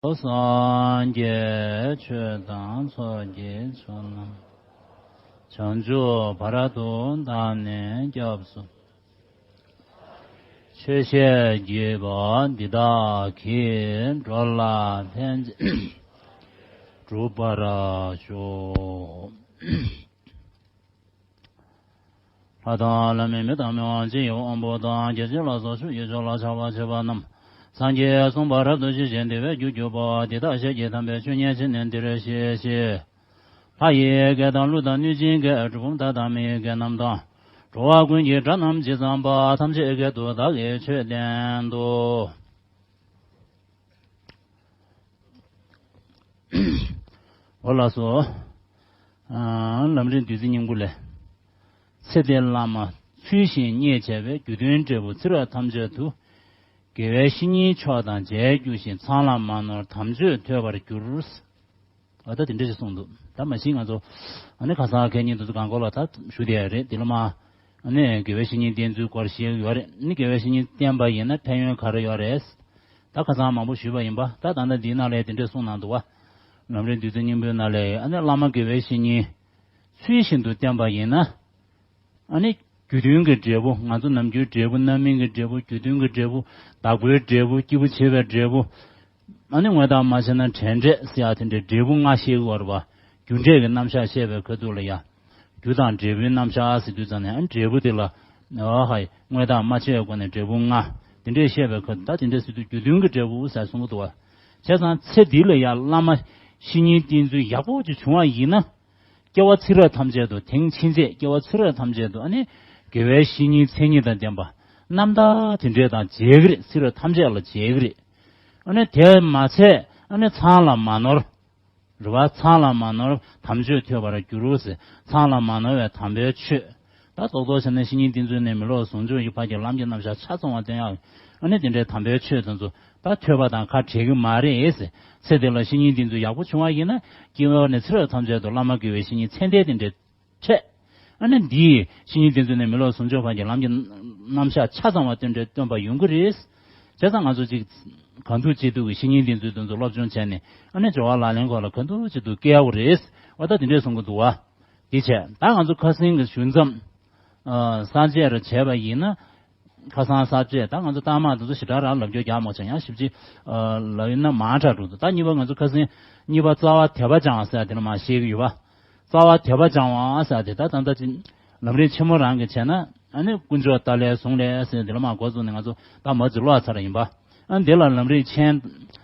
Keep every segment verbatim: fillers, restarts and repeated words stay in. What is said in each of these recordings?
སངས་རྒྱས་ཆོས་དང་ཚོགས་ཀྱི་མཆོག་རྣམས། བྱང་ཆུབ་བར་དུ་བདག་ནི་སྐྱབས་སུ། ཆོས་བཤད་བགྱིས་པ་འདི་དག་གིས། འགྲོ་ལ་ཕན་ཕྱིར་སྒྲུབ་པར་ཤོག། ལྷ་དང་ལྷ་མིན་མི་དང་མི་དབང་སྤྱི་ཡི་དབང་པོ་དང་། རྒྱལ་སྲིད་ལ་སོགས་ཆོས་ཀྱི་མཆོག་ལ་ཕྱག་འཚལ་བ་ཆོས་པ་རྣམས། སངས་རྒྱས་གསུངས་པ་རབ་ཏུ་ཞི་ཞིང་བདེ་བའི་རྒྱུར་གྱུར་པ། འདི་དག་ཞལ་གྱིས་དམ་པའི་ཆོས་ཉན་བྱས་ནས། འདིར་གཤེགས་ཤིག། ལྷ་ཡི་སྐད་དང་ཀླུ་དང་གནོད་སྦྱིན་སྐད། གྲུལ་བུམ་དག་དང་མི་ཡི་སྐད་རྣམས་དང་། འགྲོ་བ་ཀུན་གྱི་སྒྲ་རྣམས་ཇི་ཙམ་པ། ཐམས་ཅད་སྐད་དུ་བདག་གིས་ཆོས་བསྟན་ཏོ། འོ་ལགས་སོ། ཨ། ལམ་རིམ་བདུད་རྩི་སྙིང་པོ་ལས། ཚེ་འདིར་བླ་མ་ཚུལ་བཞིན་མཉེས་བྱས་པའི། རྒྱུ་མཐུན་འབྲས་བུ་ཚེ་རབས་ཐམས་ཅད་དུ། དགེ་བའི་བཤེས་གཉེན་མཆོག་དང་མཇལ་གྱུར་ཅིག། མཚན་ལ་མ་ནོར་དམ་ཆོས་ཐོས་པར་འགྱུར། ཨ། ད་དེ་འདྲ་ཞིག་གསུངས་འདུག། ད་མ་གཞི་ང་ཚོ་ཨ་ནི་ཁ་སང་གད་སྙིགས་དེ་ཚོ་གང་གོ་ལ་ད་ཞུ་བསྡད་ཡ་རེད། དེ་ལ་མ་ཨ་ནི་དགེ་བའི་བཤེས་གཉེན་བསྟེན་ཚུལ་སྐོར་བཤད་ཡོད་རེད། ཨ་ནི་དགེ་བའི་བཤེས་གཉེན་བསྟེན་པ་ཡིན་ན་ཕན་ཡོན་ག་རེ་ཡོད་རེད། ད་ཁ་སང་མང་པོ་ཞུས་པ་ཡིན་པ། ད་ད་ལྟ་འདིའི་ནང་ལ་དེ་འདྲས་གསུངས་གནང་འདུག་བ། ལམ་རིམ་བདུད་རྩི་སྙིང་པོའི་ནང་ལ་ཨ་ནི་བླ་མ་དགེ་བའི་བཤེས་གཉེན་ཚུལ་བཞིན་དུ་བསྟེན་པ་ཡིན་ན། ཨ་ནི་རྒྱུ་མཐུན་གྱི་འབྲས་བུ། ང་ཚོ་ནམ་རྒྱུན་འབྲས་བུ་རྣམ་སྨིན་གྱི་འབྲས་བུ། རྒྱུ་མཐུན་གྱི་འབྲས་བུ། བདག་པོའི་འབྲས་བུ། སྐྱིད་པོ་བྱེད་པའི་འབྲས་བུ། ཨ་ནི་དངོས་བཏགས་མ་བྱས་ན་བྲལ་འབྲས་ཟེར་ཡ་དེ་འདྲའི་འབྲས་བུ་ལྔ་བཤད་ཀྱི་ཡོད་རེད་པ། རྒྱུ་འབྲས་ཀྱི་རྣམ་གཞག་བཤད་པའི་ཁ་ཐུག་ལ་ཡ། རྒྱུ་དང་འབྲས་བུའི་རྣམ་གཞག་ཟེར་དུས་ཙམ་ནས། ཨ། འབྲས་བུ་དེ་ལ། ཨ་ཧ། དངོས་བཏགས་མ་ཕྱེ་བའི་སྒོ་ནས་འབྲས་བུ་ལྔ། དེ་འདྲས་བཤད་པའི་ཁ་ཐུག་ད་དེ་འདྲས་ཟེར་དུས་རྒྱུ་མཐུན་གྱི་འབྲས་བུ་ཟེར་གསུང་གི་འདུག་བ། བྱས་ཙང་ཚེ་འདི་ལ་ཡ་བླ་མ་བཤེས་གཉེན་བསྟེན་ཚུལ་ཡག་པོ་ཅིག་བྱུང་བ་ཡིན་ན། སྐྱེ་བ་ཚེ་རབས་ཐམས་ཅད་དུ། དེང་ཕྱིན་ཆད་སྐྱེ་བ་ཚེ་རབས་ཐམས་ཅད་དུ་ཨ་ནི་དགེ་བའི་བཤེས་གཉེན་མཚན་ཉིད་དང་ལྡན་པ་རྣམ་དག་དེ་འདྲས་དང་མཇལ་གྱི་རེད། ཚེ་རབས་ཐམས་ཅད་ལ་མཇལ་གྱི་རེད། ཨ་ནི་དེ་མ་ཚད་ཨ་ནི་མཚན་ལ་མ་ནོར། རེད་བ། མཚན་ལ་མ་ནོར་དམ་ཆོས་ཐོས་པར་འགྱུར་རོ་ཟེར། མཚན་ལ་མ་ནོར་བའི་དམ་པའི་ཆོས། ད་རྡོག་རྡོག་བྱས་ན་བཤེས་གཉེན་བསྟེན་ཚུལ་ནི། མི་སློབ་ཟུང་འཇུག་གི་ཕ་གི་ལམ་གྱི་རྣམ་གཞག་ཆ་ཚང་བ་སྟོན་ཡག། ཨ་ནི་དེ་འདྲའི་དམ་པའི་ཆོས་དེ་ཚོ་ད་ཐོས་པ་དང་ཁ་བྲལ་གྱི་མ་རེད་ཟེར། ཚེ་འདི་ལ་བཤེས་གཉེན་བསྟེན་ཚུལ་ཡག་པོ་བྱུང་བ་ཡིན་ན། སྐྱེ་བ་ནས་ཚེ་རབས་ཐམས་ཅད་དུ་བླ་མ་དགེ་བའི་བཤེས་གཉེན་མཚན་ལྡན་དེ་འདྲའི་འཕྲད། ཨ་ནི་འདིས་བཤེས་གཉེན་བསྟེན་ཚུལ་ནི། མི་སློབ་ཟུང་འཇུག་ཕ་གི་ལམ་གྱི་རྣམ་གཞག་ཆ་ཚང་བ་སྟོན་འདྲའི་སྟོན་པ་ཡོང་གི་རེད། བྱས་ཙང་ང་ཚོ་ཅིག་གང་ཐུབ་ཅི་ཐུབ་ཀྱིས་བཤེས་གཉེན་བསྟེན་ཚུལ་དེ་ཚོ་སློབ་སྦྱོང་བྱས་ནས། ཨ་ནི་སྦྱོར་བ་ལག་ལེན་སྐོར་ལ་གང་ཐུབ་ཅི་ཐུབ་སྐྱེལ་དགོས་རེད། འོ་ད་དེ་འདྲས་གསུང་གི་འདུག་བ། དེ་བྱས་ད་ང་ཚོ་ཁ་སང་གི་ཞུ་མཚམས། ཨ། གསར་བཅད་རེ་བྱས་པ་ཡིན་ན། ཁ་སང་གསར་བཅད་ད་ང་ཚོ་རྟགས་མ་དེ་ཚོ་ཞེ་དྲག་རང་ལབ་རྒྱུ་རྒྱག་མ་བྱུང་། ཡང་ཞིབ་ཅིག་ཨ། ལབ་ཡིན་ན་མང་དྲགས་འགྲོ་འདུག། ད་གཉིས་པ་ང་ཚོ་ཁ་སང་གཉིས་པ་རྩ་བ་དད་པ་སྦྱང་བ་ཟེར་ཡ་དེ་ལ་མར་བཤད་ཀྱི་ཡོད་པ། རྩ་བ་དད་པ་སྦྱང་བ་ཟེར་ཡ་དེ་ད་ད་ལྟ་ཅིག་ལམ་རིམ་ཆེན་མོ་རང་གིས་བྱས་ན། ཨ་ནི་དཀོན་མཆོག་ལྟ་ལས་བཟུང་ལས་ཟེར་དེ་ལ་མར་འགོ་བཙུགས་ནས་ང་ཚོ་ད་མར་ཅིག་ཀློག་ཚར་ཡིན་པ། ཨ། འདི་ལ་ལམ་རིམ་ཆེན་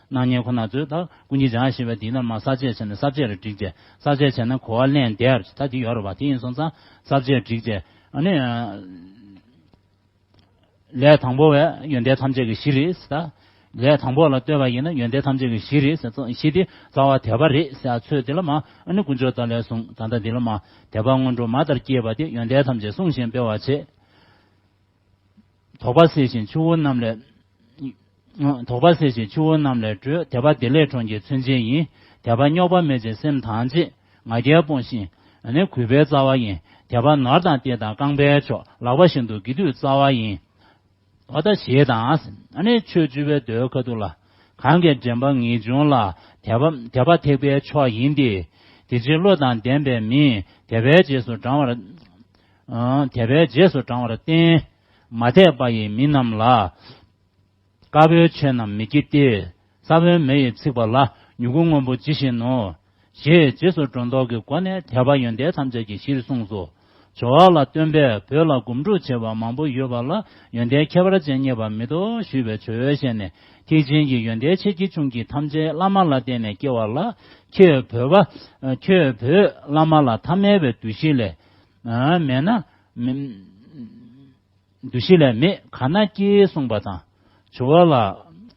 གནང་མཁན་ཁོ་ན་ཚོས་ད་ཀུན་མཁྱེན་འཇམ་དབྱངས་བཞད་པའི་དེའི་ནང་མར་གསར་བཅད་བྱས་ནས། གསར་བཅད་རེ་བསྒྲིགས་བྱས། གསར་བཅད་བྱས་ན་གོ་བ་ལེན་བདེ་ཡ་ད་དེ་ཡོད་རེད་པ། དེ་ཡིན་སོང་ཙང་གསར་བཅད་བསྒྲིགས་བྱས། ཨ་ནི། ཨ། ལས་དང་པོ་བས་ཡོན་ཏན་ཐམས་ཅད་ཀྱི་གཞི་རེད་ཟེར། ལས་དང་པོ་ལ་ལྟོས་པ་ཡིན་ན་ཡོན་ཏན་ཐམས་ཅད་ཀྱི་གཞི་རེད་ཟེར། གཞི་དེ་རྩ་བ་དད་པ་རེད་ཟེར་ཚོད་དེ་ལ་མ། ཨ་ནི་དཀོན་མཆོག་ལྟ་ལས་བཟུང་། ད་ལྟ་འདི་ལ་མ། དད་པ་སྔོན་འགྲོ་མ་ལྟར་སྐྱེས་པ་དེ། ཡོན་ཏན་ཐམས་ཅད་བསྲུང་ཞིང་སྤེལ་བར་བྱེད། དོགས་པ་སེལ་ཞིང་ཆུ་བོ་རྣམས་ལས། དོགས་པ་སེལ་ཞིང་ཆུ་བོ་རྣམས་ལས་སྒྲོལ། དད་པ་བདེ་ལེགས་གྲོང་ཁྱེར་མཚོན་ཆེན་ཡིན། དད་པ་རྙོག་པ་མེད་ཅིང་སེམས་དྭངས་བྱེད། ང་རྒྱལ་སྤོང་ཞིང་ནི་གུས་པའི་རྩ་བ་ཡིན། དད་པ་ནོར་དང་གཏེར་དང་རྐང་པའི་མཆོག། ལག་པ་བཞིན་དུ་དགེ་སྡུད་རྩ་བ་ཡིན། འོ་ད་ཞེས་དང་། ཨ་ནི་ཆོས་བཅུ་པའི་མདོའི་ཁ་ཐུག་ལ། གང་གིས་དྲན་པ་ངེས་འབྱུང་ལ། དད་པ་དད་པ་ཐེག་པའི་མཆོག་ཡིན་ཏེ། དེ་ཕྱིར་བློ་དང་ལྡན་པས་མིན། དད་པའི་རྗེས་སུ་འབྲང་བར། ཨ། དད་པའི་རྗེས་སུ་འབྲང་བར་བསྟེན། མ་དད་པ་ཡི་མི་རྣམས་ལ། དཀར་པོའི་ཆོས་རྣམས་མི་བགྱིད་དེ། ས་བོན་མེ་ཡིས་ཚིག་པ་ལ། མྱུ་གུ་སྔོན་པོ་ཇི་བཞིན་ནོ། ཞེས་རྗེས་སུ་སྒྲོ་འདོགས་ཀྱི་སྒོ་ནས་དད་པ་ཡོན་ཏན་ཐམས་ཅད་ཀྱི་གཞིར་གསུངས་སོ། སྦྱོར་བ་ལ་སྟོན་པས་བོད་ལ་སྒོམ་སྒྲུབ་བྱེད་པ་མང་པོ་ཡོད་པ་ལ། ཡོན་ཏན་ཁྱད་པར་ཅན་རྙེད་པ་མི་འདུག་ཞུས་པའི་ཇོ་བོའི་ཞལ་ནས། ཐེག་ཆེན་གྱི་ཡོན་ཏན་ཆེ་ཆུང་གི་ཐམས་ཅད་བླ་མ་ལ་བརྟེན་ནས་སྐྱེ་བ་ལ། ཁྱོད་བོད་པ། ཁྱོད་བོད་བླ་མ་ལ་ཐ་མལ་པའི་འདུ་ཤེས་ལས། མེད་ན། འདུ་ཤེས་ལས་མེད་ག་ན་སྐྱེ་གསུངས་པ་དང་། ཇོ་བོ་ལ།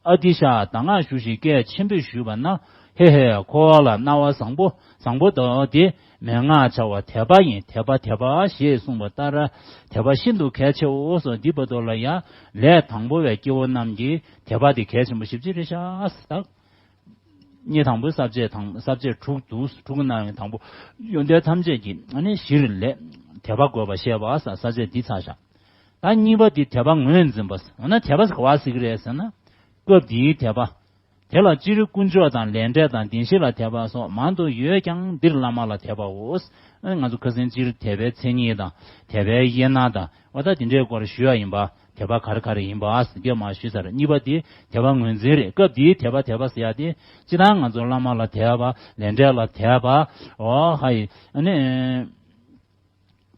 ཨ་ཏི་ཤ་གདམས་ངག་ཞུ་ཞིང་སྐད་ཆེན་པོས་ཞུས་པ་ན། ཧེ་ཧེ། འཁོར་བ་ལ་སྣང་བ་བཟང་པོ་བཟང་པོ་དང་དེ་མན་ངག་བྱ་བ་དད་པ་ཡིན། དད་པ་དད་པ་ཞེས་གསུངས་པ་ལྟར། དད་པ་ཤིན་ཏུ་གལ་ཆེའོ་སོགས་འདི་བར་དུ་ལ་ཡང་ལས་དང་པོ་བའི་སྐྱེ་བོ་རྣམས་ཀྱིས་དད་པ་དེ་གལ་ཆེན་པོ་ཞེ་པོ་ཅིག་རེད་ཤག་ཟེར། གཉིས་དང་པོའི་ས་བཅད་དང་། ས་བཅད་དྲུག་འདུག། དྲུག་གི་ནང་ནས་དང་པོ་ཡོན་ཏན་ཐམས་ཅད་ཀྱི་ཨ་ནི་གཞིར་ལས་དད་པ་དགོས་པ་བཤད་པ་ཟེར་ས་བཅད་འདི་ཚར་བཞག། ད་གཉིས་པ་འདི་དད་པ་ངོས་འཛིན་པ་ཟེར། འོ་ན་དད་པ་ཟེར་ག་པར་ཟེར་གི་རེད་ཟེར་ན། སྐབས་འདིའི་དད་པ། དེ་ལ་སྤྱིར་དཀོན་མཆོག་དང་ལས་འབྲས་དང་བདེན་བཞི་ལ་དད་པ་སོགས་མང་དུ་ཡོད་ཀྱང་འདིར་བླ་མ་ལ་དད་པའོ། ཨ་ནི་ང་ཚོ་ཁ་སང་སྤྱིར་དད་པའི་མཚན་ཉིད་དང་དད་པའི་དབྱེ་ན་དང་འོ་ད་དེ་འདྲའི་སྐོར་ཞུ་ཡ་ཡིན་པ། དད་པ་ག་རེ་ག་རེ་ཡིན་པ་ཟེར་གྱི་མ་ཞུས་ཚར། གཉིས་པ་དེ་དད་པ་ངོས་འཛིན་རེད། སྐབས་དེའི་དད་པ་དད་པ་ཟེར་ཡ་དེ་སྤྱིར་བཏང་ང་ཚོ་བླ་མ་ལ་དད་པ་ལས་འབྲས་ལ་དད་པ་འོ་ཧ་ཡི་ཨ་ནི།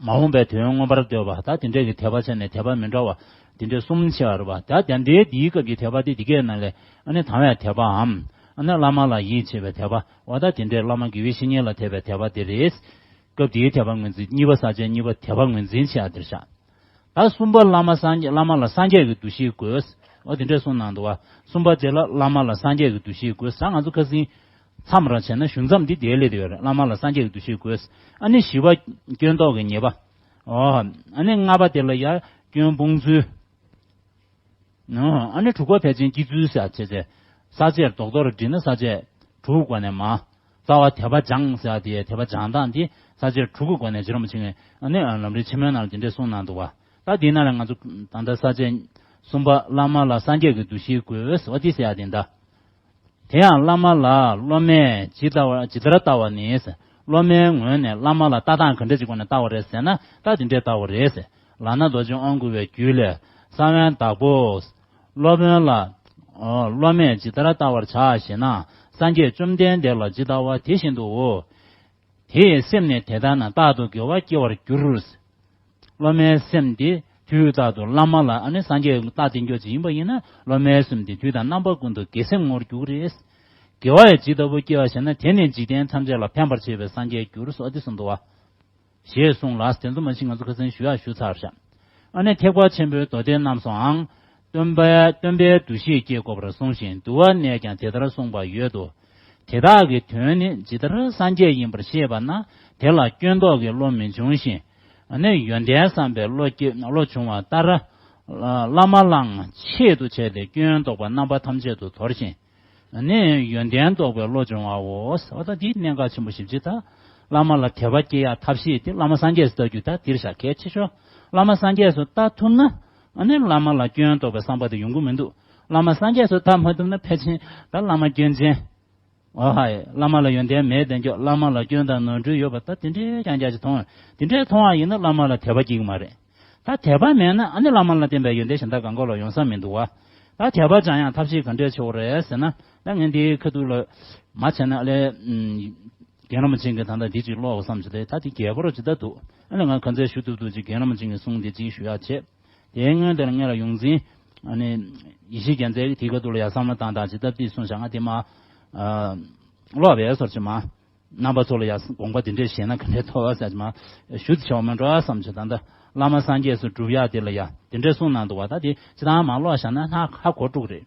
མ་འོངས་པའི་དོན་མངོན་པར་འདོད་པ་ད་དེ་འདྲས་ཀྱི་དད་པ་བྱས་ནས་དད་པ་མི་འདྲ་བ་དེ་འདྲས་གསུམ་ཕྱེ་བ་རེད་པ། ད་ད་ལྟའི་འདིའི་སྐབས་ཀྱི་དད་པ་དེ་འདི་གའི་ནང་ལས་ཨ་ནི་དང་བའི་དད་པའམ་ཨ་ནི་བླ་མ་ལ་ཡིད་ཆེས་པའི་དད་པ་འོ་ད་དེ་འདྲས་བླ་མ་དགེ་བའི་བཤེས་གཉེན་ལ་དད་པའི་དད་པ་དེ་རེད། སྐབས་དེའི་དད་པ་ངོས་འཛིན་གཉིས་པ་ས་བཅད་གཉིས་པ་དད་པ་ངོས་འཛིན་བྱེད་ཡ་དེར་བཞག་ད་གསུམ་པ་བླ་མ་སངས་རྒྱས་བླ་མ་ལ་སངས་རྒྱས་ཀྱི་འདུ་ཤེས་དགོས། འོ་དེ་འདྲས་གསུངས་གནང་འདུག་བ། གསུམ་པ་དེ་ལ་བླ་མ་ལ་སངས་རྒྱས་ཀྱི་འདུ་ཤེས་དགོས། ད་ང་ཚོ་ཁ་སང་མཚམས་རང་བྱས་ན་གཞུང་མཚམས་འདི་དེ་ལས་དེ་ཡོད་རེད། བླ་མ་ལ་སངས་རྒྱས་ཀྱི་འདུ་ཤེས་དགོས། ཨ་ནི་བཞི་པ་སྐྱོན་རྟོག་གི་ཉེས་པ། འོ། ཨ་ནི་ལྔ་པ་དེ་ལ་ཡ་སྐྱོན་སྤོང་ཚུལ། འོ། ཨ་ནི་དྲུག་པ་ཕལ་ཆེན་སྐྱེ་ཚུལ་ཟེར་བྱས་ཚེ། ས་བཅད་རྡོག་རྡོག་བསྒྲིལ་ན་ས་བཅད་དྲུག་གི་སྒོ་ནས་མ། རྩ་བ་དད་པ་སྦྱང་ཟེར་བ་དེ་དད་པ་སྦྱང་སྟངས་དེ་ས་བཅད་དྲུག་གི་སྒོ་ནས་རྗེ་རིན་པོ་ཆེ་གིས་ཨ་ནི་ལམ་རིམ་ཆེན་མོའི་ནང་ལ་དེ་འདྲས་གསུངས་གནང་འདུག་བ། ད་དེའི་ནང་ལ་ང་ཚོ་ད་ལྟ་ས་བཅད་གསུམ་པ་བླ་མ་ལ་སངས་རྒྱས་ཀྱི་འདུ་ཤེས་དགོས་ཟེར་བ་དེ་ཟེར་ཡ་དེ་འདྲ། དེ་ཡང་བླ་མ་ལ་སློབ་མས་ཇི་ལྟ་བ་ཇི་ལྟར་ལྟ་བ་ནི། སློབ་མའི་ངོས་ནས་བླ་མ་ལ་ལྟ་སྟངས་ག་འདྲ་ཅིག་སྒོ་ནས་ལྟ་བ་རེད་ཟེར་ན་ད་དེ་འདྲས་ལྟ་བ་རེད། ལག་ན་རྡོ་རྗེ་དབང་བསྐུར་བའི་རྒྱུད་ལས། ས་བོན་བདག་པོ། སློབ་དཔོན་ལ། ཨོ། སློབ་མས་ཇི་ལྟར་ལྟ་བར་བྱ་ཞེ་ན། སངས་རྒྱས་བཅོམ་ལྡན་འདས་ལ་ཇི་ལྟ་བ་དེ་བཞིན་དུའོ། དེ་ཡི་སེམས་ནི་དེ་ལྟ་ན་རྟག་ཏུ་དགེ་བ་སྐྱེ་བར་འགྱུར། སློབ་མའི་སེམས་འདི་དུས་རྟག་ཏུ་བླ་མ་ལ་ཨ་ནི་སངས་རྒྱས་ལྟ་བསྟན་རྒྱུ་ཅིག་ཡིན་པ་ཡིན་ན་སློབ་མའི་སེམས་འདི་དུས་དང་རྣམ་པ་ཀུན་ཏུ་དགེ་སེམས་ངོར་འགྱུར་རེད། དགེ་བ་ཡི་ཇི་ལྟ་བུ་སྐྱེ་བ་ཞེ་ན། དེ་ནི་འཇིག་རྟེན་ཐམས་ཅད་ལ་ཕན་པར་བྱེད་པའི་སངས་རྒྱས་འགྱུར་ཟེར་ཏེ་གསུངས་འདུག་བ། ཞེས་གསུངས་ལ། དེ་ཚོ་མ་གཞི་ང་ཚོ་ཁ་སང་ཞུ་ཡག་ཞུ་ཚར་བཞག་ཨ་ནི་ཐེག་པ་ཆེན་པོའི་མདོ་སྡེ་རྣམས་སུའང་སྟོན་པའི་སྟོན་པའི་འདུ་ཤེས་བསྐྱེད་དགོས་པར་གསུངས་ཤིང་། འདུལ་བ་ནས་ཀྱང་དེ་ལྟར་གསུངས་པ་ཡོད་དོ། དེ་དག་གི་དོན་ནི་ཇི་ལྟར་སངས་རྒྱས་ཡིན་པར་ཤེས་པ་ན་དེ་ལ་སྐྱོན་རྟོག་གི་བློ་མི་འབྱུང་ཞིང་། ཨ་ནི་ཡོན་ཏན་བསམ་པའི་བློ་སྐྱེ་བློ་འབྱུང་བ་ལྟར། བླ་མ་ལའང་ཆེད་དུ་བྱས་ཏེ་སྐྱོན་རྟོག་པ་རྣམ་པ་ཐམས་ཅད་དུ་དོར་ཞིང་། ནི་ཡོན་ཏན་རྟོགས་པའི་བློ་སྦྱོང་བའོ། འོ་ད་འདི་གནད་འགག་ཆེན་པོ་ཞེ་པོ་ཅིག་ད་བླ་མ་ལ་དད་པ་སྐྱེ་ཡག་ཐབས་ཤེས་དེ་བླ་མ་སངས་རྒྱས་སུ་ལྟ་རྒྱུ་ད་འདིར་བཞག་གལ་ཆེ་ཤོས། བླ་མ་སངས་རྒྱས་སུ་ལྟ་ཐུབ་ན་ཨ་ནི་བླ་མ་ལ་སྐྱོན་རྟོགས་པའི་བསམ་པ་དེ་ཡོང་གི་མི་འདུག་བླ་མ་སངས་རྒྱས་སུ་ལྟ་མ་ཐུབ་ན་ཕལ་ཆེར་ད་བླ་མ་སྐྱོན་ཅན། འོ་ཧའི་བླ་མ་ལ་ཡོན་ཏན་མེད་དེ་འཇོག་བླ་མ་ལ་སྐྱོན་དང་ནོར་འཁྲུལ་ཡོད་པ་ད་དེ་འདྲའི་རྐྱང་རྐྱང་ཅིག་མཐོང་། དེ་འདྲའི་མཐོང་བ་ཡིན་ན་བླ་མ་ལ་དད་པ་སྐྱེ་གི་མ་རེད། ད་དད་པ་མེད་ན་ཨ་ནི་བླ་མ་ལ་བརྟེན་པའི་ཡོན་ཏན་གཞན་དག་གང་ག་ལ་ཡོང་ས་མི་འདུག་བ། ད་དད་པ་སྦྱང་ཡང་ཐབས་ཤེས་ག་འདྲས་བྱེད་དགོས་རེད་ཟེར་ན། ད་ངས་འདིའི་ཁ་ཐུག་ལ་མ་བྱས་ན་ཨ་ལས། རྒན་རིན་པོ་ཆེ་གིས་ད་ལྟ་འདི་ཅིག་ཀློག་དགོས་བསམ་བྱུང་སྟེ། ད་འདི་རྒྱས་པ་རུ་ཇི་ལྟར་འདུག་ཨ་ནི་ང་ག་ཚོད་ཞུ་ཐུབ་ཐུབ་ཅིག་རྒན་རིན་པོ་ཆེ་གི་གསུང་འདི་ཅིག་ཞུ་ཡག་བྱས། དེའི་སྔོན་དེར་ངེད་ལ་ཡོངས་འཛིན་ཨ་ནི་ཡེ་ཤེས་རྒྱལ་མཚན་གྱིས་དེའི་ཁ་ཐུག་ལ་ཡ་བསམ་བློ་བཏང་དང་ཇི་ལྟར་འདི་གསུངས་བཞག་ང་དེ་མ་ཀློག་པའི་སོར་ཆེ་མ། རྣམ་པ་ཚོ་ལ་ཡང་དགོངས་པ་དེ་འདྲས་བཞེས་ན་ག་འདྲས་ཐོབ་བ་ཟེར་མ་ཞུ་ཆོག་མེད་འགྲོ་བསམ་བྱས། ད་ལྟ་བླ་མ་སངས་རྒྱས་སུ་སྒྲུབ་ཡག་དེ་ལ་ཡང་དེ་འདྲས་གསུངས་གནང་འདུག་བ། ད་དེ་ཅི་ཐང་མ་ཀློག་བཞག་ན་ཧ་ཧ་གོ་འགྲོ་གི་རེད།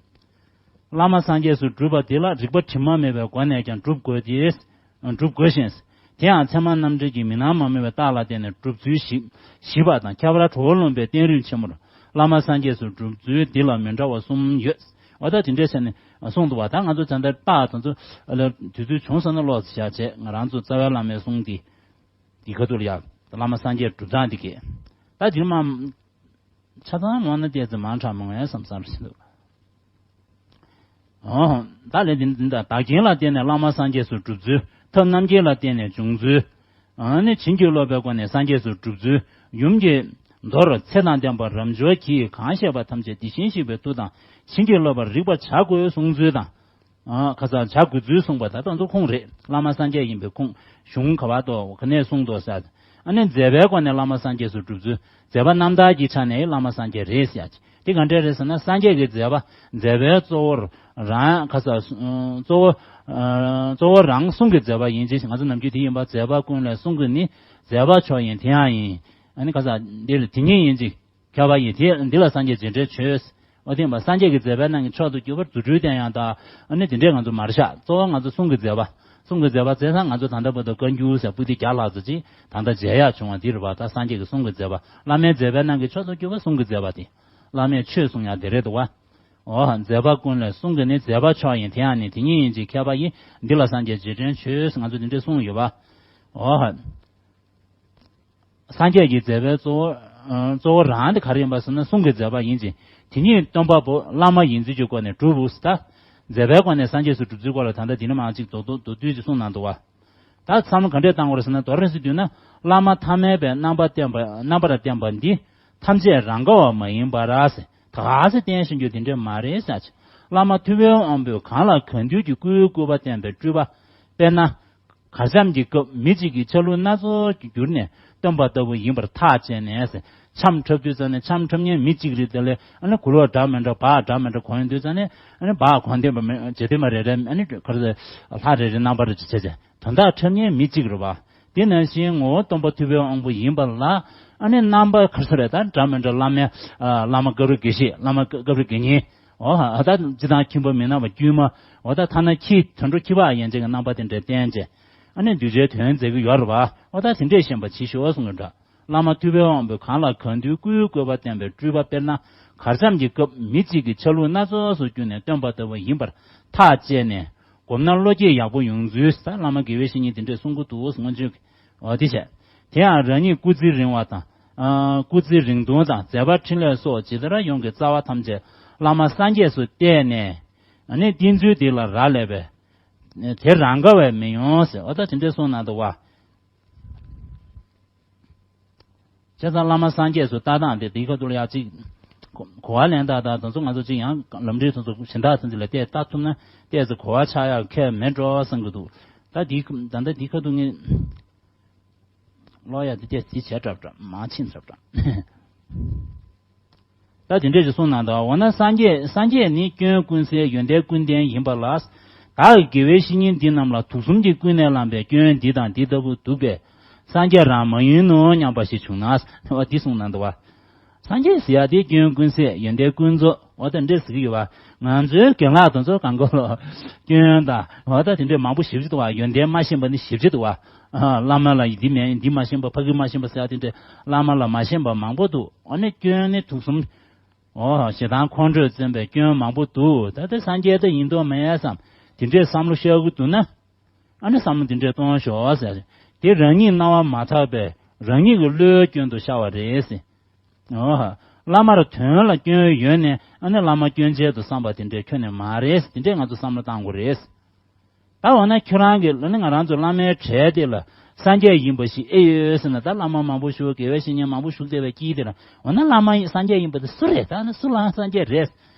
བླ་མ་སངས་རྒྱས་སུ་སྒྲུབ་པ་དེ་ལ་རིག་པ་དྲི་མ་མེད་པའི་སྒོ་ནས་ཀྱང་སྒྲུབ་དགོས་ཏེ། སྒྲུབ་དགོས་ཤིང་། དེ་ཡང་ཚད་མ་རྣམ་འགྲེལ་གྱི་མི་སྣང་མ་དམིགས་པའི་རྟགས་ལ་བརྟེན་ནས་སྒྲུབ་ཚུལ་ཞིབ་ཞིབ་པ་དང་ཁྱད་པར་གྲོལ་བ་ལུང་པའི་བསྟན་རིམ་ཆེན་མོར་བླ་མ་སངས་རྒྱས་སུ་སྒྲུབ་ཚུལ་འདི་ལ་མི་འདྲ་བ་གསུམ་ཡོད། འོ་ད་དེ་འདྲས་བྱས་ནས་གསུངས་འདུག་བ། ད་ང་ཚོ་ད་ལྟ་རྟགས་དང་ཚོ་ལ་དུས་ཚོད་བྱུང་སོང་ན་ཀློག་བྱ་བྱས། ང་རང་ཚོ་རྩ་བའི་བླ་མའི་གསུང་འདི་འདི་ཁ་ཐུག་ལ་ཡ་བླ་མ་སངས་རྒྱས་སྒྲུབ་སྟངས་འདི་གས་ད་དེ་མ་ཆ་ཚང་མ་ན་བལྟས་ཚེ་མང་དྲགས་མང་ངས་བསམ་བསམ་ཞིག་འདུག་ཨོ། ད་ལས་འདི་འདི་འདྲ་བདག་རྐྱེན་ལ་བརྟེན་ནས་བླ་མ་སངས་རྒྱས་སུ་སྒྲུབ་ཚུལ། ཐབས་རྣམ་མཁྱེན་ལ་བརྟེན་ནས་འབྱུང་ཚུལ། ཨ་ནི་བྱིན་གྱིས་རློབ་པའི་སྒོ་ནས་སངས་རྒྱས་སུ་སྒྲུབ་ཚུལ། ཡུམ་གྱི་མདོར་ཚེ་དང་ལྡན་པ་རབ་འབྱོར་གྱིས་གང་བཤད་པ་ཐམས་ཅད་དེ་བཞིན་གཤེགས་པའི་མཐུ་དང་བྱིན་གྱིས་རློབ་པར་རིག་པར་བྱ་དགོས་གསུང་ཚུལ་དང་། ཨ་ཁ་སང་བྱ་དགོས་ཚུལ་གསུངས་པ་ད་ལྟ་ཚོ་ཁུངས་རེད། བླ་མ་སངས་རྒྱས་ཡིན་པའི་ཁུངས། གཞུང་ག་བར་དུ་ག་ནས་གསུངས་འདུག་ཟེར། ཨ་ནི་མཛད་པའི་སྒོ་ནས་བླ་མ་སངས་རྒྱས་སུ་སྒྲུབ་ཚུལ། མཛད་པ་རྣམ་ཐར་གྱི་ཆ་ནས་བླ་མ་སངས་རྒྱས་རེད་ཟེར་ཡ་ཅིག་དེ་ག་འདྲས་རེད་ཟེར་ན་སངས་རྒྱས་ཀྱི་མཛད་པ་མཛད་པའི་གཙོ་བོར་རང་ཁ་ས་གཙོ་བོ་གཙོ་བོ་རང་གསུང་གི་མཛད་པ་ཡིན་ཅིང་། ང་ཚོ་ནམ་རྒྱུན་དེ་ཡིན་པ་མཛད་པ་ཀུན་ལས་གསུང་གི་ནི། མཛད་པ་མཆོག་ཡིན་དེ་ཡང་ཡིན། ཨ་ནི་ཁ་ས་འདི་ལ་དེ་ཉིད་ཡིན་ཅིང་ཁྱབ་པ་ཡིན་དེ་འདི་ལ་སངས་རྒྱས་རྗེས་དྲན་བྱོས། འོ་དེ་ཡིན་པ་སངས་རྒྱས་ཀྱི་མཛད་པའི་ནང་གི་མཆོག་ཏུ་གྱུར་པ་རྫུ་འཕྲུལ་བསྟན་ཡག་དང་ཨ་ནི་དེ་འདྲས་ང་ཚོ་མར་བཞག་གཙོ་བོ་ང་ཚོ་གསུང་གི་མཛད་པ། གསུང་གི་མཛད་པ་མཛད་ས་ང་ཚོ་ད་ལྟ་བར་དུ་བཀའ་འགྱུར་ཟེར་པོ་ཏི་བརྒྱ་ལྷག་ཙམ་ཅིག་ད་ལྟ་མཇལ་ཡག་བྱུང་བ་འདི་རེད་པ། ད་སངས་རྒྱས་ཀྱི་གསུང་གི་མཛད་པ་བླ་མའི་མཛད་པའི་ནང་གི་མཆོག་ཏུ་གྱུར་པ་གསུང་གི་མཛད་པ་དེ། བླ་མས་ཆོས་གསུང་ཡག་དེ་རེད་འདུག་བ། འོ་མཛད་པ་ཀུན་ལས་གསུང་གི་ནི། མཛད་པ་མཆོག་ཡིན་དེ་ཡང་ནི། དེ་ཉིད་ཡིན་ཅིང་ཁྱབ་པ་ཡི། འདི་ལ་སངས་རྒྱས་རྗེས་དྲན་བྱོས། ང་ཚོ་འདི་འདྲས་གསུངས་ཡོད་པ། འོ། སངས་རྒྱས་ཀྱི་མཛད་པའི་གཙོ་བོ། ཨ་གཙོ་བོ་རང་དེ་ག་རེ་ཡིན་པ་ཟེར་ན་གསུང་གི་མཛད་པ་ཡིན་ཅིང་། དེ་ཉིད་སྟོན་པ་པོ་བླ་མ་ཡིན་ཚུལ་གྱི་སྒོ་ནས་སྒྲུབ་དགོས་ཟེར། ད་ མཛད་པའི་སྒོ་ནས་སངས་རྒྱས་སུ་གྲུབ་ཚུལ་སྐོར་ལ་ད་ལྟ་འདི་ནས་མར་ཅིག་མདོར་བསྡུས་ཅིག་གསུངས་གནང་འདུག་བ། ད་བསམ་བློ་ག་འདྲས་བཏང་དགོས་རེད་ཟེར་ན། མདོར་ན་ཟེར་དུས་ན། བླ་མ་ཐ་མལ་པའི་རྣམ་པ་བསྟན་པ། རྣམ་པར་བསྟན་པ་འདི། ཐམས་ཅད་རང་དགའ་བ་མ་ཡིན་པར་ཟེར། ད་ག་ཚོད་བསྟན་བཞིན་རྒྱུ་དེ་འདྲས་མ་རེད་ཟེར། བླ་མ་ཐུབ་པའི་དབང་པོས་གང་ལ་གང་འདུལ་གྱི་སྐུའི་སྐུ་པར་བསྟན་པའི་སྤྲུལ་པ། དཔེར་ན། གར་འཆམ་གྱི་སྐབས་མི་གཅིག་གིས་ཆ་ལུགས་སྣ་ཚོགས་ཀྱིས་བསྒྱུར་ནས་སྟོན་པ་ལྟ་བུ་ཡིན་པར་ཐག་བཅད་ནས་ཟེར། འཆམ་འཁྲབ་དུས་ཙམ་ནས་འཆམ་འཁྲབ་མཁན་མི་གཅིག་རེད། དེ་ལས་ཨ་ནི་གུར་བ་འདྲ་མི་འདྲ་བག་འདྲ་མི་འདྲ་གོན་དུས་ཙམ་ནས་ཨ་ནི་བག་གོན་དེ་མ་མི་བྱེད་དེ་མ་རེ་རེ་ཨ་ནི་ག་རེ་ལྷ་རེ་རེ་རྣམ་པ་རེ་བྱེད་བྱེད་དོན་དག་འཁྲབ་མཁན་མི་གཅིག་རེད་བ། དེ་ནང་བཞིན་ངོ་བོ་སྟོན་པ་ཐུབ་པའི་དབང་པོ་ཡིན་པ་ལ་ཨ་ནི་རྣམ་པ་ག་རེ་ཟེར་རེད། ད་འདྲ་མི་འདྲ་བླ་མའི་ཨ་བླ་མ་སྐབས་རེ་དགེ་བཤེས། བླ་མ་སྐབས་རེ་དགེ་བསྙེན། འོ་ད་སྤྱིར་བཏང་ཁྱིམ་པ་མི་སྣང་བ་དཀྱུས་མ། འོ་ད་ཐ་ན་ཁྱི་དུད་འགྲོ་ཁྱི་ཕག་ཡན་ཆད་ཀྱི་རྣམ་པ་དེ་འདྲ་བསྟན་བྱས། ཨ་ནི་གདུལ་བྱའི་དོན་མཛད་ཀྱི་ཡོད་རེད་བ། འོ་ད་དེ་འདྲས་ཤེས་པ་བྱེད་ཤོག་གསུངས་པ་འདྲ། བླ་མ་ཐུབ་པའི་དབང་པོས་གང་ལ་གང་འདུལ་སྐུའི་བཀོད་པ་བསྟན་པའི་སྤྲུལ་པ། དཔེར་ན་གར་འཆམ་གྱི་སྐབས་མི་གཅིག་གིས་ཆ་ལུགས་སྣ་ཚོགས་སུ་བསྒྱུར་ནས་སྟོན་པ་ལྟ་བུ་ཡིན་པར་ཐག་བཅད་ནས། བསྒོམས་ན་བློ་སྐྱེད་ཡག་པོ་ཡོང་ཚུལ། ད་བླ་མ་དགེ་བའི་བཤེས་གཉེན་དེ་འདྲས་གསུང་གི་འདུག་སྔོན་བྱོན་གྱི། འོ་དེ་བྱས། དེ་ཡང་རང་ཉིད་སྐུ་ཚེ་རིང་བ་དང་། ཨ་སྐུ་ཚེ་རིང་ཐུང་དང་མཛད་པ་འཕྲིན་ལས་སོགས་ཇི་ལྟར་ཡོང་གི་རྩ་བ་ཐམས་ཅད་བླ་མ་སངས་རྒྱས་སུ་གཏད་ནས། ཨ་ནི་བསྟེན་ཚུལ་དེ་ལ་རག་ལས་པས། དེ་རང་དགའ་བས་མི་ཡོང་ཟེར། འོ་ད་དེ་འདྲས་གསུངས་གནང་འདུག་བ། བྱས་ཙང་བླ་མ་སངས་རྒྱས་སུ་ལྟ་སྟངས་དེ་དེའི་ཁ་ཐུག་ལ་ཡག་ཅིག་གོ་བ་ལེན་སྟངས་དང་། དེ་ཚོ་ང་ཚོ་ཅིག་ཡང་ལམ་འབྲས་དེ་ཚོ་གཞན་དག་ཚོ་ཚོ་ལ་བལྟས་ལྟ་ཐུབ་ན་ཏོག་ཙམ་གོ་བ་ཆགས་ཡག་ཁེལ་མེད་འགྲོ་བསམ་གྱི་འདུག་ད་དེའི་ད་ལྟ་དེའི་ཁ་ཐུག་ངས་ཀློག་ཡག་དེ་ཏོག་ཙམ་བྱས་དྲགས་དྲགས་མང་ཕྱིན་དྲགས་དྲགས། ད་དེ་འདྲས་ཅིག་གསུངས་གནང་འདུག་འོ་ན་སངས་རྒྱས་སངས་རྒྱས་ནི་སྐྱོན་ཀུན་ཟད་ཡོན་ཏན་ཀུན་ལྡན་ཡིན་པ་ལ། བདག་གི་དགེ་བའི་བཤེས་གཉེན་འདི་རྣམས་ལ་དུག་གསུམ་གྱིས་ཀུན་ནས་བསླངས་པའི་སྐྱོན་འདི་དང་འདི་ལྟ་བུ་འདུག་པས། སངས་རྒྱས་རང་མ་ཡིན་ནོ་སྙམ་པ་ཞིག་བྱུང་ན། འོ་འདི་གསུངས་གནང་འདུག་བ། སངས་རྒྱས་ཟེར་ཡག་དེ་སྐྱོན་ཀུན་ཟད་ཡོན་ཏན་ཀུན་རྫོགས། འོ་ད་འདྲས་ཟེར་གྱི་ཡོད་བ། ང་ཚོའི་རྒན་ལགས་དེ་ཚོ་གང་ག་ལོ་སྐྱོན་དང་འོ་ད་དེ་འདྲས་མང་པོ་ཞེ་པོ་ཅིག་འདུག་བ། ཡོན་ཏན་མ་ཤེས་པ་ནི་ཞེ་པོ་ཅིག་འདུག་བ། ཨ་བླ་མ་ལ་འདི་མེད་འདི་མ་ཤེས་པ་ཕ་གི་མ་ཤེས་པ་ཟེར་ཡག་དེ་འདྲས་བླ་མ་ལ་མ་ཤེས་པ་མང་པོ་འདུག་འོ་ནི་སྐྱོན་ནི་དུག་གསུམ། འོ་ཞེ་སྡང་ཁོང་ཁྲོས་བཙེམས་པའི་སྐྱོན་མང་པོ་འདུག་ད་ལྟ་སངས་རྒྱས་ད་ཡིན་མདོག་མེད་བསམ་དེ་འདྲས་བསམ་བློ་ཤར་གི་འདུག་ན། ཨ་ནི་བསམ་བློ་དེ་འདྲས་གཏོང་ཤོག་ཟེར། དེ་རང་ཉིད་སྣང་བ་མ་དག་པས་རང་ཉིད་ཀྱི་བློའི་སྐྱོན་དུ་ཤར་བ་རེད་ཟེར། འོ། བླ་མར་དོན་ལ་སྐྱོན་ཡོད་ནས་ཨ་ནི་བླ་མ་སྐྱོན་ཅན་དུ་བསམ་པ་དེ་འདྲས་ཁྱོན་ནས་མ་རེད་ཟེར། དེ་འདྲས་ང་ཚོ་བསམ་བློ་བཏང་དགོས་རེད། ད་འོ་ན་ཁྱོད་རང་གིས་ཨ་ནི་ང་རང་ཚོ་བླ་མའི་གྲས་དེ་ལ་སངས་རྒྱས་ཡིན་པ་ཞིག་ཨེ་ཡོད་ཟེར་ན། ད་བླ་མ་མང་པོ་བཞུགས་དགེ་བའི་བཤེས་གཉེན་མང་པོ་བཞུགས་བསྡད་པའི་དཀྱིལ་དེ་ལ་འོ་ན་བླ་མ་ཡིན་སངས་རྒྱས་ཡིན་པ་དེ་སུ་རེད། ད་ཨ་ནི་སུ་ལའང་སངས་རྒྱས་རེད།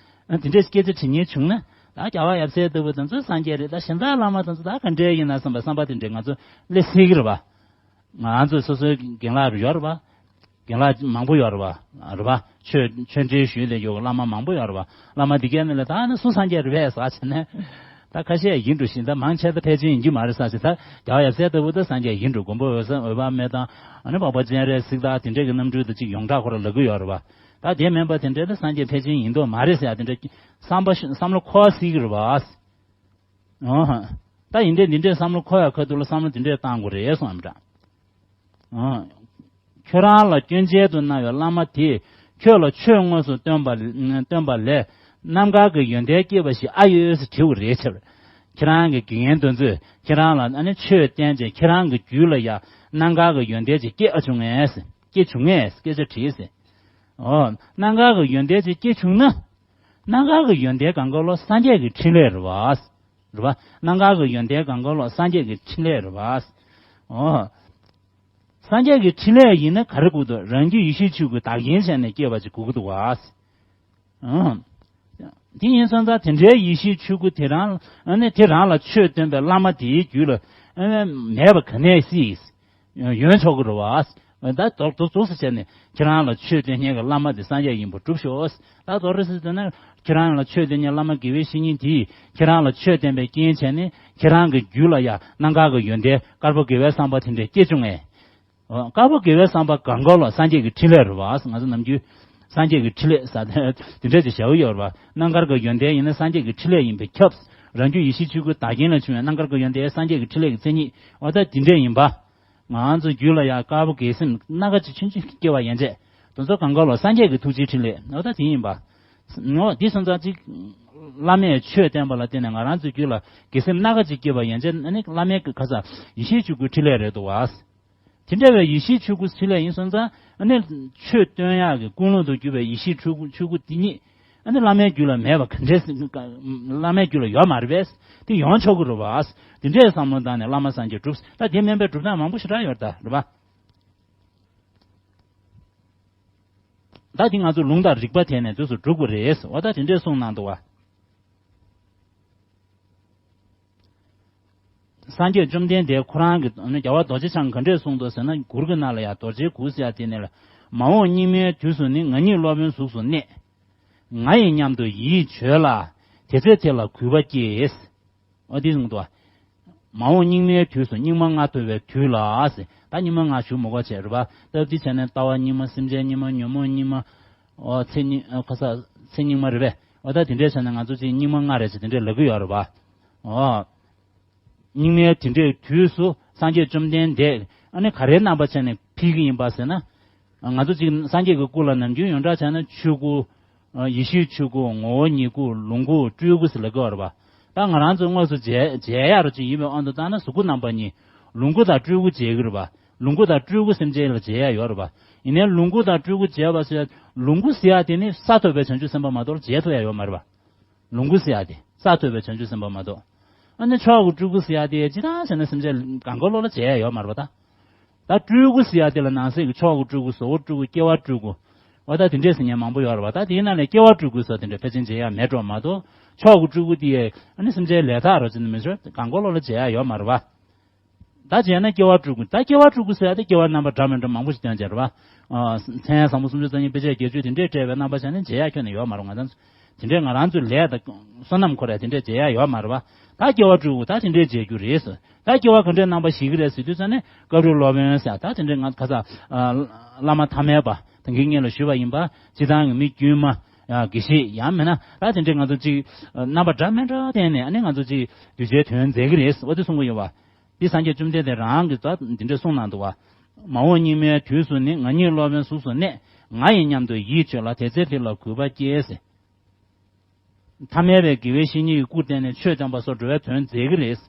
ཨ་དེ་འདྲས་སྐད་ཆ་དྲི་མཁན་བྱུང་ན་ད་རྒྱལ་བ་ཡབ་སྲས་ལྟ་བུ་དེ་ཚོ་སངས་རྒྱས་རེད། ད་གཞན་དག་བླ་མ་དེ་ཚོ་ད་ག་འདྲས་ཡིན་ན་བསམ་པ་བསམ་པ་དེ་འདྲས་ང་ཚོ་སླེབས་སྲིད་ཀྱི་རེད་བ། ང་ཚོ་སོ་སོའི་རྒན་ལགས་ཡོད་རེད་བ། རྒན་ལགས་མང་པོ་ཡོད་རེད་བ། རེད་བ། ཆོས་ཆོས་འབྲེལ་ཞུས་ལས་ཡོད་བླ་མ་མང་པོ་ཡོད་རེད་བ། བླ་མ་འདི་གས་ནི་ལས་ད་ནི་སུ་སངས་རྒྱས་རེད་པས་ཟེར་བྱས་ནས། ད་ཁ་ཤས་ཡིན་འགྲོ་ཞིང་ད་མང་ཆེ་ད་ཕལ་ཆེར་ཡིན་གྱི་མ་རེད་ཟེར་བྱས། ད་རྒྱལ་བ་ཡབ་སྲས་ལྟ་བུ་ད་སངས་རྒྱས་ཡིན་འགྲོ། མགོན་པོ་འོད་གསལ་འོད་དཔག་མེད་དང་ཨ་ནི་འཕགས་པ་སྤྱན་རས་གཟིགས་དང་དེ་འདྲས་ཀྱི་རྣམ་སྤྲུལ་དང་གཅིག་ཡོངས་གྲགས་ཁོ་རང་ལབ་ཀྱི་ཡོད་རེད་བ། ད་དེ་མིན་པ་དེ་འདྲས་ད་སངས་རྒྱས་ཕལ་ཆེར་ཡིན་མདོག་མ་རེད་ཟེར་ཡ་དེ་འདྲས་བསམ་པ་བསམ་བློ་འཁོར་སྲིད་ཀྱི་རེད་བ། ཨོ། ད་ཡིན་དེ་འདི་འདྲའི་བསམ་བློ་འཁོར་ཡག་ཁ་ཐུག་ལ་བསམ་བློ་འདི་འདྲའི་བཏང་དགོས་རེད་གསུངས་པ་འདྲ། ཨོ། ཁྱོད་རང་ལ་སྐྱོན་ཅན་དུ་སྣང་བའི་བླ་མ་དེས་ཁྱོད་ལ་ཆོས་དངོས་སུ་སྟོན་པ་སྟོན་པ་ལས་རྣམ་དཀར་གྱི་ཡོན་ཏན་སྐྱེས་པ་ཞིག་ཨ་ཡོད་ཟེར་དྲི་བ་རེད་ཆེ་བར། ཁྱེད་རང་གི་དགེ་རྒན་དེ་ཚོས་ཁྱེད་རང་ལ་ཨ་ནི་ཆོས་བསྟན་བྱས་ཁྱེད་རང་གི་རྒྱུད་ལ་ཡང་རྣམ་དཀར་གྱི་ཡོན་ཏན་ཅིག་སྐྱེས་ཨ་བྱུང་ངས་ཟེར། སྐྱེས་བྱུང་ངས་སྐད་ཆ་དྲིས་ཟེར། ཨོ། རྣམ་དཀར་གྱི་ཡོན་ཏན་ཅིག་སྐྱེས་བྱུང་ན། རྣམ་དཀར་གྱི་ཡོན་ཏན་གང་ག་ལོ་སངས་རྒྱས་ཀྱི་འཕྲིན་ལས་རེད་བ། རེད་བ། རྣམ་དཀར་གྱི་ཡོན་ཏན་གང་ག་ལོ་སངས་རྒྱས་ཀྱི་འཕྲིན་ལས་རེད་བ། ཨོ། སངས་རྒྱས་ཀྱི་འཕྲིན་ལས་ཡིན་ན་ག་རེ་དགོས་འདུག་རང་རྒྱུད་ཡེ་ཤེས་ཆོས་སྐུ་བདག་རྐྱེན་བྱས་ནས་སྐྱེས་པ་ཅིག་དགོས་ཀྱི་འདུག་བ། ཨོ། དེ་ཡིན་སོང་ཙང་དེ་འདྲའི་ཡེ་ཤེས་ཆོས་སྐུ་དེ་རང་ཨ་ནི་དེ་རང་ལ་ཆོས་སྟོན་པའི་བླ་མ་དེའི་རྒྱུད་ལ་ཨ་ནི་མེད་པ་ག་ནས་སྲིད། ཡོན་ཆོག་གི་རེད་བ། ད་རྫོགས་རྫོགས་རྫོགས་སུ་བྱས་ནས་ཁྱེད་རང་ལ་ཆོས་སྟོན་མཁན་གྱི་བླ་མ་དེ་སངས་རྒྱས་ཡིན་པ་གྲུབ་ཤོག་ད་རྫོགས་རྫོགས་སུ་བྱས་ན་ཁྱེད་རང་ལ་ཆོས་སྟོན་མཁན་བླ་མ་དགེ་བའི་བཤེས་གཉེན་དེས་ཁྱེད་རང་ལ་ཆོས་བསྟན་པའི་རྐྱེན་བྱས་ནས་ཁྱེད་རང་གི་རྒྱུད་ལ་ཡང་རྣམ་དཀར་གྱི་ཡོན་ཏན་དཀར་པོ་དགེ་བའི་བསམ་པ་དེ་འདྲས་སྐྱེ་བྱུང་ངས། དཀར་པོ་དགེ་བའི་བསམ་པ་གང་ག་ལ་སངས་རྒྱས་ཀྱི་འཕྲིན་ལས་རེད་བ། ང་ཚོ་ནམ་རྒྱུན་སངས་རྒྱས་ཀྱི་འཕྲིན་ལས་ཟེར་དེ་འདྲས་ཅིག་བྱ་གི་ཡོད་རེད་བ། རྣམ་དཀར་གྱི་ཡོན་ཏན་ཡིན་ན་སངས་རྒྱས་ཀྱི་འཕྲིན་ལས་ཡིན་པས་ཁྱབ། རང་རྒྱུད་ཡེ་ཤེས་ཆོས་སྐུ་བདག་རྐྱེན་ལ་བྱུང་བའི་རྣམ་དཀར་གྱི་ཡོན་ཏན་སངས་རྒྱས་ཀྱི་འཕྲིན་ལས་ཀྱི་མཚན་ཉིད། འོ་ད་དེ་འདྲས་ཡིན་པ། ང་ཚོ་རྒྱུད་ལ་ཡང་དཀར་པོ་དགེ་སེམས་སྣ་ཁ་ཅིག་ཆུང་ཆུང་སྐྱེ་བ་ཡན་ཆད། དེ་ཚོ་གང་ག་ལ་སངས་རྒྱས་ཀྱི་ཐུགས་རྗེའི་འཕྲིན་ལས་འོ་ད་དེ་ཡིན་པ། འོ་དེ་སོང་ཙང་ཅིག་བླ་མས་ཆོས་བསྟན་པ་ལ་བརྟེན་ནས་ང་རང་ཚོའི་རྒྱུད་ལ་དགེ་སེམས་སྣ་ཁ་ཅིག་སྐྱེ་བ་ཡན་ཆད་ཨ་ནི་བླ་མའི་གི་ཁ་ས་ཡེ་ཤེས་ཆོས་སྐུའི་འཕྲིན་ལས་རེད་འདུག་བ། དེ་འདྲ་བའི་ཡེ་ཤེས་ཆོས་སྐུ་འཕྲིན་ལས་ཡིན་སོང་ཙང་ཨ་ནི་ཆོས་སྟོན་ཡག་གི་ཀུན་སློང་དུ་གྱུར་པའི་ཡེ་ཤེས་ཆོས་སྐུ་ཆོས་སྐུ་དེ་ཉིད། ཨ་ནི་བླ་མའི་རྒྱུད་ལ་མེད་པ་ག་འདྲས། བླ་མའི་རྒྱུད་ལ་ཡོད་མ་རེད་པས། དེ་ཡོང་ཆོག་གི་རེད་པ། དེ་འདྲས་བསམ་བློ་བཏང་ནས་བླ་མ་སངས་རྒྱས་སྒྲུབ། ད་དེ་མིན་པའི་སྒྲུབ་སྟངས་མང་པོ་ཞེ་དྲག་ཡོད་རེད་ད། རེད་པ། ད་དེ་ང་ཚོ་ལུང་དང་རིགས་པ་དེ་ནས་དུས་སུ་སྒྲུབ་དགོས་རེད། འོ་ད་དེ་འདྲས་གསུངས་གནང་འདུག་པ། སངས་རྒྱས་བཅོམ་ལྡན་འདས་ཁོ་རང་གིས་རྒྱལ་བ་རྡོ་རྗེ་འཆང་ག་འདྲས་གསུངས་འདུག་ཟེར་ན། མགུར་གྱི་ནང་ལ་ཡང་རྡོ་རྗེའི་མགུར་ཟེར་ཡ་དེ་ནས་ལ། མ་འོངས་སྙིགས་མའི་དུས་སུ་ནི། ང་ཉིད་སློབ་དཔོན་གཟུགས་སུ་གནས། ང་ཡི་སྙམ་དུ་ཡིད་བྱོས་ལ། དེ་ཚེ་དེ་ལ་གུས་པ་སྐྱེས། འོ་དེ་གསུངས་འདུག་པ། མ་འོངས་སྙིགས་མའི་དུས་སུ། སྙིགས་མ་ལྔ་ཐོབ་པའི་དུས་ལ་ཟེར། ད་སྙིགས་མ་ལྔ་ཞུ་མི་དགོས་བྱས། རེད་པ། སྟབས་བདེ་བྱས་ན་ལྟ་བ་སྙིགས་མ། སེམས་ཅན་སྙིགས་མ། ཉོན་མོངས་སྙིགས་མ། འོ་ཚེ་སྙིགས། ཨ་ཁ་ས། ཚེ་སྙིགས་མ་རེད་པས། འོ་ད་དེ་འདྲས་བྱས་ན་ང་ཚོ་ཅིག་སྙིགས་མ་ལྔ་རེད་ཟེར་དེ་འདྲས་ལབ་ཀྱི་ཡོད་རེད་པ། འོ། སྙིགས་མའི་དེ་འདྲའི་དུས་སུ་སངས་རྒྱས་བཅོམ་ལྡན་འདས་ཨ་ནི་ག་རེའི་རྣམ་པ་བྱས་ནས་ཕེབས་ཀྱི་ཡིན་པ་ཟེར་ན། ང་ཚོ་ཅིག་སངས་རྒྱས་ཀྱི་སྐུ་ལ་ནམ་རྒྱུན་ཡོངས་གྲགས་བྱས་ན་ཆོས་སྐུ། ཡེ་ཤེས་ཆོས་སྐུ། ངོ་བོ་ཉིད་སྐུ། ལོངས་སྐུ། སྤྲུལ་སྐུ་ཟེར་ལབ་ཀྱི་ཡོད་རེད་པ། ད་ང་རང་ཚོ་དངོས་སུ་མཇལ་མཇལ་ཡག་རུ་ཅིག་ཡིན་པའི་དབང་དུ་བཏང་ན། གཟུགས་སྐུ་རྣམ་པ་གཉིས། ལོངས་སྐུ་དང་སྤྲུལ་སྐུ་མཇལ་གྱི་རེད་པ། ལོངས་སྐུ་དང་སྤྲུལ་སྐུ་སེམས་ཅན་ལ་མཇལ་ཡག་ཡོད་རེད་པ། ཡིན་ནའི་ལོངས་སྐུ་དང་སྤྲུལ་སྐུ་མཇལ་བ་ཟེར། ལོངས་སྐུ་ཟེར་ཡག་དེ་ནི་ས་ཐོབ་པའི་བྱང་ཆུབ་སེམས་དཔའ་མ་གཏོགས་མཇལ་ཐུབ་ཡག་ཡོད་མ་རེད་པ། ལོངས་སྐུ་ཟེར་ཡག་དེ་ས་ཐོབ་པའི་བྱང་ཆུབ་སེམས་དཔའ་མ་གཏོགས། ཨ་ནི་མཆོག་གི་སྤྲུལ་སྐུ་ཟེར་ཡག་དེ་ཅི་ལྟར་བྱས་ན་སེམས་ཅན་གང་ག་བློ་ལ་མཇལ་ཡག་ཡོད་མ་རེད་པ་ད། ད་སྤྲུལ་སྐུ་ཟེར་ཡག་དེ་ལ་ནང་གསེས་ཀྱི་མཆོག་གི་སྤྲུལ་སྐུ། བཟོ་བོ་སྤྲུལ་སྐུ། སྐྱེ་བ་སྤྲུལ་སྐུ། འོ་ད་དེ་འདྲས་ཟེར་མཁན་མང་པོ་ཡོད་རེད་པ། ད་དེའི་ནང་ནས་སྐྱེ་བ་སྤྲུལ་སྐུ་སོགས་དེ་འདྲས་ཕལ་ཆེར་མཇལ་ཡག་མེད་འགྲོ་མ་གཏོགས། མཆོག་གི་སྤྲུལ་སྐུ་དེ་ཨ་ནི་སེམས་ཅན་ལས་དག་རོ་ཅི་ནི་མི་ཤོར་གང་ག་བློ་ལ་མཇལ་ཡག་ཡོད་མ་རེད་པ། ད་བྱས་ན་སྐྱེ་བ་སྤྲུལ་སྐུ། ད་སྐྱེ་བ་སྤྲུལ་སྐུ་ཟེར་ཡག་དེ་སྐྱེ་བ་རྣམ་པ་འདྲ་མི་འདྲ་མང་པོ་ཞིག་སྟོན་བྱས་རེད་པ། ཨ་མཚན་བཟང་པོ་སུམ་ཅུ་རྩ་གཉིས། དཔེ་བྱད་བརྒྱད་ཅུ། དེ་འདྲས་སྤྲས་པའི་རྣམ་པ་བྱས་ནས་མཇལ་ཡག་ཁྱོན་ནས་ཡོད་མ་རེད། ང་ཚོ་དེ་འདྲས་ང་རང་ཚོའི་ལས་དང་བསོད་ནམས་འཁོར་ཡག་དེ་འདྲས་མཇལ་ཡག་ཡོད་མ་རེད་པ། ད་སྐྱེ་བ་སྤྲུལ་སྐུ་ད་དེ་འདྲས་མཇལ་རྒྱུ་རེད་ཟེར། ད་སྐྱེ་བ་ག་འདྲས་རྣམ་པ་ཞིག་གི་རེད་ཟེར་དུས་ཙ་ནས། བཀའ་དྲིན་སློབ་དཔོན་ཟེར་ཡག་ད་དེ་འདྲས། ང་ཁ་ས་ཨ་བླ་མ་ཐ་མལ་པ་ད་གིན་སྔོན་ལ་ཞུས་པ་ཡིན་པ། སྤྱིར་བཏང་གི་མི་དཀྱུས་མ། ཨ་དགེ་བཤེས། ཡང་མིན་ན་ད་དེ་འདྲས་ང་ཚོ་ཅིག་རྣམ་པ་འདྲ་མི་འདྲ་བསྟན་ནས་ཨ་ནི་ང་ཚོ་ཅིག་གདུལ་བྱའི་དོན་མཛད་ཀྱི་རེད་ཟེར། འོ་དེ་གསུང་གི་ཡོད་པ། འདི་སངས་རྒྱས་བཅོམ་ལྡན་འདས་རང་གིས་ད་འདི་འདྲ་གསུངས་གནང་འདུག་པ། མ་འོངས་སྙིགས་མའི་དུས་སུ་ནི། ང་ཉིད་སློབ་དཔོན་གཟུགས་སུ་གནས། ང་ཡི་སྙམ་དུ་ཡིད་བྱོས་ལ། དེ་ཚེ་དེ་ལ་གུས་པ་སྐྱེས་ཟེར། ཐ་མལ་པའི་དགེ་བའི་བཤེས་གཉེན་གྱི་སྐུར་བསྟན་ནས་ཆོས་བསྟན་པ་སོགས་འགྲོ་བའི་དོན་མཛད་ཀྱི་རེད།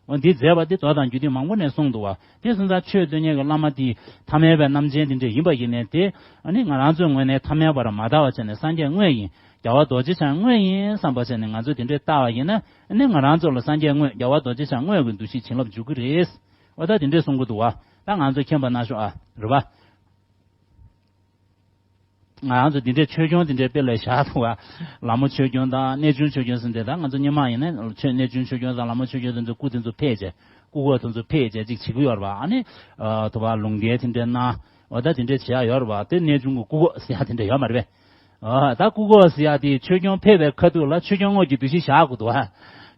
འོ་འདི་མཛད་པ་འདི་མདོ་དང་རྒྱུད་སྡེ་མང་པོ་ནས་གསུངས་འདུག་པ། དེ་སོང་ཙང་ཆོས་སྟོན་མཁན་གྱི་བླ་མ་འདི་ཐ་མལ་པའི་རྣམ་ཅན་འདི་འདྲ་ཡིན་པ་ཡིན་ནའི། དེ་ཨ་ནི་ང་རང་ཚོའི་ངོས་ནས་ཐ་མལ་པར་མ་ལྟ་བ་བྱས་ནས་སངས་རྒྱས་དངོས་ཡིན། རྒྱལ་བ་རྡོ་རྗེ་འཆང་དངོས་ཡིན་བསམ་པ་བྱས་ནས་ང་ཚོས་དེ་འདྲས་ལྟ་བ་ཡིན་ན། ཨ་ནི་ང་རང་ཚོ་ལ་སངས་རྒྱས་དངོས། རྒྱལ་བ་རྡོ་རྗེ་འཆང་དངོས་ཀྱི་འདུ་ཤེས་བྱིན་རླབས་འཇུག་གི་རེད། འོ་ད་དེ་འདྲས་གསུང་གི་འདུག་པ། ད་ང་ཚོས་མཁྱེན་པ་གནང་ཤོག་ཨ། རེད་པ། ང་རང་ཚོ་འདི་འདྲའི་ཆོས་སྐྱོང་འདི་འདྲའི་དཔེ་ལ་བཞག་འདུག་པ། ལ་མོ་ཆོས་སྐྱོང་དང་གནས་ཆུང་ཆོས་སྐྱོང་ཟེར་འདི། ད་ང་ཚོ་སྔོན་མ་ཡིན་ན་ཆོས། གནས་ཆུང་ཆོས་སྐྱོང་དང་ལ་མོ་ཆོས་སྐྱོང་དེ་ཚོ་སྐུ་དེ་ཚོ་ཕེབས་བྱས། སྐུ་གོ་དེ་ཚོ་ཕེབས་བྱས་ཅིག་བྱེད་ཀྱི་ཡོད་རེད་པ། ཨ་ནི་ཨ་དུ་བ་ལུང་བསྟན་དེ་འདྲའི་གནང་། འོ་ད་དེ་འདྲའི་བྱེད་ཡག་ཡོད་རེད་པ། དེ་གནས་ཆུང་གི་སྐུ་གོ་ཟེར་ཡག་དེ་འདྲ་ཡོད་མ་རེད་པས། ཨ་ད་སྐུ་གོ་ཟེར་ཡག་དེ་ཆོས་སྐྱོང་ཕེབས་པའི་ཁ་ཐུག་ལ་ཆོས་སྐྱོང་དངོས་ཀྱི་འདུ་ཤེས་བཞག་དགོས་འདུག་པ།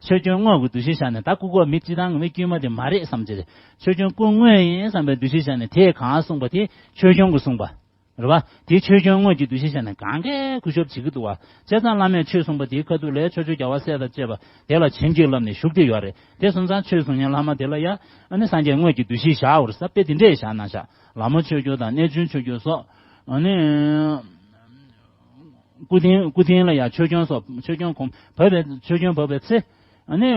ཆོས་སྐྱོང་དངོས་ཀྱི་འདུ་ཤེས་བཞག་ནས། ད་སྐུ་གོ་མི་སྤྱིར་བཏང་གི་མི་དཀྱུས་མ་དེ་མ་རེད་བསམ་བྱས། ཆོས་སྐྱོང་སྐུ་དངོས་ཡིན་བསམ་པའི་འདུ་ཤེས་བཞག་ནས། དེས་གང་གསུངས་པ་དེ་ཆོས་སྐྱོང་གིས་གསུངས་པ། རེད་པ། དེ་ཆོས་སྐྱོང་དངོས་ཀྱི་འདུ་ཤེས་བཞག་ནས་གང་གས་གུས་ཞབས་བྱེད་ཀྱི་འདུག་པ། བྱས་ཙང་བླ་མས་ཆོས་གསུངས་པ་དེའི་ཁ་ཐུག་ལ་ཕྱོགས་བཅུའི་རྒྱལ་བ་སྲས་དང་བཅས་པ་དེ་ལ་བྱིན་གྱིས་བརླབས་ནས་བཞུགས་བསྡད་ཡོད་རེད། དེ་སོང་ཙང་ཆོས་གསུང་མཁན་བླ་མ་དེ་ལ་ཡ་ཨ་ནི་སངས་རྒྱས་དངོས་ཀྱི་འདུ་ཤེས་བཞག་པ་རེད་ཟེར། དཔེ་དེ་འདྲས་བཞག་གནང་ཤག། ལ་མོ་ཆོས་སྐྱོང་དང་གནས་ཆུང་ཆོས་སྐྱོང་སོགས། ཨ་ནི་སྐུ་རྟེན། སྐུ་རྟེན་ལ་ཡ་ཆོས་སྐྱོང་སོགས། ཆོས་སྐྱོང་གོང་བབས་པའི། ཆོས་སྐྱོང་བབས་པའི་ཚེ། ཨ་ནི།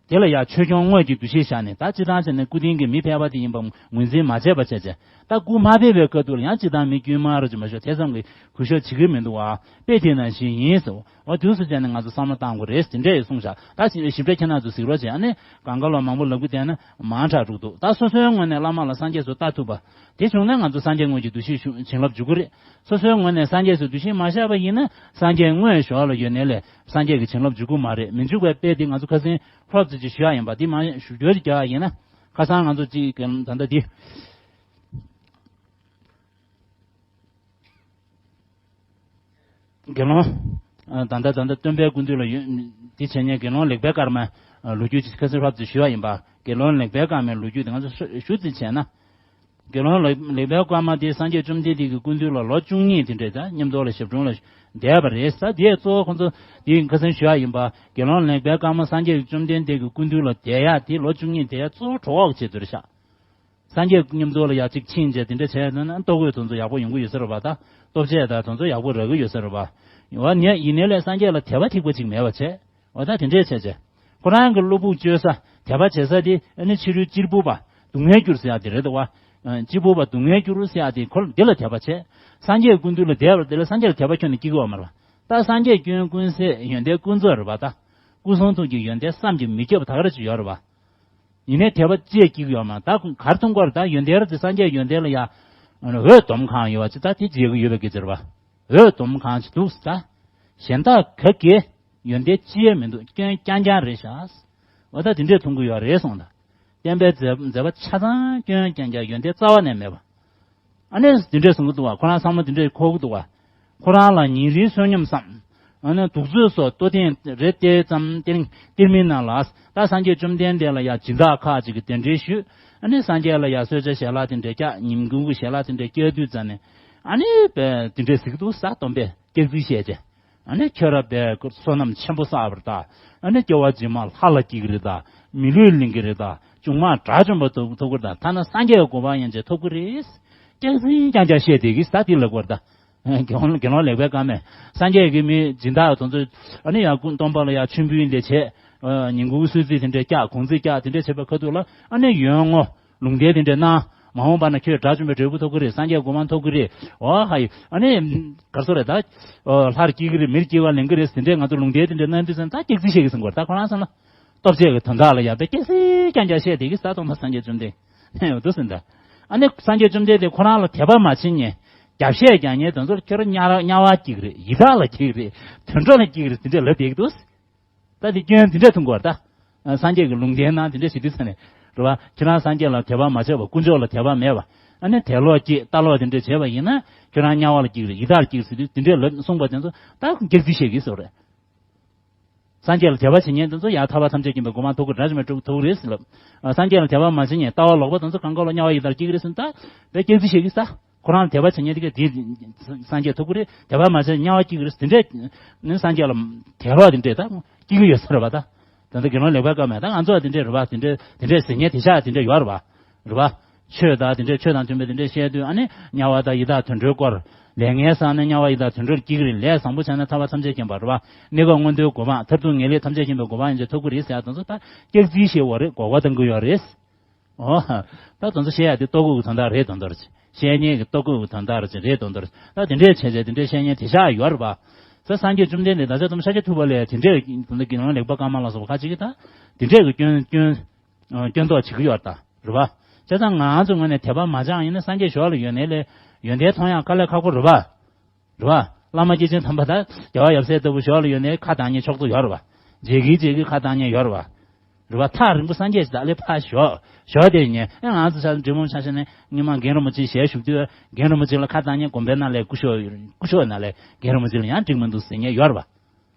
དེ་ལ་ཡང་ཆོས་སྐྱོང་དངོས་ཀྱི་འདུ་ཤེས་བཞག་ནས། ད་སྤྱིར་བཏང་བྱས་ན་སྐུ་རྟེན་གྱི་མི་ཕལ་པ་དེ་ཡིན་པ་ངོས་འཛིན་མ་བྱས་པ་བྱས་བྱས། ད་སྐུ་མ་ཕེབས་པའི་སྐབས་དུས་ལ་ཡང་སྤྱིར་བཏང་མི་དཀྱུས་མ་རུ་ཅིག་མ་ཤོར། དེ་ཙམ་གྱི་གུས་ཞབས་བྱེད་ཀྱི་མི་འདུག་པ། དཔེ་དེ་ནང་བཞིན་ཡིན་ཟེར། འོ་དུས་སུ་བྱས་ནས་ང་ཚོ་བསམ་བློ་བཏང་དགོས་རེད། དེ་འདྲས་གསུངས་ཤག། ད་ཞིབ་ཕྲ་ཁྱེད་རང་ཚོ་གཟིགས་རོགས་བྱས། ཨ་ནི་གང་ག་ལོ་མང་པོ་ལབ་ཀྱི་བསྡད་ན་མང་དྲགས་འགྲོ་གི་འདུག། ད་སོ་སོའི་ངོས་ནས་བླ་མ་ལ་སངས་རྒྱས་སུ་ལྟ་ཐུབ་པ། དེ་བྱུང་ན་ང་ཚོ་སངས་རྒྱས་དངོས་ཀྱི་འདུ་ཤེས་ཞུ། བྱིན་རླབས་འཇུག་གི་རེད། སོ་སོའི་ངོས་ནས་སངས་རྒྱས་སུ་འདུ་ཤེས་མ་བཞག་པ་ཡིན་ན། སངས་རྒྱས་དངོས་ཞོར་ལ་ཡོད་ནའི་ལས་སངས་རྒྱས་ཀྱི་བྱིན་རླབས་འཇུག་གི་མ་རེད། མི་འཇུག་པའི་དཔེ་འདི་ང་ཚོ་ཁ་སང་ལྷོད་ཙམ་ཅིག་ཞུ་ཡག་ཡིན་པ། འདི་མང་ཞུ་རྒྱུ་རྒྱག་ཡག་ཡིན་ན། ཁ་སང་ང་ཚོ་ཅིག་གི་ད་ལྟ་འདི། དགེ་སློང་། ཨ་ད་ལྟ་ད་ལྟ་སྟོན་པའི་སྐུ་མདུན་ལ་ཡོད། འདི་བྱས་ནས་དགེ་སློང་ལེགས་པའི་སྐར་མའི་ལོ་རྒྱུས་ཅིག་ཁ་སང་ལྷོད་ཙམ་ཞུ་ཡག་ཡིན་པ། དགེ་སློང་ལེགས་པའི་སྐར་མའི་ལོ་རྒྱུས་དེ་ང་ཚོ་ཞུ་ཙམ་བྱས་ན། དགེ་སློང་ལེགས་པའི་སྐར་མ་དེ་སངས་རྒྱས་བཅོམ་ལྡན་འདས་ཀྱི་སྐུ་མདུན་ལ་ལོ་བཅུ་གཉིས་དེ་འདྲས་ད་མཉམ་དུ་ལ་ཞབས་དྲུང་ལ་བསྡད་པ་རེད། ད་དེ་གཙོ་བོ་ཁོང་ཚོ་དེ་ཁ་སང་ཞུ་ཡག་ཡིན་པ། དགེ་སློང་ལེགས་པའི་སྐར་མ་སངས་རྒྱས་བཅོམ་ལྡན་འདས་ཀྱི་སྐུ་མདུན་ལ་བསྡད་ཡག་དེ་ལོ་བཅུ་གཉིས་བསྡད་ཡག་གཙོ་བོ་གྲོགས་ཆེད་དུ་རེད་ཤག། སངས་རྒྱས་མཉམ་དུ་ལ་ཡག་ཅིག་ཕྱིན་བྱས་དེ་འདྲས་བྱས་ན་ལྟོ་གོས་དེ་ཚོ་ཡག་པོ་ཡོང་གི་ཡོད་ས་རེད་པ། ད་ལྟོ་ཆས་དང་དེ་ཚོ་ཡག་པོ་རག་གི་ཡོད་ས་རེད་པ། འོ་ནས་ཡིན་ནའི་ལས་སངས་རྒྱས་ལ་དད་པ་ཐིགས་པ་ཅིག་མེད་པ་བྱས། འོ་ད་དེ་འདྲས་བྱས་བྱས། ཁོ་རང་གི་བློ་ཕུགས་བཅོལ་ས། དད་པ་བྱེད་ས་དེ་ཨ་ནི་ཕྱི་རོལ་གཅེར་བུ་པ། སྡུག་བསྔལ་སྒྱུར་ཟེར་ཡག་དེ་རེད་འདུག་པ། ཨ་གཅིག་པུ་པ་སྡུག་བསྔལ་འགྱུར་ཟེར་ཡ་དེ་ཁོ་འདི་ལ་དད་པ་བྱས། སངས་རྒྱས་ཀུན་འདུས་ལ་དད་པ་དེ་ལ་སངས་རྒྱས་ལ་དད་པ་ཁྱོན་ནས་སྐྱེ་གི་ཡོད་མ་རེད་པ། ད་སངས་རྒྱས་སྐྱོན་ཀུན་ཟད་ཡོན་ཏན་ཀུན་རྫོབ་རེད་པ། ད་སྐུ་གསུང་ཐུགས་ཀྱི་ཡོན་ཏན་བསམ་གྱིས་མི་ཁྱབ་པ་ད་ག་རེ་ཅིག་ཡོད་རེད་པ། ཡིན་ནའི་དད་པ་ཅིས་སྐྱེ་གི་ཡོད་མ་རེད། ད་ག་རེ་མཐོང་གི་ཡོད་རེད། ད་ཡོན་ཏན་རེད་དེ་སངས་རྒྱས་ཡོན་ཏན་ལ་ཡ་འོད་འདོམ་གང་ཡོད་པ་ཅིག་ད་དེ་མཇལ་གི་ཡོད་པའི་སྐད་ཆ་རེད་པ། འོད་འདོམ་གང་ཅིག་འདུག་ཟེར། ད་གཞན་དག་ག་གེ་ཡོན་ཏན་ཅི་ཡང་མི་འདུག་སྐྱོན་རྐྱང་རྐྱང་རེད་ཤག་འོ་ད་དེ་འདྲས་མཐོང་གི་ཡོད་རེད་གསུངས་ད། བསྟན་པའི་མཛད་མཛད་པ་ཆ་ཚང་སྐྱོན་རྐྱང་རྐྱང་ཡོན་ཏན་རྩ་བ་ནས་མེད་པ། ཨ་ནི་དེ་འདྲས་གསུང་གི་འདུག་པ། ཁོ་རང་བསམ་བློ་དེ་འདྲས་འཁོར་གི་འདུག་པ། ཁོ་རང་ལ་ཉིན་རེའི་བསོད་སྙོམས་སམ། ཨ་ནི་གདུགས་ཚོད་སོགས་ལྟོ་ཐེངས་རེ་སྟེར་ཙམ་སྟེར་སྟེར་མི་རྣམས་ལ་ད་སངས་རྒྱས་བཅོམ་ལྡན་འདས་ལ་ཡང་སྦྱིན་བདག་ཁག་ཅིག་གིས་གདན་འདྲེན་ཞུས། ཨ་ནི་སངས་རྒྱས་ལ་ཡང་གསོལ་ཇ་ཞལ་ལག་དེ་འདྲས་བཀྱག་ཉིན་གུང་གི་ཞལ་ལག་དེ་འདྲས་བཀྱག་དུས་ཙམ་ནས་ཨ་ནི་དེ་འདྲས་གཟིགས་འདུག་ས། སྟོན་པས་སྐྱག་རྫུན་བཤད་བྱས། ཨ་ནི་ཁྱོད་ར་བས་བསོད་ནམས་ཆེན་པོ་བསགས་པ་རེད་ད། ཨ་ནི་སྐྱེ་བ་རྗེས་མ་ལྷ་ལ་སྐྱེ་གི་རེད་ད། མི་ལུས་ལེན་གི་རེད་ད། མཇུག་མ་དགྲ་བཅོམ་པ་ཐོབ་ཐོབ་གི་རེད་ད། ཐ་ན་སངས་རྒྱས་གོ་འཕང་ཡན་ཆད་ཐོབ་གི་རེད། སྐྱག་རྫུན་རྐྱང་རྐྱང་བཤད་བསྡད་ཀྱི་ས་དེ་ལབ་དགོས་རེད་ད། དགེ་སློང་དགེ་སློང་ལེགས་པའི་བཀའ་མས། སངས་རྒྱས་ཀྱི་མི་སྦྱིན་བདག་དེ་ཚོ་ཨ་ནི་ཡང་སྐུ་སྟོན་པ་ལ་ཡང་མཆོད་འབུལ་འདི་བྱས། ཨ་ཉིན་གུང་གསོལ་ཚིགས་དེ་འདྲས་བཀྱག་གུང་ཚིགས་བཀྱག་དེ་འདྲས་བྱས་པའི་ཁ་ཐུག་ལ་ཨ་ནི་ཡོན་བསྔོ། ལུང་བསྟན་དེ་འདྲས་གནང་། མ་འོངས་པ་ན་ཁྱོད་དགྲ་བཅོམ་པའི་འབྲས་བུ་ཐོབ་ཀྱི་རེད། སངས་རྒྱས་གོ་འཕང་ཐོབ་ཀྱི་རེད། འོ་ཧ་ཡི། ཨ་ནི་ག་རེ་ཟེར་རེད་ད། ཨོ་ལྷར་སྐྱེ་གི་རེད། མིར་སྐྱེ་བ་ལེན་གྱི་རེད་ཟེར་འདྲས་ང་ཚོ་ལུང་བསྟན་དེ་འདྲས་གནང་དུས་ཙམ་ད་སྐྱག་རྫུན་བཤད་ཀྱི་ཟེར་དགོས་རེད་ད། ཁོ་རང་བསམ་ན་སྟོབས་ཆེ་གི་དོན་དག་ལ་ཡང་དཔེ་སྐྱག་རྫུན་རྐྱང་རྐྱང་བཤད་བསྡད་ཀྱི་ས། སྟོན་པ་སངས་རྒྱས་བཅོམ་ལྡན་འདུག་ཟེར་ད། ཨ་ནི་སངས་རྒྱས་བཅོམ་ལྡན་འདས་ཁོ་རང་ལ་དད་པ་མ་བྱེད་མཁན། རྒྱབ་བཤད་རྒྱག་མཁན་དེ་ཚོར་ཁྱོད་རང་དམྱལ་བ་དམྱལ་བ་སྐྱེ་གི་རེད། ཡི་དྭགས་ལ་སྐྱེ་གི་རེད། དུད་འགྲོ་ལ་སྐྱེ་གི་རེད་ཟེར་འདྲས་ལབ་བསྡད་ཀྱི་འདུག་ད་དེ་སྐྱོན་དེ་འདྲ་ཐོན་གྱི་ཡོད་རེད་ད། ཨ་སངས་རྒྱས་ཀྱི་ལུང་བསྟན་ནང་དེ་འདྲ་ཞིག་འདུག་ཟེར་ནས་རེད་བ། ཁྱེད་རང་སངས་རྒྱས་ལ་དད་པ་མ་བྱས་པ། དཀོན་མཆོག་ལ་དད་པ་མེད་པ། ཨ་ནི་དད་ལོག་སྐྱེས་ལྟ་ལོག་དེ་འདྲ་བྱས་པ་ཡིན་ན་ཁྱོད་རང་དམྱལ་བ་ལ་སྐྱེ་གི་རེད། ཡི་དྭགས་ལ་སྐྱེ་གི་རེད་ཟེར་དུས་དེ་འདྲ་ལབ་གསུངས་པ་དེ་ཚོ་ད་སྐྱག་རྫུན་བཤད་ཀྱི་ཟེར་བ་རེད། སངས་རྒྱས་ལ་དད་པ་བྱེད་མཁན་དེ་ཚོ་ཡང་ཐར་པ་ཐམས་ཅད་མཁྱེན་པའི་གོ་འཕང་ཐོབ་ཀྱི་རེད། དགྲ་བཅོམ་པའི་འབྲས་བུ་ཐོབ་ཀྱི་རེད་ཟེར་ལབ། ཨ་སངས་རྒྱས་ལ་དད་པ་མ་བྱེད་མཁན་ལྟ་བ་ལོག་པ་དེ་ཚོ་གང་ག་ལ་དམྱལ་བ་ཡི་དྭགས་སྐྱེ་གི་རེད་ཟེར་ད་དཔེ་སྐྱག་རྫུན་བཤད་ཀྱི་ས། ཁོ་རང་ལ་དད་པ་བྱེད་མཁན་དེ་གས་དེ་སངས་རྒྱས་ཐོབ་ཀྱི་རེད། དད་པ་མ་བྱས་དམྱལ་བ་སྐྱེ་གི་རེད། དེ་འདྲས་ནི་སངས་རྒྱས་ལ་དད་ལོག་དེ་འདྲས་ད་སྐྱེ་གི་ཡོད་ས་རེད་པ་ད། ད་ལྟ་དགེ་སློང་ལེགས་པའི་བཀའ་མས་ད་ང་ཚོ་ལ་དེ་འདྲས་རེད་པ། དེ་འདྲས་དེ་འདྲས་ཟེར་མཁན་དེ་ཤག་དེ་འདྲས་ཡོད་རེད་པ། རེད་པ། ཆོས་དང་དེ་འདྲས་ཆོས་དང་མཐུན་པའི་དེ་འདྲས་བཤད་དུས་ཨ་ནི་དམྱལ་བ་དང་ཡི་དྭགས་དུད་འགྲོའི་སྐོར། ལས་ངན་བསགས་ན་དམྱལ་བ་ཡི་དྭགས་དུད་འགྲོར་སྐྱེ་གི་རེད། ལས་བཟང་པོ་བྱས་ན་ཐར་པ་ཐམས་ཅད་མཁྱེན་པ་རེད་པ། གནས་སྐབས་མངོན་མཐོའི་གོ་འཕང་མཐར་ཐུག་ངེས་ལེགས་ཐམས་ཅད་མཁྱེན་པའི་གོ་འཕང་ཡན་ཆད་ཐོབ་ཀྱི་རེད་ཟེར་ཡ་དེ་ཚོ་ད་སྐྱག་རྫུན་བཤད་པ་རེད། མགོ་སྐོར་གཏོང་གི་ཡོད་རེད། ཨོ། ད་དེ་ཚོ་བཤད་ཡ་དེ་ལྟོ་གོས་ཀྱི་དོན་དག་རེད་དོན་དག་རེད། བཤད་མཁན་གྱི་ལྟོ་གོས་ཀྱི་དོན་དག་རེད་རེད་དོན་དག་རེད། ད་དེ་འདྲས་བྱས་བྱས་དེ་འདྲས་བཤད་མཁན་དེ་ཤག་ཡོད་རེད་པ། ད་སངས་རྒྱས་བཅོམ་ལྡན་འདས་བདག་ཅག་ཐམས་ཅད་ཤཱཀྱ་ཐུབ་པ་ལས་དེ་འདྲས་དེ་འདྲས་དགེ་སློང་ལེགས་པ་བཀའ་མ་ལ་སོགས་པ་ཁ་ཅིག་གིས་ད་དེ་འདྲས་ཀྱི་སྐྱོན་སྐྱོན་སྐྱོན་འདོགས་བྱེད་ཀྱི་ཡོད་རེད་ད། རེད་པ། བྱས་ཙང་ང་ཚོའི་ངོས་ནས་དད་པ་མ་བྱང་ཡིན་ན་སངས་རྒྱས་ཞོར་ལ་ཡོད་ནའི་ལས་ཡོན་ཏན་མཐོང་ཡག་དཀའ་ལས་ཁག་པོ་རེད་པ། རེད་པ། བླ་མ་སྐྱེས་ཆེན་དམ་པ་དང་རྒྱལ་བ་ཡབ་སྲས་ལྟ་བུ་ཞོར་ལ་ཡོད་ནའི་ཁ་བཏང་མཁན་ཕྱོགས་གཏོགས་ཡོད་རེད་པ། མཇལ་གི་མཇལ་གི་ཁ་བཏང་མཁན་ཡོད་རེད་པ། རེད་པ། ཐག་རིང་པོ་སངས་རྒྱས་ཀྱི་བདག་ལས་ཕར་ཞོག་ཞོག་དེ་ཉན་ཨེ་ང་ཚོ་ཆ་འབྲི་མོ་ཆ་ཤ་ནས་སྔོན་མ་རྒན་རིན་པོ་ཆེ་ཞལ་བཞུགས་དུས་རྒན་རིན་པོ་ཆེ་ལ་ཁ་བཏང་མཁན་དགོན་པའི་ནང་ལས་སྐུ་ཞབས་སྐུ་ཞབས་ནང་ལས་རྒན་རིན་པོ་ཆེ་ལ་ཡང་འགྲིག་མི་འདུག་ཟེར་མཁན་ཡོད་རེད་པ།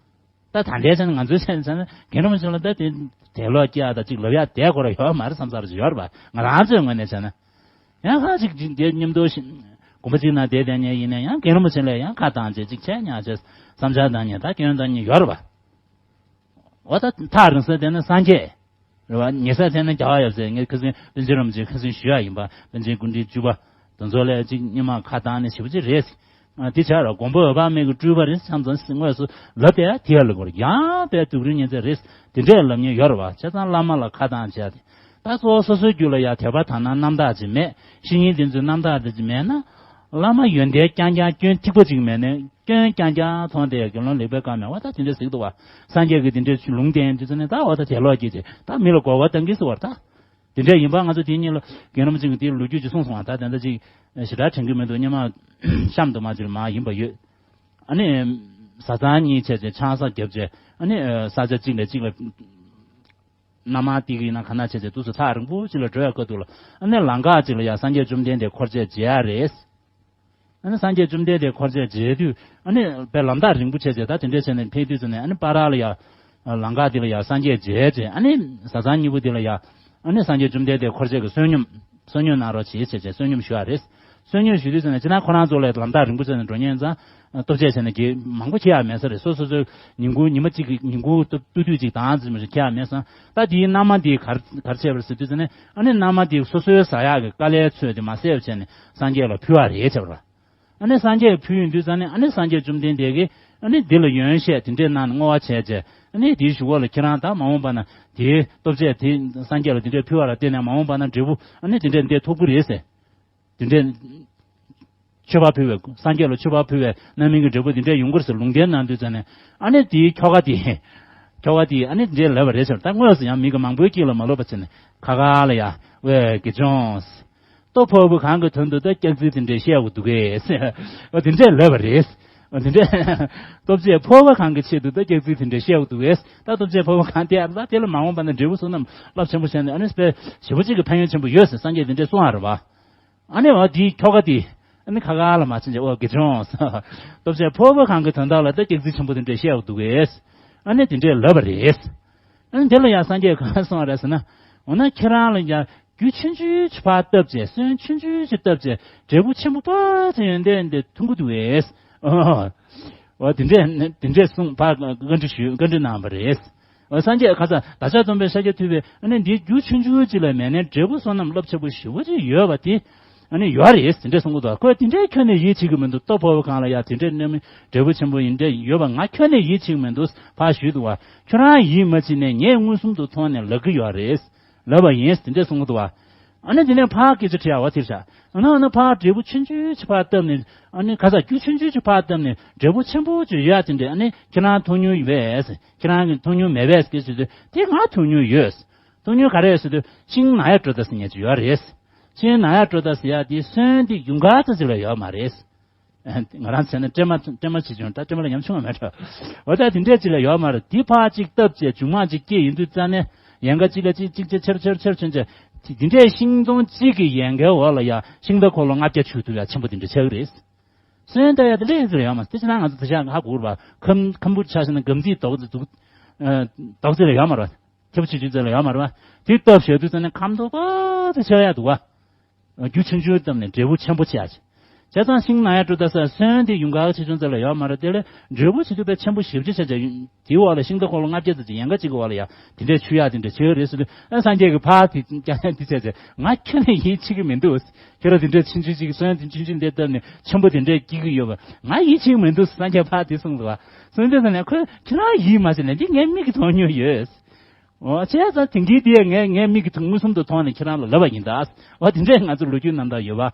ད་ད་ལྟའི་ཆ་ནས་ང་ཚོའི་ཆ་ནས་ཆ་ན་རྒན་རིན་པོ་ཆེ་ལ་ད་དེ་དད་ལོག་སྐྱེ་ཡག་ད་ཅིག་ལབ་ཡག་དེ་ཁོ་ར་ཡོད་མ་རེད་བསམ་ས་རེ་ཅིག་ཡོད་རེད་པ། ང་རང་ཚོའི་ངོས་ནས་བྱས་ན། ཡང་ཁ་ཅིག་ཅིག་དེ་མཉམ་དུ་ཞིག་དགོན་པ་ཅིག་ནང་བསྡད་བསྡད་མཁན་ཡིན་ན་ཡང་རྒན་རིན་པོ་ཆེ་ལ་ཡང་ཁ་བཏང་བྱས་ཅིག་བྱས་ཉག་བྱས་བསམ་འཆར་བཏང་མཁན་ད་སྐྱོན་བཏང་མཁན་ཡོད་རེད་པ། འོ་ད་ཐག་རིང་ས་བསྡད་ན་སངས་རྒྱས། རེད་པ། ཉེ་ས་བསྡད་ན་རྒྱལ་བ་ཡབ་སྲས། ངས་ཁ་སང་པཎ་ཆེན་རིན་པོ་ཆེ་ཁ་སང་ཞུ་ཡག་ཡིན་པ། པཎ་ཆེན་སྐུ་ཕྲེང་བཅུ་པ་དེ་ཚོ་ལ་ཅིག་སྔོན་མ་ཁ་བཏང་ནས་ཞེ་པོ་ཅིག་རེད། ཨ་དེ་བྱས་ར་དགོངས་པ་འོད་དཔག་མེད་ཀྱི་སྤྲུལ་པ་རེད་བསམ་ཙང་དངོས་སུ་ལབ་བསྡད་ཡག་དེ་ཡག་ལ་གོ་ར་ཡང་དཔེ་སྡུག་རུས་ཉེན་ཚད་རེད། དེ་འདྲས་ལབ་མཁན་ཡོད་རེད་པ། བྱས་ཙང་བླ་མ་ལ་ཁ་བཏང་བྱས་ཏེ། ད་གཙོ་བོ་སོ་སོའི་རྒྱུད་ལ་ཡང་དད་པ་དག་སྣང་རྣམ་དག་ཅིག་མེད། བཤེས་གཉེན་དེ་ཚོའི་རྣམ་དག་དེ་ཅིག་མེད་ན། བླ་མ་ཡོན་ཏན་རྐྱང་རྐྱང་སྐྱོན་ཐིག་པ་ཅིག་མེད་ནས་སྐྱོན་རྐྱང་རྐྱང་མཐོང་སྟེ་དགེ་སློང་ལེགས་པའི་བཀའ་མས་འོ་ད་དེ་འདྲས་ཟེར་གི་འདུག་པ། སངས་རྒྱས་ཀྱི་དེ་འདྲས་ལུང་བསྟན་དུས་ཙམ་ནས་ད་འོ་ད་དད་ལོག་སྐྱེས་ཏེ་ད་མི་ལ་མགོ་སྐོར་གཏང་གི་ཟེར་བ་རེད་ད། དེ་འདྲས་ཡིན་པ་ང་ཚོ་དེའི་སྔོན་ལ་རྒན་རིན་པོ་ཆེ་གིས་དེའི་ལོ་རྒྱུས་ཅིག་གསུངས་སོང་བ། ད་དེ་འདྲ་ཅིག་ཞེ་དྲག་དྲན་གི་མི་འདུག་སྔོན་མ་གཤམ་དུ་མ་ཅིག་ལ་མར་ཡིན་པ་ཡོད། ཨ་ནི་བཟའ་ཚང་གཉིས་བྱས་བྱས་ཆང་ས་བརྒྱབ་བྱས་ཨ་ནི་ས་ཆ་གཅིག་ནས་གཅིག་ལ་མནའ་མ་སྟེར་གི་ཡིན་ན་ག་ན་བྱས་བྱས་དུས་སུ་ཐག་རིང་པོ་ཅིག་ལ་འགྲོ་ཡག་དཀའ་འདུག་ལ། ཨ་ནི་ལམ་ཁ་ཅིག་ལ་ཡང་སངས་རྒྱས་བཅོམ་ལྡན་འདས་འཁོར་བཅས་མཇལ་ཡག་རེད། ཨ་ནི་སངས་རྒྱས་བཅོམ་ལྡན་འདས་འཁོར་བཅས་མཇལ་དུས་ཨ་ནི་དཔེ་ལམ་ཐག་རིང་པོ་བྱས་བྱས་ད་དེ་འདྲས་བྱས་ནས་ཕེབས་དུས་ཙམ་ནས་ཨ་ནི་བར་ལ་ཡང་ལམ་ཁ་དེ་ལ་ཡང་སངས་རྒྱས་མཇལ་བྱས་ཨ་ནི་བཟའ་ཚང་གཉིས་པོ་དེ་ལ་ཡང་ཨ་ནི་སངས་རྒྱས་བཅོམ་ལྡན་འདས་འཁོར་བཅས་ཀྱི་བསོད་སྙོམས་བསོད་སྙོམས་གནང་རོགས་བྱེད་བྱས་བྱས་བསོད་སྙོམས་ཞུ་བ་རེད། བསོད་སྙོམས་ཞུ་དུས་ཙམ་ནས་སྤྱིར་ན་ཁོ་རང་ཚོ་ལ་ལམ་ཐག་རིང་པོ་བྱས་ནས་འགྲོ་མཁན་ཙང་ལྟོ་ཆས་བྱས་ནས་གི་མང་པོ་ཁྱེར་ཡག་མེད་ས་རེད། སོ་སོ་སོའི་ཉིན་གུང་ཉི་མ་གཅིག་གི་ཉིན་གུང་སྟབས་བསྡུས་ཅིག་དང་ཙམ་ཞིག་ཁྱེར་ཡག་མེད་སོང་། ད་དེའི་མནའ་མ་དེ་གར་གར་བྱས་པ་རེད་ཟེར་དུས་ཙམ་ནས་ཨ་ནི་མནའ་མ་དེ་སོ་སོའི་ཟ་ཡག་གི་དཀའ་ལས་ཚོད་དེ་མ་བསལ་བྱས་ནས་སངས་རྒྱས་ལ་ཕུལ་བ་རེད་བྱས་པ་རེད། ཨ་ནི་སངས་རྒྱས་ཕུལ་ཡོང་དུས་ཙམ་ནས་ཨ་ནི་སངས་རྒྱས་བཅོམ་ལྡན་འདས་ཀྱིས་ཨ་ནི་འདི་ལ་ཡོན་བཤད་དེ་འདྲས་གནང་ནས་བསྔོ་བ་བྱས་བྱས་ཨ་ནི་དེའི་གཞུག་གུ་ལ་ཁྱེད་རང་ད་མ་འོངས་པ་ན་དེའི་ལྟོ་ཆས་དེ་སངས་རྒྱས་ལ་དེ་འདྲས་ཕུལ་བ་ལ་བརྟེན་ནས་མ་འོངས་པ་ན་འབྲས་བུ་ཨ་ནི་དེ་འདྲས་འདི་ཐོབ་ཀྱི་རེད་ཟེར། དེ་འདྲའི་མཆོད་པ་ཕུལ་བའི་སངས་རྒྱས་ལ་མཆོད་པ་ཕུལ་བའི་རྣམ་སྨིན་གྱི་འབྲས་བུ་དེ་འདྲའི་ཡོང་གི་རེད་ཟེར་ལུང་བསྟན་གནང་དུས་ཙམ་ནས་ཨ་ནི་དེའི་ཁྱོ་ག་དེ་ཁྱོ་ག་དེ་ཨ་ནི་དེ་འདྲའི་ལབ་པ་རེད་ཟེར། ད་དངོས་སུ་ཡང་མི་གི་མང་པོའི་དཀྱིལ་ལ་མ་ལོབས་པ་བྱས་ནས་ཁ་ཁ་ལ་ཡ་ཝེ་དགེ་སྦྱོང་། ལྟོ་ཕོར་པ་གང་གི་དོན་དུ་ད་སྐྱག་རྫུན་དེ་འདྲའི་བཤད་དགོས་འདུག་གས། འོ་དེ་འདྲས་ལབ་པ་རེད། འོ་དེ་འདྲས། ལྟོ་ཆས་ཕོར་པ་གང་གི་ཆེད་དུ་ད་སྐྱག་རྫུན་དེ་འདྲའི་བཤད་དགོས་འདུག་གས། ད་ལྟོ་ཆས་ཕོར་པ་གང་དེ་ཨ་ད་དེ་ལ་མ་འོངས་པ་ན་འབྲས་བུ་བསོད་ནམས་རླབས་ཆེན་པོ་བྱས་ནས་ཨ་ནི་དཔེ་ཞེ་པོ་ཅིག་གི་ཕན་ཡོན་ཆེན་པོ་ཡོད་ཟེར་སངས་རྒྱས་དེ་འདྲས་གསུངས་ཨ་རེད་བ། ཨ་ནི་འོ་དེའི་ཁྱོ་ག་དེ་ཨ་ནི་ཁ་ཁ་ལ་མ་ཕྱིན་ཅིག་འོ་དགེ་སྦྱོང་། ལྟོ་ཆས་ཕོར་པ་གང་གི་དོན་དག་ལ་ད་སྐྱག་རྫུན་ཆེན་པོ་དེ་འདྲས་བཤད་དགོས་འདུག་གས། ཨ་ནི་དེ་འདྲས་ལབ་པ་རེད། ཨ་ནི་དེ་ལ་ཡང་སངས་རྒྱས་གང་གསུངས་པ་རེད་ཟེར་ན། འོ་ན་ཁྱེད་རང་ལ་ཡང་རྒྱུ་ཆུང་ཆུང་ཅིག་ཕར་བཏབ་བྱས་སོན་ཆུང་ཆུང་ཅིག་བཏབ་བྱས་འབྲས་བུ་ཆེན་པོ་ཕར་ཚུར་ཡོན་ཏན་འདི་ཐོན་གི་འདུག་གས། འོ་དེ་འདྲས་དེ་འདྲས་གསུངས་ཕར་བཀའ་འདྲི་ཞུས་བཀའ་འདྲི་གནང་བ་རེད། འོ་སངས་རྒྱས་ཁ་ས་བདག་ཅག་སྟོན་པས་ཤཱཀྱ་ཐུབ་པས་ཨ་ནི་འདི་རྒྱུ་ཆུང་ཆུང་ཅིག་ལ་མེད་ནའི་འབྲས་བུ་བསོད་ནམས་རླབས་ཆེན་པོ་ཞེ་པོ་ཅིག་ཡོད་པ་དེ་ཨ་ནི་ཡོད་རེད་དེ་འདྲས་གསུང་གི་འདུག་ཁོས་དེ་འདྲས་ཁྱོན་ནས་ཡིད་ཆེས་ཀྱི་མི་འདུག་ལྟོ་ཕོར་པ་གང་ལ་ཡ་དེ་འདྲས་གནོད་མི་འབྲས་བུ་ཆེན་པོ་ཡིན་འདྲས་ཡོད་པ་ང་ཁྱོན་ནས་ཡིད་ཆེས་ཀྱི་མི་འདུག་ཕར་ཞུས་འདུག་བ། ཁྱོད་རང་ཡིད་མ་ཆེས་ནས་ངས་མངོན་སུམ་དུ་མཐོང་ནས་ལབ་ཀྱི་ཡོད་རེད། ལབ་པ་ཡིན་དེ་འདྲས་གསུང་གི་འདུག་བ། ཨ་ནི་དེ་ནས་ཕར་སྐད་ཆ་དྲིས་ཡ་བ་དེར་བཞག་ཨ་ན་ཨ་ན་ཕར་འབྲས་བུ་ཆུང་ཆུང་ཅིག་ཕར་བཏབ་ནས་ཨ་ནི་ཁ་ས་རྒྱུ་ཆུང་ཆུང་ཅིག་ཕར་བཏབ་ནས་འབྲས་བུ་ཆེན་པོ་ཅིག་ཡོད་ཡ་དེ་འདྲས་ཨ་ནི་ཁྱེད་རང་མཐོང་མྱོང་ཡོད་པས། ཁྱེད་རང་གི་མཐོང་མྱོང་མེད་པས་སྐད་ཆ་དེ་དེ་ང་མཐོང་མྱོང་ཡོད། མཐོང་མྱོང་ག་རེ་ཟེར་དུས་ཤིང་ནགས་ཡ་དྲོད་ད་ཟེར་མཁན་ཅིག་ཡོད་རེད། ཤིང་ནགས་ཡ་དྲོད་ད་ཟེར་ཡ་དེ་སོན་དེ་ཡུངས་ཀ་ཙམ་ཅིག་ལས་ཡོད་མ་རེད། ང་རང་བྱས་ན་སྲན་མ་སྲན་མ་བྱེད་བྱུང་ད་སྲན་མ་ལ་ཉམ་ཆུང་བ་མེད་འགྲོ། འོ་ད་དེ་འདྲས་ཅིག་ལས་ཡོད་མ་རེད། དེ་ཕར་ཅིག་བཏབ་བྱས་མཇུག་མ་ཅིག་སྐྱེས་ཡིན་དུས་རྩ་ནས་ཡན་ག་གཅིག་ལ་གཅིག་གཅིག་ཆེར་ཆེར་ཆེར་ཆེར་ཆེར་ཆེར་དེ་འདྲས་ཤིང་སྡོང་གཅིག་གི་ཡན་གའི་འོག་ལ་ཡ་ཤིང་རྟ་འཁོར་ལོ་ལྔ་བརྒྱ་ཆུད་ཐུབ་ཡ་ཆེན་པོ་དེ་འདྲ་ཆགས་ཀྱི་རེད། སོན་ལྟ་ཡ་དེ་ལས་ཟེར་ཡོད་མ་རེད། དེ་ཕྱི་ནང་ང་ཚོ་དེ་ཤག་ཧ་གོ་ར་བ། ཁམ་ཁམ་བུ་ཆ་ཤ་ན་སྒམ་ཚིག་དོག་ཚིག་འདུག་དོག་ཚིག་ལ་ཡོད་མ་རེད་བ། ཁྱབ་ཆུ་ཆུ་ཚོད་ལ་ཡོད་མ་རེད་བ། དེ་སྟབས་ཞེ་དུས་ཙམ་ནས་ཁམ་ཐོག་པ་དེ་ཆགས་ཡ་འདུག་བ། རྒྱུ་ཆུང་ཆུང་བཏབ་ནས་འབྲས་བུ་ཆེན་པོ་ཆགས་ཀྱི། བྱས་ཙང་ཤིང་ནགས་ཡ་དྲོད་ད་ས་སོན་དེ་ཡུངས་ཀ་ཆེ་ཆུང་ཚོད་ལ་ཡོད་མ་རེད། དེ་ལས་འབྲས་བུ་ཆེ་ཆུང་དཔེ་ཆེན་པོ་ཞེ་པོ་ཅིག་ཆགས་ཀྱི། དེའི་འོག་ལ་ཤིང་རྟ་འཁོར་ལོ་ལྔ་བརྒྱ་ཙམ་ཅིག་ཡན་ག་གཅིག་གི་འོག་ལ་ཡ་དེ་འདྲའི་ཆུ་ཡ་དེ་འདྲ་ཆེ་གི་རེད་ཟེར་དུས་ཨ་སངས་རྒྱས་ཀྱི་ཕར་དེ་ཀྱང་དེ་བྱས་ཚེ་ང་ཁྱོན་ནས་ཡིད་ཆེས་ཀྱི་མི་འདུག་ཁྱོད་རང་དེ་འདྲའི་ཆུང་ཆུང་ཅིག་སོན་དེ་ཆུང་ཆུང་འདི་བཏབ་ནས་ཆེན་པོ་དེ་འདྲའི་སྐྱེ་གི་ཡོད་པ་ང་ཡིད་ཆེས་མི་འདུག་སངས་རྒྱས་ཕར་དེ་གསུངས་འདུག་བ། སོང་དུས་ཙམ་ནས་ཁོས་ཁྱེད་རང་ཡིད་མ་ཆེས་ནས་འདི་ངའི་མིག་གིས་མཐོང་མྱོང་ཡོད། འོ་བྱས་ཙང་དེང་གི་དེ་ངས་ངའི་མིག་གིས་མངོན་སུམ་དུ་མཐོང་ནས་ཁྱེད་རང་ལ་ལབ་པ་ཡིན་ད། འོ་དེ་འདྲས་ང་ཚོ་ལོ་རྒྱུས་རྣམ་ཐར་ཡོད་པ།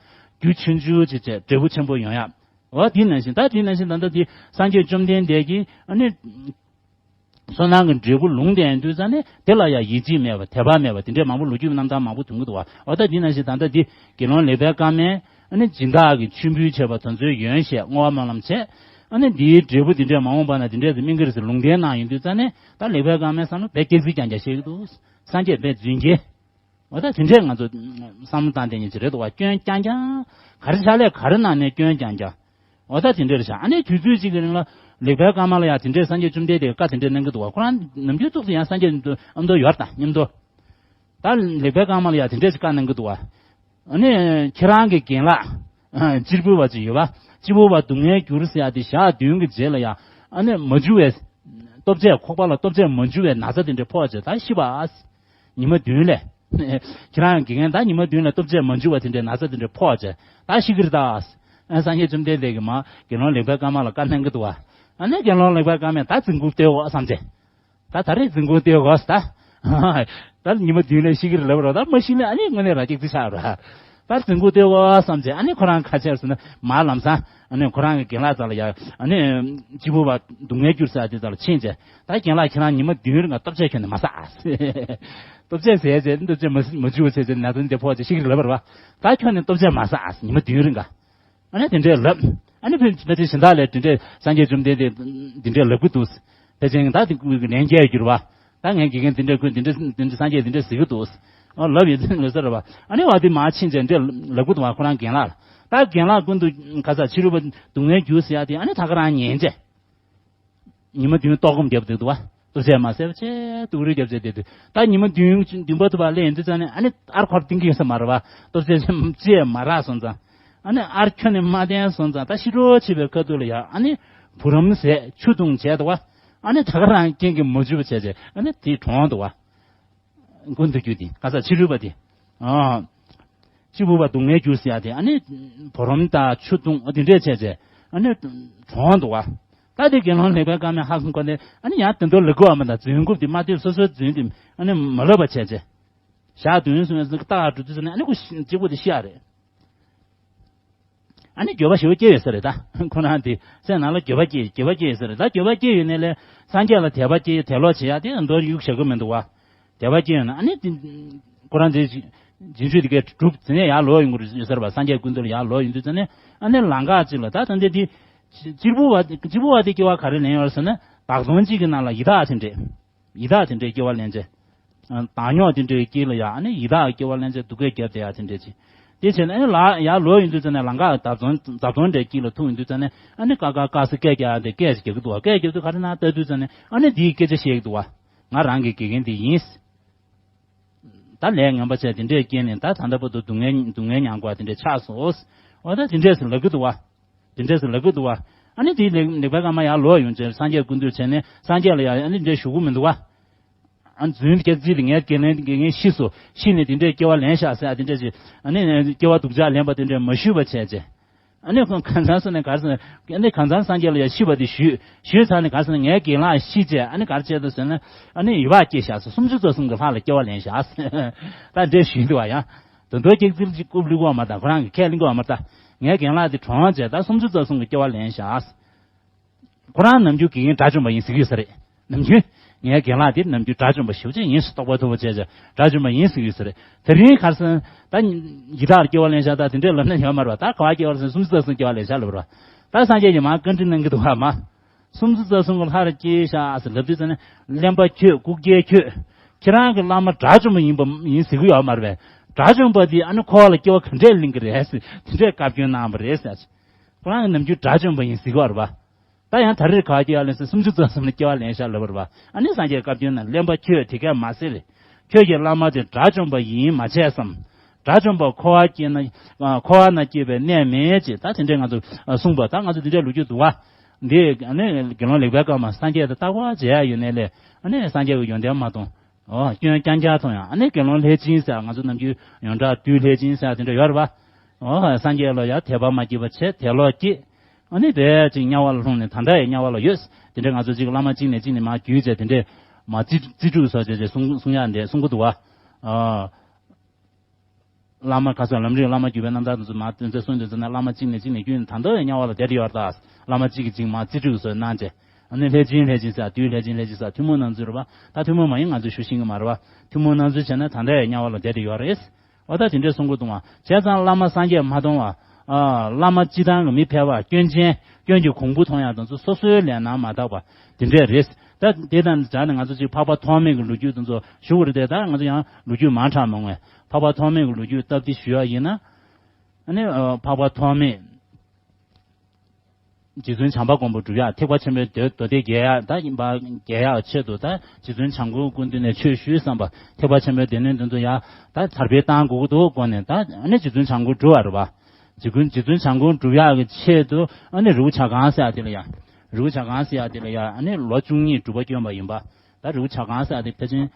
རྒྱུ་ཆུང་ཆུང་ཅིག་བྱས་འབྲས་བུ་ཆེན་པོ་ཡོང་ཡ། འོ་དེ་ནང་བཞིན་ད་དེ་ནང་བཞིན་ད་ལྟ་དེ་སངས་རྒྱས་བཅོམ་ལྡན་འདས་ཀྱིས་ཨ་ནི། བསོད་ནམས་ཀྱི་འབྲས་བུ་ལུང་བསྟན་དུས་ཙང་ནས་དེ་ལ་ཡང་ཡིད་ཆེས་མེད་པ་དད་པ་མེད་པ་དེ་འདྲས་མང་པོ་ལོ་རྒྱུས་རྣམ་ཐར་མང་པོ་འདོན་གྱི་འདུག་བ། འོ་ད་འདི་ནང་བཞིན་ད་ལྟ་འདི་དགེ་སློང་ལེགས་པའི་བཀའ་མས་ཨ་ནི་སྦྱིན་བདག་གི་མཆོད་འབུལ་བྱས་པ་དེ་ཚོའི་ཡོན་བཤད་བསྔོ་བ་སྨོན་ལམ་བྱས། ཨ་ནི་འདིའི་འབྲས་བུ་འདི་འདྲས་མ་འོངས་པ་ན་འདི་འདྲས་སུ་སྨིན་གྱི་རེད་ཟེར་ལུང་བསྟན་གནང་ཡོང་དུས་ཙང་ནས་ད་ལེགས་པའི་བཀའ་མས་བསམ་བློ་དཔེ་སྐྱེ་ཚིག་རྐྱང་རྐྱང་བཤད་ཀྱི་འདུག་སངས་རྒྱས་དཔེ་རྫུན་གྱི། འོ་ད་དེ་འདྲས་ང་ཚོ་བསམ་བློ་བཏང་བསྡད་མཁན་ཅིག་རེད་འདུག་བ། སྐྱོན་རྐྱང་རྐྱང་། ག་རེ་ཕྱག་ལས་ག་རེ་གནང་ནས་སྐྱོན་རྐྱང་རྐྱང་། འོ་ད་དེ་འདྲས་རེད་ཤག་ཨ་ནི་དུས་ཚོད་ཅིག་གི་རིང་ལ་ལེགས་པའི་བཀའ་མ་ལ་ཡང་དེ་འདྲས་སངས་རྒྱས་བཅོམ་ལྡན་འདས་ཀྱི་བཀའ་དེ་འདྲས་གནང་གི་འདུག་བ། ཁོ་རང་ནམ་རྒྱུན་ཏོག་ཙམ་ཡང་སངས་རྒྱས་ཨ་མདོ་ཡོད་ད་མཉམ་དུ། ད་ལེགས་པའི་བཀའ་མ་ལ་ཡང་དེ་འདྲས་ཀྱི་བཀའ་གནང་གི་འདུག་བ། ཨ་ནི་ཁྱེད་རང་གི་རྒན་ལགས་གཅེར་བུ་བ་ཅིག་ཡོད་པ། གཅེར་བུ་བ་སྡུག་བསྔལ་གྱུར་ཟེར་ཡ་དེ་ཞག་བདུན་གྱི་རྗེས་ལ་ཡང་ཨ་ནི་མ་འཇུ་བའི་ལྟོ་ཆས་ཁོག་པ་ལ་ལྟོ་ཆས་མ་འཇུ་བའི་ན་ཚ་དེ་འདྲས་ཕོག་བྱས་ད་ཤི་བ། ཉི་མ་བདུན་ལས། ཁྱེད་རང་དགེ་རྒན་ད་ཉི་མ་བདུན་ལས་ལྟོ་ཆས་མ་འཇུ་བ་དེ་འདྲའི་ན་ཚ་དེ་འདྲ་ཕོག་བྱས་ད་ཤི་གི་རེད་ད། ཨ་སངས་རྒྱས་བཅོམ་ལྡན་འདས་ཀྱིས་མ་དགེ་སློང་ལེགས་པའི་བཀའ་མ་ལ་བཀའ་གནང་གི་འདུག་བ། ཨ་ནི་དགེ་སློང་ལེགས་པའི་བཀའ་མས་ད་རྫིང་བུ་སྟེར་དགོས་བསམ་བྱས། ད་ད་རེས་རྫིང་བུ་སྟེར་དགོས་ད། ད་ཉི་མ་བདུན་ལས་ཤི་གི་རེད་ལབ་རོགས་ད་མ་ཤི་ལས་ཨ་ནི་དངོས་གནས་ར་སྐྱག་རྫུན་ཆགས་རོགས། ད་རྫིང་བུ་སྟེར་དགོས་བསམ་བྱས་ཨ་ནི་ཁོ་རང་ཁ་ཆེར་སོང་ན་མ་ལམ་སང་ཨ་ནི་ཁོ་རང་གི་རྒན་ལགས་རྩ་ལ་ཡ་ཨ་ནི་གཅེར་བུ་བ་སྡུག་བསྔལ་གྱུར་ཟེར་དེ་རྩ་ལ་ཕྱིན་བྱས་ད་རྒན་ལགས་ཁྱེད་རང་ཉི་མ་བདུན་རིང་ལ་ལྟོ་ཆས་ཁྱོན་ནས་མ་ཟ། ལྟོ་ཆས་ཟས་བྱས་ལྟོ་ཆས་མ་མ་འཇུ་བ་བྱས་བྱས་ན་དོན་དེ་ཕོག་བྱས་ཤི་གི་རེད་ལབ་ར་བ། ད་ཁྱོད་ནི་ལྟོ་ཆས་མ་ཟ་ཨ་ཉི་མ་བདུན་རིང་ག་ཨ་ནི་དེ་འདྲས་ལབ། ཨ་ནི་ཕན་ཕན་ཚུན་གཞན་དག་ལས་དེ་འདྲས་སངས་རྒྱས་བཅོམ་ལྡན་འདས་དེ་འདྲས་ལབ་གི་འདུག་ཕལ་ཆེར་ད་དེ་ཀུན་གྱི་ལན་རྒྱག་གྱུར་བ། ད་ངས་དགེ་རྒན་དེ་འདྲས་ཀུན་དེ་འདྲས་དེ་འདྲས་སངས་རྒྱས་དེ་འདྲས་ཟེར་གི་འདུག་ཨ་ལབ་ཡོད་ཚད་ལོས་ས་ར་བ། ཨ་ནི་བ་དེ་མ་ཕྱིན་བྱས་འདྲས་ལབ་གི་འདུག་བ་ཁོ་རང་རྒན་ལགས་ལ། ད་རྒན་ལགས་ཀུན་ཏུ་ག་ས་ཕྱི་རོལ་པ་སྡུག་བསྔལ་རྒྱུ་ཟེར་ཡ་དེ་ཨ་ནི་ད་ག་རང་ཉན་བྱས། ཉི་མ་བདུན་ལྟོགས་སྐོམ་བརྒྱབ་བསྡད་འདུག་བ། ལྟོ་ཆས་མ་ཟས་པ་བྱས་སྡུག་རུས་བརྒྱབ་བྱས་བསྡད་འདུག་ད་ཉི་མ་བདུན་བདུན་པ་ཐུབ་པ་སླེབས་ཡོང་དུས་ཙང་ནས་ཨ་ནི་ཨར་ཁོར་ཏིང་གི་ཡོད་ས་མ་རེད་བ། ལྟོ་ཆས་ཅི་ཡང་མ་རག་སོང་ཙང་། ཨ་ནི་ཨར་ཁྱོན་ནས་མ་བསྟན་སོང་ཙང་ད་ཤི་གྲོགས་བྱེད་པའི་ཁ་ཐུག་ལ་ཡ་ཨ་ནི་བུ་རམ་ཟས་ཆུ་བཏུང་བྱས་འདུག་བ། ཨ་ནི་ད་ག་རང་རྐྱེན་གྱིས་མ་འཇུ་བ་བྱས་བྱས་ཨ་ནི་དེ་གྲོངས་འདུག་བ། ཀུན་ཏུ་རྒྱུ་དེ་ག་ས་ཕྱི་རོལ་པ་དེ། ཨ། གཅེར་བུ་བ་སྡུག་བསྔལ་གྱུར་ཟེར་ཡ་དེ་ཨ་ནི་བུ་རམ་དང་ཆུ་བཏུང་ཨ་དེ་འདྲས་བྱས་བྱས་ཨ་ནི་གྲོངས་འདུག་བ། ད་དེ་དགེ་སློང་ལེགས་པའི་བཀའ་མས་ཧ་གོ་ནས་ཨ་ནི་ཡང་དེ་འདྲ་ལབ་དགོས་བ་མ་ད་རྫུན་རྐུབ་དེ་མ་དེ་སོ་སོའི་རྫུན་དེ་ཨ་ནི་མ་ལབ་པ་བྱས་བྱས། ཞག་བདུན་སོང་བའི་ཚེ་རྟགས་འགྲོ་དུས་ཙམ་ནས་ཨ་ནི་ཁོ་གཅེར་བུ་དེ་ཤི་ཡ་རེད། ཨ་ནི་འགྱོད་པ་ཞེ་པོ་སྐྱེ་ཡོད་ས་རེད་ད། ཁོ་རང་དེ་སེམས་ནང་ལ་འགྱོད་པ་སྐྱེ་འགྱོད་པ་སྐྱེ་ཡོད་ས་རེད་ད། འགྱོད་པ་སྐྱེ་ཡོད་ནས་ལས་སངས་རྒྱས་ལ་དད་པ་སྐྱེ་དད་ལོག་བྱེད་ཡ་དེ་མདོ་གཡུག་བཞག་གི་མི་འདུག་བ། དད་པ་སྐྱེ་ཡོད་ན་ཨ་ནི་དེ། ཁོ་རང་དེ་རྗེས་འཇུག་དེ་གས་གྲུབ་ཟིན་ནས་ཡར་ལོག་ཡོང་གི་རེད་ཟེར་བ། སངས་རྒྱས་སྐུ་མདུན་ལ་ཡར་ལོག་ཡོང་དུས་ཙམ་ནས་ཨ་ནི་ལམ་ཁ་ཅིག་ལ་ད་ད་འདི་དེ། གཅེར་བུ་བ་གཅེར་བུ་བ་དེ་སྐྱེ་བ་ག་རེ་ལེན་ཡོད་ཟེར་ན་བདག་བཟུང་གཅིག་གི་ནང་ལ་ཡི་དྭགས་དེ་འདྲས། ཡི་དྭགས་དེ་འདྲས་སྐྱེ་བ་ལེན་ཚེ། བདག་ཉོག་དེ་འདྲས་སྐྱེ་ལ་ཡ་ཨ་ནི་ཡི་དྭགས་སྐྱེ་བ་ལེན་ཚེ་སྡུག་སྐད་རྒྱབ་བསྡད་ཡ་དེ་འདྲས་ཅིག་དེ་བྱས་ནས་ཨ་ནི་ལ་ཡར་ལོག་ཡོང་དུས་ཙམ་ནས་ལམ་ཁ་བདག་བཟུང་བདག་བཟུང་འདྲས་དཀྱིལ་ལ་ཐུག་ཡོང་དུས་ཙམ་ནས་ཨ་ནི་ཀ་ཀ་ཀ་སེ་སྐད་རྒྱག་ཡ་དེ་སྐད་ཅིག་རྒྱག་གི་འདུག་བ། སྐད་རྒྱབ་དུས་ག་རེ་ན་ལྟ་དུས་ཙམ་ནས་ཨ་ནི་འདིའི་སྐད་ཆ་བཤད་ཀྱི་འདུག་བ། ང་རང་གི་དགེ་རྒན་འདི་ཡིན། ད་ལས་ངན་པ་བྱས་དེ་འདྲས་སྐྱེས་ནས་ད་ད་ལྟ་བར་དུ་སྡུག་བསྔལ་སྡུག་བསྔལ་མྱངས་དགོས་དེ་འདྲས་ཆགས་སོང་། འོ་ད་དེ་འདྲས་སུ་ལབ་ཀྱི་འདུག་བ། དེ་འདྲས་སུ་ལབ་ཀྱི་འདུག་བ། ཨ་ནི་དེའི་ལེགས་ལེགས་པའི་སྐར་མ་ཡར་ལོག་ཡོང་ཚེ་སངས་རྒྱས་སྐུ་མདུན་བྱས་ནས་སངས་རྒྱས་ལ་ཡང་ཨ་ནི་འདྲས་ཞུ་གི་མི་འདུག་བ། ཨ་རྫུན་སྐྱག་རྫིས་ལ་ངའི་དགེ་ལན་དགེ་རྒན་ཤི་སོང་། ཤི་ནས་དེ་འདྲས་སྐྱེ་བ་ལེན་ཤག་ཟེར་ཨ་དེ་འདྲས་ཅིག་ཨ་ནི་སྐྱེ་བ་སྡུག་ཅག་ལེན་པ་དེ་འདྲས་མ་ཞུས་པ་བྱས་རྗེས། ཨ་ནི་ཁོང་གང་ཚང་སོང་ནས་གར་སོང་ནས་ཨ་ནི་གང་ཚང་སངས་རྒྱས་ལ་ཡང་ཤི་བ་དེ་ཞུས་ཞུས་ཚར་ནས་གར་སོང་ནས་ངའི་རྒན་ལགས་ཤི་རྗེས་ཨ་ནི་གར་བྱས་ཏེ་ཟེར་ན་ཨ་ནི་ཡུལ་བ་སྐྱེས་ཤག་ཟེར། སུམ་ཅུ་རྩ་གསུམ་གྱི་ལྷ་ལ་སྐྱེ་བ་ལེན་ཤག་ཟེར། ད་འདྲས་ཞུས་འདུག་བ་ཡང་། དོན་དུ་སྐྱག་རྫིས་ཅིག་རྐུབ་བླུགས་པ་མ་ད་ཁོ་རང་གི་ཁས་ལེན་གི་བ་མ་ད། ངའི་རྒན་ལགས་དེ་གྲོངས་རྗེས་ད་སུམ་ཅུ་རྩ་གསུམ་གྱི་སྐྱེ་བ་ལེན་ཤག་ཁོ་རང་ནམ་རྒྱུན་དགེ་རྒན་དགྲ་བཅོམ་པ་ཡིན་ཟེར་གྱི་ཡོད་ས་རེད། ནམ་རྒྱུན། ངའི་རྒན་ལགས་དེ་ནམ་རྒྱུན་དགྲ་བཅོམ་པ་ཞེ་པོ་ཅིག་ཡིན་ཟེར། རྟོགས་པ་མཐོ་པོ་བྱས་བྱས་དགྲ་བཅོམ་པ་ཡིན་ཟེར་གྱི་ཡོད་ས་རེད། དེ་རིང་ཁར་སང་ད་ཡི་དྭགས་སྐྱེ་བ་ལེན་ཤག་ད་དེ་འདྲས་ལབ་ན་ཡོད་མ་རེད་བ། ད་ག་བ་སྐྱེ་བ་ལེན་ཤག་སུམ་ཅུ་རྩ་གསུམ་སྐྱེ་བ་ལེན་ཤག་ལབ་རེད་བ། ད་སངས་རྒྱས་ཀྱིས་མར་བཀའ་འདྲི་གནང་གི་འདུག་བ་མ། སུམ་ཅུ་རྩ་གསུམ་གྱི་ལྷ་ལ་སྐྱེས་ཤག་ཟེར་ལབ་དུས་ཙམ་ནས་གླེན་པ་ཁྱོད་སྐུ་སྐྱེ་ཁྱོད། ཁྱེད་རང་གི་བླ་མ་དགྲ་བཅོམ་པ་ཡིན་པ་ཡིན་ཟེར་གྱི་ཡོད་མ་རེད་པས། དགྲ་བཅོམ་པ་དེ་ཨ་ནི་ཁོ་བ་ལ་སྐྱེ་བ་ག་འདྲས་ལེན་གྱི་རེད་ཟེར་དེ་འདྲས་བཀའ་བཀྱོན་གནང་བ་རེད་ཟེར། ཁོ་རང་གི་ནམ་རྒྱུན་དགྲ་བཅོམ་པ་ཡིན་ཟེར་གྱི་ཡོད་རེད་པ། ད་ཡང་ད་རེས་ག་བ་སྐྱེ་བ་ལེན་ཟེར་སུམ་ཅུ་རྩ་གསུམ་ལ་སྐྱེ་བ་ལེན་ཤག་ལབ་པ་རེད་པ། ཨ་ནི་སངས་རྒྱས་བཀའ་བཀྱོན་ན་གླེན་པ་ཁྱོད་དེ་སྐད་མ་ཟེར། ཁྱོད་ཀྱི་བླ་མ་དེ་དགྲ་བཅོམ་པ་ཡིན་མ་བྱས་སམ། དགྲ་བཅོམ་པ་འཁོར་བ་སྐྱེས་ན་འཁོར་བ་ན་སྐྱེས་པའི་གནས་མེད་ཅེས་ད་དེ་འདྲས་ང་ཚོ་གསུངས་པ། ད་ང་ཚོ་དེ་འདྲས་ལོ་རྒྱུས་འདུག་བ། འདི་ཨ་ནི་དགེ་སློང་ལེགས་པའི་སྐར་མ་སངས་རྒྱས་དང་རྟག་པར་མཇལ་ཡ་ཡོད་ནའི་ལས་ཨ་ནི་སངས་རྒྱས་ཀྱི་ཡོན་ཏན་མ་མཐོང་། ཨོ་སྐྱོན་རྐྱང་རྐྱང་མཐོང་ཡང་ཨ་ནི་དགེ་སློང་ལྷས་བྱིན་ཟེར་ང་ཚོ་ནམ་རྒྱུན་ཡོངས་གྲགས་བདུད་ལྷས་བྱིན་ཟེར་དེ་འདྲ་ཡོད་རེད་པ། ཨོ་སངས་རྒྱས་ལ་ཡང་དད་པ་མ་སྐྱེས་པ་བྱས་དད་ལོག་སྐྱེས། ཨ་ནི་དཔེ་ཅིག་དམྱལ་བ་ལ་ལྷུང་ནས་ད་ལྟ་ཡང་དམྱལ་བ་ལ་ཡོད། དེ་འདྲ་ང་ཚོ་ཅིག་བླ་མ་གཅིག་ནས་གཅིག་ནས་མར་བརྒྱུད་བྱས་དེ་འདྲས་མར་རྩིས་རྩིས་སྤྲུགས་སོགས་བྱས་བྱས་གསུང་གསུང་ཡག་འདྲས་གསུང་གི་འདུག་བ། ཨ། བླ་མ་ཁ་སང་ལམ་རིམ་བླ་མ་བརྒྱུད་པའི་རྣམ་ཐར་དེ་ཚོ་མར་དོན་ཚན་གསུངས་དུས་ཙམ་ན་བླ་མ་གཅིག་ནས་གཅིག་ནས་བརྒྱུད་ནས་ད་ལྟ་ཡང་དམྱལ་བ་ལ་བསྡད་དེ་ཡོད་རེད་ད། བླ་མ་གཅིག་གིས་གཅིག་མར་རྩིས་སྤྲུགས་སོགས་གནང་བྱས། ཨ་ནི་ལྷས་བྱིན་ལྷས་བྱིན་ཟེར་བདུད་ལྷས་བྱིན་ལྷས་བྱིན་ཟེར་ཐུན་མོང་སྣང་ཚུལ་རེད་པ། ད་ཐུན་མོང་མ་ཡིན་ང་ཚོས་ཞུ་ཤེས་ཀྱི་མ་རེད་པ། ཐུན་མོང་སྣང་ཚུལ་བྱས་ན་ད་ལྟ་ཡང་དམྱལ་བ་ལ་བསྡད་དེ་ཡོད་རེད། འོ་ད་དེ་འདྲས་གསུང་གི་འདུག་བ། བྱས་ཙང་བླ་མ་སངས་རྒྱས་མ་མཐོང་བ། ཨ། བླ་མ་སྤྱི་བཏང་གི་མི་ཕལ་པ་སྐྱོན་ཅན་སྐྱོན་གྱི་གོང་བུ་མཐོང་ཡག་དང་ཚོ་སོ་སོའི་ལས་སྣང་མ་དག་པ་དེ་འདྲས་རེད། ད་དེ་དང་སྦྱར་ནས་ང་ཚོ་ཅིག་འཕགས་པ་ཐོགས་མེད་ཀྱི་ལོ་རྒྱུས་དང་ཚོ་ཞུ་དགོས་རེད་དེ། ད་ང་ཚོ་ཡང་ལོ་རྒྱུས་མང་དྲགས་མ་འོང་བས་འཕགས་པ་ཐོགས་མེད་ཀྱི་ལོ་རྒྱུས་སྟབས་བདེ་ཞུ་ཡག་ཡིན་ན། ཨ་ནི་འཕགས་པ་ཐོགས་མེད། རྗེ་བཙུན་བྱམས་པ་མགོན་པོ་སྒྲུབ་ཡག་ཐེག་པ་ཆེན་པོའི་མདོ་མདོ་སྡེ་རྒྱས་ཡག་ད་ཡིན་པ་རྒྱས་ཡག་ཆེད་དུ་ད་རྗེ་བཙུན་བྱམས་མགོན་སྐུ་མདུན་ནས་ཆོས་ཞུས་བསམ་པ་ཐེག་པ་ཆེན་པོའི་སྡེ་སྣོད་འདི་ཚོ་ཡ་ད་དར་སྤེལ་བཏང་དགོས་ཀྱི་འདུག་དགོངས་ནས་ད་ཨ་ནི་རྗེ་བཙུན་བྱམས་མགོན་སྒྲུབ་པ་རེད་པ། རྗེ་བཙུན་རྗེ་བཙུན་བྱམས་མགོན་སྒྲུབ་ཡག་གི་ཆེད་དུ་ཨ་ནི་རི་བོ་བྱ་རྐང་ཟེར་ཡག་དེ་ལ་ཡ། རི་བོ་བྱ་རྐང་ཟེར་ཡག་དེ་ལ་ཡ་ཨ་ནི་ལོ་བཅུ་གཉིས་སྒྲུབ་པ་བསྐྱོན་པ་ཡིན་པ། ད་རི་བོ་བྱ་རྐང་ཟེར་ཡག་དེ་ཕལ་ཆེར་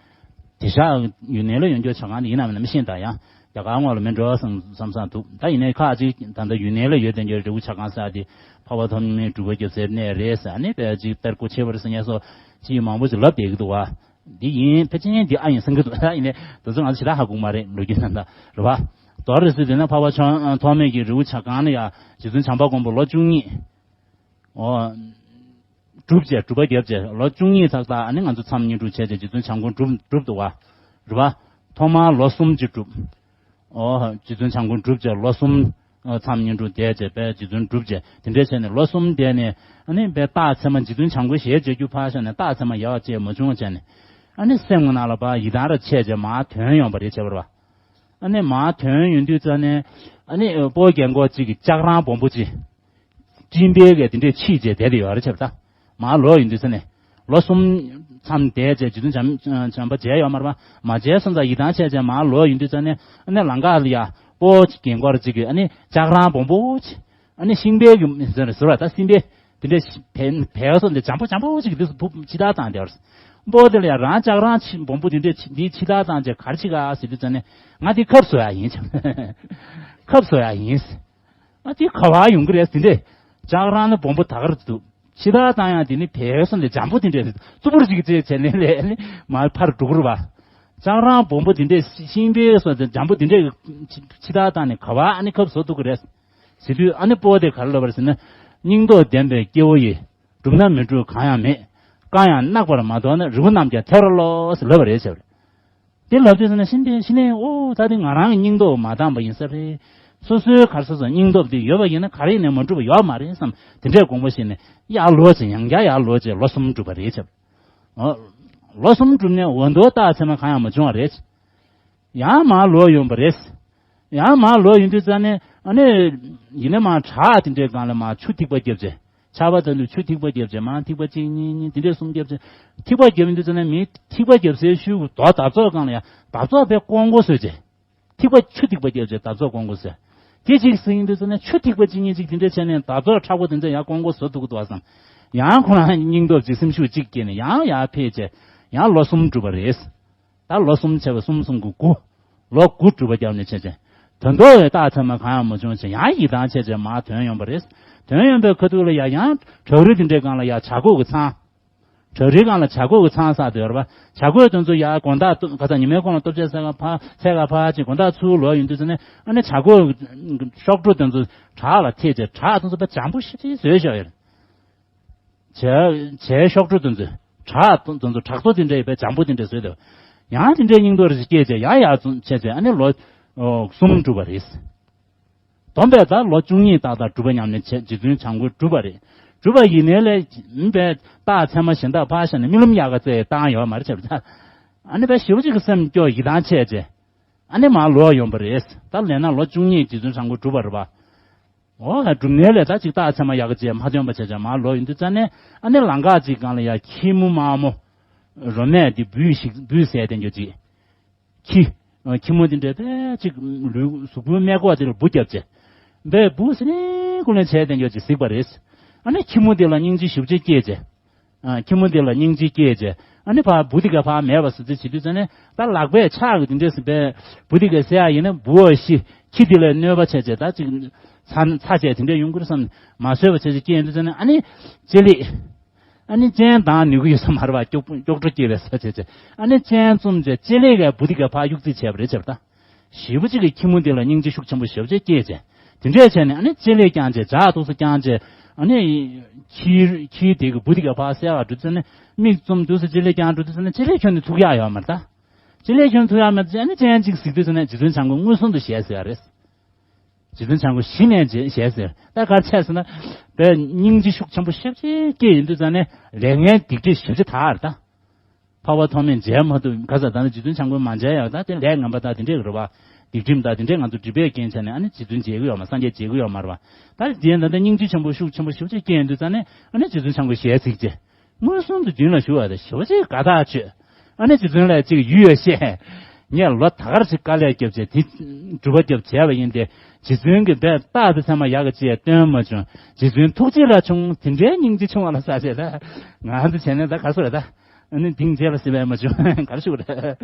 དེང་སང་ཡུན་ནན་ལ་ཡོད་རྒྱུ་བྱ་རྐང་དེ་ཡིན་ནམ་མིན་ནམ་མི་ཤེས་ད་ཡང་རྒྱ་གར་ངོས་ལ་མིན་འགྲོ་བསམ་བསམ་བསམ་འདུག་ད་ཡིན་ནའི་ཁ་ཅིག་ད་ལྟ་ཡུན་ནན་ལ་ཡོད་རྒྱུ་རི་བོ་བྱ་རྐང་ཟེར་ཡག་དེ་འཕགས་པ་ཐོགས་མེད་སྒྲུབ་པ་རྒྱབ་སའི་གནས་རེད་ཟེར། ཨ་ནི་དཔེ་ཅིག་དཔེར་གོ་ཆེ་བར་ཟེར་ངེས་སོ་ཅིག་མང་པོ་ཅིག་ལབ་བསྡད་ཀྱི་འདུག་བ། འདི་ཡིན་ཕལ་ཆེར་འདི་ཨ་ཡིན་བསམ་གྱི་འདུག་ད་ཡིན་ནའི་དེ་ཚོ་ང་ཚོ་ཞེ་དྲག་ཧ་གོ་གི་མ་རེད་ལོ་རྒྱུས་རྣམ་ཐར་རེད་བ། དོ་རེད་ཟེར་དུས་ན་འཕགས་པ་ཆོ་ཐོགས་མེད་ཀྱིས་རི་བོ་བྱ་རྐང་ལ་ཡ་རྗེ་བཙུན་བྱམས་པ་མགོན་པོ་ལོ་བཅུ་གཉིས། ཨོ། སྒྲུབ་བྱས་སྒྲུབ་པ་བརྒྱབ་བྱས་ལོ་བཅུ་གཉིས་ཚག་ཚག་ཨ་ནི་ང་ཚོ་མཚམས་བསྙེན་སྒྲུབ་བྱས་བྱས་རྗེ་བཙུན་བྱམས་མགོན་སྒྲུབ་སྒྲུབ་འདུག་བ། རེད་བ། ཐོག་མར་ལོ་གསུམ་ཅིག་སྒྲུབ། ཨོ། རྗེ་བཙུན་བྱམས་མགོན་སྒྲུབ་བྱས་ལོ་གསུམ། ཨ། མཚམས་བསྙེན་སྒྲུབ་བསྡད་བྱས་དཔེ་རྗེ་བཙུན་སྒྲུབ་བྱས་དེ་འདྲས་བྱས་ནས་ལོ་གསུམ་བསྡད་ནས་ཨ་ནི་དཔེ་རྟགས་མཚན་མ་རྗེ་བཙུན་བྱམས་མགོན་ཞལ་མཇལ་རྒྱུ་ཕར་བཞག་ནས་རྟགས་མཚན་མ་ཡལ་བ་ཅིག་མ་བྱུང་བྱས་ནས་ཨ་ནི་སེམས་ཀྱི་ནང་ལ་ཕར་ཡི་དམ་ར་ཆད་བྱས་མར་ཐོན་ཡོང་བ་རེད་བྱས་པ་རེད་བ། ཨ་ནི་མར་ཐོན་ཡོང་དུས་ཙ་ནས་ཨ་ནི་སྤོ་རྒན་གོག་ཅིག་གིས་ལྕགས་རང་སྦོམ་པོ་ཅིག་སྤྲིན་པའི་གི་དེ་འདྲས་ཕྱིས་བྱས་བསྡད་དེ་ཡོད་རེད་བྱས་པ་ད། མར་ལོག་ཡོང་དུས་ཙ་ནས་ལོ་གསུམ་མཚམས་བསྡད་བྱས་རྗེ་བཙུན་བྱམས་བྱམས་པ་མཇལ་ཡོད་མ་རེད་པ། མ་མཇལ་སོང་ཙང་ཡི་དམ་ཆད་བྱས་མར་ལོག་ཡོང་དུས་ཙ་ནས་ཨ་ནི་ལམ་ཁ་ལ་ཡ་སྤོ་རྒན་གོག་ཅིག་གིས་ཨ་ནི་ལྕགས་རང་སྦོམ་པོ་ཅིག་ཨ་ནི་ཤིང་པའི་གི་ཟེར་ཟེར་བ་ད་སྲིན་པའི་དེ་འདྲས་བལ་བལ་སོང་དེ་འཇམ་པོ་འཇམ་པོ་ཅིག་གིས་དེ་ཕུབ་ཕྱི་ཐག་བཏང་བསྡད་པ་རེད། སྤོ་དེ་ལ་ཡ་རང་ལྕགས་རང་ཆེ་སྦོམ་པོ་དེ་འདྲས་འདི་ཕྱི་ཐག་བཏང་བྱས་ག་རེ་བྱེད་ག་ཟེར་དུས་ཙ་ནས་ང་འདི་ཁབ་བཟོ་ཡ་ཡིན་བྱས། ཁབ་བཟོ་ཡ་ཡིན། ཨ་དེ་ག་བ་ཡོང་གི་རེད་དེ་འདྲས། ལྕགས་རང་ནི་སྦོམ་པོ་ད་ག་རེ་འདུག་ཕྱི་ཐག་བཏང་ཡང་དེ་ནི་བལ་སོང་དེ་འཇམ་པོ་དེ་འདྲས་རེད། རྩུབ་པོ་ཅིག་བྱས་བྱས་ནས་ལས་ནི་མར་ཕར་འགྲོ་གི་རེད་བ། ལྕགས་རང་སྦོམ་པོ་དེ་འདྲས་ཤིང་བལ་སོང་དེ་འཇམ་པོ་དེ་འདྲས་ཕྱི་ཕྱི་ཐག་བཏང་ནས་ག་བ་ཨ་ནི་ཁབ་བཟོ་ཐུབ་ཀྱི་རེད། ཟེར་དུས་ཨ་ནི་སྤོ་བོ་དེ་ག་རེ་ལབ་པ་རེད་ཟེར་ན། སྙིང་སྟོབས་ལྡན་པའི་སྐྱེ་བོ་ཡིས། བསྒྲུབས་ན་མི་འགྲུབ་གང་ཡང་མེད། བཀའ་ཡང་གནག་པར་མ་དོར་ན། རི་བོ་རྣམས་ཀྱང་ཐལ་བར་རློག་ཟེར་ལབ་པ་རེད་ཟེར། དེ་ལབ་དུས་ཙམ་ན་ཤིན་ཏུ་ཤི་ནས་ཨོ་ད་དེ་ང་རང་གི་སྙིང་སྟོབས་མ་འདང་བ་ཡིན་ས་རེད། སོ་སོའི་གར་སོ་སོ་སྙིང་སྟོབས་དེ་ཡོད་པ་ཡིན་ན་ག་རེ་ཡིན་ནས་མ་འགྲུབ་པ་ཡོད་མ་རེད་བསམ། དེ་འདྲའི་དགོངས་པ་བཞེས་ནས་ཡར་ལོག་ཅིག་ཡང་བསྐྱར་ཡར་ལོག་ཅིག་ལོ་གསུམ་འགྲུབ་པ་རེད་ཟེར། ཨོ། ལོ་གསུམ་འགྲུབ་ནས་འོ་མདོ་རྟགས་མཚན་མ་གང་ཡང་མ་བྱུང་བ་རེད། ཡང་མར་ལོག་ཡོང་བ་རེད། ཡང་མར་ལོག་ཡོང་དུས་ཙམ་ནས་ཨ་ནི། ཡིན་ན་མར་བྲག་དེ་འདྲའི་སྒང་ལ་མར་ཆུ་ཐིགས་པ་བརྒྱབ་བྱས། ཆར་པ་དང་དུ་ཆུ་ཐིགས་པ་བརྒྱབ་བྱས་མར་ཐིགས་པ་གཅིག་གཉིས་གཉིས་དེ་འདྲའི་གསུམ་བརྒྱབ་བྱས། ཐིགས་པ་བརྒྱབ་ཡོང་དུས་ཙམ་ནས་མི་ཐིགས་པ་བརྒྱབ་སའི་ཤུལ་རྡོ་འདབ་ཚོགས་སྒང་ལ་ཡང་འདབ་ཚོགས་དཔེ་ཀོང་ཀོ་བཟོས་བྱས། ཐིགས་པ་ཆུ་ཐིགས་པ་བརྒྱབ་བྱས་འདབ་ཚོགས་ཀོང་ཀོ་བཟོས། དེ་གཅིག་ཟིན་ཡོང་དུས་ཙམ་ནས་ཆུ་ཐིགས་པ་གཅིག་གཉིས་གཅིག་དེ་འདྲའི་བྱས་ནས་འདབ་ཚོགས་མཁྲེགས་པོ་དེ་འདྲ་ཡང་ཀོང་ཀོ་བཟོ་ཐུབ་ཀྱི་འདུག་བསམ། ཡང་ཁོ་རང་སྙིང་སྟོབས་ཅིག་སེམས་ཤུགས་གཅིག་སྐྱེས་ནས་ཡང་ཡར་ཕེབས་བྱས་ཡང་ལོ་གསུམ་འགྲུབ་པ་རེད། ད་ལོ་གསུམ་བྱས་པ་གསུམ་གསུམ་གྱི་དགུ། ལོ་དགུ་སྒྲུབ་པ་བརྒྱབ་ནས་བྱས་བྱས། ད་དུང་རྟགས་མཚན་མ་གང་ཡང་མ་བྱུང་བྱས་ཡང་ཡིད་ཐང་ཆད་བྱས་མར་ཐོན་ཡོང་བ་རེད། ཐོན་ཡོང་པའི་ཁ་ཐུག་ལ་ཡ་ཡང་བྲག་རི་དེ་འདྲའི་སྒང་ལ་ཡ་བྱ་རྒོད་ཀྱི་ཚང་། བྲག་རིའི་སྒང་ལ་བྱ་རྒོད་ཀྱི་ཚང་བསགས་བསྡད་ཡོད་རེད་པ། བྱ་རྒོད་དེ་ཚོ་ཡ་དགོང་དག་ག་ས་ཉི་མའི་གུང་ལ་ལྟོ་ཆས་ཟ་ག་ཕ་ཟ་ག་ཕ་ཅིག་དགོང་དག་ཚུར་ལོག་ཡོང་དུས་ཙམ་ནས་ཨ་ནི་བྱ་རྒོད་གཤོག་སྒྲོ་དེ་ཚོ་བྲག་ལ་ཐེབས་བྱས་བྲག་དེ་ཚོ་དཔེ་འཇམ་པོ་ཞེ་པོ་ཅིག་བཟོས་བཞག་ཡོད་རེད། བྱའི་བྱའི་གཤོག་སྒྲོ་དེ་ཚོས་བྲག་དེ་ཚོ་བྲག་རྡོ་དེ་འདྲ་ཡི་བའི་འཇམ་པོ་དེ་འདྲ་བཟོས་ཏེ། ཡང་དེ་འདྲའི་སྙིང་སྟོབས་རེ་སྐྱེས་བྱས་ཡང་ཡར་བྱས་བྱས་ཨ་ནི་ལོ་གསུམ་འགྲུབ་པ་རེད། བསྡོམས་པས་ད་ལོ་བཅུ་གཉིས་ཏག་ཏག་སྒྲུབ་པ་ཉམས་ནས་བྱས་རྗེ་བཙུན་བྱང་ཁུ་སྒྲུབ་པ་རེད། སྒྲུབ་པ་ཡིན་ནའི་ལས་མིན་པའི་རྟགས་མཚན་མ་གཞན་དག་ཕར་བཞག་ནས་རྨི་ལམ་ཡག་ག་བཙལ་བཏང་ཡོད་མ་རེད་བྱས་པ་ད། ཨ་ནི་བའི་ཞེ་པོ་ཅིག་གི་སེམས་སྐྱོ་ཡིད་ཐང་ཆད་བྱས། ཨ་ནི་མར་ལོག་ཡོང་པ་རེད། ད་ལས་ན་ལོ་བཅུ་གཉིས་རྗེ་བཙུན་བྱང་ཁུ་སྒྲུབ་པ་རེད་པ། འོ་ལ་སྒྲུབ་ནས་ལས་ད་ཅིག་རྟགས་མཚན་མ་ཡག་ག་ཅིག་མ་ཐོན་པ་བྱས་བྱས་མར་ལོག་ཡོང་དུས་ཙ་ནས་ཨ་ནི་ལམ་ཁ་ཅིག་སྒང་ལ་ཡ་ཁྱི་མོ་དམར་མོ། རོ་མས་འདི་འབུ་ཞིག་འབུ་ཟས་བསྟན་རྒྱུ་ཅིག་ཁྱི། ཁྱི་མོ་འདི་འདྲ་བས་ཅིག་ལུས་གཟུགས་པོའི་སྨད་ཁོག་དེ་ལ་འབུ་བརྒྱབ་བྱས། འབའི་འབུ་ཟེར་ནས་ཀུན་ལས་བྱས་བསྟན་རྒྱུ་ཅིག་གཟིགས་པ་རེད། ཨ་ནི་ཁྱི་མོ་འདི་ལ་སྙིང་རྗེ་ཞེ་པོ་ཅིག་སྐྱེས་བྱས། ཨ། ཁྱི་མོ་འདི་ལ་སྙིང་རྗེ་སྐྱེས་བྱས། ཨ་ནི་ཕར་འབུ་འདི་ག་ཕར་མེད་པ་བཟོ་རྩིས་བྱེད་དུས་ཙ་ནས་ད་ལག་པས་ཕྱག་གི་འདི་འདྲས་སུ་བས་འབུ་འདི་ག་བསད་ཡ་ཡིན་ན་འབུ་བ་ཤི་ཁྱི་འདི་ལ་གནོད་པ་བྱས་བྱས་ད་ཅིག་ཚ་ཚ་བྱས་དེ་འདྲས་ཡོང་གི་རེད་བསམ་མ་བཟོད་པ་བྱས་བྱས་སྐྱེས་ཡོང་དུས་ཙ་ནས་ཨ་ནི་ལྕེ་ལེགས། ཨ་ནི་སྤྱན་ལྡང་ནུས་ཀྱི་ཡོད་ས་མ་རེད་པ། སྐྱོག་སྐྱོག་བྲོ་སྐྱེས་པའི་ས་བྱས་བྱས་ཨ་ནི་སྤྱན་བཙུམས་བྱས་ལྕེ་ལེགས་ག་འབུ་འདི་ག་ཕར་གཡུག་རྩིས་བྱས་པ་རེད་བྱས་པ་ད། ཞེ་པོ་ཅིག་གིས་ཁྱི་མོ་འདི་ལ་སྙིང་རྗེ་ཤུགས་ཆེན་པོ་ཞེ་པོ་ཅིག་སྐྱེས་བྱས། དེ་འདྲས་བྱས་ནས་ཨ་ནི་ལྕེ་ལེགས་བརྐྱངས་བྱས་ཇག་ཏོག་ཙམ་བརྐྱངས་བྱས་ཨ་ནི། ཁྱིའི་ཁྱིའི་དེ་གི་འབུ་དེ་ག་ཕར་བསད་ག་འགྲོ་དུས་ཙ་ནས་མིག་བཙུམ་དུས་སུ་ལྕེ་ལེགས་བརྐྱངས་འགྲོ་དུས་ཙ་ནས་ལྕེ་ལེགས་ཁྱོན་ནས་ཐུག་ཡག་ཡོད་མ་རེད་ད། ལྕེ་ལེགས་ཁྱོན་ཐུག་ཡག་མེད་དུས་ཙ་ནས་ཨ་ནི་སྤྱན་གཅིག་གཟིགས་དུས་ཙ་ནས་རྗེ་བཙུན་བྱང་ཁུ་མངོན་སུམ་དུ་ཞལ་གཟིགས་ཡག་རེད། རྗེ་བཙུན་བྱང་ཁུ་གཞི་ནས་ཞལ་གཟིགས་ད་ག་རེ་བྱས་ཟེར་ན། དཔེ་སྙིང་རྗེ་ཤུགས་ཆེན་པོ་ཞེ་པོ་ཅིག་སྐྱེས་ཡོང་དུས་ཙ་ནས་ལས་ངན་སྡིག་སྒྲིབ་ཞེ་པོ་ཅིག་དག་རེད་ད། འཕགས་པ་ཐོགས་མེད་མཇལ་མ་ཐུབ་ག་ས་ད་ནི་རྗེ་བཙུན་བྱང་ཁུ་མ་མཇལ་ཡང་ད་དེ་ལས་ངན་པ་ད་དེ་འདྲས་རེད་པ། སྡིག་སྒྲིབ་ད་དེ་འདྲས་ང་ཚོ་སྒྲིབ་པས་རྐྱེན་བྱས་ནས་ཨ་ནི་རྗེ་བཙུན་མཇལ་གི་ཡོད་མ་སངས་རྒྱས་མཇལ་གི་ཡོད་མ་རེད་པ། ད་དེ་ད་ལྟ་སྙིང་རྗེ་ཆེན་པོ་ཤུགས་ཆེན་པོ་ཞེ་པོ་ཅིག་སྐྱེས་ཡོང་དུས་ཙ་ནས་ཨ་ནི་རྗེ་བཙུན་བྱང་ཁུ་ཞལ་གཟིགས་བྱས། མངོན་སུམ་དུ་མདུན་ལ་བཞུགས་པ་དང་ཞེ་པོ་ཅིག་དགའ་ཐག་ཆོད། ཨ་ནི་རྗེ་བཙུན་ལ་ཅིག་ཡུས་ཡོད་བཤད། ངས་ལོ་ད་གར་ཅིག་དཀའ་ལས་བརྒྱབ་བྱས་དེ་སྒྲུབ་པ་བརྒྱབ་བྱས་པ་ཡིན་ཏེ། རྗེ་བཙུན་གྱི་དཔེ་རྟགས་དེ་ཚང་མ་ཡག་གི་ཅིག་སྟོན་མ་བྱུང་། རྗེ་བཙུན་ཐུགས་རྗེ་ལ་ཆུང་དེ་འདྲའི་སྙིང་རྗེ་ཆུང་བ་ལ་ས་བྱས་ད། ང་ཚོ་བྱས་ནས་ད་ག་སུ་རེད་ད། ཨ་ནི་དེང་རྗེས་ལ་སྲིད་པས་མ་བྱུང་ག་རེ་ཞུ་དགོས་རེད།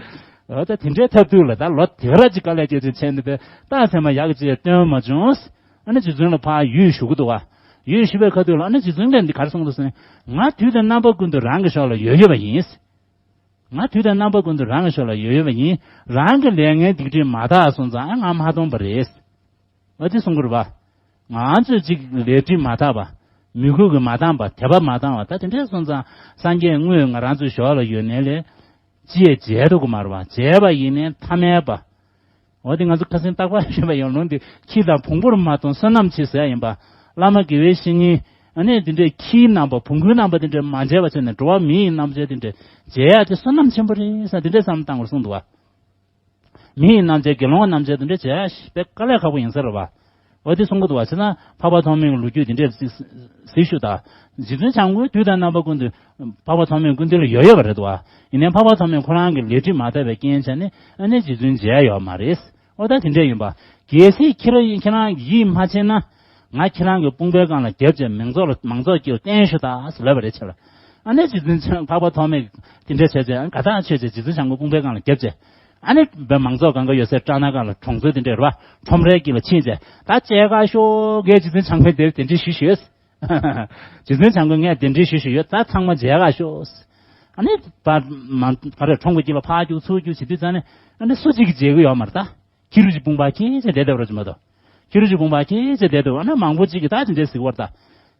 འོ་ད་དེ་འདྲའི་ཐབས་སྡུག་ལ་ད་ལོ་དེ་ག་ར་ཅིག་དཀའ་ལས་བརྒྱབ་བྱས་བྱས་ནས་དཔེ་རྟགས་ཚང་མ་ཡག་གི་ཅིག་སྟོན་མ་བྱུང་། ཨ་ནི་རྗེ་བཙུན་ལ་ཕར་ཡུས་ཞུ་གི་འདུག་བ། ཡུས་ཞུ་བའི་ཁ་ཐུག་ལ་ཨ་ནི་རྗེ་བཙུན་གྱིས་འདི་ག་རེ་གསུངས་འདུག་ཟེར་ན། ང་དུས་དང་རྣམ་པ་ཀུན་ཏུ་རང་གི་ཕྱོགས་ལ་ཡོད་ཡོད་པ་ཡིན། ང་དུས་དང་རྣམ་པ་ཀུན་ཏུ་རང་གི་ཕྱོགས་ལ་ཡོད་ཡོད་པ་ཡིན། རང་གི་ལས་ངན་སྡིག་སྒྲིབ་མ་དག་སོང་ཙང་ང་མ་སྟོང་པ་རེད། འོ་དེ་གསུང་གི་རེད་པ། ང་ཚོས་ཅིག་ལས་སྒྲིབ་མ་དག་པ། མོས་གུས་ཀྱིས་མ་བཏང་བ། དད་པས་མ་བཏང་བ། ད་དེ་འདྲས་སོང་ཙང་སངས་རྒྱས་དངོས་ང་རང་ཚོའི་ཞོར་ལ་ཡོད་ནའི་ལས། ཅི་ཡང་མཇལ་ཐུབ་ཀྱི་མ་རེད་པ། མཇལ་བ་ཡིན་ནའི་ཐ་མལ་པ། འོ་དེ་ང་ཚོ་ཁ་སང་རྟག་པར་ཞུས་པ་ཡང་ལུང་འདི་ཁྱི་དང་བོང་བུར་མ་གཏོང་བསོད་ནམས་ཆེ་ཟེར་ཡིན་པ། བླ་མ་དགེ་བའི་བཤེས་གཉེན། ཨ་ནི་དེ་འདྲའི་ཁྱིའི་རྣམ་པ་བོང་བུའི་རྣམ་པ་དེ་འདྲ་མ་མཇལ་བ་བྱས་ནས་འགྲོ་བ་མིའི་རྣམ་མཇལ་དེ་འདྲ་མཇལ་ཡ་དེ་བསོད་ནམས་ཆེན་པོ་རེད་ཟེར་དེ་འདྲའི་བསམ་བློ་བཏང་དགོས་གསུངས་འདུག་བ། མི་ཡི་རྣམ་འབྱེད་དགེ་སློང་རྣམ་འབྱེད་དེ་འདྲ་བྱས་དཔེ་དཀའ་ལས་ཁག་པོ་ཡིན་ས་རེད་བ། འོ་དེ་གསུང་གི་འདུག་བ། བྱས་ན་འཕགས་པ་ཐོགས་མེད་ཀྱི་ལོ་རྒྱུས་དེ་འདྲས་གཟིགས་ཞུ་དང་། རྗེ་བཙུན་བྱམས་མགོན་དུས་དང་རྣམ་པ་ཀུན་ཏུ་འཕགས་པ་ཐོགས་མེད་སྐུ་མདུན་ལ་ཡོད་ཡོད་པ་རེད་འདུག་བ། ཡིན་ནའི་འཕགས་པ་ཐོགས་མེད་ཁོ་རང་གི་ལས་སྒྲིབ་མ་དག་པའི་རྐྱེན་བྱས་ནས་ཨ་ནི་རྗེ་བཙུན་མཇལ་ཡོད་མ་རེད། འོ་ད་དེ་འདྲས་ཡིན་པ། གལ་སྲིད་ཁྱེད་རང་ཁྱེད་རང་ཡིད་མ་ཆེས་ན། ང་ཁྱེད་རང་གི་དཔུང་པའི་སྒང་ལ་རྒྱབ་བྱས་མང་ཚོགས་ལ་མང་ཚོགས་ཀྱིས་བསྟན་ཞུ་དང་ཟེར་ལབ་པ་རེད་ཆེ་ལ། ཨ་ནི་རྗེ་བཙུན་འཕགས་པ་ཐོགས་མེད་དེ་འདྲས་བྱས་བྱས་ཨ་ནི་དགའ་ཐག་ཆོད་བྱས་རྗེ་བཙུན་བྱམས་མགོན་དཔུང་པའི་སྒང་ལ་རྒྱབ་བྱས། ཨ་ནི་བའི་མང་ཚོགས་གང་ག་ཡོད་སའི་སྦྲ་ནག་སྒང་ལ་གྲོང་ཚོ་དེ་འདྲས་རེད་བ། ཁྲོམ་རའི་དཀྱིལ་ལ་ཕྱིན་བྱས་ད་མཇལ་ཁ་ཤོག་གས་རྗེ་བཙུན་བྱམས་མགོན་དེ་དེ་འདྲས་ཞུས་ཞུས། རྗེ་བཙུན་བྱམས་མགོན་ངས་དེ་འདྲས་ཞུས་ཞུས་ཡོད་ད་ཚང་མ་མཇལ་ཁ་ཤོག་ཨ་ནི་བ་མ་ག་རེ་གྲོང་གི་དཀྱིལ་ལ་ཕར་རྒྱུག་ཚུར་རྒྱུག་བྱེད་དུས་ཙང་ནས་ཨ་ནི་སུ་གཅིག་གིས་མཇལ་གི་ཡོད་མ་རེད་ད། ཁྱི་རུ་ཅིག་དཔུང་པ་ཁྱེར་བྱས་བསྡད་བསྡད་པ་རེད་ཅེས་མ་གཏོགས། ཁྱི་རུ་ཅིག་དཔུང་པ་ཁྱེར་བྱས་བསྡད་འདུག་ཨ་ནི་མང་པོ་ཅིག་གིས་ད་དེ་འདྲས་ཟེར་གྱི་ཡོད་རེད་ད།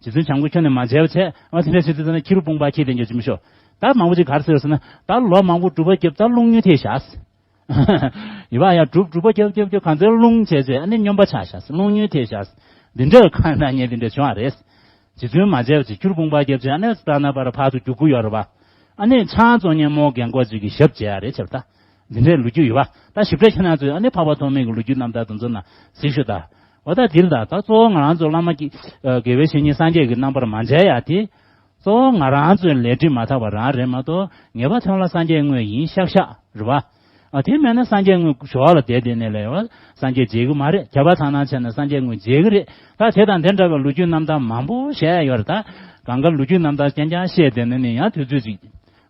རྗེ་བཙུན་བྱམས་མགོན་ཁྱོད་ནི་མ་མཇལ་བ་བྱས་ཨ་དེ་འདྲས་ཟེར་དུས་ཙམ་ན་ཁྱི་རུ་དཔུང་པ་ཁྱེར་བསྡད་རྒྱུ་ཅིག་མི་ཤོག་ད་མང་པོ་ཅིག་ག་རེ་ཟེར་ཟེར་ན་ད་ལོ་མང་པོ་སྒྲུབ་པ་བརྒྱབ་ད་རླུང་ཉུལ་ཐེབས་བཞག་ཡིན་པ་ཡང་སྒྲུབ་སྒྲུབ་པ་རྒྱབ་རྒྱབ་རྒྱབ་གང་ཚེ་རླུང་བྱས་བྱས་ཨ་ནི་སྨྱོན་པ་ཆགས་བཞག་རླུང་ཉུལ་ཐེབས་བཞག་འདི་འདྲས་ཁ་ན་ཉེ་འདི་འདྲས་བྱུང་བ་རེད། རྗེ་བཙུན་མ་མཇལ་བ་བྱས་ཁྱི་རུ་དཔུང་པ་རྒྱབ་བྱས་ཨ་ནི་ཙ་ན་པ་ར་ཕར་ཚུར་རྒྱུག་གི་ཡོད་རེད་པ། ཨ་ནི་ཆང་བཙོང་མཁན་རྨོ་རྒན་གོག་ཅིག་གིས་ཞབས་བཅད་ཡ་རེད་བྱས་པ་ད། འདི་འདྲའི་ལོ་རྒྱུས་ཡོད་པ། ད་ཞིབ་ཕྲ་ཁྱེད་རང་ཚོས་ཨ་ནི་འཕགས་པ་ཐོགས་མེད་ཀྱི་ལོ་རྒྱུས་རྣམ་ཐར་དེ་ཚོ་ནང་གཟིགས་ཤོག་ད། འོ་ད་འདིར་ད་ད་གཙོ་བོ་ང་རང་ཚོ་བླ་མ་དགེ་དགེ་བའི་བཤེས་གཉེན་སངས་རྒྱས་ཀྱི་རྣམ་པར་མ་མཇལ་ཡ་དེ། གཙོ་བོ་ང་རང་ཚོའི་ལས་སྒྲིབ་མ་དག་པ་རང་རེད་མ་གཏོགས་ངེས་པ་ཐོན་ལ་སངས་རྒྱས་དངོས་ཡིན་ཤག་ཤག་རེད་པ། ཨ་དེ་མེད་ན་སངས་རྒྱས་དངོས་ཞོར་ལ་བསྡད་བསྡད་ནས་ལས་ཡོད་སངས་རྒྱས་མཇལ་གི་མ་རེད། ཁྱད་པར་ཐ་ན་བྱས་ན་སངས་རྒྱས་དངོས་མཇལ་གི་རེད། ད་དེ་དང་དེ་འདྲ་བའི་ལོ་རྒྱུས་རྣམ་ཐར་མང་པོ་བཤད་ཡ་ཡོད་རེད་ད། གང་ག་ལོ་རྒྱུས་རྣམ་ཐར་རྐྱང་རྐྱང་བཤད་བསྡད་ན་ནི་ཡང་དུས་ཚོད་ཅིག་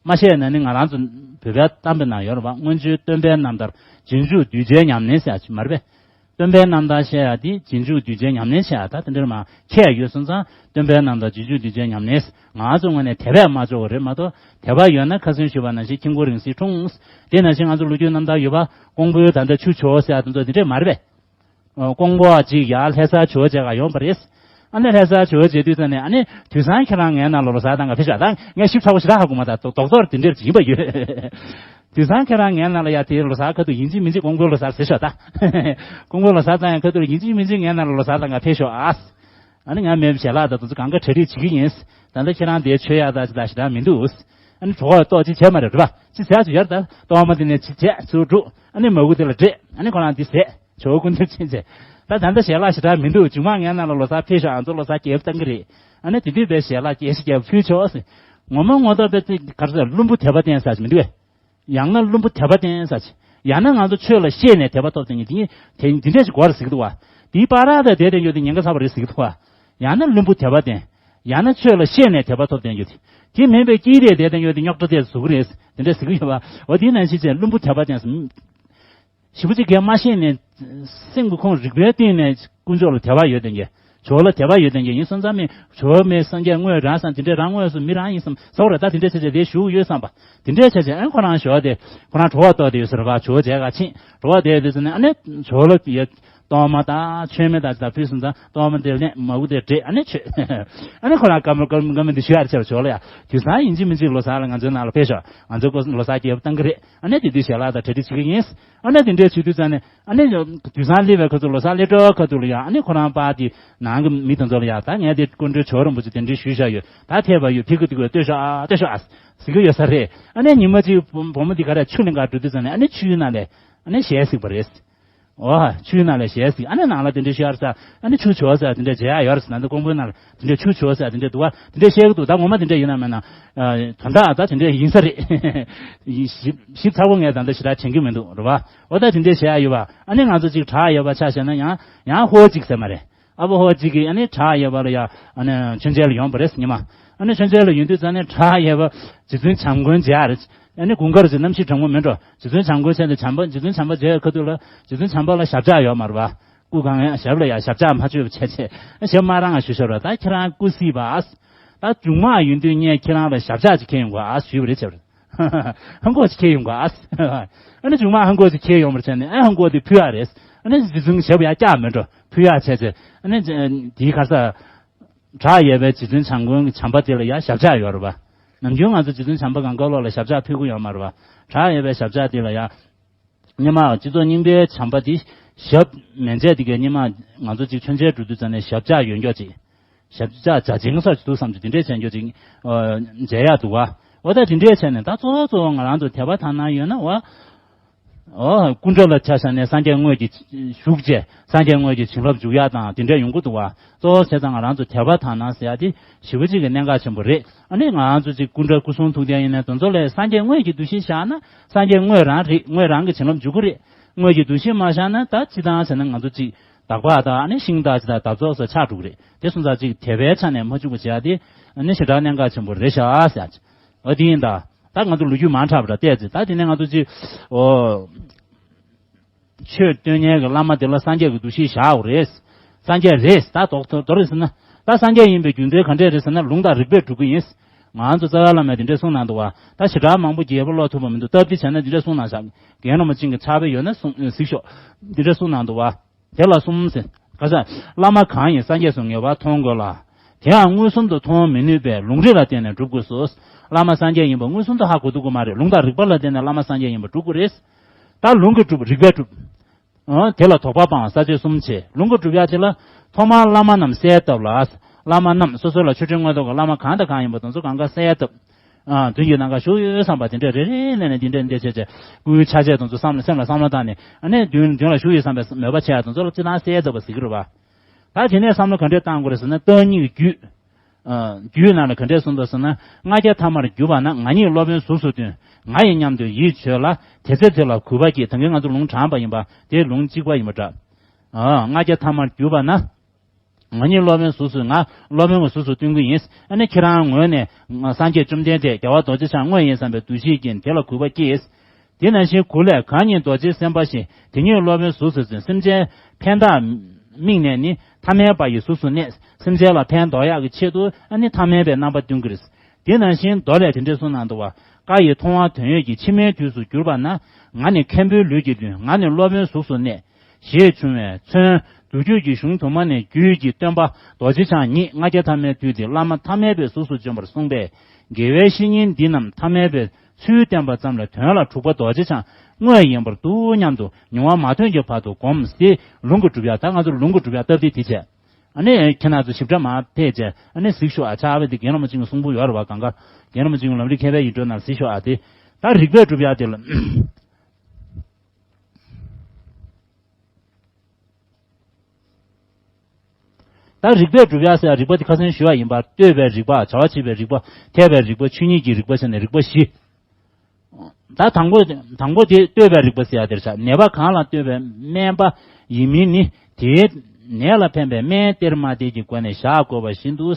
མ་བཤད་ན་ནི་ང་རང་ཚོ་བོད་པའི་གཏམ་དཔེ་ནང་ཡོད་རེད་པ། སྔོན་བྱོན་སྟོན་པའི་རྣམ་ཐར་རྗེས་འཇུག་གདུལ་བྱའི་ཉམས་ལེན་ཟེར་ཡ་ཅིག་མ་རེད་པས། སྟོན་པའི་རྣམ་ཐར་བཤད་ཡ་དེ་རྗེས་འཇུག་གདུལ་བྱའི་ཉམས་ལེན་བཤད་ཡ་ད་དེ་འདྲ་མ་ཁྱད་ཡོད་སོང་ཙང་སྟོན་པའི་རྣམ་ཐར་རྗེས་འཇུག་གདུལ་བྱའི་ཉམས་ལེན་ང་ཚོ་ངོས་ནས་དད་པས་མ་ལྕོགས་པ་རེད་མ་གཏོགས་དད་པ་ཡོད་ན་ཁ་སང་ཞུས་པ་ནང་བཞིན་ཁྱི་མགོ་རིང་བསྲེལ་འཁྲུངས། དེ་ནང་བཞིན་ང་ཚོ་ལོ་རྒྱུས་རྣམ་ཐར་ཡོད་པ་ཀོང་པོའི་ད་ལྟ་ཆུ་བྱོ་ཟེར་ཡ་དེ་ཚོ་དེ་འདྲས་མ་རེད་པས། ཀོང་པོ་ཅིག་ཡར་ལྷ་སར་བྱོ་བྱས་ག་ཡོང་པ་རེད། ཨ་ནི་ལྷ་སར་བྱོ་བྱེད་དུས་ཙམ་ནས་ཨ་ནི་དུས་སང་ཁྱེད་རང་ངའི་ནང་ལ་ལོ་གསར་བཏང་ག་ཕེབས་ཤོག་ད་ངས་ཞིབ་ཚགས་པོ་ཞེ་དྲག་ཧ་གོ་མ་ད་རྡོག་རྡོག་ཏོར་དེ་འདྲས་ཡིན་པ་ཡོད། དུས་སང་ཁྱེད་རང་ངའི་ནང་ལ་ཡ་དེ་ལོ་གསར་ཁ་ཐུག་ཡིན་གཅིག་མིན་གཅིག་ཀོང་པོའི་ལོ་གསར་ཟེར་ཤོག་ད། ཀོང་པོའི་ལོ་གསར་བཏང་ཡ་ཁ་ཐུག་ཡིན་གཅིག་མིན་གཅིག་ངའི་ནང་ལ་ལོ་གསར་བཏང་ག་ཕེབས་ཤོག་ཨ། ཨ་ནི་ང་མེད་པའི་ཞལ་ལག་དང་དེ་ཚོ་གང་ག་གྲ་སྒྲིག་བྱེད་ཀྱི་ཡིན། ད་ལྟ་ཁྱེད་རང་དེ་མཆོད་ཡག་དང་ཅི་དང་ཞེ་དྲག་མི་འདུག་ཨ་ནི་གྲོགས་པོ་ཏོག་ཅིག་བྱས་མ་རེད་རེད་པ། ཅི་ཟེར་ཅིག་ཡོད་རེད་ད། གཏོར་མ་དེ་ནས་ཅི་བྱས་ཚུར་སྒྲུག་ཨ་ནི་མ་བུ་དེ་ལ་སྤྲད་ཨ་ནི་ཁོ་རང་འདི་ཟས་ཇོ་བོ་སྐུ་མདུན་ཕྱིན་ཚེ། ད་ད་ལྟ་ཞལ་ལག་ཞེ་དྲག་མི་འདུག་མཇུག་མ་ངའི་ནང་ལ་ལོ་གསར་ཕེབས་ཤོག་ང་ཚོ་ལོ་གསར་རྒྱས་བཏང་གི་རེད། ཨ་ནི་དེ་དུས་པའི་ཞལ་ལག་རྒྱས་ཤིག་རྒྱས་ཕུལ་ཆོག་ཟེར། ངོ་མ་ངོ་ཐོག་པའི་ཚིག་ག་རེ་ཟེར་བླུན་པོ་དད་པ་བསྟེན་ས་ཞིག་མི་འདུག་གས། ཡང་ན་བླུན་པོ་དད་པ་བསྟེན་ས་ཆེ། ཡང་ན་ང་ཚོ་ཆོས་ལ་ཤེས་ནས་དད་པ་ཐོབ་བསྟེན་གྱི་དེ་ཉིད་དེ་འདི་འདྲས་ཞིག་གོ་ར་ཟིག་འདུག་བ། དེའི་བར་དང་དེ་དེ་ཡོད་དེ་ཉེན་ཁ་ཚ་བ་རེད་ཟིག་འདུག་བ། ཡང་ན་བླུན་པོ་དད་པ་བསྟེན། ཡང་ན་ཆོས་ལ་ཤེས་ནས་དད་པ་ཐོབ་བསྟེན་རྒྱུ་དེ། དེ་མིན་པའི་སྐྱིད་དེ་དེ་དེ་ཡོད་དེ་རྙོག་དྲ་དེ་ཟུག་རེད་དེ་འདྲས་ཟིག་ཡོད་བ། འོ་དེའི་ནང་བཞིན་བྱས་བླུན་པོ་དད་པ་བསྟེན་ཞིབ་པོ་ཅིག་གས་མ་ཤེས་ནས་སེམས་ཀྱི་ཁོང་རིག་པའི་སྟེང་ནས་དཀོན་མཆོག་ལ་དད་པ་ཡོད་དེ་འགྱེ། ཇོ་བོ་ལ་དད་པ་ཡོད་དེ་འགྱེ་ཡིན་སོང་ཙང་མི་ཇོ་བོ་མེད་སངས་རྒྱས་དངོས་རང་སམ་དེ་འདྲས་རང་དངོས་སུ་མི་རང་ཡིན་སམ་ཟེར་བ་རེད་ད། དེ་འདྲས་བྱས་བྱས་དེ་ཞུགས་ཡོད་བསམ་པ་དེ་འདྲས་བྱས་བྱས་ཨ་ཁོ་རང་ཞོགས་དེ་ཁོ་རང་གྲོད་པ་ལྟོགས་དེ་ཡོད་ཟེར་བ་ཇོ་བོ་མཇལ་ག་ཕྱིན་གྲོད་པ་དེ་དུས་ཙམ་ནས་ཨ་ནི་ཇོ་བོ་ལ་ཡོད་གཏོར་མ་དང་མཆོད་མེ་དང་ཅི་དང་ཕུལ་སོང་ཙང་གཏོར་མ་དེ་ལེན་མ་བུ་དེ་བྲེས་ཨ་ནི་མཆོད། ཨ་ནི་ཁོ་རང་བཀའ་མོལ་བཀའ་མོལ་འདི་ཞུ་ཡ་རེད་ཆེ་བ་ཇོ་བོ་ལ་ཡ་དུས་སང་ཡིན་གཅིག་མིན་གཅིག་ལོ་གསར་ལ་ང་ཚོའི་ནང་ལ་ཕེབས་ཤོག་ང་ཚོའི་སྐོར་ལོ་གསར་སྐྱེལ་བ་བཏང་གི་རེད། ཨ་ནི་དེ་དུས་ཞལ་ལག་དང་གྲ་སྒྲིག་བྱེད་ཀྱི་ཡིན། ཨ་ནི་དེ་འདྲའི་བྱེད་དུས་ཙང་ནས་ཨ་ནི་དུས་སང་སླེབས་པའི་ཁ་ཐུག་ལོ་གསར་སླེབས་འགྲོ་ཁ་ཐུག་ལ་ཡང་ཨ་ནི་ཁོ་རང་པར་དེ་ནང་གི་མི་དེ་ཚོ་ལ་ཡང་ད་ངས་དེ་སྐུ་མགྲོན་ཇོ་བོ་རིན་པོ་ཆེ་གདན་འདྲེན་ཞུས་བཞག་ཡོད། ད་ཐེབས་པ་ཡོད། ཕི་ཁུ་དེ་ཁུ་ལྟོས་ཤོག་ཨ་ལྟོས་ཤོག་ཨ་ཟེར་གྱི་ཡོད་ས་རེད། ཨ་ནི་ཉི་མ་གཅིག་བུ་བུ་མོ་དེ་ག་རེ་ཆུ་ལེན་ག་འགྲོ་དུས་ཙང་ནས་ཨ་ནི་ཆུའི་ནང་ལས་ཨ་ནི་ཞལ་གཟིགས་པ་རེད། ཨོ་ཆུའི་ནང་ལས་ཞལ་གཟིགས། ཨ་ནི་ནང་ལ་དེ་འདྲའི་ཤར་ས་ཨ་ནི་ཆུ་བྱོ་ས་དེ་འདྲ་མཇལ་ཡག་ཡོད་རེད་ཟེར། ད་ཀོང་པོའི་ནང་ལ་དེ་འདྲའི་ཆུ་བྱོ་ས་དེ་འདྲ་འདུག་བ། དེ་འདྲའི་བཤད་གི་འདུག་ད་ངོ་མ་དེ་འདྲ་ཡིན་ན་མེད་ན་དོན་དག་ད་དེ་འདྲ་ཡིན་ས་རེད། ཞིབ་ཞིབ་ཚགས་པོ་ངས་ད་ལྟ་ཞེ་དྲག་དྲན་གྱི་མི་འདུག་རེད་བ། འོ་ད་དེ་འདྲའི་བཤད་ཡག་ཡོད་བ། ཨ་ནི་ང་ཚོ་ཅིག་བྲག་ཡོད་པ་ཆ་བཞག་ན་ཡང་ཡང་ཧོ་ཅིག་ཟེར་མ་རེད། ཨ་ཕོ་ཧོ་ཅིག་གིས་ཨ་ནི་བྲག་ཡོད་པ་ལ་ཡ་ཨ་ནི་མཆོད་མཇལ་ལ་ཡོང་བ་རེད་ཉི་མ། ཨ་ནི་མཆོད་མཇལ་ལ་ཡོང་དུས་ཙང་ནས་བྲག་ཡོད་པ་རྗེ་བཙུན་བྱམས་མགོན་མཇལ་རེད། ཨ་ནི་དགུན་ཁར་ཅིག་གནམ་གཤིས་གྲང་མོ་མེད་འགྲོ། རྗེ་བཙུན་བྱམས་མགོན་བྱས་ནས་བྱམས་པ་རྗེ་བཙུན་བྱམས་པ་མཇལ་ཁ་ཐུག་ལ་རྗེ་བཙུན་བྱམས་པ་ལ་ཞབས་བཅགས་ཡོད་མ་རེད་བ། སྐུ་གང་ཡང་ཞབས་ལ་ཡང་ཞབས་བཅགས་མ་བྱོས་པ་བྱས་བྱས་ཞབས་མ་རང་ང་ཞུ་ཞོར་ད་ཁྱེད་རང་སྐུ་སྲིད་པ། ད་མཇུག་མ་ཡོང་དུས་ངས་ཁྱེད་རང་ལ་ཞབས་བཅགས་ཅིག་འཁྱེར་ཡོང་གོ་ཨ་ཞུས་པ་རེད་བྱས་པ་རེད། ཧང་གོ་ཅིག་འཁྱེར་ཡོང་གོ་ཨ། ཨ་ནི་མཇུག་མ་ཧང་གོ་ཅིག་འཁྱེར་ཡོང་བར་བྱས་ནས་ཨ་ཧང་གོ་དེ་ཕུལ་ཡག་རེད། ཨ་ནི་རྗེ་བཙུན་ཞབས་ཡར་བཅགས་མེད་འགྲོ་ཕུལ་ཡག་བྱས་བྱས་ཨ་ནི་དེའི་ཁར་ས། བྲག་ཡོད་པའི་རྗེ་བཙུན་བྱམས་མགོན་གྱི་བྱམས་པ་དེ་ལ་ཡང་ཞབས་བཅགས་ཡོད་རེད་པ། ནམ་རྒྱུན་ང་ཚོ་རྗེ་བཙུན་བྱམས་པ་གང་ག་ལོག་ལ་ཞབས་བཅགས་ཕུལ་གྱི་ཡོད་མ་རེད་པ། བྲག་ཡོད་པའི་ཞབས་བཅགས་དེ་ལ་ཡང་། སྔོན་མ་སྤྱི་ཚོགས་རྙིང་པའི་བྱམས་པ་དེ་ཞབས་མི་མཇལ་དེ་གའི་སྔོན་མ་ང་ཚོ་ཅིག་མཆོད་མཇལ་འགྲོ་དུས་ཙམ་ནས་ཞབས་བཅགས་ཡོད་མགྱོགས་ཅིག་ཞབས་བཅགས་བྱ་བྱིང་ས་ཅིག་འདུག་བསམ་གྱི་དེ་འདྲས་བྱས་མགྱོགས་ཅིག་མཇལ་ཡག་འདུག་བ། འོ་ད་དེ་འདྲས་བྱས་ནས་ད་གཙོ་བོ་གཙོ་བོ་ང་རང་ཚོ་དད་པ་དག་སྣང་ཡོད་ན་བ། ཨོ། སྐུ་འདྲ་ལ་ཆ་བཞག་ནས་སངས་རྒྱས་དངོས་ཀྱི་བཞུགས་བྱས་སངས་རྒྱས་དངོས་ཀྱི་བྱིན་རླབས་འཇུག་ཡག་དང་དེ་འདྲ་ཡོང་གི་འདུག་བ། གཙོ་བོ་བྱས་ཙང་ང་རང་ཚོ་དད་པ་དག་སྣང་ཟེར་ཡག་དེ་ཞེ་པོ་ཅིག་གི་གནད་འགག་ཆེན་པོ་རེད། ཨ་ནི་ང་རང་ཚོ་ཅིག་སྐུ་འདྲ་སྐུ་གསུང་ཐུགས་རྟེན་ཡིན་ནའི་དེ་ཚོ་ལས་སངས་རྒྱས་དངོས་ཀྱི་འདུ་ཤེས་བཞག་ན་སངས་རྒྱས་དངོས་རང་རེད། དངོས་རང་གི་བྱིན་རླབས་འཇུག་གི་རེད། དངོས་ཀྱི་འདུ་ཤེས་མ་བཞག་ན་ད་སྤྱིར་བཏང་ཟེར་ན་ང་ཚོ་ཅིག་དག་པ་དང་ཨ་ནི་ཤིང་རྟ་ཅིག་དང་འདབ་ཚོགས་སུ་ཆགས་འགྲོ་གི་རེད། དེ་སོང་ཙང་ཅིག་དད་པའི་ཆ་ནས་མ་འཇུག་པ་བྱེད་ཡག་དེ་ཨ་ནི་ཞེ་དྲག་གནད་འགག་ཆེན་པོ་རེད་ཤག་ཟེར་ཡག་ཅིག་འོ་དེ་ཡིན་ད། ད་ང་ཚོ་ལོ་རྒྱུས་མང་དྲགས་པ་འདྲ་བལྟས་ཚེ་ད་དེ་ནས་ང་ཚོ་ཅིག་འོ། ཆོས་སྟོན་མཁན་གྱི་བླ་མ་དེ་ལ་སངས་རྒྱས་ཀྱི་འདུ་ཤེས་བཞག་དགོས་རེད། སངས་རྒྱས་རེད་ད་དོག་དོག་རེད་ཟེར་ན། ད་སངས་རྒྱས་ཡིན་པའི་རྒྱུ་མཚན་ག་འདྲས་རེད་ཟེར་ན་ལུང་དང་རིགས་པས་སྒྲུབ་ཀྱི་ཡིན། ང་ཚོ་རྩ་བའི་བླ་མས་དེ་འདྲས་གསུངས་གནང་འདུག་བ། ད་ཞེ་དྲག་མང་པོ་རྒྱལ་པོ་ཀློག་ཐུབ་པ་མི་འདུག་སྟབས་བདེ་བྱས་ན་དེ་འདྲས་གསུངས་གནང་བཞག་རྒན་རིན་པོ་ཆེ་གི་ཕྱག་དཔེ་ཡོད་ན་གསུང་གཟིགས་ཤོག་དེ་འདྲས་གསུངས་གནང་འདུག་བ། དེ་ལ་གསུམ་ཟེར། ག་ས། བླ་མ་གང་ཡིན་སངས་རྒྱས་སུ་ངེས་པར་མཐོང་དགོས་ལ། དེའང་མངོན་སུམ་དུ་མཐོང་མི་ནུས་པས་ལུང་རིགས་ལ་བརྟེན་ནས་སྒྲུབ་དགོས་སོ། བླ་མ་སངས་རྒྱས་ཡིན་པ་མངོན་སུམ་དུ་ཧ་གོ་ཐུབ་ཀྱི་མ་རེད། ལུང་དང་རིགས་པ་ལ་བརྟེན་ནས་བླ་མ་སངས་རྒྱས་ཡིན་པ་སྒྲུབ་དགོས་རེད། ད་ལུང་གིས་སྒྲུབ་རིགས་པས་སྒྲུབ། ཨོ། དེ་ལ་དོགས་པ་སྤང་བ་ས་བཅད་གསུམ་བྱས། ལུང་གིས་སྒྲུབ་ཡ་དེ་ལ་ཐོག་མར་བླ་མ་རྣམས་གསལ་བཏབ་ལ། བླ་མ་རྣམས་སོ་སོ་ལ་ཆོས་ཁྲིམས་མངོན་རྟོགས་ཀྱི་བླ་མ་གང་དང་གང་ཡིན་པ་དེ་ཚོ་གང་ག་གསལ་བཏབ། ཨ། མདུན་གྱི་ནམ་མཁར་བཞུགས་ཡོད་བསམ་པ་དེ་འདྲ་རེ་རེ་ལས་ནས་འདི་འདྲ་འདི་བྱས་བྱས་སྐུའི་ཆ་བྱད་དེ་ཚོ་བསམ་སེམས་ལ་བསམ་བློ་བཏང་ནས། ཨ་ནི་མདུན་མདུན་ལ་བཞུགས་ཡོད་བསམ་པའི་མོས་པ་བྱས་ཡ་དེ་ཚོ་ལ་སྤྱིར་བཏང་གསལ་བཏབ་པ་ཟེར་གྱི་རེད་པ། ད་དེ་ནས་བསམ་བློ་ག་འདྲས་བཏང་དགོས་རེད་ཟེར་ན། བརྟག་གཉིས་ཀྱི་རྒྱུད། ཨ། རྒྱུད་ནང་ལ་ག་འདྲས་གསུངས་འདུག་ཟེར་ན། ལྔ་བརྒྱ་ཐ་མར་གྱུར་པ་ན་ང་ཉིད་སློབ་དཔོན་གཟུགས་སུ་སྟོན། ང་ཡི་སྙམ་དུ་ཡིད་བྱོས་ལ། དེ་ཚེ་དེ་ལ་གུས་པ་སྐྱེས། ད་གིན་ང་ཚོ་ལུང་དྲངས་པ་ཡིན་པ་དེ་ལུང་གཅིག་པ་ཡིན་པ་འདྲ། ཨ། ལྔ་བརྒྱ་ཐ་མར་གྱུར་པ་ན། ང་ཉིད་སློབ་དཔོན་གཟུགས་སུ། ང་སློབ་དཔོན་གྱི་གཟུགས་སུ་སྟོན་གྱི་ཡིན། ཨ་ནི་ཁྱེད་རང་ངོས་ནས་སངས་རྒྱས་བཅོམ་ལྡན་འདས་རྒྱལ་བ་རྡོ་རྗེ་འཆང་དངོས་ཡིན་བསམ་པའི་འདུ་ཤེས་ཀྱིས་དེ་ལ་གུས་པ་སྐྱེས། དེ་ནང་བཞིན་གུ་ལས་གང་ཉིད་རྡོ་རྗེ་སེམས་དཔའ་ཞིག་དེ་ཉིད་སློབ་དཔོན་གཟུགས་སུ་སྟོན། སེམས་ཅན་ཕན་བདག་དམིགས་ནས་ནི་ཐ་མལ་པ་ཡི་གཟུགས་སུ་གནས། སེམས་ཅན་ལ་ཕན་འདོགས་ཡག་གི་ཆེད་དུ་ཨ་ནི་ཐ་མལ་པའི་རྣམ་པ་སྟོན་གྱི་རེད། དེ་ནང་བཞིན་མདོ་ལས་དེ་འདྲའི་གསུངས་གནང་འདུག་པ། བཀའ་ཡི་མཐོང་བ་དོན་ཡོད་ཀྱི། ཕྱི་མའི་དུས་སུ་གྱུར་པ་ན། ང་ནི་མཁན་པོའི་ལུས་ཀྱིས་སྟོན། ང་ནི་སློབ་དཔོན་གཟུགས་སུ་གནས། ཞེས་འབྱུང་བས་མཚོན། མདོ་རྒྱུད་ཀྱི་གཞུང་དུ་མ་ནས་རྒྱུད་ཀྱི་སྟོན་པ་རྡོ་རྗེ་འཆང་ཉིད་ལྔ་བརྒྱ་ཐ་མའི་དུས་དེར་བླ་མ་ཐ་མལ་པའི་གཟུགས་སུ་བྱོན་པར་གསུངས་པས། དགེ་བའི་བཤེས་གཉེན་འདི་རྣམས་ཐ་མལ་པའི་ཚུལ་བསྟན་པ་ཙམ་ལས་དོན་ལ་གྲུབ་པ་རྡོ་རྗེ་འཆང་དངོས་ཡིན་པར་འདུག་སྙམ་དུ་མྱོང་བ་མ་ཐོན་གྱི་བར་དུ་བསྒོམས་ཏེ། ལུང་གིས་སྒྲུབ་ཡ། ད་ང་ཚོར་ལུང་གིས་སྒྲུབ་ཡ་སྟབས་བདེ་དེ་བྱས། ཨ་ནི་ཁྱེད་རང་ཚོ་ཞིབ་ཕྲ་མ་ཕེབས་བྱས། ཨ་ནི་གཟིགས་ཤོག་ཨ། ཆ་བ་དེ་རྒན་རིན་པོ་ཆེ་གི་གསུང་འབུམ་ཡོད་རེད་པ། གང་ག་རྒན་རིན་པོ་ཆེ་གི་ལམ་རིམ་མཁས་པའི་ཡིད་འཕྲོག་ནང་གཟིགས་ཤོག་ཨ། དེ་ད་རིགས་པས་སྒྲུབ་ཡ་དེ་ལ། ད་རིགས་པས་སྒྲུབ་ཡ་ཟེར་ཡ་རིགས་པ་དེ་ཁ་སང་ཞུས་པ་ཡིན་པ། ལྟོས་པའི་རིགས་པ། བྱ་བ་བྱེད་པའི་རིགས་པ། འཐད་པའི་རིགས་པ། ཆོས་ཉིད་ཀྱི་རིགས་པ་བྱས་ནས་རིགས་པ་བཞི། ད་དང་པོ་དང་པོ་དེ་ལྟོས་པའི་རིགས་པ་ཟེར་ཡ་དེ་རེད་ཤག་ནད་པ་གང་ལ་ལྟོས་པའི་སྨན་པ་ཡིན་མིན་ནི། དེའི་ནད་ལ་ཕན་པའི་སྨན་སྟེར་མ་སྟེར་གྱི་སྒོ་ནས་བཞག་དགོས་པ་བཞིན་དུ།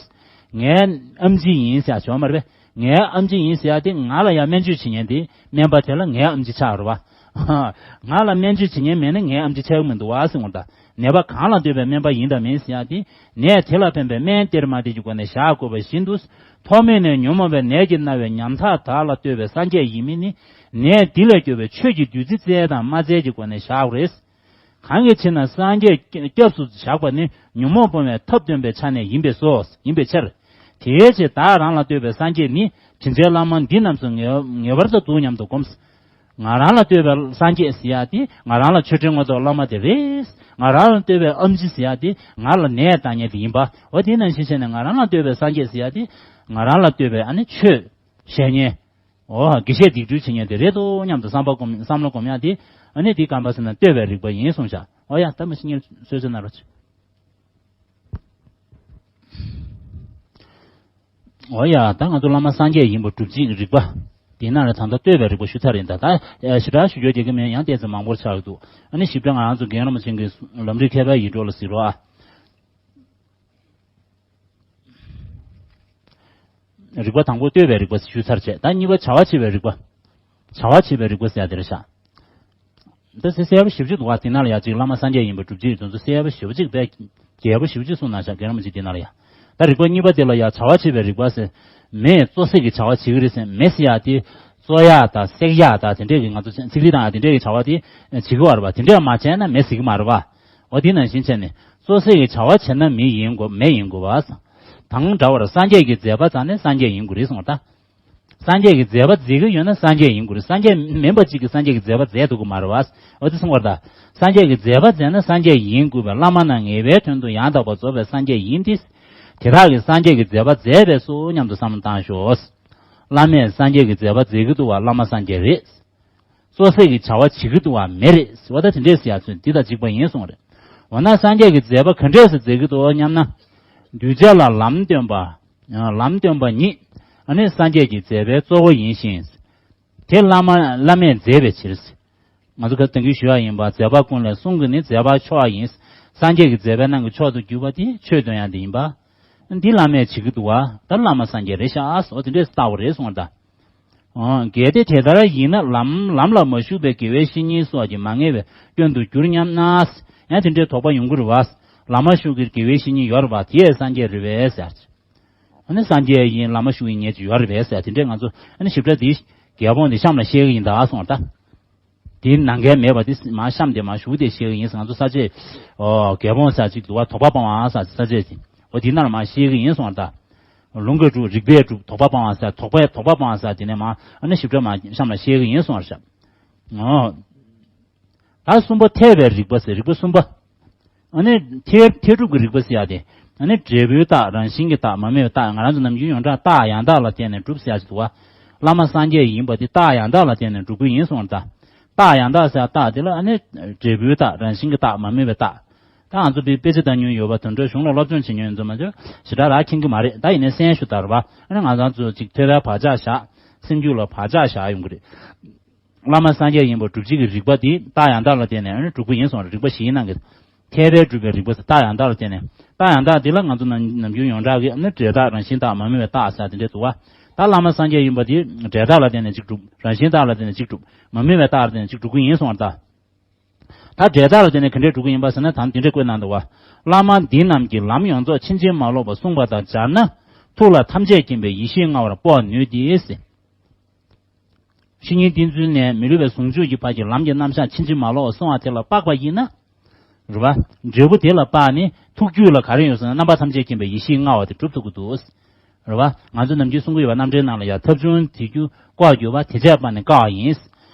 ངའི་ཨེམ་ཆི་ཡིན་ཟེར་ཡ་བྱུང་མ་རེད་པས། ངའི་ཨེམ་ཆི་ཡིན་ཟེར་ཡ་དེ། ང་ལ་ཡ་སྨན་བཅོས་བྱེད་མཁན་དེ། སྨན་པ་དེ་ལ་ངའི་ཨེམ་ཆི་ཆགས་རེད་པ། ང་ལ་སྨན་བཅོས་བྱེད་མཁན་མེད་ན་ངའི་ཨེམ་ཆི་ཆགས་ཀྱི་མི་འདུག་བ་ཟེར་བ་ད། ནད་པ་གང་ལ་ལྟོས་པའི་སྨན་པ་ཡིན་དང་མིན་ཟེར་ཡ་དེ། ནད་དེ་ལ་ཕན་པའི་སྨན་སྟེར་མ་སྟེར་གྱི་སྒོ་ནས་བཞག་དགོས་པ་བཞིན་དུ། ཐོག་མེད་ནས་ཉོན་མོངས་པའི་ནད་ཀྱིས་མནར་བའི་ཉམ་ཐག་དག་ལ་ལྟོས་པའི་སངས་རྒྱས་ཡིན་མིན་ནི། ནད་འདི་ལས་སྐྱོབ་པའི་ཆོས་ཀྱི་བདུད་རྩི་བཙལ་དང་མ་བཙལ་གྱི་སྒོ་ནས་བཞག་དགོས་རེད། གང་གི་ཕྱིར་ན་སངས་རྒྱས་སྐྱབས་སུ་བཞག་པ་ནི་ཉོན་མོངས་སྤོང་བའི་ཐབས་སྟོན་པའི་ཆ་ནས་ཡིན་པས་སོ། ཡིན་པའི་ཕྱིར། དེའི་ཕྱིར་བདག་རང་ལ་ལྟོས་པའི་སངས་རྒྱས་ནི་དྲིན་ཅན་བླ་མ་འདི་རྣམས་སུ་ངེས་ངེས་པར་དུ་འདུག་སྙམ་དུ་བསྒོམས། ང་རང་ལ་ལྟོས་པའི་སངས་རྒྱས་ཟེར་ཡ་དེ་ང་རང་ལ་ཆོས་ཁྲིམས་མངོན་རྟོགས་བླ་མ་དེ་རེད། ང་རང་ལ་ལྟོས་པའི་ཨེམ་ཆི་ཟེར་ཡ་དེ་ང་ལ་ནད་བཏང་མཁན་དེ་ཡིན་པ། འོ་དེ་ནང་བཞིན་བྱས་ནས་ང་རང་ལ་ལྟོས་པའི་སངས་རྒྱས་ཟེར་ཡ་དེ་ང་རང་ལ་ལྟོས་པའི་ཨ་ནི་ཆོས་བཤད་མཁན། འོ་དགེ་བཤེས་སྡིག་སྒྲིབ་བྱེད་མཁན་དེ་རེད་འདུག་སྙམ་དུ་བསམ་པ་སྒོམ། བསམ་བློ་སྒོམ་ཡ་དེ། ཨ་ནི་དེ་ག་རེ་ཟེར་ན་ལྟོས་པའི་རིགས་པ་ཡིན་གསུངས་ཤག་འོ་ཡ། ད་མ་གཞི་ངས་གསོལ་ཇ་ན་རོ། འོ་ཡ། ད་ང་ཚོ་བླ་མ་སངས་རྒྱས་ཡིན་པ་སྒྲུབ་བྱེད་ཀྱི་རིགས་པ། དེ་ན་རེ་ད་ལྟ་ལྟོས་པའི་རིགས་པ་ཞུ་ཚར་ཡིན། ད་ད་ཞེ་དྲག་ཞུ་རྒྱུ་རྒྱག་གི་མེད། ཡང་ཏོག་ཙམ་མང་པོར་ཆགས་འདུག་ཨ་ནི་ཞིབ་ཕྲ་ང་རང་ཚོ་རྒན་རིན་པོ་ཆེ་གི་ལམ་རིམ་མཁས་པའི་ཡིད་འཕྲོག་ལ་གཟིགས་རོགས་ཨ། རིགས་པ་དང་པོ་ལྟོས་པའི་རིགས་པ་ཞུ་ཚར་བྱས། ད་གཉིས་པ་བྱ་བ་བྱེད་པའི་རིགས་པ། བྱ་བ་བྱེད་པའི་རིགས་པ་ཟེར་ཡ་དེ་རེད་ཤག་ད་གསལ་པོ་ཞེ་པོ་ཅིག་འདུག་བ། དེ་ན་ལ་ཡ་ཅིག་བླ་མ་སངས་རྒྱས་ཡིན་པ་སྒྲུབ་བྱེད་ཀྱི་དོན་ཚོ་གསལ་པོ་ཞེ་པོ་ཅིག་དཔེ་རྒྱས་པོ་ཞེ་པོ་ཅིག་གསུངས་གནང་ཤག་རྒན་རིན་པོ་ཆེ་དེ་ན་ལ་ཡ། ད་རིགས་པ་གཉིས་པ་དེ་ལ་ཡ་བྱ་བ་བྱེད་པའི་རིགས་པ་ཟེར། མེས་བཙོ་བསྲེག་གི་བྱ་བ་བྱེད་ཀྱི་རེད་ཟེར། མེ་ཟེར་ཡ་དེ་བཙོ་ཡ་དང་བསྲེག་ཡ་དང་དེ་འདྲས་ཀྱི་ང་ཚོ་ཚན་རིག་དང་དེ་འདྲས་ཀྱི་བྱ་བ་དེ་བྱེད་ཀྱི་ཡོད་རེད་པ། དེ་འདྲས་མ་བྱས་ན་མེ་ཟེར་གྱི་མ་རེད་པ། འོ་དེ་ནང་བཞིན་བྱས་ནས་བཙོ་བསྲེག་གི་བྱ་བ་བྱེད་ན་མེ་ཡིན་དགོས། མེ་ཡིན་དགོས་པ། དང་འདྲ་བར་སངས་རྒྱས་ཀྱི་མཛད་པ་མཛད་ནས་སངས་རྒྱས་ཡིན་དགོས་རེད་གསུངས་པ་ད། སངས་རྒྱས་ཀྱི་མཛད་པ་མཛད་ཀྱི་ཡོད་ན་སངས་རྒྱས་ཡིན་དགོས་རེད། སངས་རྒྱས་མིན་པ་ཅིག་གིས་སངས་རྒྱས་ཀྱི་མཛད་པ་མཛད་ཐུབ་ཀྱི་མ་རེད་པ། འོ་དེ་གསུངས་པ་ད། སངས་རྒྱས་ཀྱི་མཛད་པ་མཛད་ན་སངས་རྒྱས་ཡིན་དགོས་པས་བླ་མ་རྣམས་ངེས་པའི་དོན་དུ་ཡང་དག་པར་རྫོགས་པའི་སངས་རྒྱས་ཡིན་ཏེ། དེ་དག་གིས་སངས་རྒྱས་ཀྱི་མཛད་པ་མཛད་པས་སོ་སྙམ་དུ་བསམ་བློ་བཏང་ཤོག་བླ་མས་སངས་རྒྱས་ཀྱི་མཛད་པ་མཛད་ཀྱི་འདུག་པ་བླ་མ་སངས་རྒྱས་རེད། བཙོ་བསྲེག་གི་བྱ་བ་བྱེད་ཀྱི་འདུག་པ་མེ་རེད་ཟེར་བ་ད་དེ་འདྲས་ཟེར་ཡ་ཚོས་འདི་དང་གཅིག་པ་ཡིན་གསུངས་རེད། འོ་ན་སངས་རྒྱས་ཀྱི་མཛད་པ་ག་འདྲས་སེ་མཛད་ཀྱི་འདུག་སྙམ་ན། གདུལ་བྱ་ལ་ལམ་སྟོན་པ། ལམ་སྟོན་པ་ཉིད། ཨ་ནི་སངས་རྒྱས་ཀྱི་མཛད་པའི་གཙོ་བོ་ཡིན་ཞིང་། དེ་བླ་མ་བླ་མས་མཛད་པའི་ཕྱིར། ང་ཚོ་ག་དེང་གི་ཞུ་ཡ་ཡིན་པ། མཛད་པ་ཀུན་ལས་གསུང་གི་ནི་མཛད་པ་མཆོག་ཡིན། སངས་རྒྱས་ཀྱི་མཛད་པའི་ནང་གི་མཆོག་ཏུ་གྱུར་པ་དེ་ཆོས་སྟོན་ཡ་དེ་ཡིན་པ། འདི་བླ་མས་བྱེད་ཀྱི་འདུག་པ། ད་བླ་མ་སངས་རྒྱས་རེད་ཤག་འོ་དེ་འདྲས་ལྟ་བ་རེད་གསུངས་པ་ད། ཨོ། གལ་ཏེ་དེ་ལྟར་ཡིན་ན་ལམ་ལམ་ལ་མ་ཞུགས་པའི་དགེ་བའི་བཤེས་གཉེན་སོགས་ཀྱིས་མ་ངེས་པའི་སྐྱོན་དུ་འགྱུར་སྙམ་ན། ཡང་དེ་འདྲའི་དོགས་པ་ཡོང་གི་རེད་པ། ལམ་ལ་ཞུགས་ཀྱི་དགེ་བའི་བཤེས་གཉེན་ཡོད་རེད་པ། དེ་ཡང་སངས་རྒྱས་རེད་པས་ཟེར། ཨ་ནི་སངས་རྒྱས་ཡིན་ལམ་ལ་ཞུགས་ཡིན་ངེས་ཀྱི་ཡོད་རེད་པས་ཟེར། དེ་འདྲས་ང་ཚོ་ཨ་ནི་ཞིབ་ཕྲ་འདི་རྒྱལ་འབངས་འདི་གཤམ་ལ་བཤད་ཀྱི་ཡིན་ད་གསུངས་པ་ད། དེའི་ནང་འགལ་མེད་པ་དེ་མར་གཤམ་དེ་མར་ཞུགས་དེ་བཤད་གི་ཡིན་ཟེར། ང་ཚོ་ས་བཅད་ཨོ་རྒྱལ་སྤོང་ཟེར་ཅིག་འདུག་བ། དོགས་པ་སྤང་བ་ཟེར་ས་བཅད་དེ་ཨོ་དེ་ནར་མར་བཤད་གི་ཡིན་གསུངས་པ་རེད་ད། ལུང་གིས་སྒྲུབ། རིགས་པས་སྒྲུབ། དོགས་པ་སྤང་བ་ཟེར། དོགས་པས་དོགས་པ་སྤང་བ་ཟེར་དེ་ནས་མར་ཨ་ནི་ཞིབ་ཕྲ་མར་གཤམ་ལ་བཤད་གི་ཡིན་གསུངས་པ་རེད་ཤག་ཨོ། ད་གསུམ་པ་ཐེག་པའི་རིགས་པ་ཟེར། རིགས་པ་གསུམ་པ། ཨ་ནི་ཐེག་ཐེག་སྒྲུབ་ཀྱི་རིགས་པ་ཟེར་ཡ་དེ། ཨ་ནི་འབྲས་བུའི་རྟགས། རང་བཞིན་གྱི་རྟགས། མ་དམིགས་པའི་རྟགས། ང་རང་ཚོ་ནམ་རྒྱུན་ཡོངས་གྲགས་རྟགས་ཡང་དག་ལ་བརྟེན་ནས་སྒྲུབ་ཟེར་ཡ་ཞིག་འདུག་བ། བླ་མ་སངས་རྒྱས་ཡིན་པ་དེ་རྟགས་ཡང་དག་ལ་བརྟེན་ནས་སྒྲུབ་ཀྱི་ཡིན་གསུངས་པ་རེད་ད། རྟགས་ཡང་དག་ཟེར་ཡ་རྟགས་དེ་ལ་ཨ་ནི་འབྲས་བུའི་རྟགས། རང་བཞིན་གྱི་རྟགས། མ་དམིགས་པའི་རྟགས། ད་ང་ཚོ་དཔེ་དཔེ་ཆ་ལྟ་མྱོང་ཡོད་པ། དོན་འགྲོའི་གཞུང་ལ་སློབ་སྦྱོང་བྱེད་མྱོང་ཡོད་ཚོད་མ་ཚོད་ཞེ་དྲག་རག་མཁྱེན་གྱི་མ་རེད། ད་ཡིན་ནའི་གསན་ཞུ་དར་བ། ཨ་ནི་ང་ཚོ་ཅིག་ཐོས་པའི་བག་ཆགས་བཞག་སེམས་རྒྱུད་ལ་བག་ཆགས་བཞག་ཡོང་གི་རེད། བླ་མ་སངས་རྒྱས་ཡིན་པ་སྒྲུབ་བྱེད་ཀྱི་རིགས་པ་དེ་རྟགས་ཡང་དག་ལ་བརྟེན་ནས་ཨ་ནི་སྒྲུབ་ཀྱི་ཡིན་གསུངས་རེད། རིགས་པ་བཞིའི་ནང་གི་ཐེག་པས་སྒྲུབ་པའི་རིགས་པ་ཟེར། རྟགས་ཡང་དག་ལ་བརྟེན་ནས། རྟགས་ཡང་དག་འདི་ལ་ང་ཚོ་ནམ་ནམ་རྒྱུན་ཡོངས་གྲགས་ཀྱི་ཨ་ནི་འབྲས་རྟགས། རང་བཞིན་རྟགས། མ་དམིགས་པའི་རྟགས་ཟེར་དེ་འདྲས་འདུག་བ། ད་བླ་མ་སངས་རྒྱས་ཡིན་པ་དེ་འབྲས་རྟགས་ལ་བརྟེན་ནས་གཅིག་སྒྲུབ། རང་བཞིན་རྟགས་ལ་བརྟེན་ནས་གཅིག་སྒྲུབ། མ་དམིགས་པའི་རྟགས་ལ་བརྟེན་ནས་གཅིག་སྒྲུབ་ཀྱི་ཡིན་གསུངས་པ་རེད་ད། ད་འབྲས་རྟགས་ལ་བརྟེན་ནས་ག་འདྲས་སྒྲུབ་ཀྱི་ཡིན་པ་ཟེར་ན། ད་འདི་འདྲས་བཀོད་གནང་འདུག་བ། བླ་མ་འདི་རྣམས་ཀྱིས་ལམ་ཡོངས་རྫོགས་ཕྱིན་ཅི་མ་ལོག་པར་གསུངས་པ་དང་སྦྱར་ན། ཐུགས་ལ་ཐམས་ཅད་མཁྱེན་པའི་ཡེ་ཤེས་མངའ་བར་དཔོག་ནུས་ཏེ། བཤེས་གཉེན་བསྟེན་ཚུལ་ནས་མི་སླུ་བའི་ཟུང་འཇུག་གི་བར་གྱི་ལམ་གྱི་རྣམ་གཞག་ཕྱིན་ཅི་མ་ལོག་པར་གསུངས་པ་དེ་ལ་དཔག་པ་ཡིན་ན། རེད་བ། འབྲས་བུ་དེ་ལ་དཔག་ནས་ཐུགས་རྒྱུད་ལ་ག་རེ་ཡོད་ཟེར་ན། རྣམ་པ་ཐམས་ཅད་མཁྱེན་པའི་ཡེ་ཤེས་མངའ་བ་དེ་གྲུབ་ཐུབ་ཀྱི་འདུག། རེད་བ། ང་ཚོ་ནམ་རྒྱུན་གསུང་གི་ཡོད་པ། རྣམ་འགྲེལ་ནང་ལ་ཡང་ཐབས་བྱུང་དེ་རྒྱུ་ལྐོག་གྱུར་པ། དེ་བྱས་པ་ནི་དཀའ་བ་ཡིན།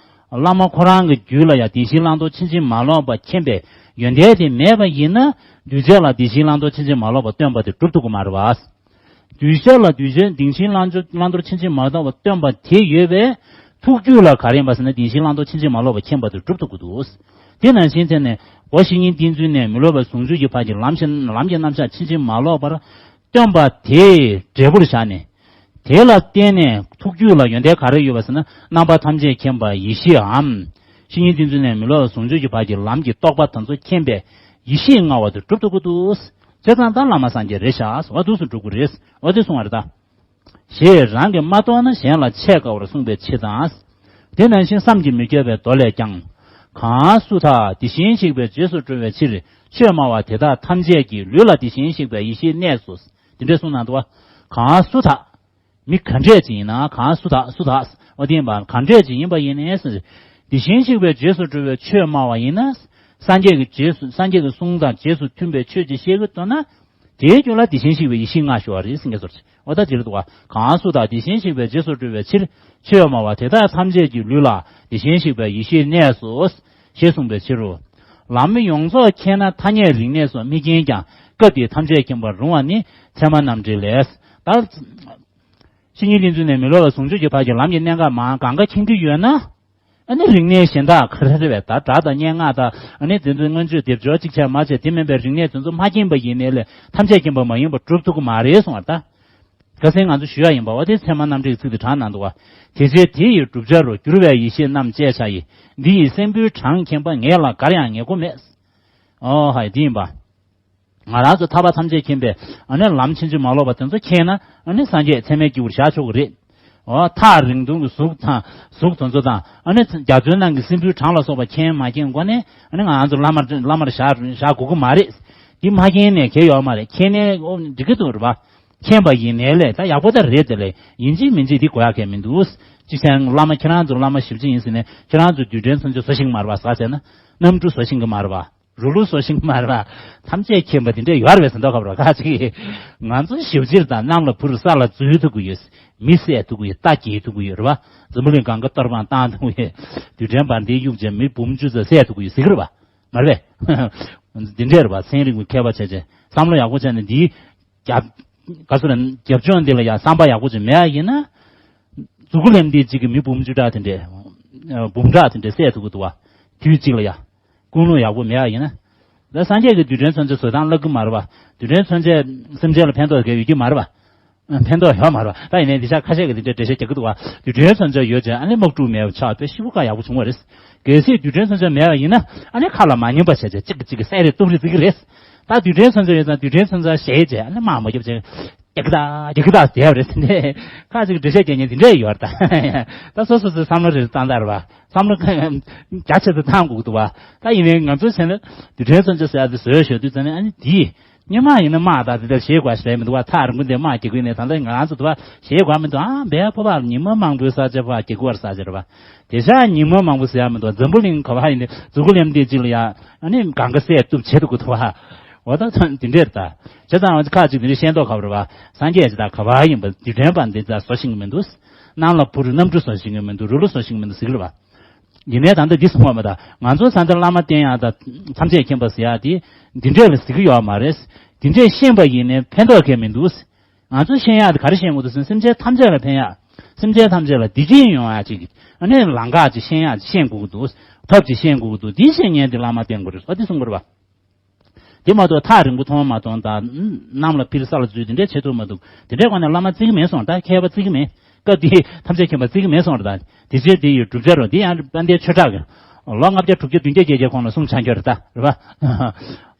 བླ་མ་ཁོ་རང་གི་རྒྱུད་ལ་ཡང་བདེན་བཞིའི་བླང་དོར་ཕྱིན་ཅི་མ་ལོག་པ་མཁྱེན་པའི་ཡོན་ཏན་དེ་མེད་པ་ཡིན་ན། གདུལ་བྱ་ལ་བདེན་བཞིའི་བླང་དོར་ཕྱིན་ཅི་མ་ལོག་པ་སྟོན་པ་དེ་གྲུབ་ཐུབ་ཀྱི་མ་རེད་བ། གདུལ་བྱ་ལ་གདུལ་བྱའི་བདེན་བཞིའི་བླང་དོར་བླང་དོར་ཕྱིན་ཅི་མ་ལོག་པ་སྟོན་པ་དེ་ཡོད་པའི་ཐུགས་རྒྱུད་ལ་ག་རེ་ཡིན་པ་ཟེར་ན། བདེན་བཞིའི་བླང་དོར་ཕྱིན་ཅི་མ་ལོག་པ་མཁྱེན་པ་དེ་གྲུབ་ཐུབ་ཀྱི་འདུག། དེ་ནང་བཞིན་དེ་ནས་གོ། བཤེས་གཉེན་བསྟེན་ཚུལ་ནས་མི་སླུ་བའི་ཟུང་འཇུག་གི་བར་གྱི་ལམ་ཞིག་ལམ་གྱི་རྣམ་གཞག་ཕྱིན་ཅི་མ་ལོག་པར་སྟོན་པ་དེ་འབྲས་བུར་བཞག་ནས། དེ་ལ་བརྟེན་ནས་ཐུགས་རྒྱུད་ལ་ཡོན་ཏན་ག་རེ་ཡོད་པ་ཟེར་ན། རྣམ་པ་ཐམས་ཅད་མཁྱེན་པ་ཡེ་ཤེས་འམ། བཤེས་གཉེན་བསྟེན་ཚུལ་ནས་མི་སླུ་བའི་ཟུང་འཇུག་གི་བར་གྱི་ལམ་གྱི་རྟོགས་པ་དེ་ཚོ་མཁྱེན་པའི་ཡེ་ཤེས་མངའ་བ་དེ་གྲུབ་ཐུབ་ཀྱི་འདུག། བྱས་ཙང་ད་བླ་མ་སངས་རྒྱས་རེད་ཤག། འོ་འདུག་སེ་འགྲུབ་ཀྱི་རེད། འོ་དེ་གསུང་བ་རེད་ད། ཞེས་རང་གིས་མ་རྟོགས་ན་གཞན་ལ་འཆད་དཀའ་བར་གསུངས་པའི་ཕྱིར་དང་། དེ་ནང་བཞིན་བསམ་གྱིས་མི་ཁྱབ་པའི་མདོ་ལས་ཀྱང་། གང་སུ་དག་དེ་བཞིན་གཤེགས་པའི་རྗེས་སུ་འགྲོ་བའི་ཕྱིར། ཆོས་སྨྲ་བ་དེ་དག་ཐམས་ཅད་ཀྱི་ལུས་ལ་དེ་བཞིན་གཤེགས་པའི་ཡེ་ཤེས་གནས་སོ། དེ་འདྲས་གསུངས་གནང་འདུག་བ། གང་སུ་དག། མི་ག་འདྲས་ཅིག་ཡིན་ན། གང་སུ་དག། སུ་དག། འོ་དེ་ཡིན་པ། ག་འདྲས་ཅིག་ཡིན་པ་ཡིན་ནའི། དེ་བཞིན་གཤེགས་པའི་རྗེས་སུ་འགྲོ་བའི་ཆོས་སྨྲ་བ་ཡིན་ན། སངས་རྒྱས་ཀྱི་རྗེས་སུ། སངས་རྒྱས་ཀྱི་གསུང་དང་རྗེས་སུ་མཐུན་པའི་ཆོས་ཅིག་བཤད་ཀྱི་འདུག་ན། དེའི་རྒྱུད་ལ་དེ་བཞིན་གཤེགས་པའི་ཡེ་ཤེས་མངའ་ཞུ་བ་རེད་ཟེར་མཁན་ཚོ་རེད། འོ་ད་དེ་རེད་འདུག་བ། གང་སུ་དག་དེ་བཞིན་གཤེགས་པའི་རྗེས་སུ་འགྲོ་བའི་ཕྱིར། ཆོས་སྨྲ་བ་དེ་དག་ཐམས་ཅད་ཀྱི་ལུས་ལ་དེ་བཞིན་གཤེགས་པའི་ཡེ་ཤེས་གནས་སོ། ཞེས་གསུངས་པའི་ཕྱིར་རོ། ལམ་ཡོངས་རྫོགས་མཁྱེན་ན་ཐ་སྙད་རིགས་གནས་སོགས་དམིགས་རྐྱེན་ཀྱང་སྐབས་དེ་ཐམས་ཅད་མཁྱེན་པར་རུང་བ་ནི་ཚད་མ་རྣམ་འགྲེལ་ལས། ད་བཤེས་གཉེན་བསྟེན་ཚུལ་ནས་མི་སླུ་བའི་ཟུང་འཇུག་གི་བར་གྱི་ལམ་གྱི་གནད་འགག་མང་གང་ག་མཁྱེན་གྱི་ཡོད་ན། ཨ་ནི་རིགས་གནས་གཞན་དག་ག་རེ་རེད་པས། ད་སྒྲ་དང་སྙན་ངག་དང་། ཨ་ནི་དེ་ཚོའི་མངོན་བརྗོད་སྡེབ་སྦྱོར་གཅིག་བྱས་མ་བྱས། དེ་མིན་པའི་རིགས་གནས་དེ་ཚོ་མ་མཁྱེན་པ་ཡིན་ནའི་ལས་ཐམས་ཅད་མཁྱེན་པ་མ་ཡིན་པ་སྒྲུབ་ཐུབ་ཀྱི་མ་རེད་གསུངས་པ་རེད་ད། ཁ་སང་ང་ཚོ་ཞུ་ཡ་ཡིན་པ། འོ་དེ་ཚད་མ་རྣམ་འགྲེལ་གྱི་ཚིག་དེ་དྲངས་གནང་འདུག་བ། དེ་ཚེ་དེ་ཡི་བསྒྲུབ་བྱ་རུ། བསྒྱུར་བའི་ཡེ་ཤེས་རྣམས་སྤྱད་བྱ་ཡི། འདི་ཡི་སེམས་འགུལ་གྲངས་མཁྱེན་པ། ངེད་ལ་གར་ཡང་ངེས་སྒོ་མེད། ཨོ་ཧའི། འདི་ཡིན་པ། ང་རང་ཚོ་ཐར་པ་ཐམས་ཅད་མཁྱེན་པའི་ཨ་ནི་ལམ་ཕྱིན་ཅི་མ་ལོག་པ་དེ་ཚོ་མཁྱེན་ན། ཨ་ནི་སངས་རྒྱས་ཚད་མའི་སྐྱེས་བུར་བཞག་ཆོག་གི་རེད། ཨོ། ཐག་རིང་ཐུང་གི་གཟུགས་དང་། གཟུགས་དེ་ཚོ་དང་། ཨ་ནི་རྒྱ་མཚོའི་ནང་གི་སྲིན་བུའི་གྲངས་ལ་སོགས་པ་མཁྱེན་མ་མཁྱེན་སྒོ་ནས། ཨ་ནི་ང་རང་ཚོ་བླ་མར་བླ་མར་བཞག་བཞག་དགོས་ཀྱི་མ་རེད། འདི་མ་མཁྱེན་ནས་གལ་ཡོད་མ་རེད། མཁྱེན་ནས་ཨོ་འགྲིག་གི་འདུག་རེད་པ། མཁྱེན་པ་ཡིན་ནའི་ལས་ད་ཡག་པོ་ད་རེད། དེ་ལས་ཡིན་གཅིག་མིན་གཅིག་འདི་དགོས་ཡག་གལ་མི་འདུག། གཅིག་བྱས་ན་བླ་མ་ཁྱེད་རང་ཚོ་བླ་མ་ཞེ་པོ་ཅིག་ཡིན་ཟེར་ནས་ཁྱེད་རང་ཚོ་རྡུལ་ཕྲན་མཚོན་ཆ་བཟོ་ཤེས་ཀྱི་མ་རེད་པ། ཟ་བྱས་ན་གནམ་གྲུ་བཟོ་ཤེས་ཀྱི་མ་རེད་པ། རུ་ལུག་བཟོ་ཤེས་ཀྱི་མ་རེད་པ། ཐམས་ཅད་མཁྱེན་པ་དེ་འདྲས་ཡོད་རེད་པས་ཟེར་མདོག་ཁ་པོ་ར་ཁ་ཅིག། ང་ཚོ་ཞེ་པོ་ཅིག་དང་། གནམ་ལ་འཕུར། ས་ལ་འཛུལ་ཐུབ་ཀྱི་ཡོད། མི་བསད་ཐུབ་ཀྱི་ཡོད། རྟ་འགྱེལ་ཐུབ་ཀྱི་ཡོད་རེད་པ། འཛམ་བུ་གླིང་སྒང་ག་གཏོར་སྤང་བཏང་ཐུབ་ཀྱི་ཡོད། རྡུལ་ཕྲན་འབར་མདེལ་གཡུག་བྱས་མི་འབུམ་བཅུ་ཙམ་བསད་ཐུབ་ཀྱི་ཡོད་ཟེར་གྱི་རེད་པ། མ་རེད་པས། འདི་འདྲས་རེད་པ། ཚན་རིག་པའི་མཁས་པ་བྱས་བྱས་བསམ་བློ་ཡག་པོ་བྱས་ནས་འདིའི་རྒྱབ། ག་ཚོད་རེད། རྒྱབ་ལྗོངས་འདི་ལ་ཡང་བསམ་པ་ཡག་པོ་ཅིག་མེད་པ་ཡིན་ན། མཛུ་གུ་ལེམ་འདི་གཅིག་གིས་མི་འབུམ་བཅུ་ཕྲག་དེ་འདྲས། འབུམ་ཕྲག་དེ་འདྲས་བསད་ཐུབ་ཀྱི་འདུག་པ། དུས་གཅིག་ལ་ཡ། ཀུན་སློང་ཡག་པོ་མེད་པ་ཡིན་ན། ད་སངས་རྒྱས་ཀྱི་རྡུལ་ཕྲན་མཚོན་ཆ་བཟོ་སྟངས་བརླག་གི་མ་རེད་པ། རྡུལ་ཕྲན་མཚོན་ཆས་སེམས་ཅན་ལ་ཕན་ཐོགས་གང་ཡང་ཡོད་ཀྱི་མ་རེད་པ། ཕན་ཐོགས་ཡོད་མ་རེད་པ། ད་ཡིན་ནའི་འདི་ཤག་ཁ་ཤས་ཀྱིས་འདི་འདྲའི་འགྲེལ་བཤད་རྒྱག་གི་འདུག་པ། རྡུལ་ཕྲན་མཚོན་ཆ་ཡོད་ཅེ་ཨ་ནི་དམག་འཁྲུག་མེད་པ་ཆགས་པའི་ཤི་བོ་ཁ་ཡག་པོ་བྱུང་བ་རེད། གལ་སྲིད་རྡུལ་ཕྲན་མཚོན་ཆ་མེད་པ་ཡིན་ན། ཨ་ནི་ཁ་ལ་མ་ཉན་པ་བྱས་བྱས་གཅིག་གིས་གཅིག་གི་སེམས་རེ་གཏུབ་རེ་བརྩི་གི་རེད། ད་རྡུལ་ཕྲན་མཚོན་ཆ་ཡོད་ཙང་རྡུལ་ཕྲན་མཚོན་ཆ་བཞེས་བྱས་ཨ་ནི་དམག་མ་རྒྱབ་བྱས། རྒྱག་གི་ད་རྒྱག་གི་ད་ཟེར་བ་རེད། དེ་ནས་ཁ་ཅིག་འགྲེལ་བཤད་རྒྱག་མཁན་དེ་འདྲས་ཡོད་རེད་ད། ད་སོ་སོ་སོའི་བསམ་བློ་རེ་བཏང་ད་རེད་པ། བསམ་བློ་རྒྱ་ཆེ་ཙམ་བཏང་དགོས་ཀྱི་འདུག་པ། ད་ཡིན་ནའི་ང་ཚོ་བྱས་ན་རྡུལ་ཕྲན་མཚོན་ཆ་ཟེར་ཡ་དེ་བཟོས་ཞོར་དུས་ཙམ་ནས་ཨ་ནི་དེས་ སྔོན་མ་ཡིན་ན་དམག་དང་དེ་འདྲ་བྱེད་དགོས་ཞེས་མི་འདུག་བ། ཐག་རིང་པོ་འདི་དམག་རྒྱག་གི་ཡིན་ནས། ད་ལྟ་ང་རང་ཚོ་དུ་བ་བྱེད་དགོས་མི་འདུག་ཨ་བས་ཕོ་བ་ཉི་མ་མང་པོའི་ས་ཆ་ཕར་རྒྱག་དགོས་ས་ཆ་རེད་བ། དེ་ཤ་ཉི་མ་མང་པོ་ཟེར་ཡ་མི་འདུག་འཛམ་བུ་གླིང་ག་བ་ཡིན་ནས་མཛུ་གུ་ལེམ་འདི་གཅིག་ལ་ཡ་ཨ་ནི་གང་ག་སེ་གཏུབ་བྱེད་དུ་གོ་ཐུབ་བ། འོ་ད་ཐོན་འདི་འདྲེར་ད། བྱས་ཙང་ཁ་ཅིག་འདི་འདྲ་ཤེས་མདོག་ཁ་བ་རེད་བ། སངས་རྒྱས་ཅི་ད་ག་བ་ཡིན་པ་འདི་དྲན་པ་འདི་ད་བཟོ་ཤེས་ཀྱི་མི་འདུག་གནམ་ལ་འཕུར་གནམ་གྲུ་བཟོ་ཤེས་ཀྱི་མི་འདུག་རི་ལུ་བཟོ་ཤེས་ཀྱི་མི་འདུག་ཟེར་གི་རེད་བ། ཡིན་ནའི་ད་ལྟ་འདི་གསུང་བ་མ་གཏོགས་ང་ཚོ་ས་མཐར་བླ་མ་བསྟེན་ཡག་དང་ཐམས་ཅད་མཁྱེན་པ་ཟེར་ཡག་དེ་འདི་འདྲས་ལ་ཟེར་གི་ཡོད་མ་རེད། འདི་འདྲས་ཤེས་པ་ཡིན་ནའི་ཕན་ཐོགས་གང་ཡང་མི་འདུག་ང་ཚོ་ཤེས་ཡག་དེ་ག་རེ་ཤེས་དགོས་འདུག་ཟེར་ན་སེམས་ཅན་ཐམས་ཅད་ལ་ཕན་ཡག་སེམས་ཅན་ཐམས་ཅད་ལ་བདེ་སྐྱིད་ཡོང་ཡག་ཅིག་ཨ་ནི་ལམ་ཁ་ཅིག་ཤེས་ཡག་ཅིག་ཤེས་དགོས་ཀྱི་འདུག་ཐབས་ཅིག་ཤེས་དགོས་ཀྱི་འདུག་འདི་ཤེས་མཁན་དེ་བླ་མ་བསྟེན་དགོས་རེད། ཨ་འདི་གསུང་དགོས་རེད་བ། དེ་མ་གཏོགས་ཐག་རིང་པོ་མཐོང་མ་མཐོང་དང་གནམ་ལ་འཕུར་ས་ལ་འཛུལ་དེ་འདྲས་བྱེད་ཐུབ་མ་ཐུབ་དེ་འདྲས་སྒང་ནས་བླ་མ་བརྩི་གི་མེད་གསུངས། ད་མཁས་པ་བརྩི་གི་མེད། སྐབས་དེའི་ཐམས་ཅད་མཁྱེན་པ་བརྩི་གི་མེད་གསུངས་རེད། ད་དེ་ཚེ་དེ་ཡི་བསྒྲུབ་བྱ་རུ་དེ་ཡང་དཔལ་ལྡན་ཆོས་གྲགས་ཀྱིས་ལོ་ལྔ་བརྒྱ་དྲུག་བརྒྱ་བདུན་བརྒྱ་བརྒྱད་བརྒྱ་གོང་ལ་གསུངས་བཞག་རྒྱུ་རེད་ད་རེད་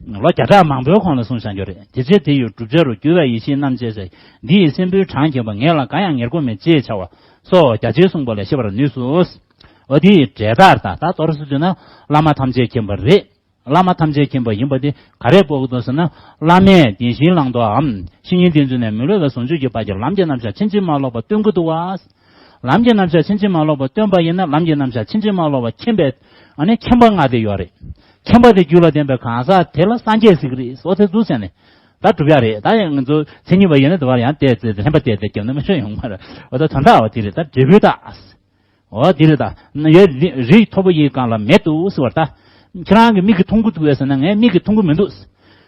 པ། ལོ་བརྒྱ་ཕྲག་མང་པོའི་གོང་ལ་གསུངས་བཞག་རྒྱུ་རེད། དེ་ཚེ་དེ་ཡི་བསྒྲུབ་བྱ་རུ་གྱུར་པ་ཡེ་ཤེས་རྣམ་འབྱེད་ཟེར། འདི་ཡི་སྲིན་པོའི་གྲངས་མཁྱེན་པ། ངེད་ལ་གང་ཡང་ཉེར་དགུ་མེད་ཅེས་བྱ་བ་སོགས་རྒྱ་ཆེར་གསུངས་པ་ལས་ཤེས་པར་ནུས་སོ། འོ་དེ་ཡི་འབྲས་རྟགས་ད་ད་གཏོར་སོ་ཚུལ་ན་བླ་མ་ཐམས་ཅད་མཁྱེན་པ་རེད། བླ་མ་ཐམས་ཅད་མཁྱེན་པ་ཡིན་པ་དེ་ག་རེ་སྤོག་གི་འདུག་ཟེར་ན། བླ་མས་བདེན་བཞིའི་བླང་དོར་འམ། བཤེས་གཉེན་བསྟེན་ཚུལ་ནས་མི་སླུ་བའི་ཟུང་འཇུག་གི་བར་གྱི་ལམ་གྱི་རྣམ་གཞག་ཕྱིན་ཅི་མ་ལོག་པ་སྟོན་གྱི་འདུག་བ། ལམ་གྱི་རྣམ་གཞག་ཕྱིན་ཅི་མ་ལོག་པ་སྟོན་པ་ཡིན་ན་ལམ་གྱི་རྣམ་གཞག་ཕྱིན་ཅི་མ་ལོག་པ་མཁྱེན་པའི་ཨ་ནི་མཁྱེན་པ་ལྔ་དེ་ཡོད་རེད། མཁྱེན་པ་དེ་རྒྱུད་ལ་ལྡན་པའི་གང་ཟག་དེ་ལ་སངས་རྒྱས་ཟེར་གི་རེད། འོ་དེ་འདུག་ཟེར་ནས་ད་སྒྲུབ་ཡ་རེད། ད་ཡང་ང་ཚོ་མཚན་ཉིད་པ་ཡིན་ན་དེ་བར་ཡང་བལྟས་ཚེ་ལྷན་པ་བལྟས་ཚེ་རྒྱབ་ན་མི་ཤོད་ཡོང་མ་རེད། འོ་ད་དོན་དག་བ་དེ་རེད། ད་འབྲས་བུའི་རྟགས། འོ་དེ་རེད་ད། ཡ་རི་རི་མཐོ་པོ་ཡི་སྒང་ལ་མེ་འདུག་ཟེར་བ་རེད་ད། ཁྱེད་རང་གི་མིག་གིས་མཐོང་གི་འདུག་ཟེར་ན་ངའི་མིག་གིས་མཐོང་གི་མི་འདུག་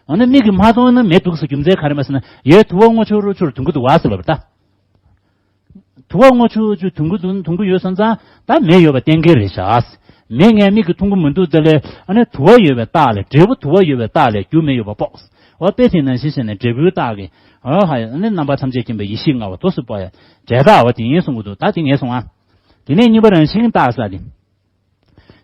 འོ་ན་མིག་གིས་མ་མཐོང་ན་མེ་འདུག་ཟེར་རྒྱུ་མཚན་ག་རེ་མ་ཟེར་ན་ཡའི་དུ་བ་སྔོ་ཕྱུར་རུ་ཕྱུར་མཐོང་གི་འདུག་བ་ཟེར་བ་རེད་ད། དུ་བ་སྔོ་ཕྱུར་ཕྱུར་མཐོང་གི་འདུག་མཐོང་གི་ཡོད་སོང་ཙང་ད་མེ་ཡོད་པ་གཏན་འཁེལ་རེད་ཤག་མེ་ངའི་མིག་གིས་མཐོང་གི་མི་འདུག་དེ་ལས་ཨ་ནི་དུ་བ་ཡོད་པའི་རྟགས་ལས་འབྲས་བུ་དུ་བ་ཡོད་པའི་རྟགས་ལས་རྒྱུ་མེ་ཡོད་པ་དཔོག་འོ་དཔེ་དེ་ནང་བཞིན་བྱས་ནས་འབྲས་བུའི་རྟགས་ཀྱི་འོ་ཧ་ཡ་ཨ་ནི་རྣམ་པ་ཐམས་ཅད་མཁྱེན་པའི་ཡེ་ཤེས་མངའ་བ་དུ་སུ་པ་ཡ་འབྲས་རྟགས་འོ་དེ་ཡིན་གསུང་གི་འདུག་ད་དེ་ངས་གསུང་ཨ། དེ་ནས་གཉིས་པ་རང་བཞིན་རྟགས་ས་དེ།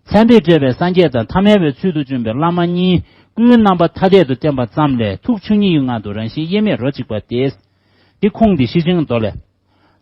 མཚན་དཔེས་སྤྲས་པའི་སངས་རྒྱས་དང་ཐ་མལ་པའི་ཚུལ་དུ་བྱོན་པའི་བླ་མ་གཉིས་སྐུའི་རྣམ་པ་ཐ་དད་དུ་བསྟན་པ་ཙམ་ལས་ཐུགས་ཆོས་ཉིད་ཀྱི་ངང་དུ་རང་བཞིན་དབྱེར་མེད་རོ་གཅིག་པ་སྟེ། འདི་ཁུངས་འདི་ཤེར་ཕྱིན་མདོ་ལས།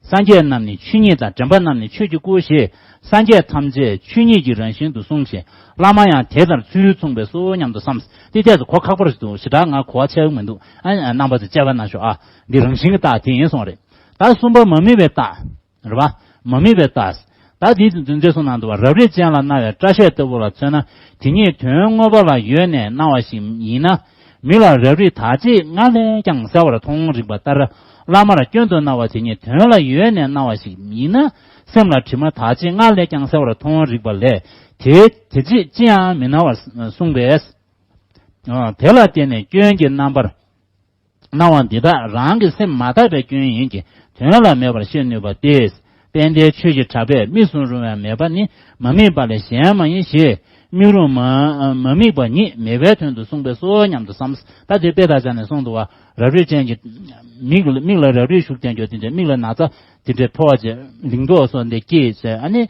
སངས་རྒྱས་རྣམས་ནི་ཆོས་ཉིད་དང་། དྲན་པ་རྣམས་ནི་ཆོས་ཀྱི་སྐུ་ཞེས་སངས་རྒྱས་ཐམས་ཅད་ཆོས་ཉིད་ཀྱི་རང་བཞིན་དུ་གསུངས་ཤིང་། བླ་མ་ཡང་དེ་ལྟར་ཚུལ་མཚུངས་པས་སོ་སྙམ་དུ་བསམ། འདི་ཐད་དུ་གོ་ཁག་པོ་རེད་འདུག་ཞེ་དྲག་ང་གོ་བ་ཆགས་ཀྱི་མི་འདུག་ཨ་རྣམ་པ་ཚོས་དཔྱད་པ་གནང་ཤོག་ཨ། འདི་རང་བཞིན་གྱི་རྟགས་དེ་ཡིན་གསུངས་རེད། ད་གསུམ་པ་མ་དམིགས་པའི་རྟགས། རེད་བ། མ་དམིགས་པའི་རྟགས། ད་དེའི་དོན་ཚན་གསུངས་གནང་འདུག་བ། རབ་རིབ་ཅན་ལ་སྣང་བའི་སྐྲ་ཤད་ལྟ་བུ་ལ་མཚོན་ན། དེ་ཉིད་དོན་དངོས་པོ་ལ་ཡོད་ནས་སྣང་བ་ཞིག་ཡིན་ན། མི་ལ་རབ་རིབ་དག་ཅིག་སྔར་ལས་ཀྱང་གསལ་བར་མཐོང་རིགས་པ་ལྟར། བླ་མར་སྐྱོན་དུ་སྣང་བ་དེ་ཉིད་དོན་ལ་ཡོད་ནས་སྣང་བ་ཞིག་ཡིན་ན། སེམས་ལ་དྲི་མ་དག་ཅིག་སྔར་ལས་ཀྱང་གསལ་བར་མཐོང་རིགས་པ་ལས། དེ་དེ་ཅིག་ཅི་ཡང་མི་སྣང་བར་གསུངས་པས། དེ་ལ་བརྟེན་ནས་སྐྱོན་གྱི་རྣམ་པར། སྣང་བ་འདི་དག་རང་གི་སེམས་མ་དག་པའི་སྐྱོན་ཡིན་གྱི་དོན་ལ་མེད་པར་ཤེས་ནུས་པ་སྟེ། དཔལ་ལྡན་ཆོས་ཀྱི་གྲགས་པས་མིག་གསུམ་རུང་བའི་མེད་པ་ནི་མ་དམིགས་པ་ལས་གཞན་མ་ཡིན་ཞེས་མིག་རུང་མ་མ་དམིགས་པ་ཉིད་མེད་པའི་དོན་དུ་གསུངས་པས་སོ་སྙམ་དུ་བསམ། ད་དེ་དཔེ་དང་སྦྱར་ནས་གསུངས་འདུག་བ། རབ་རིབ་ཅན་གྱི་མིག་ལ་མིག་ལ་རབ་རིབ་ཞུགས་ལྡན་གྱི་དེ་འདྲའི་མིག་ལ་ན་ཚ་དེ་འདྲའི་ཕོག་བྱས་ལིང་ཏོག་སོགས་འདི་སྐྱེས་བྱས་ཨ་ནི།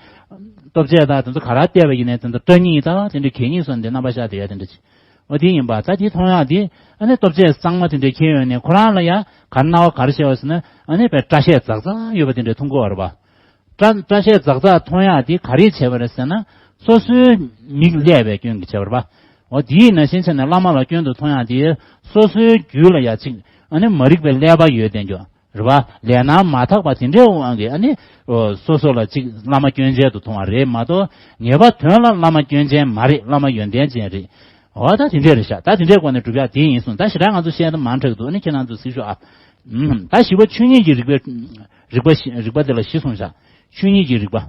ལྟོ་ཆས་དང་དེ་ཚོ་ག་རེ་བལྟས་པ་ཡིན་ནའི་དེ་ཚོ་སྐྲ་སྙིགས་དང་དེ་འདྲའི་གད་སྙིགས་སོགས་འདི་རྣམ་པ་ཤར་བསྡད་ཡ་དེ་འདྲ་ཅིག་འོ་དེ་ཡིན་པ་ད་དེ་མཐོང་ཡག་དེ་ཨ་ནི་ལྟོ་ཆས་གཙང་མ་དེ་འདྲ་འཁྱེར་ཡོང་ནས་ཁོ་རང་ལ་ཡ་ག་རེ་སྣང་བ་ག་རེ་ཤར་བ་ཟེར་ན་ཨ་ནི་དཔེ་སྐྲ་ཤད་འཛག་འཛག་ཡོད་པ་དེ་འདྲ་མཐོང་གི་ཡོད་རེད་པ། སྐྲ་སྐྲ་ཤད་འཛག་འཛག་མཐོང་ཡག་དེ་ག་རེ་བྱས་པ་རེད་ཟེར་ན་སོ་སོའི་མིག་བསླད་པའི་སྐྱོན་གྱིས་བྱས་པ་རེད་པ། འོ་དེའི་ནང་བཞིན་བྱས་ནས་བླ་མ་ལ་སྐྱོན་དུ་མཐོང་ཡག་དེ་སོ་སོའི་རྒྱུད་ལ་ཡ་གཅིག་ཨ་ནི་མ་རིག་པའི་བསླད་པ་ཡོད་བསྡད་རྒྱུ། རེད་བ། ལས་སྣང་མ་དག་པ་དེ་འདྲའི་དབང་གིས་ཨ་ནི། སོ་སོ་ལ་གཅིག་བླ་མ་སྐྱོན་ཅན་དུ་མཐོང་བ་རེད་མ་གཏོགས་ངེས་པ་དོན་ལ་བླ་མ་སྐྱོན་ཅན་མ་རེད། བླ་མ་ཡོན་ཏན་ཅན་རེད། འོ་ད་དེ་འདྲས་རེད་ཤག་ད་དེ་འདྲའི་སྒོ་ནས་སྒྲུབ་ཡག་དེ་ཡིན་གསུངས། ད་ཞེ་དྲག་ང་ཚོ་བཤད་ན་མང་དྲགས་འདུག་ཨ་ནི་ཁྱེད་རང་ཚོ་གཟིགས་ཤོག་ཨ། ད་བཞི་པ་ཆོས་ཉིད་ཀྱི་རིག་པའི་རིག་པ་རིག་པ་དེ་ལ་བཞི་གསུངས་ཤག་ཆོས་ཉིད་ཀྱི་རིག་པ།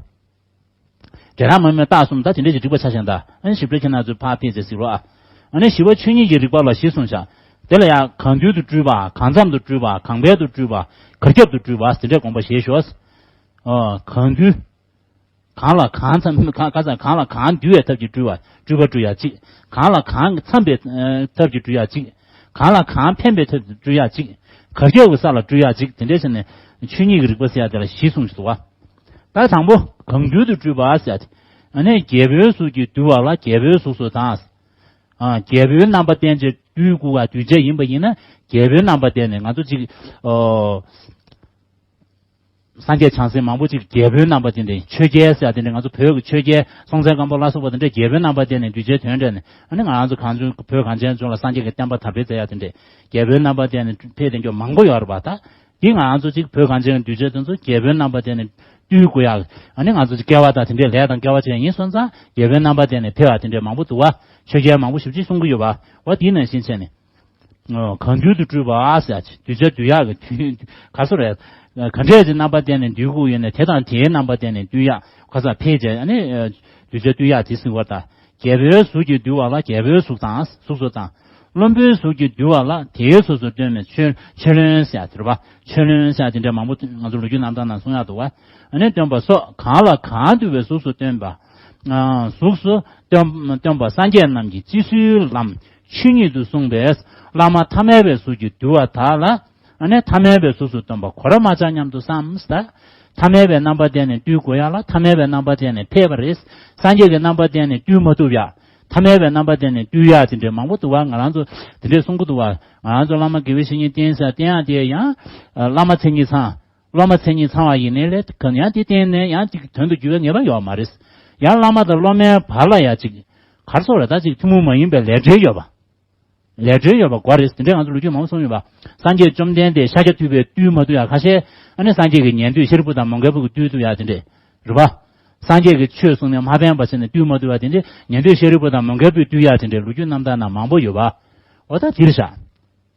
འབྲས་རང་མ་དམིགས་རྟགས་གསུམ་ད་དེ་འདྲས་ཀྱི་སྒྲིག་པ་ཆ་བཞག་ད། ཨ་ནི་ཞིབ་ཕྲ་ཁྱེད་རང་ཚོས་ཕར་ཕེབས་ཚེ་གཟིགས་རོགས་ཨ། ཨ་ནི་བཞི་པ་ཆོས་ཉིད་ཀྱི་རིག་པ་ལ་བཞི་གསུངས་བཞག་དེ་ལ་ཡང་གང་འདུལ་དུ་སྤྲུལ་པ། གང་འཚམ་དུ་སྤྲུལ་པ། གང་ཕན་དུ་སྤྲུལ་པ། གར་ཁྱབ་ཏུ་སྤྲུལ་པ་དེ་འདྲས་དགོངས་པ་བཞེས་ཤོག་ཨོ། གང་འདུལ། གང་ལ་གང་འཚམ་གང་གང་འཚམ་གང་ལ་གང་འདུལ་བའི་ཐབས་ཀྱིས་སྤྲུལ་པ་སྤྲུལ་པ་སྤྲུལ་ཡ་གཅིག་གང་ལ་གང་འཚམ་པའི་ཐབས་ཀྱིས་སྤྲུལ་ཡ་གཅིག་གང་ལ་གང་ཕན་པའི་ཐབས་ཀྱིས་སྤྲུལ་ཡ་གཅིག་གར་ཁྱབ་ཀྱི་ས་ལ་སྤྲུལ་ཡ་གཅིག་དེ་འདྲས་བྱས་ནས་ཆོས་ཉིད་ཀྱི་རིག་པ་ཟེར་ཡ་དེ་ལ་བཞི་གསུངས་ཤིག་འདུག་བ། ད་དང་པོ་གང་འདུལ་དུ་སྤྲུལ་པ་ཟེར་ཡ་དེ། ཨ་ནི་རྒྱལ་པོའི་གཟུགས་ཀྱིས་འདུལ་བ་ལ་རྒྱལ་པོའི་གཟུགས་སུ་དང་། ཨ། རྒྱལ་པོའི་རྣམ་པ་བསྟན་ཅིང་འདུལ་དགོས་པ་གདུལ་བྱ་ཡིན་པ་ཡིན་ན་རྒྱལ་པོའི་རྣམ་པ་བསྟན་ནས་ང་ཚོ་གཅིག་ཨོ། སངས་རྒྱས་བྱང་སེམས་མང་པོ་ཅིག་རྒྱལ་པོའི་རྣམ་པ་དེ་འདྲ་ཆོས་རྒྱལ་ཟེར་ཡ་དེ་འདྲ་ང་ཚོ་བོད་ཀྱི་ཆོས་རྒྱལ་སྲོང་བཙན་སྒམ་པོ་ལ་སོགས་པ་དེ་འདྲ་རྒྱལ་པོའི་རྣམ་པ་དེ་ནས་གདུལ་བྱའི་དོན་འདྲ་ནས་ཨ་ནི་ང་རང་ཚོ་གངས་ལྗོངས་བོད་གངས་ཅན་ལྗོངས་ལ་སངས་རྒྱས་ཀྱི་བསྟན་པ་དར་སྤེལ་མཛད་ཡ་དེ་འདྲ་རྒྱལ་པོའི་རྣམ་པ་དེ་ནས་ཕེབས་དེ་འགྱོ་མང་པོ་ཡོད་རེད་པ། ད་འདི་ང་རང་ཚོ་ཅིག་བོད་གངས་ཅན་གྱི་གདུལ་བྱ་དེ་ཚོ་རྒྱལ་པོའི་རྣམ་པ་དེ་ནས་བཏུལ་དགོས་ཡ་ཨ་ནི་ང་ཚོ་ཅིག་སྐལ་བ་དང་དེ་འདྲའི་ལས་དང་སྐལ་བ་ཅན་ཡིན་སོང་ཙང་རྒྱལ་པོའི་རྣམ་པ་དེ་ནས་ཕེབས་པ་དེ་འདྲ་མང་པོ་འདུག་བ། ཆོས་རྒྱལ་མང་པོ་ཞེ་པོ་ཅིག་གསུང་གི་ཡོད་པ། འོ་དེ་ནང་བཞིན་བྱས་ནས། གང་འདུལ་དུ་སྤྲུལ་པ་ཟེར་ཡ་ཅིག་གདུལ་བྱ་འདུལ་ཡག་གི་དུས་ག་སོ་རེད། ག་འདྲས་ཀྱི་རྣམ་པ་བསྟན་ནས་འདུལ་དགོས་ཡོད་ནས་དེ་དང་དེའི་རྣམ་པ་བསྟན་ནས་འདུལ་ཡག་ག་ས་ཕལ་ཆེར་ཨ་ནི་གདུལ་བྱ་འདུལ་ཡག་དེ་ཟེར་བ་དང་རྒྱལ་པོའི་གཟུགས་ཀྱིས་འདུལ་བ་ལ་རྒྱལ་པོའི་གཟུགས་དང་གཟུགས་སུ་དང་། བློན་པོའི་གཟུགས་ཀྱིས་འདུལ་བ་ལ་དེའི་གཟུགས་སུ་སྟོན་པའི་ཆོས་ཆོས་བློན་ཟེར་ཡག་དེ་རེད་པ། ཆོས་བློན་ཟེར་ཡག་དེ་འདྲ་མང་པོ་ང་ཚོ་ལོ་རྒྱུས་རྣམ་ཐར་ནང་གསུང་ཡག་འདུག་བ། ཨ་ནི་སྟོན་པ་སོགས་གང་ལ་གང་འདུལ་བའི་གཟུགས་སུ་སྟོན་པ། གཟུགས་སུ་སྟོན་སྟོན་པ་སངས་རྒྱས་རྣམས་ཀྱི་སྤྱི་སོའི་ལམ་ཆོས་ཉིད་དུ་གསུངས་པས་བླ་མ་ཐ་མལ་པའི་གཟུགས་ཀྱིས་འདུལ་བ་དག་ལ་ཨ་ནི་ཐ་མལ་པའི་གཟུགས་སུ་སྟོན་པ་གོ་ར་མ་ཆག་སྙམ་དུ་བསམ་ད། ཐ་མལ་པའི་རྣམ་པ་བསྟན་ནས་བཏུལ་དགོས་ཡག་ལ་ཐ་མལ་པའི་རྣམ་པ་བསྟན་ནས་ཕེབས་པ་རེད། སངས་རྒྱས་ཀྱི་རྣམ་པ་བསྟན་ནས་བཏུལ་མ་ཐུབ་ཡག་ཐ་མལ་པའི་རྣམ་པ་བསྟན་ནས་བཏུལ་ཡག་དེ་འདྲའི་མང་པོ་འདུག་བ། ང་རང་ཚོ་དེ་འདྲས་གསུང་གི་འདུག་བ། ང་རང་ཚོ་བླ་མ་དགེ་བའི་བཤེས་གཉེན་བསྟེན་ས་བསྟེན་ཡག་དེ་ཡང་བླ་མ་མཚན་ཉིད་ཚང་། སློབ་མ་མཚན་ཉིད་ཚང་བ་ཡིན་ནའི་ལས་གང་ཡང་དེ་བསྟེན་ནས་ཡང་ཅིག་དོན་དུ་འགྱུར་བའི་ངེས་པ་ཡོད་མ་རེད། ཡང་བླ་མ་དང་སློབ་མའི་བར་ལ་ཡང་ཅིག་གར་སོགས་ལ་ད་ཅིག་ཐུན་མོང་མ་ཡིན་པའི་ལས་འབྲེལ་ཡོད་པ། ལས་འབྲེལ་ཡོད་པ་དགོས་རེད། དེ་འདྲའི་ང་ཚོ་ལོ་རྒྱུས་མང་པོ་གསུངས་ཡོད་པ། སངས་རྒྱས་བཅོམ་ལྡན་འདས་ཤཱཀྱ་ཐུབ་པས་བཏུལ་མ་ཐུབ་ཡག་ཁ་ཤས་ཨ་ནི་སངས་རྒྱས་ཀྱི་ཉན་ཐོས་ཤཱ་རིའི་བུ་དང་མོའུ་འགལ་བུ་གིས་བཏུལ་ཐུབ་ཡག་དེ་འདྲས་རེད་པ། སངས་རྒྱས་ཀྱིས་ཆོས་གསུངས་ནས་མ་ཕན་པ་བྱས་ནས་བཏུལ་མ་ཐུབ་ཡག་དེ་འདྲས་ཉན་ཐོས་ཤཱ་རིའི་བུ་དང་མོའུ་འགལ་བུས་བཏུལ་ཡག་དེ་འདྲས་ལོ་རྒྱུས་རྣམ་ཐར་ནང་མང་པོ་ཡོད་པ། འོ་ད་འདིར་བཞག་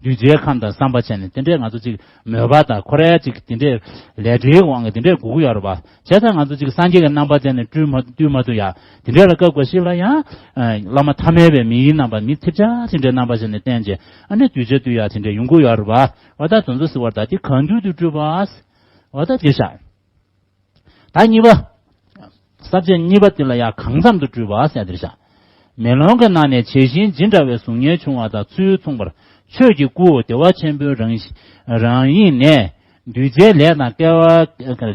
གདུལ་བྱའི་ཁམས་དང་བསམ་པ་བྱས་ནས་དེ་འདྲས་ང་ཚོ་ཅིག་མོས་པ་དང་ཁོ་རའི་ཅིག་དེ་འདྲས་ལས་འབྲེལ་དབང་གིས་དེ་འདྲས་དགོས་ཀྱི་ཡོད་རེད་པ། བྱས་ཙང་ང་ཚོ་ཅིག་སངས་རྒྱས་ཀྱི་རྣམ་པ་བསྟན་ནས་བཏུལ་མ་བཏུལ་མ་ཐུབ་ཡག་དེ་འདྲས་ལ་སྐབས་འགའ་ཞིག་ལ་ཡང་བླ་མ་ཐ་མལ་པའི་མི་ཡི་རྣམ་པ་མི་ཐེབས་ཆག་དེ་འདྲའི་རྣམ་པ་བྱས་ནས་བསྟན་བྱས་ཨ་ནི་གདུལ་བྱ་བཏུལ་ཡག་དེ་འདྲས་ཡོང་གི་ཡོད་རེད་པ། འོ་ད་དེ་ཚོ་ཟེར་བ་ད་དེ་གང་འདུལ་དུ་སྤྲུལ་པ། འོ་ད་དེ་བཞག་ད་གཉིས་པ། ས་བཅད་གཉིས་པ་དེ་ལ་ཡང་གང་འཚམ་དུ་སྤྲུལ་པ་ཟེར་དེར་བཞག་མེ་ལོང་གི་ནང་ནས་བྱད་བཞིན་ཇི་འདྲ་བའི་གཟུགས་བརྙན་བྱུང་བ་དང་ཚུལ་མཚུངས་པར་ཆོས་ཀྱི་སྐུ་བདེ་བ་ཆེན་པོའི་རང་རང་དབྱིངས་ནས་གདུལ་བྱའི་ལས་དང་སྐལ་བ་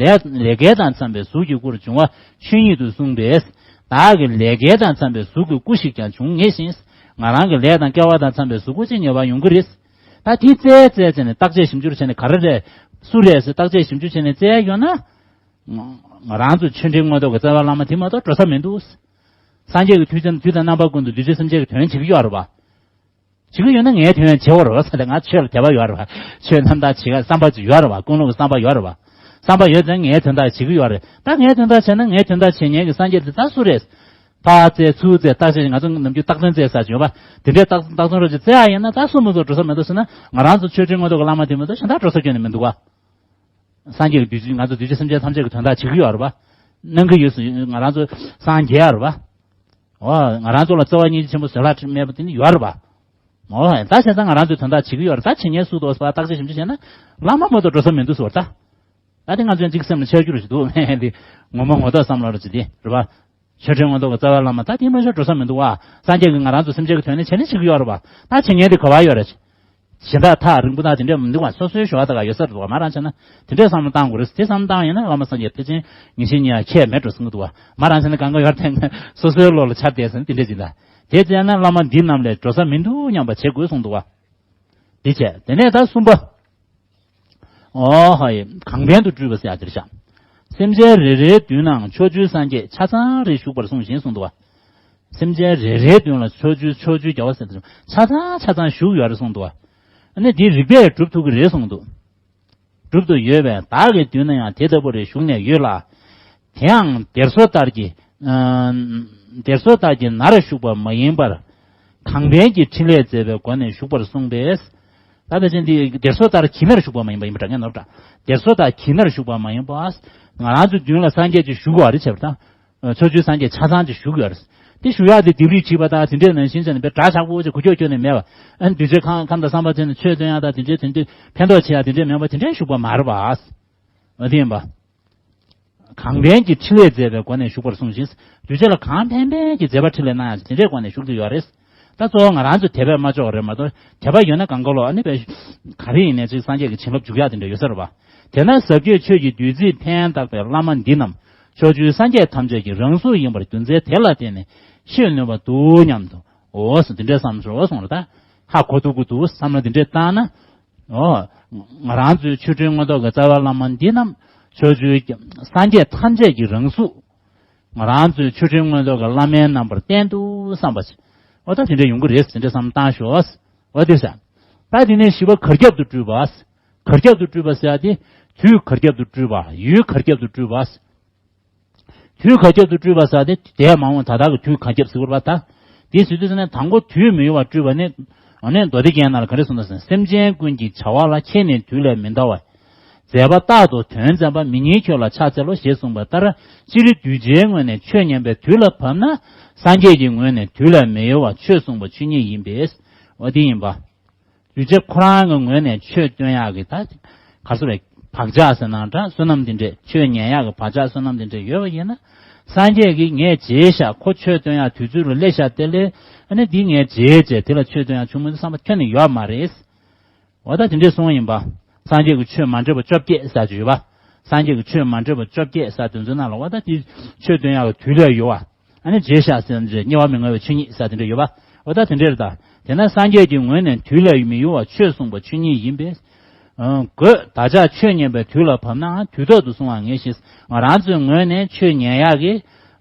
ལས་ལས་སྐལ་དང་འཚམས་པའི་གཟུགས་ཀྱི་སྐུར་བྱུང་བ་ཆོས་ཉིད་དུ་གསུངས་པས། བདག་གི་ལས་སྐལ་དང་འཚམས་པའི་གཟུགས་ཀྱི་སྐུ་ཞིག་ཀྱང་བྱུང་ངེས་ཤིང་། ང་རང་གི་ལས་དང་སྐལ་བ་དང་འཚམས་པའི་གཟུགས་སྐུ་ཅིག་ངེས་པར་ཡོང་གི་རེད། ད་དེ་བཙལ་བཙལ་བྱས་ནས་བརྟག་དཔྱད་ཞིབ་འཇུག་བྱས་ནས་ག་རེ་རེད། སུ་རེད་ཟེར་བརྟག་དཔྱད་ཞིབ་འཇུག་བྱས་ནས་བཙལ་ཡོད་ན། ང་ང་རང་ཚོ་ཆོས་འབྲེལ་མངོན་རྟོགས་ཀྱི་རྩ་བའི་བླ་མ་དེ་མ་གཏོགས་འགྲོ་ས་མི་འདུག་སངས་རྒྱས་ཀྱི་དུས་ཙམ་དུས་དང་རྣམ་པ་ཀུན་ཏུ་གདུལ་བྱ་སེམས་ཅན་གྱི་དོན་བྱེད་ཀྱི་ཡོད་རེད་པ། བྱེད་ཀྱི་ཡོད་ན་ངའི་དོན་བྱེད་དགོས་རེད་པ་ཟེར་ཏེ་ང་ཆོས་ལ་དད་པ་ཡོད་རེད་པ། ཆོས་རྣམ་དག་བྱེད་ཀྱི་བསམ་པ་ཅིག་ཡོད་རེད་པ། ཀུན་སློང་གི་བསམ་པ་ཡོད་རེད་པ། བསམ་པ་ཡོད་ཙང་ངའི་དོན་དག་བྱེད་ཀྱི་ཡོད་རེད། ད་ངའི་དོན་དག་བྱས་ན་ངའི་དོན་དག་བྱེད་མཁན་གྱི་སངས་རྒྱས་དེ་ད་སུ་རེད། ཕར་བཙལ་ཚུར་བཙལ་བརྟག་དཔྱད་ང་ཚོ་ནམ་རྒྱུན་རྟགས་མཚན་བཙལ་ས་ཅིག་ཡོད་པ། དེ་འདྲའི་རྟགས་རྟགས་མཚན་རོ་ཅིག་བཙལ་ཡ་ཡིན་ན་ད་སུ་མ་གཏོགས་འགྲོ་ས་མི་འདུག་ཟེར་ན་ང་རང་ཚོ་ཆོས་འབྲེལ་མངོན་རྟོགས་ཀྱི་བླ་མ་དེ་མ་གཏོགས་གཞན་དག་འགྲོ་ས་ཁྱོན་ནས་མི་འདུག་བ། སངས་རྒྱས་ཀྱི་གདུལ་བྱ་ང་ཚོ་གདུལ་བྱ་སེམས་ཅན་ཐམས་ཅད་ཀྱི་དོན་དག་བྱེད་ཀྱི་ཡོད་རེད་པ། གནང་གི་ཡོད་ཟེར་ང་རང་ཚོ་སངས་རྒྱས་ཡ་རེད་པ། འོ་ང་རང་ཚོ་ལ་རྩ་བ་སྙིང་རྗེ་ཆེན་པོ་བཟོད་གླགས་མེད་པ་དེ་ནི་ཡོད་རེད་པ། འོ་ད་བྱས་ཙང་ང་རང་ཚོའི་དོན་དག་བྱེད་ཀྱི་ཡོད་རེད། ད་བྱེད་མཁན་སུ་འདུག་ཟེར་བ་བརྟག་དཔྱད་ཞིབ་འཇུག་བྱས་ན་བླ་མ་མ་གཏོགས་འགྲོ་ས་མི་འདུག་ཟེར་བ་ད། ད་དེ་ང་ཚོའི་གཅིག་སེམས་ལ་འཆར་རྒྱུ་རེ་ཞིག་འདུག་མེད་དེ། ངོ་མ་ངོ་ཐོག་བསམ་བློ་རེ་ཅིག་དེ་རེད་པ། ཆོས་འབྲེལ་མངོན་རྟོགས་ཀྱི་རྩ་བའི་བླ་མ་ད་དེ་མ་ཤོར་འགྲོ་ས་མི་འདུག་བ། སངས་རྒྱས་ཀྱིས་ང་རང་ཚོ་སེམས་ཅན་གྱི་དོན་ནི་བྱས་ནས་བྱེད་ཀྱི་ཡོད་རེད་པ། ད་བྱེད་མཁན་དེ་ག་བ་ཡོད་རེད། གཞན་དག་ཐག་རིང་པོ་དག་དེ་འདྲས་མི་འདུག་བ། སོ་སོའི་ཞོར་དག་ཡོད་ས་རེད་འདུག་བ། མ་རང་བྱས་ན་དེ་འདྲས་བསམ་བློ་བཏང་དགོས་རེད། དེ་བསམ་བློ་བཏང་ཡོད་ན་བླ་མ་སངས་རྒྱས་ཐེག་ཆེན་ཉི་ཤུ་གཉིས་ཡང་ཁྱད་མེད་འགྲོ་གསུང་གི་འདུག་བ། མ་རང་བྱས་ན་གང་ག་ཡོད་དེ་སོ་སོའི་བློ་ལ་འཆར་བསྡད་ཟིན་དེ་འདྲས་ཅིག་ལ། དེ་བཙལ་ན་བླ་མ་འདི་རྣམས་ལས་འགྲོ་ས་མི་འདུག་སྙམ་པ་བྱེད་དགོས་གསུངས་འདུག་བ། དེ་བྱས་དེ་ནས་ད་གསུམ་པ། ཨོ་ཧ་ཡེ། གང་ཕན་དུ་སྤྲུལ་པ་ཟེར་ཡ་དེ་རེད་ཤག་སེམས་ཅན་རེ་རེའི་མདུན་ནའང་ཕྱོགས་བཅུའི་སངས་རྒྱས་ཆ་ཚང་རེ་བཞུགས་པར་གསུངས་ཤིང་གསུངས་འདུག་བ། སེམས་ཅན་རེ་རེའི་མདུན་ལ་ཕྱོགས་བཅུའི་ཕྱོགས་བཅུའི་རྒྱལ་བ་ཟེར་དེ་ཆ་ཚང་ཆ་ཚང་བཞུགས་ཡོད་རེད་གསུངས་འདུག་བ། ཨ་ནི་འདི་རིགས་པས་སྒྲུབ་ཐུབ་ཀྱི་རེད་གསུངས་འདུག་སྒྲུབ་ཏུ་ཡོད་པས་བདག་གི་མདུན་ན་ཡང་དེ་ལྟ་བུ་རེ་བཞུགས་ནས་ཡོད་ལ། དེའང་སྡེར་བཟོ་ལྟར་གྱི། ཨ། སྡེར་བཟོ་ལྟར་གྱི་ནར་བཞུགས་པ་མ་ཡིན་པར། གང་ཕན་གྱི་ཕྲིན་ལས་མཛད་པའི་སྒོ་ནས་བཞུགས་པར་གསུངས་པས། ད་ཕལ་ཆེར་འདི་སྡེར་བཟོ་ལྟར་གྱི་ནར་བཞུགས་པ་མ་ཡིན་པ་ཡིན་པ་འདྲ་ངེས་ནོར་འདྲ། སྡེར་བཟོ་ལྟར་གྱི་ནར་བཞུགས་པ་མ་ཡིན་པ། ང་རང་ཚོའི་མདུན་ལ་སངས་རྒྱས་ཀྱིས་བཞུགས་པ་རེད་བྱས་པ་དང་། ཕྱོགས་བཅུའི་སངས་རྒྱས་ཆ་ཚང་ཅིག་བཞུགས་ཡོད་རེད། དེ་བཞུགས་ཡག་དེ་ལྡེབས་རིས་བྲིས་པ་དང་དེ་འདྲའི་ནང་བཞིན་བྱས་ནས་དཔེ་འདྲ་ཆགས་པོ་ཅིག་འགུལ་སྐྱོད་ཁྱོན་ནས་མེད་པ། ཨ་ནི་གདུལ་བྱའི་ཁམས་ཁམས་དང་བསམ་པ་བྱས་ནས་ཆོས་སྟོན་ཡག་དང་དེ་འདྲའི་དོན་དུ་ཕན་ཐོགས་བྱེད་ཡག་དེ་འདྲའི་མེད་པ་དེ་འདྲའི་བཞུགས་པ་མ་རེད་པ། འོ་དེ་ཡིན་པ། གང་ཕན་གྱི་ཕྲིན་ལས་མཛད་པའི་སྒོ་ནས་བཞུགས་པར་གསུངས་ཤིང་། གདུལ་བྱ་ལ་གང་ཕན་ཕན་གྱི་མཛད་པ་ཕྲིན་ལས་གནང་ཡག་དེ་འདྲའི་སྒོ་ནས་བཞུགས་ཀྱི་ཡོད་རེད། ད་གཙོ་བོ་ང་རང་ཚོ་དད་པས་མ་ལྕོགས་པ་རེད་མ་གཏོགས་དད་པ་ཡོད་ན་གང་ག་ལོ་ཨ་ནི་པའི་ག་རེ་ཡིན་ནའི་ཅིག་སངས་རྒྱས་ཀྱི་བྱིན་རླབས་འཇུག་ཡག་དེ་འདྲ་ཡོད་ས་རེད་པ། དེས་ན་ཟབ་རྒྱས་ཆོས་ཀྱི་བདུད་རྩིས་ཕན་བཏགས་པའི་བླ་མ་འདི་རྣམས་ཕྱོགས་བཅུའི་སངས་རྒྱས་ཐམས་ཅད་ཀྱི་རང་གཟུགས་ཡིན་པར་རྒྱུ་མཚན་དེ་ལ་བརྟེན་ནས་ཤེས་ནུས་པ་འདུག་སྙམ་དུ། འོ་སོ་འདི་འདྲའི་བསམ་བྱུང་སོང་རེད་ད། ཧ་གོ་ཐུབ་ཀྱི་འདུག་བསམ་བློ་འདི་འདྲའི་བཏང་ན། འོ། ང་རང་ཚོའི་ཆོས་འབྲེལ་མངོན་རྟོགས་ཀྱི་རྩ་བའི་བླ་མ་འདི་རྣམས་ ཕྱོགས་བཅུའི་སངས་རྒྱས་ཐམས་ཅད་ཀྱི་རང་གཟུགས། ང་རང་ཚོའི་ཆོ་འཕྲུལ་མངོན་རྟོགས་ཀྱི་བླ་མའི་རྣམ་པར་བསྟན་འདུག་བསམ་པ་ཞིག་འོ་ད་དེ་འདྲ་ཡོང་གི་རེད་ཟེར་འདྲ་བསམ་བཏང་ཤོག་འོ་དེ་ཟེར། ད་དེ་ནས་བཞི་པ་གར་ཁྱབ་ཏུ་སྤྲུལ་པ། གར་ཁྱབ་ཏུ་སྤྲུལ་པ་ཟེར་ཡ་དེ། དུས་གར་ཁྱབ་ཏུ་སྤྲུལ་པ། ཡུལ་གར་ཁྱབ་ཏུ་སྤྲུལ་པ། དུས་གར་ཁྱབ་ཏུ་སྤྲུལ་པ་ཟེར་ཡ་དེ་འདས་མ་འོངས་ད་ལྟ་གི་དུས་གར་ཁྱབ་ཟེར་བ་རེད་པ་ད། དེ་ཟེར་དུས་ཙམ་ནས་དང་པོ་དུས་མི་གཡོ་བར་སྤྲུལ་པ་ནི། ཨ་ནི་མདོ་སྡེ་རྒྱན་ནང་ལ་ག་རེ་གསུངས་འདུག་ཟེར་ན། སེམས་ཅན་ཀུན་གྱི་བྱ་བ་ལ། ཁྱེད་ནི་དུས་ལས་མི་འདའ་བར། མཛད་པ་རྟག་ཏུ་དོན་མཛད་པ། མི་ཉིད་ཁྱོད་ལ་ཕྱག་འཚལ་ལོ། ཞེས་གསུངས་པ་ལྟར། སྤྱིར་གདུལ་བྱའི་ངོས་ནས་ཆོས་ཉན་པའི་དུས་ལ་བབ་ན། སངས་རྒྱས་ཀྱི་ངོས་ནས་དུས་ལས་མི་གཡོ་བ་ཆོས་གསུངས་པ་ཆོས་ཉིད་ཡིན་པས། འོ་དེ་ཡིན་པ། གདུལ་བྱ་ཁོ་རང་གི་ངོས་ནས་ཆོས་སྟོན་ཡག་གི་ད། ག་རེ་ཟེར་རེད། བག་ཆགས་ཟེར་ན་འདྲ་བསོད་ནམས་དེ་འདྲས་ཆོས་ཉན་ཡག་གི་བག་ཆགས་བསོད་ནམས་དེ་འདྲས་ཡོད་པ་ཡིན་ན། སངས་རྒྱས་ཀྱིས་ངས་བརྗེད་བཞག་ཁོ་ཆོས་སྟོན་ཡག་དུས་ཚོད་ལ་སླེབས་བཞག་དེ་ལས། ཨ་ནི་འདི་ངས་བརྗེད་བྱས་དེ་ལ་ཆོས་སྟོན་ཡག་བྱུང་མི་འདུག་བསམ་པ་ཁྱོན་ནས་ཡོད་མ་རེད། འོ་ད་དེ་འདྲས་གསུངས་ཡིན་པ། སངས་རྒྱས་ཀྱི་ཆོས་མ་འདྲེས་པ་བཅོ་བརྒྱད་ཟེར་གྱི་ཡོད་པ། སངས་རྒྱས་ཀྱི་ཆོས་མ་འདྲེས་པ་བཅོ་བརྒྱད་ཟེར་དེ་ཚོའི་ནང་ལ་འོ་ད་དེ་ཆོས་སྟོན་ཡག་གི་དུས་ལས་ཡོད་པ། ཨ་ནི་བརྗེད་བཞག་ཟེར་འདྲ་དམྱལ་བ་མི་མངའ་བའི་ཆོས་ཉིད་ཟེར་དེ་འདྲ་ཡོད་པ། འོ་ད་དེ་འདྲ་རེད་ད། དེས་ན་སངས་རྒྱས་ཀྱི་ངོས་ནས་དུས་ལས་མི་གཡོ་བ་ཆོས་གསུངས་པ་ཆོས་ཉིད་ཡིན་པས། ཨ་གོས་བདག་ཅག་ཆོས་ཉན་པའི་དུས་ལ་བབ་ནའང་དུས་ཐོག་ཏུ་སོང་བར་ངེས་ཤིང་། ང་རང་ཚོའི་ངོས་ནས་ཆོས་ཉན་ཡག་གི།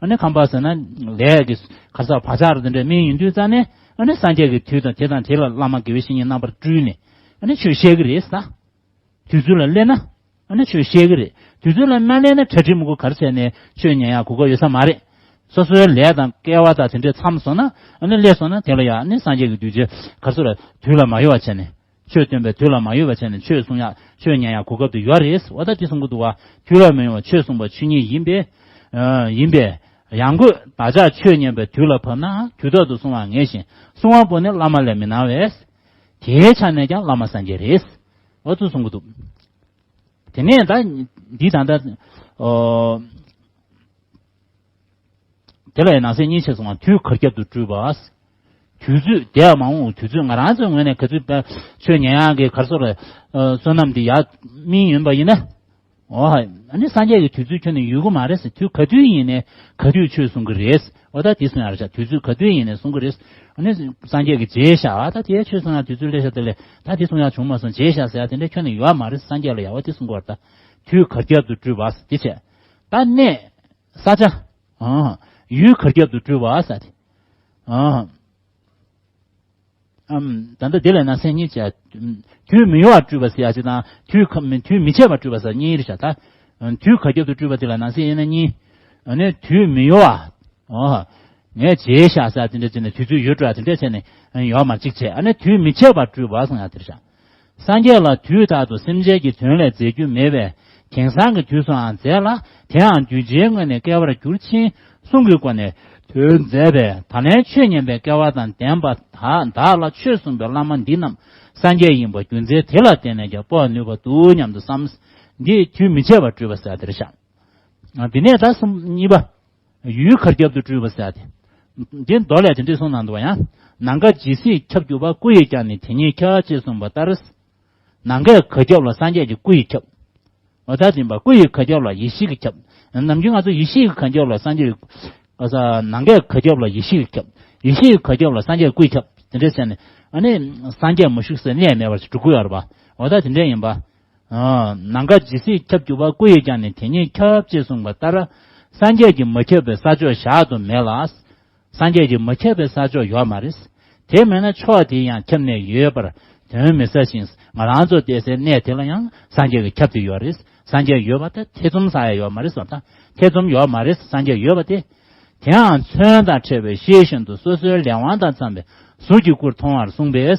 ཨ་ནི་ཁམས་པ་ཟེར་ན་ལས་ཀྱི་ག་ས་བག་ཆགས་རུ་དེ་འདྲ་སྨིན་ཡོང་དུས་ཙང་ནས། ཨ་ནི་སངས་རྒྱས་ཀྱི་དུས་དང་དེ་དང་དེ་ལ་བླ་མ་དགེ་བའི་བཤེས་གཉེན་རྣམ་པར་སྤྲུལ་ནས། ཨ་ནི་ཆོས་བཤད་ཀྱི་རེད་ཟེར། དུས་ཚོད་ལ་སླེབས་ན། ཨ་ནི་ཆོས་བཤད་ཀྱི་རེད། དུས་ཚོད་ལ་མ་སླེབས་ན་གྲ་སྒྲིག་མི་དགོས་ག་རེ་བྱས་ནས་ཆོས་ཉན་ཡག་གོ་སྐབས་ཡོད་ས་མ་རེད། སོ་སོའི་ལས་དང་སྐལ་བ་དང་དེ་འདྲས་མཚམས་སོང་ན། ཨ་ནི་སླེབས་སོང་ན་དེ་ལ་ཡང་ཨ་ནི་སངས་རྒྱས་ཀྱི་གདུལ་བྱའི་ག་རེ་ཟེར་རེད། དུས་ལ་མ་གཡོས་པ་བྱས་ནས། ཆོས་སྟོན་པའི་དུས་ལ་མ་གཡོས་པ་བྱས་ནས་ཆོས་གསུང་ཡག་ཆོས་ཉན་ཡག་གོ་སྐབས་དེ་ཡོད་རེད། འོ་ད་དེ་གསུང་གི་འདུག་བ། དུས་ལ་མི་གཡོ་བ་ཆོས་གསུངས་པ་ཆོས་ཉིད་ཡིན་པས། ཨ་ཡིན་པས། ཡང་སྒོས་བདག་ཅག་ཆོས་ཉན་པའི་དུས་ལ་བབ་ན་དུས་ཐོག་ཏུ་སོང་བར་ངེས་ཤིང་། གསུང་བ་པོ་ནི་བླ་མ་ལས་མི་སྣང་བས། དེའི་ཆ་ནས་ཀྱང་བླ་མ་སངས་རྒྱས་རེད། འོ་ཚོ་གསུང་གི་འདུག་དེ་ནས་ད་འདི་ད་ལྟ་ཨོ། དེ་ལ་ཡང་ནང་གསེས་གཉིས་ཕྱེ་སོང་བ། དུས་གར་ཁྱབ་ཏུ་སྤྲུལ་པ། དུས་ཚོད་འདས་མ་འོངས་དུས་ཚོད་ང་རང་ཚོའི་ངོས་ནས་ག་ཚོད་པ་ཆོས་ཉན་ཡག་གི་ག་རེ་ཟེར་རེད། བསོད་ནམས་འདི་ཡར་སྨིན་ཡོང་པ་ཡིན་ན། འོ། ཨ་ནི་སངས་རྒྱས་ཀྱི་དུས་ཚོད་ཁྱོན་ནས་ཡོད་ཀྱི་མ་རེད་ཟེར། དུས་ག་དུས་ཡིན་ནའི་ག་དུས་ཆོས་གསུང་གི་རེད། འོ་ད་དེ་གསུང་ཡག་རེད་ཤག་དུས་ཚོད་ག་དུས་ཡིན་ནའི་གསུང་གི་རེད། ཨ་ནི་སངས་རྒྱས་ཀྱིས་བརྗེད་བཞག་ད་དེ་ཆོས་གསུང་ཡག་དུས་ཚོད་སླེབས་ཤག་དེ་ལས་ད་དེ་གསུང་ཡག་བྱུང་མ་སོང་བརྗེད་བཞག་ཟེར་ཡག་དེ་འདྲ་ཁྱོན་ནས་ཡོད་མ་རེད། སངས་རྒྱས་ལ་ཡག་པ་དེ་གསུང་གི་ཡོད་རེད་ད། དུས་གར་ཁྱབ་ཏུ་སྤྲུལ་པ་དེ་བྱས། ད་གནས། ས་ཆ། ཨ། ཡུལ་གར་ཁྱབ་ཏུ་སྤྲུལ་པ་ཟེར་ཏེ། ཨ། ཨམ། ད་ལྟ་དེ་ལ་ནང་གསེས་གཉིས་བྱས། དུས་མི་གཡོ་བར་སྤྲུལ་པ་ཟེར་ཡག་ཅིག་དང་དུས་ཁ་མི་དུས་མི་ཆད་པར་སྤྲུལ་པ་ཟེར་གཉིས་རེད་ཤག་ད། དུས་གར་ཁྱབ་ཏུ་སྤྲུལ་པ་དེ་ལ་ནང་གསེས་དབྱེ་ན་གཉིས། ཨ་ནི་དུས་མི་གཡོ་བ། ཨོ། ངས་བརྗེད་བཞག་ཟེར་དེ་འདྲ་བྱས་ནས་དུས་ཚོད་ཡོལ་འགྲོ་ཡག་དེ་འདྲ་བྱས་ནས་ཡོད་མ་རེད་གཅིག་བྱས། ཨ་ནི་དུས་མི་ཆད་པར་སྤྲུལ་པ་གསུང་ཡག་དེ་རེད་ཤག་སངས་རྒྱས་ལ་དུས་རྟག་ཏུ་སེམས་ཅན་གྱི་དོན་ལས་འཛད་རྒྱུ་མེད་པས། དེང་སང་གི་དུས་སུའང་མཛད་ལ། དེའང་གདུལ་བྱའི་སྔོན་ནས་སྐལ་བར་གྱུར་ཕྱིན་གསུང་གི་སྒོ་ནས་དོན་མཛད་པས། ད་ལན་ཆོས་ཉན་པའི་སྐལ་བ་དང་ལྡན་པ་དག་བདག་ལ་ཆོས་གསུངས་པའི་བླ་མ་འདི་རྣམས་སངས་རྒྱས་ཡིན་པ་རྒྱུ་མཚན་དེ་ལ་བརྟེན་ནས་ཀྱང་དཔོག་ནུས་པ་འདུག་སྙམ་དུ་བསམ། འདིས་དུས་མི་ཆད་པར་སྤྲུལ་པ་ཟེར་དེ་རེད་ཤག་འདི་ནས་ད་གསུམ་གཉིས་པ། ཡུལ་གར་ཁྱབ་ཏུ་སྤྲུལ་པ་ཟེར་ཏེ། འདི་མདོ་ལས་དེ་འདྲས་གསུངས་གནང་འདུག་པ་ཡང་། ནམ་མཁའ་ཇི་སྲིད་ཁྱབ་གྱུར་པ། སྐུ་ཡི་ཀྱང་ནི་དེ་ཉིད་ཁྱབ། ཅེས་གསུངས་པ་ལྟར། ནམ་མཁའི་གར་ཁྱབ་ལ་སངས་རྒྱས་ཀྱི་སྐུ་ཡིས་ཁྱབ། འོ་ད་དེ་ཡིན་པ་སྐུ་ཡི་གར་ཁྱབ་ལ་ཡེ་ཤེས་ཀྱིས་ཁྱབ། ནམ་རྒྱུན་ང་ཚོ་ཡེ་ཤེས་ཀྱི་གར་ཁྱབ་ལ་སངས་རྒྱས། ཨ་ས་ནམ་མཁའི་གར་ཁྱབ་ལ་ཡེ་ཤེས་ཀྱིས་ཁྱབ། ཡེ་ཤེས་ཀྱི་གར་ཁྱབ་ལ་སངས་རྒྱས་སྐུ་ཡིས་ཁྱབ། དེ་འདྲས་བྱས་ནས་ཨ་ནི་སངས་རྒྱས་མ་བཞུགས་སའི་གནས་མེད་པར་འགྲོ་གི་ཡོད་རེད་པ། འོ་ད་དེ་འདྲས་ཡིན་པ། ཨ། ནམ་མཁའ་ཇི་སྲིད་ཁྱབ་གྱུར་པ། སྐུ་ཡི་ཀྱང་ནི་དེ་ཉིད་ཁྱབ། ཅེས་གསུངས་པ་ལྟར། སངས་རྒྱས་ཀྱིས་མ་ཁྱབ་པའི་ས་ཕྱོགས་གཞག་ཏུ་མེད་ལ། སངས་རྒྱས་ཀྱིས་མ་ཁྱབ་པའི་ས་ཕྱོགས་ཡོད་མ་རེད། དེ་མེད་ན་ཕྱོགས་དེ་ཡང་ཁྱབ་ནས་ཡོད་པར་དོན་མི་གསལ་ཞིང་། ང་རང་ཚོ་བསྡད་སའི་གནས་དེ་ལ་ཡང་སངས་རྒྱས་ཀྱིས་ཁྱབ་སྟེ་ཡོད་རེད། སངས་རྒྱས་ཡོད་པ་དེ་ཐེ་ཚོམ་ཟ་ཡ་ཡོད་མ་རེད་ཟེར་བ་དང་། ཐེ་ཚོམ་ཡོད་མ་རེད། སངས་རྒྱས་ཡོད་པ་དེ། དེའང་མཚོན་དང་ཕྲད་པའི་ཤེལ་བཞིན་དུ། སོ་སོའི་ལས་དབང་དང་འཚམས་པའི་གཟུགས་ཀྱི་སྐུར་མཐོང་བར་གསུངས་པས།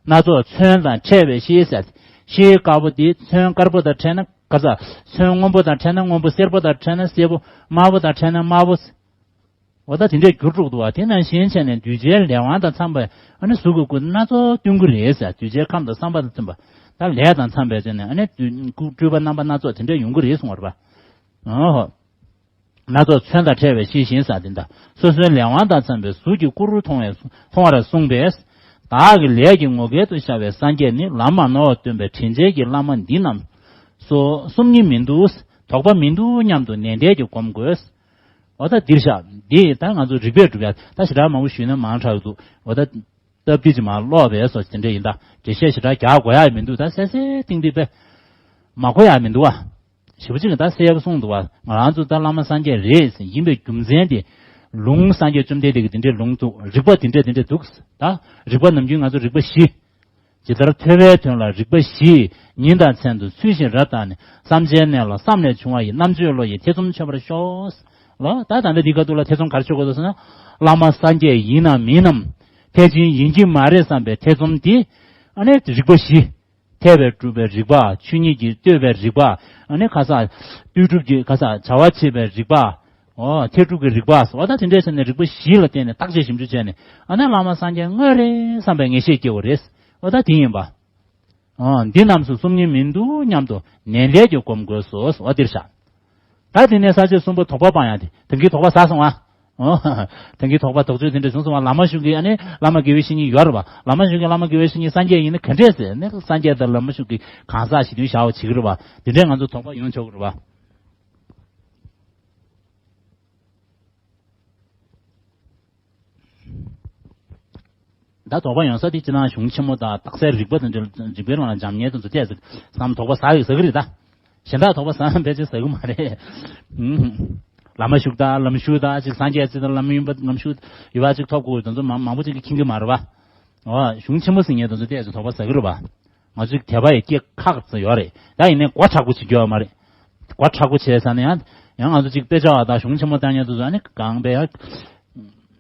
སྣ་ཚོགས་མཚོན་དང་ཕྲད་པའི་ཤེལ་ཟེར། ཤེལ་དཀར་པོ་དེ་མཚོན་དཀར་པོ་དང་ཕྲད་ན་དཀར་ས། མཚོན་སྔོན་པོ་དང་ཕྲད་ན་སྔོན་པོ། སེར་པོ་དང་ཕྲད་ན་སེར་པོ། དམར་པོ་དང་ཕྲད་ན་དམར་པོ། འོ་ད་དེ་འདྲས་འགྱུར་འགྲོ་གི་འདུག་བ། དེ་ནང་བཞིན་བྱས་ནས་གདུལ་བྱའི་ལས་དབང་དང་འཚམས་པའི་ཨ་ནི་གཟུགས་ཀྱི་སྐུ་སྣ་ཚོགས་སྟོན་གྱི་རེད་ཟེར། གདུལ་བྱའི་ཁམས་དང་བསམ་པ་དང་མཐུན་པ། ད་ལས་དང་འཚམས་པའི་བྱས་ནས་ཨ་ནི་སྤྲུལ་པ་རྣམ་པ་སྣ་ཚོགས་དེ་འདྲས་ཡོང་གི་རེད་གསུང་བ་རེད་པ། ཨོ། སྣ་ཚོགས་མཚོན་དང་ཕྲད་པའི་ཤེལ་བཞིན་ཟེར་དེ་འདྲ། སོ་སོའི་ལས་དབང་དང་འཚམས་པའི་གཟུགས་ཀྱི་སྐུ་རུ་མཐོང་བས། མཐོང་བར་གསུངས་པས། བདག་གི་ལས་ཀྱི་ངོ་སྐལ་དུ་ཤར་བའི་སངས་རྒྱས་ནི། ལམ་མ་ནོར་བར་སྟོན་པའི་དྲིན་ཅན་གྱི་བླ་མ་འདི་རྣམས་སོ། གསུམ་ནི་མི་འདུག་དོགས་པ་མི་འདུག་སྙམ་དུ་ནན་ཏན་གྱིས་སྒོམ་དགོས། འོ་ད་འདིར་བཞག་འདི་ད་ང་ཚོ་རིགས་པས་སྒྲུབ་ཡ་ད་ཞེ་དྲག་མང་པོ་ཞུས་ན་མང་དྲགས་འདུག་འོ་ད་སྟབས་བདེ་ཅིག་མར་ཀློག་པའི་སོ་དེ་འདྲ་ཡིན། ད་འགྲེལ་བཤད་ཞེ་དྲག་རྒྱག་དགོས་ཡ་མི་འདུག་ད་གསལ་གསལ་ཏིང་ཏིང་དཔེ་མ་གོ་ཡ་མི་འདུག་བ། ཞེ་པོ་ཅིག་ད་གསལ་པོ་གསུངས་འདུག་བ། ང་རང་ཚོ་ད་བླ་མ་སངས་རྒྱས་རེད་ཟེར་ཡིན་པའི་རྒྱུ་མཚན་དེ། ལུང་སངས་རྒྱས་བཅོམ་ལྡན་འདས་ཀྱི་དེ་འདྲའི་ལུང་འདུག་རིགས་པ་དེ་འདྲས་དེ་འདྲས་འདུག་ད་རིགས་པ་ནམ་རྒྱུན་ང་ཚོ་རིགས་པ་བཞི། ཇི་ལྟར་ཐོས་པའི་དོན་ལ་རིགས་པ་བཞི། ཉིན་དང་མཚན་དུ་ཚུལ་བཞིན་རབ་བརྟགས་ནས། བསམ་བྱའི་གནས་ལ་བསམ་ལས་བྱུང་བ་ཡི། རྣམ་དཔྱོད་བློ་ཡིས་ཐེ་ཚོམ་ཆོད་པར་ཤོག་ལོ། ད་ད་ལྟ་འདི་ག་དུས་ལ་ཐེ་ཚོམ་ག་རེ་ཆོད་དགོས་འདུག་ཟེར་ན། བླ་མ་སངས་རྒྱས་ཡིན་ནམ་མིན་ནམ། ཕལ་ཆེར་ཡིན་གྱི་མ་རེད་བསམ་པའི་ཐེ་ཚོམ་དེ། ཨ་ནི་རིགས་པ་བཞི། ཐལ་བས་གྲུབ་པའི་རིགས་པ། ཆོས་ཉིད་ཀྱིས་ལྟོས་པའི་རིགས་པ། ཨ་ནི་ཁ་སང་ལྟོས་གྲུབ་ཀྱི་ཁ་སང་བྱ་བ་བྱེད་པའི་རིགས་པ། འོ་ཐལ་གྲུབ་ཀྱི་རིགས་པ། འོ་ད་དེ་འདྲས་བྱས་ནས་རིགས་པ་བཞི་ལ་བརྟེན་ནས་བརྟག་དཔྱད་ཞིབ་འཇུག་བྱས་ནས། ཨ་ནི་བླ་མ་སངས་རྒྱས་དངོས་རེད་བསམ་པའི་ངེས་ཤེས་སྐྱེ་བ་རེད། འོ་ད་དེ་ཡིན་པ། འོ་འདི་རྣམས་སུ་གསུམ་ཉིད་མིན་འདུག་སྙམ་དུ་ནན་ཏན་གྱིས་སྒོམ་དགོས་སོ། འོ་འདིར་བཞག་ད་དེ་ནས་ས་བཅད་གསུམ་པོ་དོགས་པ་སྤང་ཡག་དེ། ད་གིན་དོགས་པ་ཟ་སོང་ཨ། འོ། ད་གིན་དོགས་པ་དོགས་གཅོད་དེ་འདྲ་བྱུང་སོང་བ། བླ་མ་ཞིག་གིས་ཨ་ནི་བླ་མ་དགེ་བའི་བཤེས་གཉེན་ཡོད་རེད་བ། བླ་མ་ཞིག་གིས་བླ་མ་དགེ་བའི་བཤེས་གཉེན་སངས་རྒྱས་ཡིན་ན་ག་འདྲས་ཟེར་ནས། སངས་རྒྱས་དང་བླ་མ་ཞིག་གིས་གང་ཟག་ཞིག་དུས་བཞག་པ་བྱེད་ཀྱི་རེད་བ། དེ་འདྲས་ང་ཚོ་དོགས་པ་ཡོང་ཆོག་གི་རེད་བ། ད་དོགས་པ་ཡོང་ས་དེ་སྤྱིར་བཏང་གཞུང་ཆེན་མོ་དང་རྟགས་གསལ་རིགས་པ་དང་འབྲེལ་རིགས་པའི་ནང་ལ་འཇམ་མཉེན་དང་ཚོ་བལྟས་ཟེར་བསམ་དོགས་པ་ཟ་གི་ཟ་གི་རེད་ད། གཞན་དག་དོགས་པ་ཟ་ན་ཕལ་ཆེར་ཟ་གི་མ་རེད། ཨུམ། བླ་མ་བཞུགས་དང་ལམ་བཞུགས་དང་ཅིག་སངས་རྒྱས་ཅིག་དང་བླ་མ་ཡིན་པ་ལམ་བཞུགས་ཡོད་པ་ཅིག་ཐོབ་དགོས་དང་ཚོ་མང་མང་པོ་ཅིག་གིས་མཁྱེན་གི་མ་རེད་བ། འོ་གཞུང་ཆེན་མོ་ཟེར་མཁན་དང་ཚོ་བལྟས་ཟེར་དོགས་པ་ཟ་གི་རེད་བ། ང་ཚོས་དད་པ་ཡི་སྐྱེ་ཁག་ཙམ་ཡོད་རེད། ད་ཡིན་ནའི་མགོ་མཁྲེགས་པོ་བྱེད་རྒྱུ་ཡོད་མ་རེད། མགོ་མཁྲེགས་པོ་བྱས་ཟ་ན་ཡང་ཡང་ང་ཚོ་ཅིག་དཔེ་ཆ་བ་དང་གཞུང་ཆེན་མོ་བལྟ་མཁན་དེ་ཚོ་ཨ་ནི་གང་པའི་ཡང་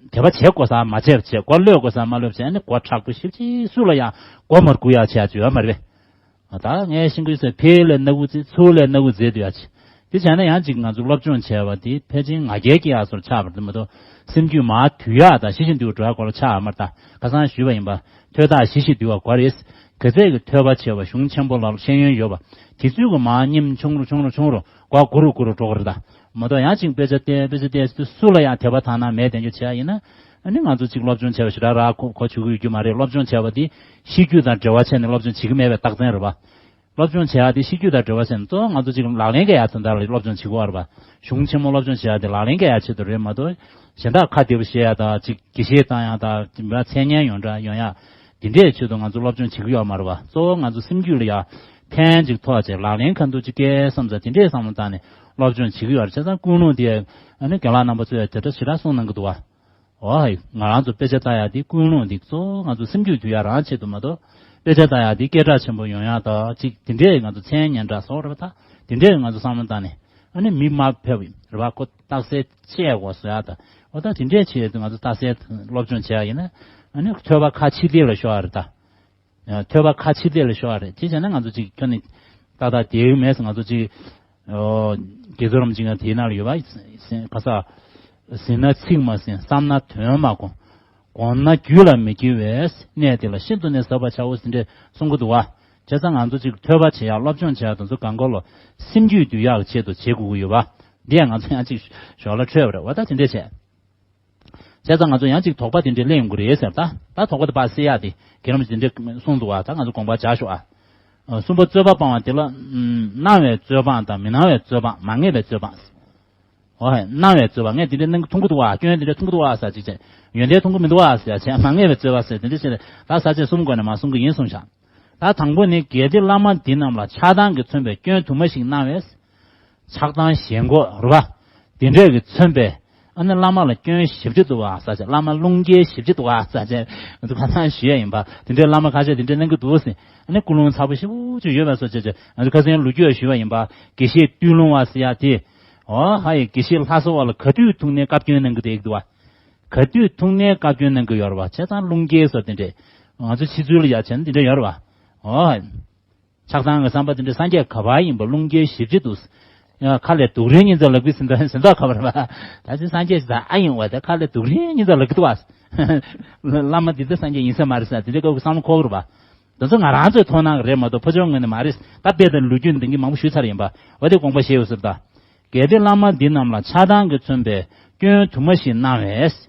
དད་པ་བྱེད་དགོས་ས་མ་བྱས་བྱས། མགོ་གློད་དགོས་ས་མ་གློད་བྱས། ཨ་ནི་མགོ་མཁྲེགས་པོ་ཞེ་པོ་ཅིག་སུ་ལ་ཡང་མགོ་མ་སྒུར་ཡག་བྱས་ཡག་ཅིག་ཡོད་མ་རེད་པས། ད་ངས་ཤེས་ཀྱི་ཡོད་ས་ཕར་ལ་སྣ་ཁུག་བརྫེས་ཚུར་ལ་སྣ་ཁུག་བརྫེས་སྡོད་ཡག་ཅིག་དེ་བྱས་ན་ཡང་ཅིག་ང་ཚོ་སློབ་སྦྱོང་བྱས་པ་དེ་ཕལ་ཆེར་ང་རྒྱལ་སྐྱེ་ཡག་བཟོ་འདྲ་ཆགས་པ་རེད་མ་གཏོགས། སེམས་རྒྱུད་མར་དུལ་ཡག་དང་ཞི་ཞིང་དུལ་བ་འགྲོ་ཡག་སྐོར་ལ་ཆགས་ཡག་མ་རེད་ད། ཁ་སང་ཞུས་པ་ཡིན་པ། ཐོས་རྟགས་ཞི་ཞིང་དུལ་བ་དགོས་རེད། ག་ཚད་ཀྱི་ཐོས་པ་བྱས་པ་གཞུང་ཆེན་པོ་ལ་ཤེས་ཡོན་ཡོད་པ། དེ་ཚོས་ཀྱི་མར་སྙེམས་ཆུང་རུ་ཆུང་རུ་ཆུང་རུ་མགོ་སྒུར་རུ་སྒུར་རུ་འགྲོ་གི་རེད་ད། མ་གཏོགས་ཡང་ཅིག་དཔེ་ཆ་བལྟས་དཔེ་ཆ་བལྟས་སུ་ལ་ཡང་དད་པ་དག་སྣང་མེད་བསྡད་རྒྱུ་བྱས་ཡིན་ན། ཨ་ནི་ང་ཚོ་ཅིག་སློབ་སྦྱོང་བྱས་པ་ཞེ་དྲག་རག་གོ་གོ་ཆོད་ཀྱི་ཡོད་རྒྱུ་མ་རེད། སློབ་སྦྱོང་བྱས་པ་དེ་ཤེས་རྒྱུད་དང་འབྲེལ་བ་བྱས་ནས་སློབ་སྦྱོང་བྱེད་ཀྱི་མེད་པའི་རྟགས་མཚན་རེད་པ། སློབ་སྦྱོང་བྱེད་ཡག་དེ་ཤེས་རྒྱུད་དང་འབྲེལ་བ་བྱས་ནས་གཙོ་བོ་ང་ཚོ་ཅིག་ལག་ལེན་འགེལ་ཡག་དོན་དག་ལ་སློབ་སྦྱོང་བྱེད་དགོས་པ་རེད་པ། གཞུང་ཆེན་མོ་སློབ་སྦྱོང་བྱེད་ཡག་དེ་ལག་ལེན་འགེལ་ཡག་ཆེད་དུ་རེད་མ་གཏོགས། གཞན་དག་ཁ་བདེ་པོ་བཤད་ཡག་དང་ཅིག་དགེ་བཤེས་བཏང་ཡག་དང་མཚན་སྙན་ཡོངས་གྲགས་ཡོང་ཡག་དེ་འདྲའི་ཆེད་དུ་ང་ཚོ་སློབ་སྦྱོང་བྱེད་ཀྱི་ཡོད་མ་རེད་པ། གཙོ་བོ་ང་ཚོ་སེམས་རྒྱུད་ལ་ཡག་ཕན་ཅིག་ཐོགས་བྱས་ལག་ལེན་གང་ཐུབ་ཅིག་བཀལ་བསམ་ཙང་དེ་འདྲའི་བསམ་བློ་བཏང་ནས་སློབ་སྦྱོང་བྱེད་ཀྱི་ཡོད་རེད། བྱས་ཙང་ཀུན་སློང་དེ་ཨ་ནི་རྒན་ལགས་རྣམ་པ་ཚོས་དེ་འདྲ་ཞེ་དྲག་གསུངས་གནང་གི་འདུག་བ། འོ་ཧའི། ང་རང་ཚོ་དཔེ་ཆ་ལྟ་ཡག་དེ་ཀུན་སློང་དེ་གཙོ་བོ་ང་ཚོ་སེམས་རྒྱུད་དུལ་ཡག་རང་ཆེད་དུ་མ་གཏོགས། དཔེ་ཆ་ལྟ་ཡག་དེ་སྐད་གྲགས་ཆེན་པོ་ཡོང་ཡག་དང་ཅིག་དེ་འདྲའི་ང་ཚོ་མཚན་སྙན་གྲགས་བཟོ་འདྲ་བ་དང་དེ་འདྲའི་ང་ཚོ་བསམ་བློ་བཏང་ནས། ཨ་ནི་མི་མ་ཕེབས་རེད་པ། ཁོ་རྟགས་གསལ་བཤད་དགོས་བཟོ་ཡག་དང་། འོ་ད་དེ་འདྲའི་ཆེད་དུ་ང་ཚོ་རྟགས་གསལ་སློབ་སྦྱོང་བྱེད་ཡག་ཡིན་ན། ཨ་ནི་ཐོས་པ་ཁ་ཕྱིར་བལྟས་ལ་ཤོར་ཡག་རེད་ད། ཐོས་པ་ཁ་ཕྱིར་བལྟས་ལ་ཤོར་བ་རེད། དེ་བྱས་ན་ང་ཚོ་ཅིག་ཁྱོན་ནས་ཏག་ཏག་བསྡད་ཡོད་མེད་ཟེར། ང་ཚོ་ཅིག་ཨོ། དགེ་ཚུལ་རིན་པོ་ཆེ་གི་དེའི་ནང་ལ་ཡོད་པ། ཁ་ས། ཟིན་ན་ཚིག་མ་ཟིན། བསམ་ན་དོན་མ་གོ། གོམས་ན་རྒྱུད་ལ་མི་སྐྱེ་བས། གནས་དེ་ལ་ཤིན་ཏུ་ནས་ཟབ་པར་བྱའོ་ཟེར་འདྲ་གསུང་གི་འདུག་བ། བྱས་ཙང་ང་ཚོ་ཅིག་ཐོས་པ་བྱེད་ཡག་སློབ་སྦྱོང་བྱེད་ཡག་དེ་ཚོ་གང་ག་ལོ་སེམས་རྒྱུད་འདུལ་ཡག་གི་ཆེད་དུ་བྱེད་དགོས་ཀྱི་ཡོད་པ། འདི་ཡང་ང་ཚོ་ཡང་ཅིག་ཞོར་ལ་འཕྲོས་པ་རེད་བ། ད་དེ་འདྲས་བྱས། བྱས་ཙང་ང་ཚོ་ཡང་ཅིག་དོགས་པ་དེ་འདྲས་སླེབས་ཡོང་གི་རེད་ཟེར། ད་ད་དོགས་པ་དེ་ཕར་སེལ་ཡག་དེ་རྒན་རིན་པོ་ཆེ་དེ་འདྲས་གསུངས་འདུག་བ། ད་ང་ཚོ་དགོངས་པ་འཇགས་ཤོག་ཨ། གསུམ་པ་རྩོད་པ་སྤང་བ་དེ་ལ། སྣང་བའི་རྩོད་སྤང་དང་མི་སྣང་བའི་རྩོད་སྤང་། མ་ངེས་པའི་རྩོད་སྤང་། འོ་ཧེ། སྣང་བའི་རྩོད་པ། ངས་དེ་འདྲས་གནང་གི་མཐོང་གི་འདུག་བ། སྐྱོན་དེ་འདྲས་མཐོང་གི་འདུག་བ་ཟེར་ཅིག་བྱས། ཡོན་ཏན་མཐོང་གི་མི་འདུག་བ་ཟེར་བྱས། མ་ངེས་པའི་རྩོད་པ་ཟེར་དེ་འདྲས་བྱས་ནས་ད་ས་བཅད་གསུམ་སྒོ་ནས་མར་གསུང་གི་ཡིན་གསུངས་བཞག་ད་དང་པོ་ནི་གལ་ཏེ་བླ་མ་འདི་རྣམས་ལ་ཆགས་སྡང་གིས་མཚོན་པའི་སྐྱོན་དུ་མ་ཞིག་སྣང་བས། ཆགས་སྡང་ཞེན་ཁོག་རེད་པ། དེ་འདྲས་ཀྱིས་མཚོན་པའི། ཨ་ནི་བླ་མ་ལ་སྐྱོན་ཞེ་པོ་ཅིག་འདུག་བ་ཟེར་བྱས། བླ་མ་བླུན་རྒྱལ་ཞེ་པོ་ཅིག་འདུག་བ་ཟེར་བྱས། ང་ཚོ་ཁ་སང་ཞུས་ཡག་ཡིན་པ། དེ་འདྲའི་བླ་མ་ཁ་ཤས་དེ་འདྲས་གནང་གི་འདུག་ཟེར། ཨ་ནི་ཀུན་སློང་ཚ་པོ་ཞེ་པོ་ཅིག་ཡོད་པ་བཟོ་བྱས་བྱས། ང་ཚོ་ཁ་སང་ལོ་རྒྱུས་ཞུས་པ་ཡིན་པ། དགེ་བཤེས་སྟོད་ལུང་བ་ཟེར་ཡག་དེ། འོ་ཧ་ཡི། དགེ་བཤེས་ལྷ་ས་བ་ལ་ག་དུས་ཐུག་ནའི་བཀའ་བཀྱོན་གནང་གི་བསྡད་ཀྱི་འདུག་བ། ག་དུས་ཐུག་ནའི་བཀའ་བཀྱོན་གནང་གི་ཡོད་རེད་པ། བྱས་ཙང་བླུན་རྒྱལ་བཟོ་དེ་འདྲས། ང་ཚོ་ཕྱི་ཚུལ་ལ་ཡ་བྱས་ན་དེ་འདྲས་ཡོད་རེད་པ། འོ། ཆགས་སྡང་གི་བསམ་པ་དེ་འདྲ་སངས་རྒྱས་ག་པར་ཡིན་པ། བླུན་རྒྱལ་ཞེ་པོ་ཅིག་འདུག་ཡ། ཁ་ལས་སྡུག་རུས་གཉིས་ཙམ་ལབ་གི་ཟིན་ད་ཟིན་ད་ག་པར་བ། ད་ཅི་སངས་རྒྱས་ཟ་ཨ་ཡིན་བ། ད་ཁ་ལས་སྡུག་རུས་གཉིས་ཙམ་ལབ་གི་འདུག་བ། བླ་མ་འདི་ད་སངས་རྒྱས་ཡིན་ས་མ་རེད་ཟེར་དེ་འདྲའི་སྐབས་ཀྱི་བསམ་བློ་འཁོར་གི་རེད་པ། དེ་ཚོ་ང་རང་ཚོའི་མཐོང་སྣང་གི་རེད་མ་གཏོགས་ཕོ་ཆོས་ངོས་ནས་མ་རེད། ད་དཔེ་དང་ལོ་རྒྱུས་འདི་གི་མང་པོ་ཞུས་ཚར་ཡིན་པ། འོ་དེ་དགོངས་པ་བཞེས་ཡོད་ཟེར་ད། གལ་ཏེ་བླ་མ་འདི་རྣམས་ལ་ཆགས་སྡང་གིས་མཚོན་པའི་སྐྱོན་དུ་མ་ཞིག་སྣང་བས།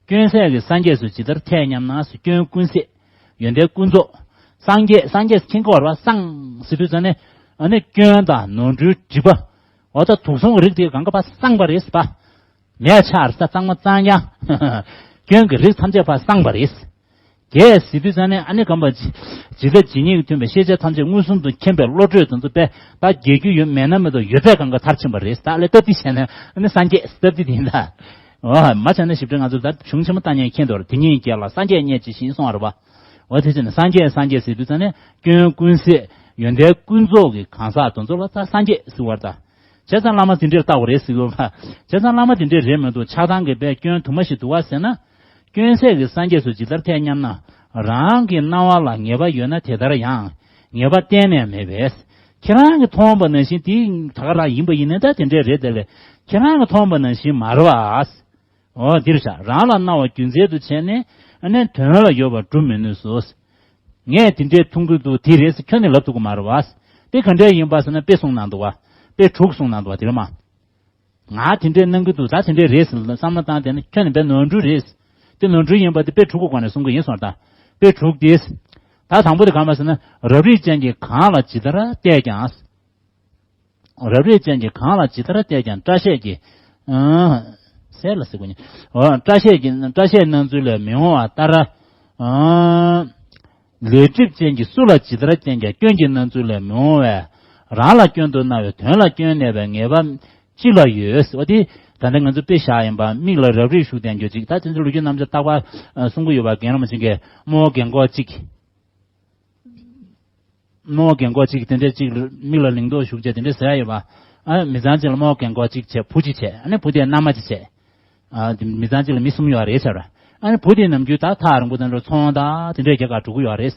སྐྱོན་ཟད་ཀྱི་སངས་རྒྱས་སུ་ཇི་ལྟར་ཐལ་སྙམ་ན། སྐྱོན་ཀུན་ཟད། ཡོན་ཏན་ཀུན་རྫོགས། སངས་རྒྱས་སངས་རྒྱས་མཁྱེན་གྱི་ཡོད་རེད་པ། སངས་ཟེར་དུས་ཙམ་ནས་ཨ་ནི་སྐྱོན་དང་ནོར་འཁྲུལ་སྒྲིབ་པ། འོ་ད་དུག་གསུམ་གྱི་རིགས་དེ་གང་ག་ཕར་སངས་པ་རེད་པ། མེད་ཆགས་རེད་ས། གཙང་མ་གཙང་རྐྱང་། སྐྱོན་གྱི་རིགས་ཐམས་ཅད་ཕར་སངས་པ་རེད། རྒྱས་ཟེར་དུས་ཙང་ནས་ཨ་ནི་གམ་པ་ཇི་ལྟ་ཇི་སྙེད་ཀྱིས་མཐུན་པའི་ཤེས་བྱ་ཐམས་ཅད་མངོན་སུམ་དུ་མཁྱེན་པའི་བློ་གྲོས་དེ་ཚོ་དཔེ་ད་རྒྱས་རྒྱུ་ཡོད་མེད་ན་མེད་དོ་ཡོད་ཚད་གང་ག་མཐར་ཕྱིན་པ་རེད། ད་ལས་སྟབས་བདེ་བྱས་ན་ཨ་ནི་སངས་རྒྱས་སྟབས་བདེ་དེ་ཡིན་ད། འོ་མ་བྱས་ན་ཞིབ་ཕྲ་ང་ཚོ་ད་གཞུང་ཆེན་མོ་ལྟ་མཁན་མཁྱེན་འདུག་ར། དེ་ཉིད་རྒྱལ་ལ་སངས་རྒྱས་བརྙེས་ཇི་བཞིན་གསུངས་པ་རེད་པ། འོ་དེ་བྱས་ན་སངས་རྒྱས་སངས་རྒྱས་ཟེར་དུས་ཙང་ནས་སྐྱོན་ཀུན་ཟད་ཡོན་ཏན་ཀུན་རྫོགས་ཀྱི་གང་ཟག་དེ་ཚོ་ལ་ད་སངས་རྒྱས་ཟེར་བ་རེད་ད། བྱས་ཙང་བླ་མ་དེ་འདྲས་ལྟ་བ་རེད་ཟེར་གྱི་ཡོད་པ། བྱས་ཙང་བླ་མ་དེ་འདྲས་རེད་མི་འདུག་ཆགས་སྡང་གི་པའི་སྐྱོན་དུ་མ་ཞིག་འདུག་བ་ཟེར་ན། སྐྱོན་ཟད་ཀྱི་སངས་རྒྱས་སུ་ཇི་ལྟར་ཐལ་སྙམ་ན། རང་གི་སྣང་བ་ལ་ངེས་པ་ཡོད་ན་དེ་ལྟར་ཡང་ངེས་པ་གཏན་ནས་མེད་པས། ཁྱེད་རང་གིས་མཐོང་བ་ནང་བཞིན་དེ་ད་ག་རང་ཡིན་པ་ཡིན་ན་ད་དེ་འདྲས་རེད་དེ་ལས་ཁྱེད་རང་གིས་མཐོང་བ་ནང་བཞིན་མ་རེད་བ། འོ་འདིར་བཞག་རང་ལ་སྣང་བ་རྒྱུ་མཚན་དུ་བྱས་ནས་ཨ་ནི་དོན་ལ་ཡོད་པར་སྒྲུབ་མི་ནུས་སོ། ངས་དེ་འདྲས་མཐོང་གི་འདུག་དེ་རེད་ཟེར་ཁྱོན་ནས་ལབ་ཐུབ་ཀྱི་མ་རེད་བ། དེ་ག་འདྲས་ཡིན་པ་ཟེར་ན་དཔེ་གསུངས་གནང་འདུག་བ། དཔེ་དྲུག་གསུངས་གནང་འདུག་བ་དེ་རེད་མ། ང་དེ་འདྲས་གནང་གི་འདུག་ད་དེ་འདྲས་རེད་ཟེར་བསམ་བློ་བཏང་དེ་ནི་ཁྱོན་ནས་དཔེ་ནོར་འཁྲུལ་རེད། དེ་ནོར་འཁྲུལ་ཡིན་པ་དེ་དཔེ་དྲུག་གི་སྒོ་ནས་གསུང་གི་ཡིན་གསུངས་ད། དཔེ་དྲུག་དེ། ད་དང་པོ་དེ་གང་པ་ཟེར་ན་རབ་རིབ་ཅན་གྱི་གང་ལ་ཇི་ལྟར་བལྟས་ཀྱང་། རབ་རིབ་ཅན་གྱི་གང་ལ་ཇི་ལྟར་བལྟས་ཀྱང་སྐྲ་ཤད་ཀྱི། ཨང་། གསལ་ལ་ཟེར་དགོས་ནི། འོ་སྐྲ་ཤད་ཀྱི་སྐྲ་ཤད་སྣང་ཚུལ་ལས་མི་འོང་བ་ལྟར། ཨང་། ལས་སྒྲིབ་ཅན་གྱི་སུ་ལ་ཇི་ལྟར་བསྟན་ཀྱང་སྐྱོན་གྱི་སྣང་ཚུལ་ལས་མི་འོང་བས། རང་ལ་སྐྱོན་དུ་སྣང་བའི་དོན་ལ་སྐྱོན་གནས་པའི་ངེས་པ་ཅི་ལ་ཡོད། འོ་དེ་ད་ལྟ་ང་ཚོ་དཔེ་བཞག་ཡིན་པ་མིག་ལ་རབ་རིབ་ཞུགས་ལྡན་རྒྱུ་ཅིག་ད་དེ་ཚོ་ལོ་རྒྱུས་རྣམ་གཞག་རྟག་པར་གསུང་གི་ཡོད་པ་རྒན་རབས་མ་ཆེན་གྱིས་རྨོ་རྒན་གོག་ཅིག་རྨོ་རྒན་གོག་ཅིག་དེ་འདྲས་ཅིག་མིག་ལ་ལིང་ཏོག་ཞུགས་བྱས་དེ་འདྲས་ཟེར་ཡ་ཡོད་པ། ཨ་མི་ཚང་ཅིག་ལ་རྨོ་རྒན་གོག་ཅིག་བྱས་བུ་ཅིག་བྱས་ཨ་ནི་བུ་དེ་མནའ་མ་ཅིག་བྱས། ཨ་དེ་མི་ཚང་ཅིག་ལ་མི་གསུམ་ཡོད་རེད་ཟེར། ཨ་ནི་བུ་དེ་ནམ་རྒྱུན་ད་ཐག་རིང་པོ་དེ་འདྲ་ཚོང་དང་དེ་འདྲས་རྒྱག་གར་འགྲོ་གི་ཡོད་རེད།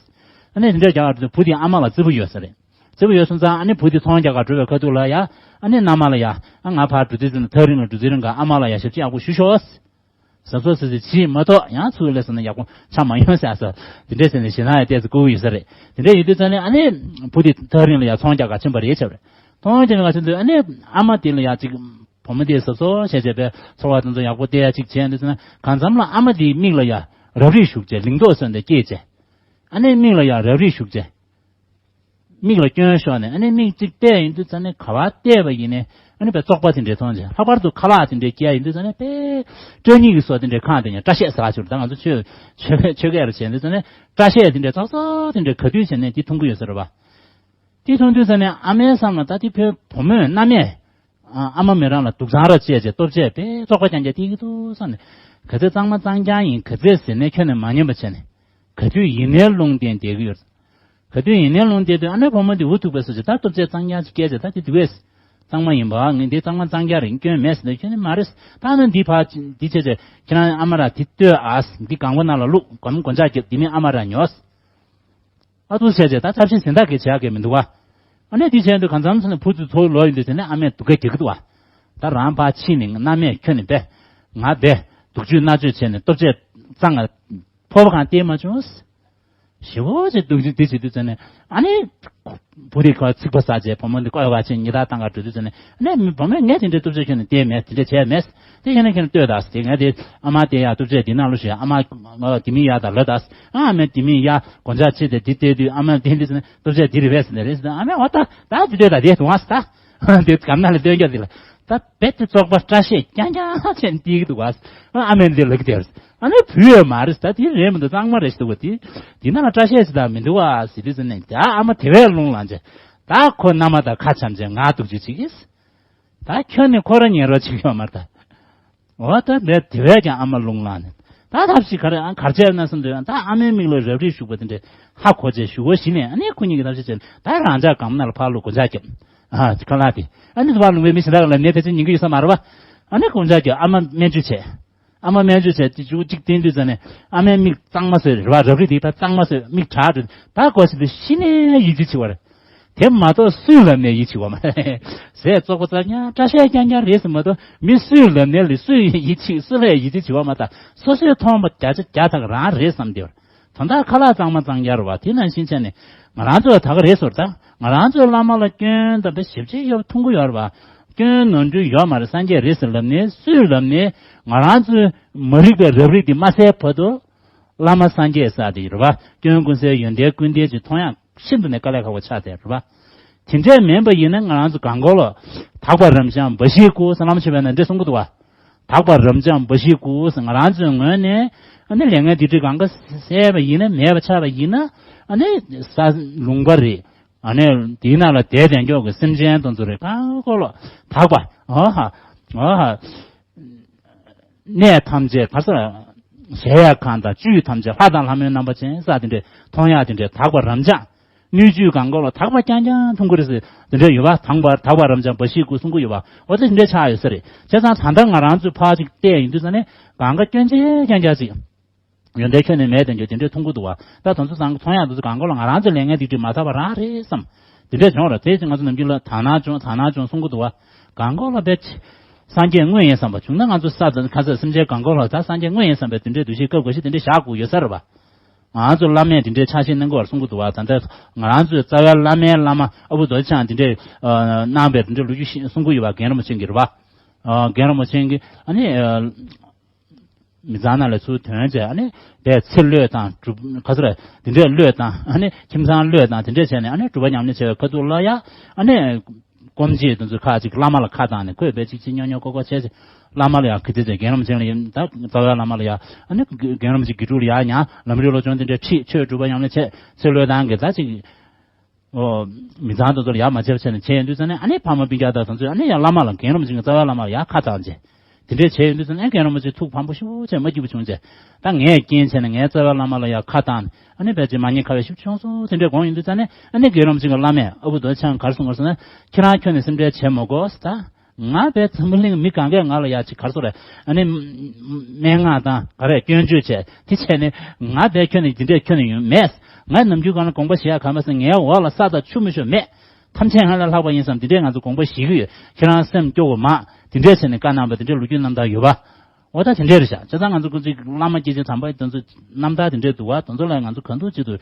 ཨ་ནི་དེ་འདྲས་རྒྱག་གར་འགྲོ་དུས་བུ་དེའི་ཨ་མ་ལ་བརྩེ་པོ་ཡོད་ས་རེད། བརྩེ་པོ་ཡོད་སོང་ཙང་ཨ་ནི་བུ་དེ་ཚོང་རྒྱག་གར་འགྲོ་བའི་ཁ་ཐུག་ལ་ཡ་ཨ་ནི་མནའ་མ་ལ་ཡ་ཨ་ང་ཕར་འགྲོ་དུས་ཙམ་ཐག་རིང་ལ་འགྲོ་དུས་རིང་ག་ཨ་མ་ལ་ཡ་ཞབས་ཕྱི་ཡག་པོ་ཞུ་ཤོག་གཟབ་གཟབ་ཟེར་ཟེར་བྱིས་མ་གཏོགས་ཡང་ཚུར་སླེབས་སོང་ན་ཡག་པོ་ཆ་མ་ཡོང་ཟེར་ཨ་ས། དེ་འདྲས་ཟེར་ནས་ཞེ་སྡང་ཡང་ཏོག་ཙམ་སྐུལ་གྱི་ཡོད་ས་རེད། དེ་འདྲས་ཡིན་དུས་ཙང་ནས་ཨ་ནི་བུ་དེ་ཐག་རིང་ལ་ཡར་ཚོང་རྒྱག་ག་ཕྱིན་པ་རེད་བྱས་པ་རེད། ཚོང་རྒྱག་ག་ཕྱིན་དུས་ཨ་ནི་ཨ་མ་དེ་ལ་ཡར་ཅིག་བུ་མོ་དེ་གཟབ་གཟབ་བྱས་བྱས་པའི་ཚོར་བ་དེ་ཚོ་ཡག་པོ་སྟེར་ཡ་ཅིག་བྱས་དུས་ཙང་ན་གང་འཚམ་ལ་ཨ་མ་དེའི་མིག་ལ་ཡར་རབ་རིབ་ཞུགས་བྱས་ལིང་ཏོག་སོན་ཏེ་སྐྱེས་བྱས། ཨ་ནི་མིག་ལ་ཡར་རབ་རིབ་ཞུགས་བྱས། མིག་ལ་སྐྱོན་ཤོར་ནས་ཨ་ནི་མིག་གཅིག་བལྟས་ཡིན་དུས་ཙང་ནས་ག་པར་བལྟས་པ་ཡིན་ནའི་ཨ་ནི་དཔེ་བཙོག་པ་དེ་འདྲའི་མཐོང་བྱས། ལྷག་པར་དུ་ཁ་ལག་དེ་འདྲའི་སྐྱེ་ཡ་ཡིན་དུས་ཙང་ནས་དཔེ་སྐྲ་སྙིགས་ཀྱི་བཟོ་དེ་འདྲའི་ཁེངས་བསྡད་ཀྱང་སྐྲ་ཤད་ཟེར་བ་ཞིག་རེད། ད་ང་ཚོ་ཆོས་ཆོས་ཆོས་སྐད་རུ་བྱས་དུས་ཙང་ནས་སྐྲ་ཤད་དེ་འདྲའི་བཙོག་བཙོག་དེ་འདྲའི་ག་དུས་བྱས་ནས་དེ་མཐོང་གི་ཡོད་ས་རེད་པ། དེ་མཐོང་དུས་ཙང་ནས་ཨ་མའི་བསམ་ལ་ད་དེ་བུ་བུ་མོས་མནའ་མས་ཨ་ཨ་མ་མི་རང་ལ་སྡུག་ཙང་ར་བྱས་བྱས་ལྟོ་ཆས་དཔེ་བཙོག་པ་རྐྱང་རྐྱང་སྟེར་གྱི་འདུག་བསམ་ནས་ག་ཚོད་གཙང་མ་གཙང་རྐྱང་ཡིན་ག་ཚོད་ཟེར་ནས་ཁྱོན་ནས་མ་ཉན་པ་བྱས་ནས་ག་དུས་ཡིན་ནའི་རླུང་བསྟན་བསྡད་ཀྱི་ཡོད། ག་དུས་ཡིན་ནའི་རླུང་བསྟན་དུས་ཨ་ནེ་བུ་མོ་འདི་འུ་ཐུག་པའི་སོ་ཅིག་ད་ལྟོ་ཚད་གཙང་རྐྱང་ཅིག་སྐྱེས་ཚེ་ད་དེ་དུས་བས། གཙང་མ་ཡིན་པ་ངས་འདི་གཙང་མ་གཙང་རྐྱང་རེད་སྐྱོན་མེད་ཟེར་ནས་ཁྱོད་ནི་མ་རེད། ད་ནི་འདི་ཕ་འདི་བྱས་ཚེ་ཁྱེད་རང་ཨ་མ་ར་དེ་ལྟོས་ཨ་འདི་གང་པོ་ནང་ལ་བླུག་གོམ་གོན་ཆ་རྒྱབ་འདི་མིན་ཨ་མ་ར་ཉོས། ཨ་ཐུག་བྱས་ཚེ་ད་ཚབས་ཆེན་གཟེངས་རྟགས་གལ་ཆེ་ཡ་གལ་མི་འདུག་བ། ཨ་ནེ་འདི་བྱས་འདུག་གང་འཚམ་ཚོ་ནས་བུ་དུ་ཚོ་ལོ་ཡིན་དུས་ཚེ་ནས་ཨ་མས་སྡུག་སྐད་རྒྱག་གི་འདུག་བ། ད་རང་ཕ་ཕྱིན་ནས་མནའ་མས་ཁྱོད་ནི་བས། ང་བས་སྡུག་ཆུས་མནར་གཅོད་བྱས་ནས་ལྟོ་ཆས་གཙང་ང་ཕོར་པ་གང་སྟེར་མ་བྱུང་། ཞེ་བོ་ཅིག་སྡུག་ཅིག་འདི་བྱེད་དུས་ཙམ་ནས་ཨ་ནི། བུ་དེ་ཁོ་ཚིག་པ་ཟ་བྱས་བུ་མོ་འདི་བཀོལ་བ་ཆེ་ཉི་ཟླ་བཏང་ག་འགྲོ་དུས་ཙམ་ནས་ཨ་ནི་བུ་མོས་ངས་དེ་འདྲའི་སྟོབས་ཆེ་ཁྱོན་ནས་བལྟས་མེད་དེ་འདྲ་བྱས་མེད། དེ་ཁྱོད་ནས་ཁྱོད་ནས་ལྟོས་དང་ཟེར་ངས་དེ་ཨ་མ་དེ་ཡ་སྟོབས་ཆེ་འདི་ནང་ལོ་ཞུས་ཨ་མ་དེ་མི་ཡ་དང་ལོ་དང་ཨ་མས་དེ་མི་ཡ་གོན་ཆག་ཆེ་དེ་འདི་བལྟས་དུས་ཨ་མ་དེ་འདི་ཙམ་ནས་སྟོབས་ཆེ་འདི་རེད་བས་ཟེར་ནས་རེད་ཟེར་ཨ་མས་འོ་ད་ད་འདི་ལྟོས་དང་དེ་དུང་ཨ་ཟེར་ད། དེ་གམ་ན་ལ་སྟོན་རྒྱག་དེ་ལ། ད་བེད་དེ་བཙོག་པ་སྐྲ་ཤད་རྐྱང་རྐྱང་ཅན་ཏིག་འདུག་བ། ཨ་མས་འདི་ལག་དེར། ཨ་ནི་བུ་ཡོད་མ་རེད་ད་དེ་རེད་མི་འདུག་གཙང་མ་རེད་ཞིག་འདུག་བ་དེ། དེ་ན་ལ་སྐྲ་ཤད་ཞིག་ད་མི་འདུག་བ་ཟེར་དུས་ཙམ་ནས་ད་ཨ་མ་དེ་བས་རླུང་ལངས་ཅེ། ད་ཁོ་མནའ་མ་དང་ཁ་འཆམ་ཅེ་ང་སྡུག་ཅུ་ཅིག་གིས། ད་ཁྱོད་ནི་ཁོ་ར་ཉན་རོགས་བྱེད་ཀྱི་ཡོད་མ་རེད་ད། འོ་ད་ལས་དེ་བས་ཀྱང་ཨ་མ་རླུང་ལངས་ནས། ད་ཐབས་ཤིག་ག་རེ་ཨ་གར་བྱས་ན་བསམ་དུས་ད་ཨ་མའི་མིག་ལ་རབ་རིབ་ཞུགས་པ་དེ་འདྲས་ཧ་གོ་བྱས་ཞུ་གོ་ཞིག་ནས་ཨ་ནི་ཁོ་གཉིས་ཀྱི་ཐབས་ཤེས་བྱས་ནས་ད་རང་ཅག་གམ་ན་ལ་ཕར་ལུག་གོན་ཆག་རྒྱབ། ཨ་ཁ་ལག་དེ་ཨ་ནི་དུ་བ་ལུང་བའི་མི་ཞིག་ད་ག་ལ་ནས་ཕལ་ཆེར་ཉིན་གྱི་ཡོད་ས་མ་རེད་བ། ཨ་ནི་གོན་ཆག་རྒྱབ་ཨ་མ་སྨན་བཅོས་བྱས། ཨ་མ་སྨན་བཅོས་བྱས་ཏེ་ཅུ་གཅིག་བསྟན་དུས་ཙ་ནས་ཨ་མའི་མིག་གཙང་མ་བཟོས་རེད་བ། རབ་རིབ་དེ་ད་གཙང་མ་བཟོས་མིག་དྲག་འགྲོ་ད་གོ་ཞིག་ཏུ་ཤི་ནས་ཡིད་ཆེས་བྱེད་བ་རེད། དེ་མ་གཏོགས་སུས་ལབ་ནས་ཡིད་ཆེས་པ་མ་རེད། ཟས་བཙོག་པ་ཙག་ཉག་སྐྲ་ཤད་རྐྱང་རྐྱང་རེད་ཟེར་མ་གཏོགས་མི་སུས་ལབ་ནས་ལས་སུས་ཡིད་ཆེས་སུ་ལས་ཡིད་ཆེས་བྱེད་པ་མ་ཐག་སོ་སོས་མཐོང་བ་བརྒྱ་ཆ་བརྒྱ་ཐག་རང་རེད་བསམ་སྟེ། ད་ལྟ་ཁ་ལག་གཙང་མ་གཙང་རྐྱང་རེད་བ། དེ་ནང་བཞིན་བྱས་ནས་ང་རང་ཚོ་ད་ག་རེད་ཟེར་ད་ང་རང་ཚོའི་བླ་མ་ལ་སྐྱོན་དང་དཔེ་ཞེ་པོ་ཅིག་ཡོད་མཐོང་གི་ཡོད་རེད་བ། སྐྱོན་ནོར་འཁྲུལ་ཡོད་མ་རེད་སངས་རྒྱས་རེད་ཟེར་ལབ་ནས་སུས་ལབ་ནས་ང་རང་ཚོའི་མ་རིག་པའི་རབ་རིབ་དེ་མ་སེལ་བར་དུ། བླ་མ་སངས་རྒྱས་ས་དེ་རེད་བ། སྐྱོན་ཀུན་ཟད་ཡོན་ཏན་ཀུན་ལྡན་གྱི་མཐོང་ཡག་ཤིན་ཏུ་ནས་དཀའ་ལས་ཁག་པོ་ཆགས་བསྡད་རེད་བ། དེ་འདྲས་མིན་པ་ཡིན་ན་ང་རང་ཚོ་གང་གོ་ལོ། དག་པ་རབ་འབྱམས་འབའ་ཞིག་སྐུ་ཟེར་བླ་མ་མཆོད་པའི་ནང་འདྲས་གསུང་གི་འདུག་བ། དག་པ་རབ་འབྱམས་འབའ་ཞིག་སྐུ་ཟེར་ང་རང་ཚོའི་ངོས་ནས་ ཨ་ནི་ལས་ངན་སྡིག་སྒྲིབ་གང་ག་བསལ་བ་ཡིན་ན། མེད་པ་ཆགས་པ་ཡིན་ན། ཨ་ནི་ས་ལུང་པ་རེད། ཨ་ནི་དེའི་ནང་ལ་བསྡད་བསྡད་འཇོག་གི་སེམས་ཅན་དེ་ཚོ་རེད། གང་གོ་ལོ་དག་པ། ཨོ་ཧ། ཨོ་ཧ། གནས་ཐམས་ཅད་ག་ས། གཞལ་ཡས་ཁང་དང་བཅུད་ཐམས་ཅད་ལྷ་དང་ལྷ་མོའི་རྣམ་པ་ཅན་ས་དེ་འདྲས་མཐོང་ཡག་དེ་འདྲས་དག་པ་རབ་འབྱམས། སྣོད་བཅུད་གང་གོ་ལ་དག་པ་རྐྱང་རྐྱང་མཐོང་གི་རེད་ཟེར་དེ་འདྲས་ཡོད་པ། དང་པ་དག་པ་རབ་འབྱམས་འབའ་ཞིག་སྐུ་གསུང་གི་ཡོད་པ། འོ་དེ་འདྲས་ཆགས་ཡོད་ས་རེད། བྱས་ཙང་ད་ལྟ་ང་རང་ཚོས་ཕར་ཅིག་བལྟས་ཡིན་དུས་ཙ་ནས་གང་ག་སྐྱོན་ཆེ་རྐྱང་རྐྱང་ཅིག་ཡོན་ཏན་ཁྱོན་ནས་མེད་དེ་འགྱོ་དེ་འདྲས་མཐོང་གི་འདུག་བ། ད་དེ་ཚོ་ཚང་མཐོང་ཡག་དེ་ཚོ་གང་གོ་ལ་ང་རང་ཚོའི་ལས་ངན་སྡིག་སྒྲིབ་མ་དག་པ་རང་རེད་བསམ། དེ་འདྲས་བྱུང་ར། དེ་ཚེ་ང་ཚོ་ནམ་རྒྱུན་ལ་དག་སྣང་བྱུང་དག་སྣང་བྱུང་གསུང་གི་འདུག་བ། གང་གོ་ལ་བས། སངས་རྒྱས་དངོས་ཡིན་བསམ་པ་བྱུང་ན། ང་ཚོ་ས་དང་ཁ་ས་སེམས་ཅན་གང་གོ་ལ་ད་སངས་རྒྱས་དངོས་ཡིན་བསམ་པའི་དེ་འདྲའི་འདུ་ཤེས་སྐབས་འགའ་ཞིག་དེ་འདྲའི་བཞག་དགོས་ཡོད་ས་རེད་པ། ང་ཚོ་བླ་མས་དེ་འདྲའི་ཆ་ཤས་གནང་དགོས་པར་གསུང་གི་འདུག་བ། ད་ལྟ་ང་རང་ཚོའི་རྩ་བའི་བླ་མའི་བླ་མ་ཨ་བུ་རྡོ་རྗེ་འཆང་དེ་འདྲས་གནང་བའི་དེ་འདྲའི་ལོ་རྒྱུས་ཤིག་གསུང་གི་ཡོད་པ། རྒན་རིན་པོ་ཆེ་གིས་རེད་པ། རྒན་རིན་པོ་ཆེ་གིས་ཨ་ནི། མི་ཚང་ནང་ལ་ཚུར་ཐོན་བྱས། ཨ་ནི་བས་ཚེ་བློས་བཏང་། སྒྲུབ་ག་ཚོད་རེད། དེ་འདྲས་བློས་བཏང་། ཨ་ནི་ཁྱིམ་ཚང་བློས་བཏང་། དེ་འདྲས་བྱས་ནས་ཨ་ནི་སྒྲུབ་པ་ཉམས་ལེན་བྱས་པའི་ཁ་ཐུག་ལ་ཡ། ཨ་ནི་སྐོམ་རྗེས་དེ་ཚོ་ཁ་ཅིག་བླ་མ་ལ་ཁ་བཏང་ནས། ཁོས་བས་ཅིག་ཅིག་ཉོ་ཉོ་ཀོ་ཀོ་བྱས་བྱས་བླ་མ་ལ་ཡ་གི་དེ་ཚེ་རྒན་རིན་པོ་ཆེ་ལ་ཡིན། ད་རྩ་བའི་བླ་མ་ལ་ཡ། ཨ་ནི་རྒན་རིན་པོ་ཆེ་དགེ་ཕྲུག་ལ་ཡ་ཡང་ལམ་རིམ་བློ་སྦྱོང་དེ་འདྲས་ཁྲིད། ཆོས་སྒྲུབ་པ་ཉམས་ལེན་བྱས། ཚེ་བློས་བཏང་གི་ད་ཅིག་ཨོ། མི་ཚང་དེ་ཚོ་ལ་ཡག་མ་བྱས་པ་བྱས་ནས་བྱས་ཡོང་དུས་ཙ་ནས། ཨ་ནི་ཕ་མ་སྤུན་ཀྱག་དང་དེ་ཚོས་ཨ་ནི་ཡང་བླ་མ་ལ། རྒན་རིན་པོ་ཆེ་གི་རྩ་བའི་བླ་མ་ལ་ཡག་ཁ་བཏང་བྱས། དེ་འདྲས་བྱས་ཡོང་དུས་ཙ་ནས་རྒན་རིན་པོ་ཆེ་ཐུགས་ཕམ་པོ་ཞེ་པོ་བྱས། མ་སྐྱིད་པོ་བྱུང་བྱས། ད་ངས་རྐྱེན་བྱས་ནས་ངའི་རྩ་བའི་བླ་མ་ལ་ཡག་ཁ་བཏང་ནས། ཨ་ནི་བས་ཅིག་མ་ཉེས་ཁ་བས་ཞེ་པོ་བྱུང་སོང་། དེ་འདྲས་དགོངས་ཡོང་དུས་ཙ་ནས། ཨ་ནི་རྒན་རིན་པོ་ཆེ་གི་བླ་མས་ཨ་བུ་རྡོ་རྗེ་འཆང་ག་རེ་གསུངས་པ་རེད་ཟེར་ན། ཁྱེད་རང་ཁྱོན་ནས་སེམས་ཁྲལ་བྱེད་མ་དགོས་ད། ང་བས་འཛམ་བུ་གླིང་མི་གང་གས་ང་ལ་ཡག་ཅིག་ག་རེ་ཟེར་རེད། ཨ་ནི་སྨྲེ་སྔགས་དང་ག་རེ་སྐྱོན་བརྗོད་བྱས། དེ་བྱས་ནས་ང་བས་ཁྱོན་ནས་འདི་འདྲས་ཁྱོན་ནས་ཡོང་མེད། ང་ནམ་རྒྱུན་གང་ལ་དགོངས་པ་བཞེས་ཡག་ག་མ་ཟད། ངའི་འོག་ལ་ས་དང་ཆུ་མི་ཤོར་མེད། ཐམས་ཅད་ང་ལས་ལྷག་པ་ཡིན་བསམ། འདི་འདྲས་ང་ཚོ་དགོངས་པ་བཞེས་ཀྱི་ཡོད། ཁྱེད་རང་སེམས་སྐྱོ་བོ་མ། དེ་འདྲས་བྱས་ནས་བཀའ་གནང་བ་དེ་འདྲས་ལོ་རྒྱུས་རྣམ་ཐར་ཡོད་པ། འོ་ད་དེ་འདྲས་རེད་ཤག་བྱས་ཙང་ང་ཚོ་སྐུ་ཚེ་བླ་མ་སྐྱེས་ཆེན་དམ་པ་དེ་ཚོ་རྣམ་ཐར་དེ་འདྲས་འདུག་བ། དེ་ཚོ་ལ་ང་ཚོ་གང་ཐུབ་ཅི་ཐུབ་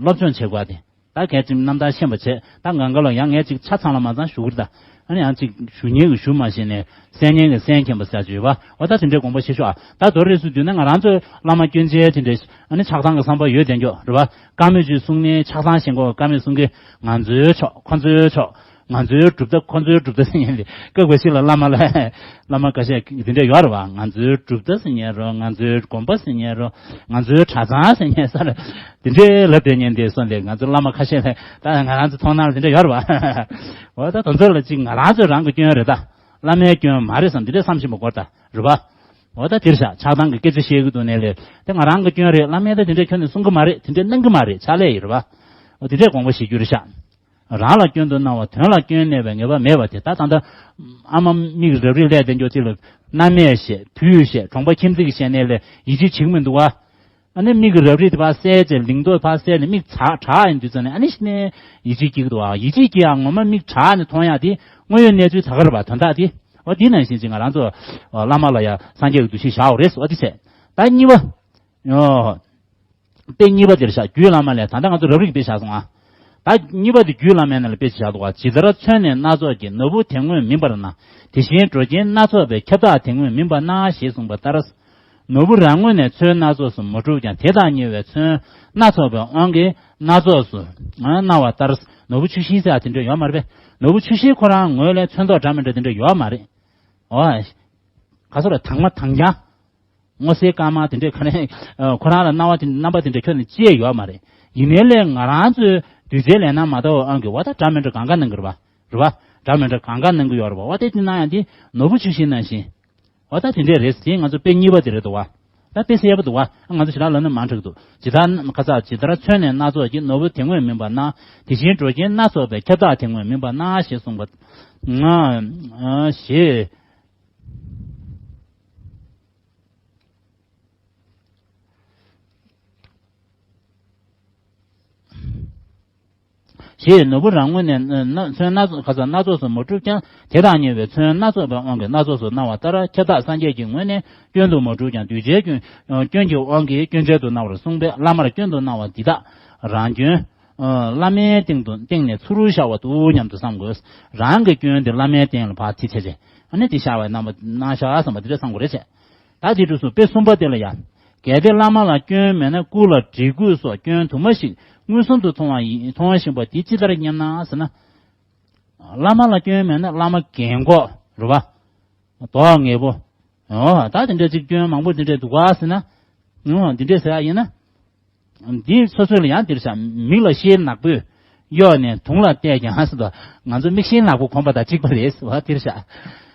སློབ་སྦྱོང་བྱེད་དགོས་ཏེ། ད་གལ་ཏེ་རྣམ་ཐར་ཤེས་པ་བྱས། ད་གང་ག་ལ་ཡང་ངས་ཅིག་ཆ་ཚང་ལ་མ་ཚང་ཞུ་གི་རེད་ད། ཨ་ནི་ཡང་ཅིག་ཞུ་མཁན་གྱིས་ཞུ་མ་ཤེས་ནས། གསན་མཁན་གྱིས་གསན་མཁྱེན་པ་ཟེར་ཅིག་ཡོད་པ། འོ་ད་དེ་འདྲའི་དགོངས་པ་བཞེས་ཤོག་ཨ། ད་མདོར་རེ་ཟུང་བསྡུས་ན་ང་རང་ཚོའི་བླ་མ་སྐྱོན་ཅན་དེ་འདྲས། ཨ་ནི་ཆགས་སྡང་གི་བསམ་པ་ཡོད་དེ་འགྱོ་རེད་པ། བཀའ་མོལ་ཅིག་གསུང་ནས་ཆགས་སྡང་ཞེན་ཁོག་བཀའ་མོལ་གསུང་གི། ང་ཚོའི་ཕྱོགས། ཁོ་ཚོའི་ཕྱོགས། ང་ཚོའི་གྲུབ་མཐའ། ཁོ་ཚོའི་གྲུབ་མཐའ་ཟེར་མཁན་དེ། སྐབས་འགའ་ཞིག་ལ་བླ་མ་ལ། བླ་མ་ཁ་ཤས་དེ་འདྲ་ཡོད་རེད་པ། ང་ཚོའི་གྲུབ་མཐའ་ཟེར་མཁན་རོ། ང་ཚོའི་དགོན་པ་ཟེར་མཁན་རོ། ང་ཚོའི་གྲྭ་ཚང་ཟེར་མཁན་ས་རེད། དེ་འདྲའི་ལབ་བསྡད་མཁན་དེ་སོང་སྟེ། ང་ཚོ་བླ་མ་ཁ་ཤས་ལ་ད་ང་རང་ཚོ་མཐོང་སྣང་ལ་དེ་འདྲ་ཡོད་རེད་པ། འོ་ད་དེ་ཚོ་ལ་ཅིག་ང་རང་ཚོ་རང་གི་སྐྱོན་རེད་ད། བླ་མའི་སྐྱོན་མ་རེད་བསམ། དེ་འདྲ་བསམ་བཞིན་པ་དགོས་རེད་ད། རེད་པ། འོ་ད་དེར་བཞག་ཆགས་སྡང་གི་སྐད་ཆ་བཤད་ཀྱི་འདུག་ནས་ལས། དེ་ང་རང་གི་སྐྱོན་རེད། བླ་མས་ད་དེ་འདྲ་ཁྱོན་ནས་གསུང་གི་མ་རེད། དེ་འདྲ་གནང་གི་མ་རེད། ཕྱག་ལས་ཡིན་རེད་པ། འོ་དེ་འདྲས་དགོངས་པ་བཞེས་རྒྱུ་རེད་ཤག་རང་ལ་སྐྱོན་དུ་སྣང་བ། དོན་ལ་སྐྱོན་གནས་པའི་ངེས་པ་མེད་པ་དེ། ད་ད་ལྟ་ཨ་མ་མིག་རབ་རིབ་ལས་དེ་འགྱོ་ཅིག་ལ། མནའ་མས་བཤད། བུས་བཤད། གྲོང་པ་ཁྱིམ་མཚེས་ཀྱིས་བཤད་ནས་ལས་ཡིད་ཆེས་བྱེད་ཀྱི་མི་འདུག་བ། ཨ་ནི་མིག་གི་རབ་རིབ་དེ་ཕར་བསལ་བྱས། ལིང་ཏོག་ཕར་བསལ་ནས་མིག་ཚ་དྲག་ཡིན་དུས་ཙམ་ནས། ཨ་ནི་ཤི་ནས་ཡིད་ཆེས་སྐྱེ་གི་འདུག་བ། ཡིད་ཆེས་སྐྱེ་ཡག་ངོ་མ་མིག་དྲག་ནས་མཐོང་ཡག་དེ་དངོས་ཡོད་གནས་ཚུལ་ད་ག་རེད་པ། དོན་དག་དེ། འོ་དེ་ནང་བཞིན་ཅིག་ང་རང་ཚོ་བླ་མ་ལ་ཡ་སངས་རྒྱས་ཀྱི་འདུ་ཤེས་བཞག་དགོས་རེད། འོ་དེ་བྱས། ད་གཉིས་པ། ཨོ། དཔེ་གཉིས་པ་དེར་བཞག་རྒྱུད་བླ་མ་ལས། ད་ལྟ་ང་ཚོ་རབ་རིབ་དཔེ་བཞག་སོང་ང་། ད་གཉིས་པ་དེ་རྒྱུད་བླ་མའི་ནང་ལ་དཔེ་ཅིག་བཞག་འདུག་བ། ཇི་ལྟར་མཚོན་ནས་སྣ་ཚོགས་ཀྱི། ནོར་བུ་དེ་སྔོན་མིན་པར་སྣང་། དེ་བཞིན་འགྲོ་རྐྱེན་སྣ་ཚོགས་པའི། ཁྱབ་བདག་དེ་སྔོན་མིན་པར་སྣང་། ཞེས་གསུངས་པ་ལྟར། ནོར་བུ་རང་ངོས་ནས་ཚོན་སྣ་ཚོགས་སུ་མ་གྲུབ་ཀྱང་། དེ་དང་ཉེ་བའི་ཚོན་སྣ་ཚོགས་པའི་དབང་གིས་སྣ་ཚོགས་སུ་སྣང་བ་ལྟར། ནོར་བུ་ཆུ་ཤེལ་ཟེར་ཡག་དེ་འདྲ་ཡོད་མ་རེད་པས། ནོར་བུ་ཆུ་ཤེལ་ཁོ་རང་ངོས་ལ་ཚོན་མདོག་འདྲ་མི་འདྲ་དེ་འདྲ་ཡོད་མ་རེད། འོ། ག་ཚོད་ལ་དྭངས་མ་དྭངས་རྐྱང་། སྔོ་སེར་དཀར་དམར་དེ་འདྲས་ག་རེ། ཁོ་རང་ལ་སྣང་བ་དེ། རྣམ་པ་དེ་འདྲས་ཁྱོན་ནས་སྐྱེས་ཡོད་མ་རེད། ཡིན་ནའི་ལས་ང་རང་ཚོའི་གདུལ་བྱའི་ལས་སྣང་མ་དག་པའི་དབང་གིས་འོ་ད་འདྲ་མི་འདྲ་གང་ག་སྣང་གི་རེད་པ། རེད་པ། འདྲ་མི་འདྲ་གང་ག་སྣང་གི་ཡོད་རེད་པ། འོ་དེ་དེ་སྣང་ཡག་དེ་ནོར་བུ་ཆུ་ཤེལ་ནང་བཞིན། འོ་ད་དེ་འདྲས་རེད། དེ་ང་ཚོ་དཔེ་གཉིས་པ་དེ་རེད་འདུག་བ། ད་དཔེ་གསལ་པོ་འདུག་བ། ང་ཚོ་ཞེ་དྲག་ལབ་ན་མང་དྲགས་འདུག་ཇི་ལྟར་ཁ་ཚ། ཇི་ལྟར་མཚོན་ནས་སྣ་ཚོགས་ཀྱི། ནོར་བུ་དེ་སྔོན་མིན་པར་སྣང་། དེ་བཞིན་འགྲོ་རྐྱེན་སྣ་ཚོགས་པའི། ཁྱབ་བདག་དེ་སྔོན་མིན་པར་སྣང་། ཞེས་གསུངས་པ། ང་ཞེས། ཞེས་ནོར་བུ་རང་ངོས་ནས་ཚོན་སྣ་ཚོགས། ཁ་ཚ། སྣ་ཚོགས་སུ་མ་གྲུབ་ཀྱང་། དེ་དང་ཉེ་བའི་ཚོན་སྣ་ཚོགས་པའི་དབང་གིས་སྣ་ཚོགས་སུ་སྣང་བ་ལྟར། ཁྱབ་བདག་སངས་རྒྱས་ཀྱི་ངོས་ནས་སྐྱོན་དུ་མ་གྲུབ་ཀྱང་། གདུལ་བྱའི་སྐྱོན། སྐྱོན་གྱི་དབང་གིས་སྐྱོན་ཅན་དུ་སྣང་བར་གསུངས་པས། བླ་མར་སྐྱོན་དུ་སྣང་བ་འདི་དག་རང་སྐྱོན། བླ་མའི་སྟེང་དུ། སྟེང་ནས་ཚུར་བཞག་པ་དང་མཉམ་དུ་བསམ་དགོས། རང་གི་སྐྱོན་དེ་བླ་མའི་སྟེང་ལ་ཕར་ཁྲིད་བྱས་བྱས། ཨ་ནི་དེ་བཞག་པའི་རྣམ་པ་སྣང་བཞག་བསམ་པ་འདི་འདྲ་བསམ་དགོས་རེད་བྱས། ད་དེ་འགྲུབ་སོང་། དཔེ་གསུམ་པ་དེ་ལ་ཡ། གལ་ཏེ་བླ་མ་ལ་སྐྱོན་མེད་ན། སྐུ་ལ་བྲིས་སྐུ་སོགས་སྐྱོན་དུ་མ་ཞིག་མངོན་སུམ་དུ་མཐོང་བ་ཡིན། མཐོང་བཞིན་པ་དེ་ཅི་ལྟར་སྙམ་ན་ཟེར་ན། བླ་མ་ལ་སྐྱོན་མེད་ན། བླ་མ་རྒན་གོག་རེད་པ། མདོག་ངན་པོ། འོ་ད་དེ་འདྲ་ཅིག་སྐྱོན་མང་པོ་དེ་འདྲ་འདུག་ག་ཟེར་ན། ཨོ་འདི་འདྲས་ཟེར་ཡ་ཡིན་ན། འདི་སོ་སོ་ལ་ཡང་འདིར་བཞག་མིག་ལ་ཤེལ་ནག་པོས་གཡོགས་ནས་དུང་ལ་གཏད་ཀྱང་ཟེར་དོ། ང་ཚོ་མིག་ཤེལ་ནག་པོ་གོན་པ་དང་གཅིག་པ་རེད་ཟེར་བ་འདིར་བཞག་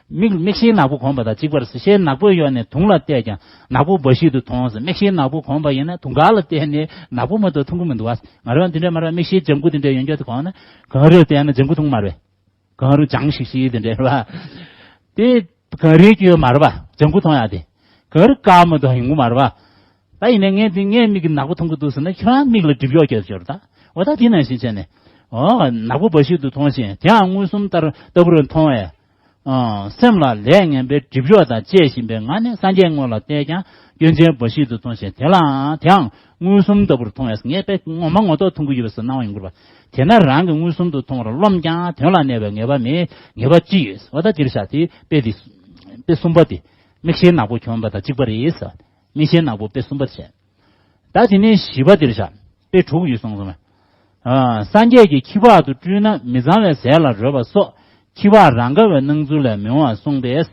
མིག་མིག་ཤེལ་ནག་པོ་གོན་པ་དང་གཅིག་པ་རེད་ཟེར། ཤེལ་ནག་པོས་གཡོགས་ནས་དུང་ལ་གཏད་ཀྱང་ནག་པོ་འབའ་ཞིག་ཏུ་མཐོང་ཟེར། མིག་ཤེལ་ནག་པོ་གོན་པ་ཡིན་ན་དུང་དཀར་ལ་བལྟས་ནས་ནག་པོ་མ་གཏོགས་མཐོང་གི་མི་འདུག་བ། ང་རང་འདི་འདྲ་མ་རེད། མིག་ཤེལ་ལྗང་གུ་འདི་འདྲ་ཡོད་འགྱོ་དེ་གོན་ན་གངས་རིར་བལྟས་ན་ལྗང་གུ་མཐོང་མ་རེད། གངས་རི་ལྗང་ཤིག་ཤིག་དེ་འདྲ་རེད་བ། དེ་གངས་རིའི་སྐྱོན་མ་རེད་བ། ལྗང་གུ་མཐོང་ཡག་དེ། གངས་རི་དཀར་མོ་དང་ཡོང་གི་མ་རེད་བ། ད་ཡིན་ནའི་ངས་འདི་ངའི་མིག་གིས་ནག་པོ་མཐོང་གི་འདུག་ཟེར་ན་ཁྱེད་རང་མིག་ལ་སྒྲིབ་གཡོགས་རྒྱག་ཆོག་རེད་ད། འོ་ད་དེ་ནང་བཞིན་བྱས་ནས། འོ་ནག་པོ་འབའ་ཞིག་ཏུ་མཐོང་ཞིང་དེའང་མངོན་སུམ་ལྟར་ལྟ་བུར་མཐོང་བས། ཨ། སེམས་ལ་ལས་ངན་པའི་སྒྲིབ་གཡོགས་དང་བཅས་བཞིན་པའི་ངང་ནས་སངས་རྒྱས་དངོས་ལ་བལྟས་ཀྱང་སྐྱོན་ཅན་འབའ་ཞིག་ཏུ་མཐོང་ཞིང་དེ་ལའང་དེའང་མངོན་སུམ་ལྟ་བུར་མཐོང་བས། ངས་དཔེ་ངོ་མ་ངོ་ཐོག་མཐོང་གི་ཡོད་པའི་སྣང་བ་ཡོང་གི་རེད་པ། དེས་ན་རང་གིས་མངོན་སུམ་དུ་མཐོང་བར་རློམ་ཀྱང་དོན་ལ་གནས་པའི་ངེས་པ་མེད། ངེས་པ་ཅི་ཡོད། འོ་ད་འདིར་བཞག་དེ་དཔེ་འདི། དཔེ་གསུམ་པ་དེ། མིག་ཤེལ་ནག་པོ་གྱོན་པ་དང་གཅིག་པ་རེད་ཟེར། མིག་ཤེལ་ནག་པོ་དཔེ་གསུམ་པ་བྱས། ད་དེ་ནས་བཞི་པ་འདིར་བཞག་དཔེ་དྲུག་ཡོད་གསུངས་སོང་། ཨ། སངས་རྒྱས་ཀྱིས་ཁྱི་ཕག་ཏུ་སྤྲུལ་ན་མི་གཙང་བའི་ཟས་ལ་རོལ་པ་སོགས་ཁྱི་ཕག་རང་ག་བའི་སྣང་ཚུལ་ལས་མི་འོང་བ་གསུངས་པས།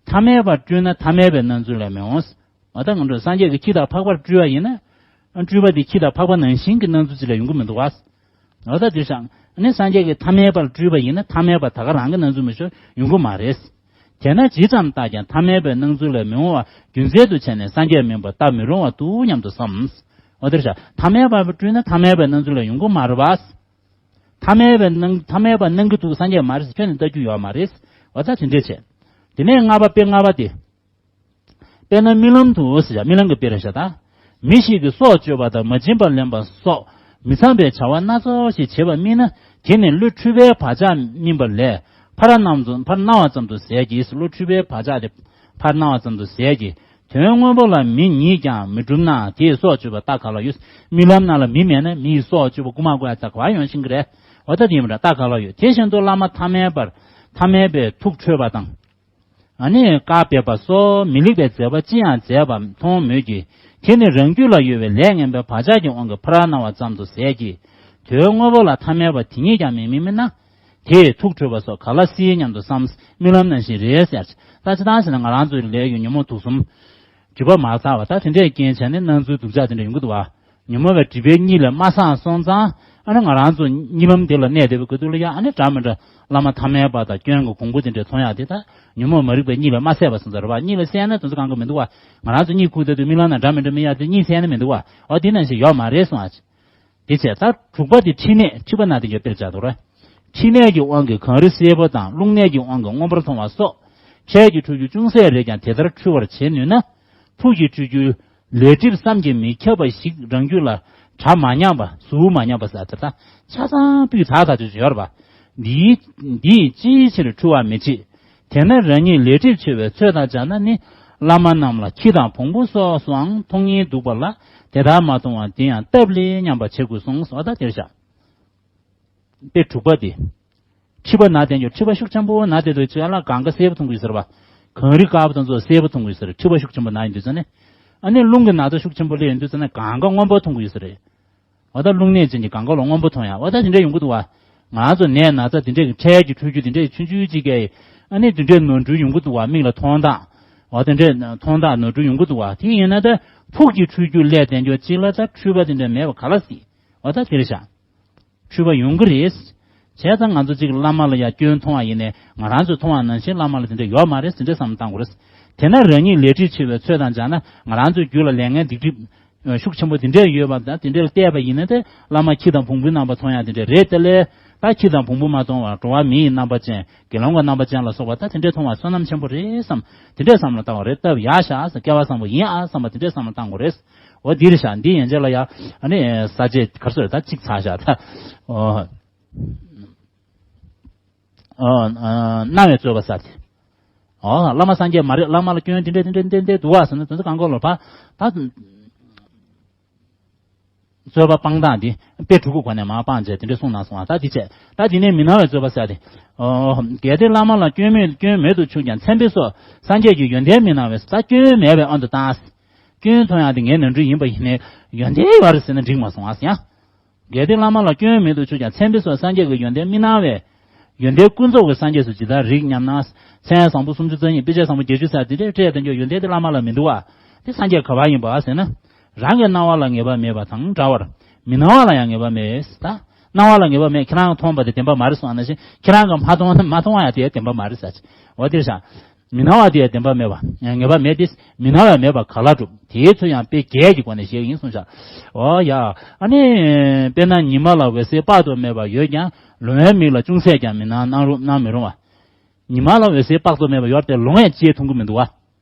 ཐ་མལ་པར་སྤྲུལ་ན་ཐ་མལ་པའི་སྣང་ཚུལ་ལས་མི་འོང་། འོ་ད་ང་ཚོ་སངས་རྒྱས་ཀྱིས་ཁྱི་དང་ཕག་པར་སྤྲུལ་བ་ཡིན་ན། སྤྲུལ་པ་དེ་ཁྱི་དང་ཕག་པ་ནང་བཞིན་གྱི་སྣང་ཚུལ་ཅིག་ལས་ཡོང་གི་མི་འདུག་བ། འོ་ད་དེ་བཞག་ནས་སངས་རྒྱས་ཀྱིས་ཐ་མལ་པར་སྤྲུལ་པ་ཡིན་ན་ཐ་མལ་པ་ད་ག་རང་གི་སྣང་ཚུལ་མི་ཤོར་ཡོང་གི་མ་རེད། དེས་ན་ཇི་ཙམ་བརྟགས་ཀྱང་ཐ་མལ་པའི་སྣང་ཚུལ་ལས་མི་འོང་བ་རྒྱུ་མཚན་དུ་བྱས་ནས་སངས་རྒྱས་མིན་པར་བལྟ་མི་རུང་བ་འདུག་སྙམ་དུ་བསམ། འོ་དེ་བཞག་ཐ་མལ་པར་སྤྲུལ་ན་ཐ་མལ་པའི་སྣང་ཚུལ་ལས་ཡོང་གི་མ་རེད་བ། ཐ་མལ་པའི་སྣང་ཐ་མལ་པ་སྣང་གི་འདུག་སངས་རྒྱས་མ་རེད་ཟེར་ཁྱོན་ནས་ལྟ་རྒྱུ་ཡོད་མ་རེད། འོ་ད་དེ་འདྲས་བྱས། དེ་ནས་ལྔ་པ་དཔེ་ལྔ་པ་དེ། དཔེར་ན་རྨི་ལམ་དུ་ཟེར་ཡ་རྨི་ལམ་གྱི་དཔེ་རེད་ཤག་ད། མི་ཞིག་གིས་སྲོག་གཅོད་པ་དང་མ་བྱིན་པར་ལེན་པ་སོགས་མི་ཚངས་པའི་བྱ་བ་སྣ་ཚོགས་ཤིག་བྱེད་པ་རྨིས་ན་དེ་ནི་བློ་འཁྲུལ་པའི་བག་ཆགས་རྨིས་པ་ལས་ཕར་རྣམས་སུ་ཕར་སྣང་བ་ཙམ་དུ་ཟད་ཀྱི། བློ་འཁྲུལ་པའི་བག་ཆགས་དེ་ཕར་སྣང་བ་ཙམ་དུ་ཟད་ཀྱི། དོན་དངོས་པོ་ལ་མི་རྙེད་ཀྱང་མི་འགྲུབ་ན་དེས་སྲོག་གཅོད་པ་རྟགས་ག་ལ་ཡོད། རྨི་ལམ་ནང་ལ་མི་མེད་ན་མི་ཡིས་སྲོག་གཅོད་པ་རྐུ་མ་རྐུ་ཡ་ད་ག་བ་ཡོང་ཤེས་ཀྱི་རེད། འོ་ད་དེ་ཡིན་པ་འདྲ་རྟགས་ག་ལ་ཡོད། དེ་བཞིན་དུ་བླ་མ་ཐ་མལ་པར་ཐ་མལ་པའི་ཐུགས་ཁྲོས་པ་དང་། ཨ་ནི་བཀའ་བརྒྱབ་པ་སོགས་མི་ལེགས་པའི་མཛད་པ་ཅི་ཡང་མཛད་པ་མཐོང་མོད་ཀྱི། དེ་ནི་རང་རྒྱུད་ལ་ཡོད་པའི་ལས་ངན་པའི་བག་ཆགས་ཀྱི་དབང་གིས་ཕར་སྣང་བ་ཙམ་དུ་ཟད་ཀྱི། དོན་དངོས་པོ་ལ་ཐ་མལ་པ་དེ་ཉིད་ཀྱང་མི་དམིགས་མིན་ན། དེས་ཐུགས་ཁྲོས་པ་སོགས་ག་ལ་སྲིད་སྙམ་དུ་བསམ། རྨི་ལམ་ནང་བཞིན་རེད་ཟེར། ད་ཅི་ལྟར་བྱས་ན་ང་རང་ཚོའི་ལས་ཀྱི་ཉོན་མོངས་དུག་གསུམ། འགྱུར་བ་མ་ཚར་བ་ད་དེ་འདྲའི་རྐྱེན་བྱས་ནས་སྣང་ཚུལ་སྡུག་ཅག་དེ་འདྲ་ཡོང་གི་འདུག་བ། ཉོན་མོངས་པའི་སྒྲིབ་པའི་གཉིད་ལས་མ་སངས་སོང་ཙང་ཨ་ནི་ང་རང་ཚོ་གཉིད་ལམ་དེ་ལ་གནས་བསྡད་པའི་སྐབས་དུས་ལ་ཡ་ཨ་ནི་འདྲ་མི་འདྲ་བླ་མ་ཐ་མལ་པ་དང་སྐྱོན་གྱི་གོང་བུ་དེ་འདྲ་མཐོང་ཡག་དེ་ད་ཉོན་མོངས་མ་རིག་པའི་གཉིད་ལས་མ་སད་པ་སོང་ཙང་རེད་བ། གཉིད་ལས་སད་ན་དེ་ཚོ་གང་ག་མི་འདུག་བ། ང་རང་ཚོ་གཉིད་ཁུག་བསྡད་དུས་རྨི་ལམ་ན་འདྲ་མི་འདྲ་རྨི་ཡག་དེ་གཉིད་སད་ན་མི་འདུག་བ། འོ་དེ་ནང་བཞིན་ཡོད་མ་རེད་གསུང་ཨ། དེ་བྱས་ད་དྲུག་པ་དེ་མཁྲིས་ནད། མཁྲིས་པ་ན་དེ་ཡོད་དཔེར་བྱ་དོ་ར། མཁྲིས་ནད་ཀྱི་དབང་གིས་གངས་རི་སེར་པོ་དང་རླུང་ནད་ཀྱི་དབང་གིས་སྔོན་པོར་མཐོང་བ་སོགས་འཕྲལ་གྱི་འཁྲུལ་རྒྱུ་ཅུང་ཟད་རེ་ཀྱང་དེ་ལྟར་འཁྲུལ་བར་བྱེད་ནུས་ན། ཕུགས་ཀྱི་འཁྲུལ་རྒྱུ་ལས་སྒྲིབ་བསམ་གྱིས་མི་ཁྱབ་པ་ཞིག་རང་རྒྱུད་ལ་གྲ་མ་ཉམས་པ་གཟུགས་མ་ཉམས་པ་ཟེར་དེ་ད་ཆ་ཚང་སྤུས་དག་ཐག་ཆོད་ཅིག་ཡོད་རེད་པ། འདིའི་འདིས་ཅིའི་ཕྱིར་འཁྲུལ་བ་མི་བྱེད། དེས་ན་རང་ཉིད་ལས་སྒྲིབ་ཆེ་བའི་ཚོད་དང་སྦྱར་ན་ནི་བླ་མ་རྣམས་ལ་ཁྱི་དང་བོང་བུ་སོགས་སུའང་མཐོང་ཉེན་འདུག་པ་ལ་དེ་ལྟར་མ་མཐོང་བ་འདི་ཡང་སྟབས་ལེགས་སྙམ་པ་བྱེད་དགོས་གསུངས་སོ། ད་དེར་བཞག་དཔེ་དྲུག་པ་དེ། མཁྲིས་པ་ན་དེ་ཉོ་མཁྲིས་པ་ཤུགས་ཆེན་པོ་ན་དེ་དུས་ཅི་ལ་གངྒཱ་སེར་པོ་མཐོང་གི་ཟེར་བ། གངས་རི་དཀར་པོ་དང་ཚོ་སེར་པོ་མཐོང་གི་ཟེར། མཁྲིས་པ་ཤུགས་ཆེན་པོ་ན་ཡིན་དུས་ཙ་ནས། ཨ་ནི་རླུང་གི་ན་ཚ་ཤུགས་ཆེན་པོ་སླེབས་ཡོང་དུས་ཙ་ནས་གངྒཱ་སྔོན་པོ་མཐོང་གི་ཡོད་ས་རེད། འོ་ད་རླུང་ནད་ཅན་གྱི་གངྒཱ་ལ་སྔོན་པོ་མཐོང་ཡ། འོ་ད་དེ་འདྲ་ཡོང་གི་འདུག་བ། ང་ཚོ་ནད་ན་ཚ་དེ་འདྲའི་འཕྲལ་གྱི་འཁྲུལ་རྒྱུ་དེ་འདྲའི་ཆུང་ཆུང་ཅིག་གིས། ཨ་ནི་དེ་འདྲའི་ནོར་འཁྲུལ་ཡོང་གི་འདུག་བ། མིག་ལ་མཐོང་སྟངས། འོ་དེ་འདྲའི་མཐོང་སྟངས་ནོར་འཁྲུལ་ཡོང་གི་འདུག་བ། དེ་ཡིན་ན་ད་ཕུགས་ཀྱི་འཁྲུལ་རྒྱུ་སླེབས་དེ་འཇོག་ཅིག་ལ་ད་འཁྲུལ་པ་དེ་འདྲ་མེད་པ་ག་ལ་སྲིད། འོ་ད་དེ་རེད་ཤག་འཁྲུལ་པ་ཡོང་གི་རེད། བྱས་ཙང་ང་ཚོ་གཅིག་བླ་མ་ལ་ཡ་སྐྱོན་མཐོང་བ་ཡིན་ནའི་ང་རང་ཚོས་མཐོང་བ་ནང་བཞིན་བླ་མ་ལ་དེ་འདྲ་ཡོད་མ་རེད་ཟེར་འདྲ་བསམ་བློ་བཏང་དགོས་རེད། དེས་ན་རང་ཉིད་ལས་སྒྲིབ་ཆེ་བའི་ཚོད་དང་སྦྱར་ན་ང་རང་ཚོའི་རྒྱུད་ལ་ལས་ངན་སྡིག་སྒྲིབ་ཤུགས་ཆེན་པོ་དེ་འདྲ་ཡོད་པ་དང་དེ་འདྲ་ལ་བལྟས་པ་ཡིན་ན་དེ་བླ་མ་ཁྱི་དང་བོང་བུའི་རྣམ་པ་མཐོང་ཡ་དེ་འདྲ་རེད། དེ་ལས་ད་ཁྱི་དང་བོང་བུ་མ་མཐོང་བར་འགྲོ་བ་མི་ཡི་རྣམ་པ་ཅན་དགེ་སློང་གི་རྣམ་པ་ཅན་ལ་སོགས་པ་ད་དེ་འདྲ་མཐོང་བ་བསོད་ནམས་ཆེན་པོ་རེད་བསམ། དེ་འདྲ་བསམ་བློ་བཏང་བ་རེད། སྟབས་ཡག་ཤག་བསམ། སྐལ་བ་བཟང་པོ་ཡིན་ཨ་བསམ་པ་དེ་འདྲ་བསམ་བློ་བཏང་དགོས་རེད། འོ་འདི་རེད་ཤག་འདི་ཡན་ཆད་ལ་ཡ། ཨ་ནི་ས་བཅད་ག་རེ་ཟེར་ད་གཅིག་ཚར་ཤག་ད། འོ། འོ། ཨ། རྣ་བའི་རྩོད་པ་ཟེར་ཏེ། འོ། བླ་མ་སངས་རྒྱས་མ་རེད། བླ་མ་ལ་སྐྱོན་དེ་འདྲ་དེ་འདྲ་དེ་འདྲ་འདུག་བ་ཟེར་ན་དེ་ཚོ་གང་གོ་ལོ་ཕ། ད། རྩོད་པ་སྤང་སྟངས་འདི་དཔེ་དྲུག་གི་སྒོ་ནས་མར་སྤངས་རྗེས་དེ་འདྲ་གསུངས་གནང་སོང་བ། ད་འདི་བྱས། ད་འདི་ནས་མི་སྣང་བའི་རྩོད་པ་ཟེར་ཏེ། འོ། གལ་ཏེ་བླ་མ་ལ་སྐྱོན་མེད་སྐྱོན་མེད་དུ་ཆུག་ཀྱང་མཚན་དཔེ་སོགས་སངས་རྒྱས་ཀྱི་ཡོན་ཏན་མི་སྣང་བས་ད་སྐྱོན་མེད་པའི་དབང་དུ་བཏང་། སྐྱོན་མཐོང་ཡག་དེ་ངའི་ནོར་འཁྲུལ་ཡིན་པ་ཡིན་ནའི་ཡོན་ཏན་ཡོད་རེད་ཟེར་ན་འགྲིག་མ་སོང་ཨ་ཟེར་ཡང་། གལ་ཏེ་བླ་མ་ལ་སྐྱོན་མེད་དུ་ཆུག་ཀྱང་མཚན་དཔེ་སོགས་སངས་རྒྱས་ཀྱི་ཡོན་ཏན་མི་སྣང་བས། ཡོན་ཏན་ཀུན་རྫོབ་ཀྱི་སངས་རྒྱས་སུ་ཇི་ལྟར་རིགས་སྙམ་ན། མཚན་བཟང་པོ་སུམ་ཅུ་རྩ་གཉིས་དཔེ་བྱད་བཟང་པོ་བརྒྱད་ཅུ་ཟེར་དེ་འདྲའི་སྤྲས་དེ་འཇོག་ཡོན་ཏན་དེ་བླ་མ་ལ་མི་འདུག་བ། དེ་སངས་རྒྱས་ག་བ་ཡིན་པ་ཟེར་ན། རང་གི་སྣང་བ་ལ་ངེས་པ་མེད་པ་དང་འདྲ་བར། མི་སྣང་བ་ལ་ཡང་ངེས་པ་མེད་ཟེར། ད་སྣང་བ་ལ་ངེས་པ་མེད། ཁྱེད་རང་མཐོང་བ་དེ་བདེན་པ་མ་རེད་གསུངས་པ་ནང་བཞིན། ཁྱེད་རང་གིས་མ་མཐོང་ན་མ་མཐོང་བ་ཡང་དེ་བདེན་པ་མ་རེད་ཟེར། འོ་དེར་བཞག། མི་སྣང་བ་དེ་བདེན་པ་མེད་པ། ངེས་པ་མེད་དེ། མི་སྣང་བ་མེད་པ་ག་ལ་འགྲུབ། དེའི་ཚུལ་ཡང་དཔེ་བརྒྱད་ཀྱི་སྒོ་ནས་བཤད་ཀྱི་ཡིན་གསུངས་བཞག། འོ་ཡ། ཨ་ནི། དཔེར་ན་ཉི་མ་ལ་འོད་གསལ་དཔག་ཏུ་མེད་པ་ཡོད་ཀྱང་ལོང་བའི་མིག་ལ་ཅུང་ཟད་ཀྱང་མི་སྣང་། སྣང་རུང་སྣང་མི་རུང་བ། ཉི་མ་ལ་འོད་གསལ་དཔག་ཏུ་མེད་པ་ཡོད་དེ་ལོང་བས་ཅི་ཡང་མཐོང་གི་མི་འདུག་བ།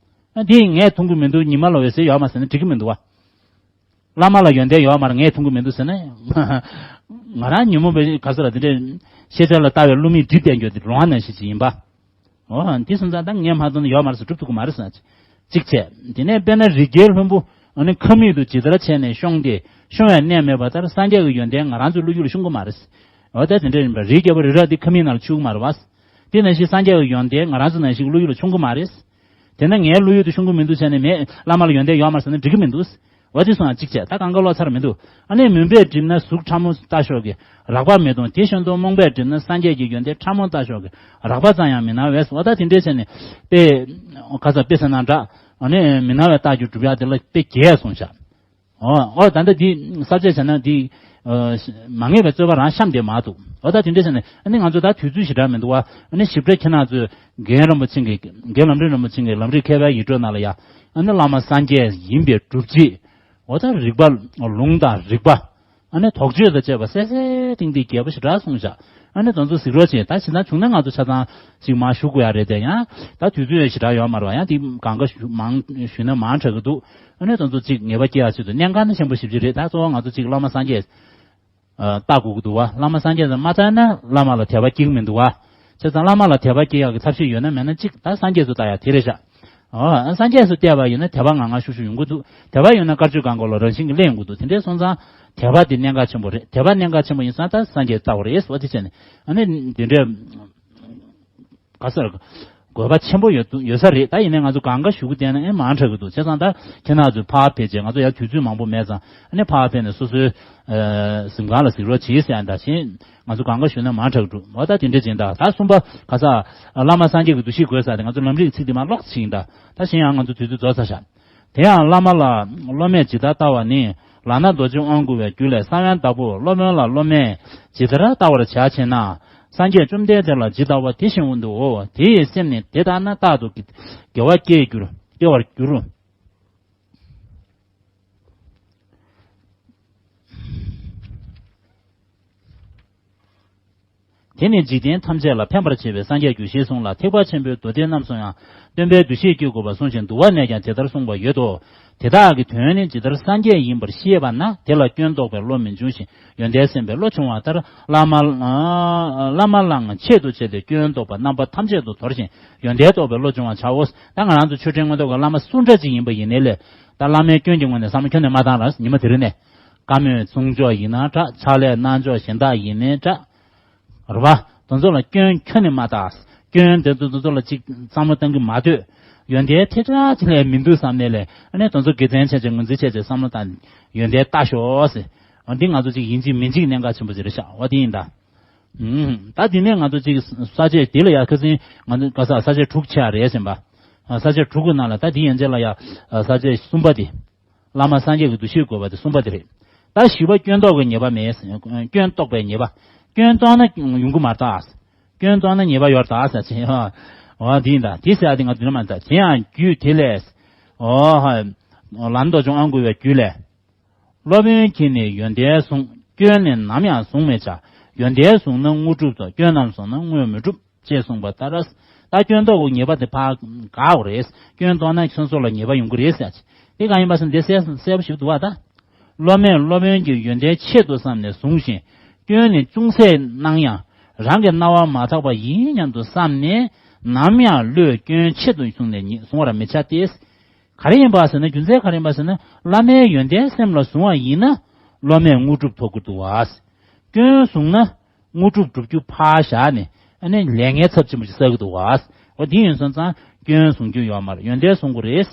ཨ་དེ་ངས་མཐོང་གི་མི་འདུག། ཉི་མ་ལ་འོད་གསལ་ཡོད་མ་ཟེར་ན་འགྲིག་གི་མི་འདུག་བ། བླ་མ་ལ་ཡོན་ཏན་ཡོད་མ་རེད། ངས་མཐོང་གི་མི་འདུག་ཟེར་ན། ང་རང་ཉོན་མོངས་པའི་ག་ས་ལ་དེ་འདྲའི་ཤེས་བྱ་ལ་ལྟ་བའི་བསླུ་མེད་སྒྲིབ་བསྡད་རྒྱུ་དེ་ལོང་བ་ནང་བཞིན་ཅིག་ཡིན་པ། འོ་དེ་སོང་ཙང་ད་ངས་མ་མཐོང་ན་ཡོད་མ་རེད་ཟེར་སྒྲུབ་ཐུབ་ཀྱི་མ་རེད་ཟེར་ན། གཅིག་བྱས། དེ་ནས་དཔེར་ན་རི་རྒྱལ་ལྷུན་པོ་ཨ་ནི་ཁ་མིག་ཏུ་ཇི་ལྟར་བྱས་ནས་ཤོང་སྟེ་ཤོང་བའི་གནས་མེད་པ་ལྟར་སངས་རྒྱས་ཀྱི་ཡོན་ཏན་ང་རང་ཚོའི་བློ་ཡུལ་ལ་ཤོང་གི་མ་རེད། འོ་ད་དེ་འདྲ་ཡིན་པ། རི་རྒྱལ་པོ་རི་རབ་དེ་ཁ་མིག་ནང་ལ་ཆུད་ཀྱི་མ་རེད་བ། དེ་ནང་བཞིན་སངས་རྒྱས་ཀྱི་ཡོན་ཏན་ང་རང་ཚོ་ནང་བཞིན་བློ་ཡུལ་ལ་ཤོང་གི་མ་རེད། དེ་ན་ངའི་བློ་ཡུལ་དུ་ཤོང་གི་མི་འདུག་ཟེར་ནས་མེད། བླ་མ་ལ་ཡོན་ཏན་ཡོད་མ་རེད་ཟེར་ན་འགྲིག་གི་མི་འདུག། འོ་དེ་སོང་ཡང་གཅིག་བྱས། ད་གང་ག་ལོག་ཚར་མི་འདུག། ཨ་ནི་མུན་པས་བསྒྲིབས་ན་གཟུགས་ཕྲ་མོ་ལྟ་ཞོག་གི་རགས་པ་མི་མཐོང་། དེ་བཞིན་དུ་རྨོངས་པས་བསྒྲིབས་ན་སངས་རྒྱས་ཀྱི་ཡོན་ཏན་ཕྲ་མོ་ལྟ་ཞོག་གི་རགས་པ་ཙམ་ཡང་མི་སྣང་བས། འོ་ད་དེ་འདྲས་བྱས་ནས་དཔེ། ཁ་ས་དཔེ་ཟེར་ན་འདྲ། ཨ་ནི་མི་སྣང་བའི་རྟགས་ཀྱིས་སྒྲུབ་ཡག་དེ་ལ་དཔེ་བརྒྱད་གསུངས་བཞག། འོ། འོ་ད་ལྟ་འདི་གསལ་བྱེད་བྱས་ན་འདི། ཨ། མ་ངེས་པའི་རྩོད་པ་རང་གཤམ་དེ་མ་འདུག། འོ་ད་དེ་འདྲ་བྱས་ནས་ཨ་ནི་ང་ཚོ་ད་དུས་ཚོད་ཞེ་དྲག་མི་འདུག་བ། ཨ་ནི་ཞིབ་ཕྲ་ཁྱེད་རང་ཚོས་རྒན་རིན་པོ་ཆེ་གི། རྒན་ལམ་རིམ་རིན་པོ་ཆེ་གི་ལམ་རིམ་མཁས་པའི་ཡིག་འཕྲོས་ནང་ལ་ཡ། ཨ་ནི་བླ་མ་སངས་རྒྱས་ཡིན་པའི་སྒྲུབ་བྱེད། འོ་ད་རིགས་པ། ལུང་དང་རིགས་པ། ཨ་ནི་དོགས་གཅོད་དང་བཅས་པ་གསལ་གསལ་ཏིང་ཏིང་རྒྱས་པ་ཞེ་དྲག་གསུངས་བཞག། ཨ་ནི་དེ་ཚོ་གཟིགས་རོགས་བྱེད། ད་ཇི་ལྟར་བྱུང་ན་ང་ཚོ་ཆ་ཚང་ཅིག་མར་ཞུ་དགོས་ཡ་རེད་དེ། ཡང་ད་དུས་ཚོད་ཞེ་དྲག་ཡོད་མ་རེད་བ། ཡང་དེ་གང་ག་ཞུ་མང་ཞུས་ན་མང་དྲགས་ཀྱི་འདུག། ཨ་ནི་དེ་ཚོ་ཅིག་ངེས་པ་སྐྱེ་ཡ་ཆེད་དུ་གནད་འགག་ནི་ཆེན་པོ་ཞེ་པོ་ཅིག་རེད། ད་གཙོ་བོ་ང་ཚོ་ཅིག་བླ་མ་སངས་རྒྱས། ཨ། ལྟ་དགོས་ཀྱི་འདུག་བ། བླ་མ་སངས་རྒྱས་ལ་མ་ལྟ་ན་བླ་མ་ལ་དད་པ་སྐྱེ་གི་མི་འདུག་བ། བྱས་ཙང་བླ་མ་ལ་དད་པ་སྐྱེ་ཡག་གི་ཐབས་ཤེས་ཡོད་ན་མེད་ན་གཅིག་ད་སངས་རྒྱས་སུ་ལྟ་ཡག་དེ་རེད་ཤག། ཨོ། སངས་རྒྱས་སུ་བལྟས་པ་ཡིན་ན་དད་པ་ངང་ངང་ཤུགས་ཤུགས་ཡོང་གི་འདུག། དད་པ་ཡོད་ན་དཀར་ཆུ་གང་གོ་ལ་རང་བཞིན་གྱིས་ལེན་ཡོང་གི་འདུག། དེ་འདྲའི་སོང་ཙང་དད་པ་དེ་གནད་འགག་ཆེན་པོ་རེད། དད་པ་གནད་འགག་ཆེན་པོ་ཡིན་ཙང་ད་སངས་རྒྱས་ལྟ་བ་རེད་ཟེར་བ་དེ་བྱས་ནས། ཨ་ནི་དེ་འདྲའི་ག་ས་རེད། དགོས་པ་ཆེན་པོ་ཡོད་འདུག། ཡོད་ས་རེད། ད་ཡིན་ནའི་ང་ཚོ་གང་ག་ཞུ་གི་བསྡད་ན་ཨེ་མང་དྲགས་ཀྱི་འདུག། བྱས་ཙང་ད་ཁྱེད་རང་ཚོས་ཕར་ཕེབས་བྱས། ང་ཚོ་ཡང་དུས་ཚོད་མང་པོ་མེད་ཙང་། ཨ་ནི་ཕར་ཕེབས་ནས་སོ་སོའི། ཨ། གཟིམ་ཁང་ལ་གཟིགས་རོགས་གྱིས་ཟེར་ཡང་འདྲ་བཞིན། ང་ཚོ་གང་ག་ཞུས་ན་མང་དྲགས་འགྲོ། འོ་ད་དེ་འདྲ་ཅིག་ཡིན་ད། ད་གསུམ་པ་ག་ས། བླ་མ་སངས་རྒྱས་ཀྱི་འདུ་ཤེས་དགོས་ས་དེ། ང་ཚོ་ལམ་རིམ་ཚིག་དེ་མར་ཀློག་ཅིག་ཡིན་ད། ད་གཞན་ཡང་ང་ཚོ་དུས་ཚོད་རྫོགས་ཚར་ཤག། དེ་ཡང་བླ་མ་ལ་སློབ་མས་ཇི་ལྟར་བལྟ་བ་ནི། ལག་ན་རྡོ་རྗེ་དབང་བསྐུར་བའི་རྒྱུད་ལས། ས་བོན་ལྟ་བུར་སློབ་དཔོན་ལ་སློབ་མས་ཇི་ལྟར་བལྟ་བར་བྱ་ཞེ་ན། སངས་རྒྱས་བཅོམ་ལྡན་འདས་ལ་ཇི་ལྟ་བ་དེ་བཞིན་དུའོ། དེ་ཡི་སེམས་ནི་དེ་ལྟ་ན་རྟག་ཏུ་དགེ་བ་སྐྱེ་འགྱུར། སྐྱེ་བར་འགྱུར། དེ་ནི་འཇིག་རྟེན་ཐམས་ཅད་ལ་ཕན་པར་བྱེད་པའི་སངས་རྒྱས་རྒྱུ་ཞེས་གསུངས་ལ། ཐེག་པ་ཆེན་པོའི་མདོ་སྡེ་རྣམས་སུ་ཡང་སྟོན་པའི་འདུ་ཤེས་བསྐྱེད་དགོས་པར་གསུངས་ཤིང་། འདུལ་བ་ནས་ཀྱང་དེ་ལྟར་གསུངས་པ་ཡོད་དོ། དེ་དག་གི་དོན་ནི། ཇི་ལྟར་སངས་རྒྱས་ཡིན་པར་ཤེས་པ་ན། དེ་ལ་སྐྱོན་རྟོག་པའི་བློ་མི་འབྱུང་ཞིང་། ཡོན་ཏན་སེམས་པའི་བློ་འབྱུང་བ་ལྟར། བླ་མ། བླ་མ་ལའང་ཆེད་དུ་བྱས་ཏེ་སྐྱོན་རྟོག་པ་རྣམ་པ་ཐམས་ཅད་དུ་དོར་ཞིང་། ཡོན་ཏན་རྟོག་པའི་བློ་འབྱུང་བར་བྱའོ། ད་ང་རང་ཚོ་ཆོས་ཁྲིད་མངོན་རྟོགས་ཀྱི་བླ་མ་སུ་འདྲ་ཅིག་ཡིན་པ་ཡིན་ནའི་ལས། ད་བླ་མའི་སྐྱོན་གྱི་ངོས་ནས་བསམ་བློ་ཁྱོན་ནས་མ་བཏང་ར། ཉི་མ་དེ་རིང་ནས། བཀའ་མོལ་གསུང་ཆོག་ཡིན་ན་འདྲ། ཕྱག་ལས་གནང་ཕྱོགས་གཞན་དག་ཡིན་ནའི་འདྲ། རེད་པ། དེ་ཚོ་ལ་སྐྱོན་ཁྱོན་ནས་མ་བཏགས། སྐྱོན་དེ་ཚོ་དེ་ཚོ་ལ་ཅིག་བསམ་བློ་གཏང་གི་མ་སྡོད། ཡོན་ཏན་ཐལ་དྲགས་ཅིག་ལས་མི་འདུག་བསམ་ནས་ལས། ཨ་ནི་དེ་ཚོ་དགེ་མཚན་ཆེ་ཆེ་ངོས་འཛིན་བྱས་བྱས་བསམ་བློ་བཏང་། ཡོན་ཏན་ལྟ་ཤོག་ཟེར། འོ་འདི་ང་ཚོ་ཅིག་ཡིན་གཅིག་མིན་གཅིག་གནད་འགག་ཆེན་པོ་ཅིག་རེད་ཤག། འོ་འདི་ཡིན་ད། ཨུམ། ད་འདི་ནས་ང་ཚོ་ཅིག་ས་བཅད་འདི་ལ་ཡ་ཁ་སང་ང་ཚོ་ག་ས་ས་བཅད་དྲུག་ཆགས་རེད་ཟེར་བ། ས་བཅད་དྲུག་གི་ནང་ལ་ད་འདི་ཡན་ཆད་ལ་ཡ་ས་བཅད་གསུམ་པ་འདི། བླ་མ་སངས་རྒྱས་ཀྱི་འདུ་ཤེས་དགོས་པ་དེ་གསུམ་པ་དེ་རེད། ད་བཞི་པ་སྐྱོན་རྟོག་གི་ཉེས་པ་མེད། སྐྱོན་རྟོག་པའི་ཉེས་པ། སྐྱོན་རྟོག་ན་ཡོང་གི་མ་རེད་ད། སྐྱོན་རྟོག་ན་ཉེས་པ་ཡོད་རེད་ད་ཟེར་བྱས། འོ་འདི་ཡིན་ད། དེ་ཟེར་ཡ་དེ་ང་དུས་ནམ་མ་ད། དེ་ཡང་རྒྱུད་དེ་ལས། འོ་ཧ། ལམ་རྡོ་རྗེ་དབང་བསྐུར་བའི་རྒྱུད་ལས། སློབ་དཔོན་གྱིས་ནི་ཡོན་ཏན་བཟུང་། སྐྱོན་ནི་ནམ་ཡང་བཟུང་མི་བྱ། ཡོན་ཏན་བཟུང་ན་དངོས་གྲུབ་ཏོ། སྐྱོན་རྣམས་བཟུང་ན་དངོས་མི་འགྲུབ། ཅེས་གསུངས་པ་ལྟར། ད་སྐྱོན་རྟོག་གི་ཉེས་པ་དེ་ཕར་དགག་དགོས་རེད། སྐྱོན་རྟོག་ན་སོ་སོ་ལ་ཉེས་པ་ཡོང་གི་རེད་ཟེར། དེ་གང་ཡིན་པ་ཟེར་ན་དེ་གསལ་གསལ་པོ་ཞིག་འདུག་བ་ད། སློབ་མས་སློབ་དཔོན་གྱི་ཡོན་ཏན་ཆེད་དུ་བསམས་ནས་བཟུང་ཞིང་། སྐྱོན་ནི་ཅུང་ཟད་སྣང་ཡང་། རང་གི་སྣང་བ་མ་དག་པ་ཡིན་སྙམ་དུ་བསམས་ནས། ནམ་ཡང་བློས་སྐྱོན་ཆེད་དུ་བཟུང་ནས་ཉེས་བཟུང་བར་མི་བྱ་སྟེ། ག་རེ་ཡིན་པ་ཟེར་ན། རྒྱུ་མཚན་ག་རེ་ཡིན་པ་ཟེར་ན། བླ་མའི་ཡོན་ཏན་སེམས་ལ་བཟུང་བ་ཡིན་ན། སློབ་མས་དངོས་གྲུབ་ཐོབ་ཀྱི་འདུག་བ། སྐྱོན་བཟུང་ན། དངོས་གྲུབ་སྒྲུབ་རྒྱུ་ཕར་བཞག་ནས། ཨ་ནི་ལས་ངན་ཚབས་ཆེན་པོ་ཞིག་བསགས་ཀྱི་འདུག་བ། འོ་དེ་ཡིན་སོང་ཙང་སྐྱོན་བཟུང་རྒྱུ་ཡོད་མ་རེད། ཡོན་ཏན་བཟུང་དགོས་རེད།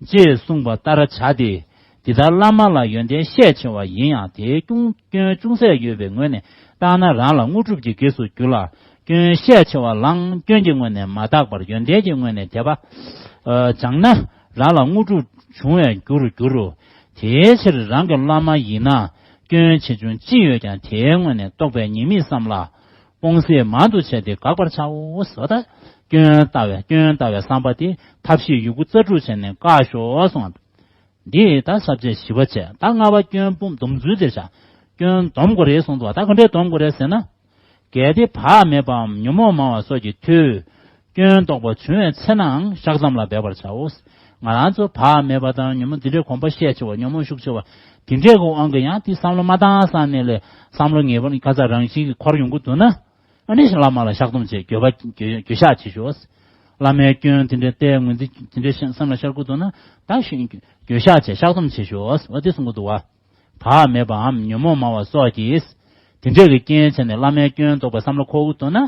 ཅེས་གསུངས་པ་ལྟར་བྱ་སྟེ། འདི་ལྟར་བླ་མ་ལ་ཡོན་ཏན་ཤས་ཆེ་བ་ཡིན་ཡང་། དེའི་སྐྱོན་སྐྱོན་ཅུང་ཟད་ཡོད་པའི་ངོས་ནས་བལྟས་ན། རང་ལ་དངོས་གྲུབ་ཀྱི་གེགས་སུ་འགྱུར་ལ། སྐྱོན་ཤས་ཆེ་བ་ལའང་སྐྱོན་གྱི་ངོས་ནས་མ་བརྟགས་པར་ཡོན་ཏན་གྱི་ངོས་ནས་དད་པ་སྦྱངས་ན། རང་ལ་དངོས་གྲུབ་འབྱུང་བའི་རྒྱུར་འགྱུར་རོ། དེའི་ཕྱིར་རང་གི་བླ་མ་ཡིན་ན་སྐྱོན་ཆེ་ཆུང་ཅི་ཡོད་ཀྱང་དེའི་སྔོན་ནས་རྟོག་པའི་ཉེས་དམིགས་བསམ་ལ་སྤོང་སེལ་མང་དུ་བྱས་ཏེ་དགག་པར་བྱའོ་ཟེར་བ་དང་། སྐྱོན་ལྟ་བའི་སྐྱོན་ལྟ་བའི་བསམ་པ་དེ་ཐབས་ཤེས་ཡོད་རྒུ་རྩལ་སྤྲུགས་བྱས་ནས་བཀག་ཤོག་གསུངས། འདི་ད་ས་བཅད་བཞི་པ་བྱས། ད་ལྔ་པ་སྐྱོན་སྤོང་སྡོམ་ཚུལ་དེར་བཞག་སྐྱོན་སྡོམ་དགོས་རེད་གསུངས་འདུག་ད་ག་འདྲས་སྡོམ་དགོས་རེད་ཟེར་ན། གལ་ཏེ་བག་མེད་པའམ་ཉོན་མོངས་མང་བ་སོགས་ཀྱི་མཐུས་སྐྱོན་རྟོག་པ་བྱུང་བའི་ཚེ་ནའང་བཤགས་སྡོམ་ལ་འབད་པར་བྱའོ། ང་རང་ཚོ་བག་མེད་པ་དང་ཉོན་མོངས་འདི་འདྲའི་གོམས་པ་ཤས་ཆེ་བ། ཉོན་མོངས་ཤུགས་ཆེ་བ། དེ་འདྲའི་གི་དབང་གིས་ཡང་དེ་བསམ་བློ་མ་བཏང་བསམ་ནས་ལས་བསམ་བློ་ངེས་པར་ཁ་ཚ་རང་བཞིན་གྱིས་འཁོར་ཡོང་གི་འདུག་ན། ཨ་ནི་བླ་མ་ལ་བཤགས་སྡོམ་བྱེད། འགྱོད་པ་འགྱོད་འགྱོད་བཤགས་བྱེད་ཤོག་བླ་མའི་སྐྱོན་དེ་འདྲའི་བལྟས་ངོས་འཛིན་དེ་འདྲའི་བཤད་བསམ་ལ་ཤར་གྱི་འདུག་ན་ད་ཤི་འགྱོད་བཤགས་བྱེད། བཤགས་སྡོམ་བྱེད་ཤོག་འོ་དེ་གསུང་གི་འདུག་བ། བག་མེད་པའམ་ཉོན་མོངས་མང་བ་སོགས་ཀྱིས་དེ་འདྲའི་གི་རྐྱེན་བྱས་ནས་བླ་མའི་སྐྱོན་རྟོག་པའི་བསམ་བློ་འཁོར་གྱི་འདུག་ན།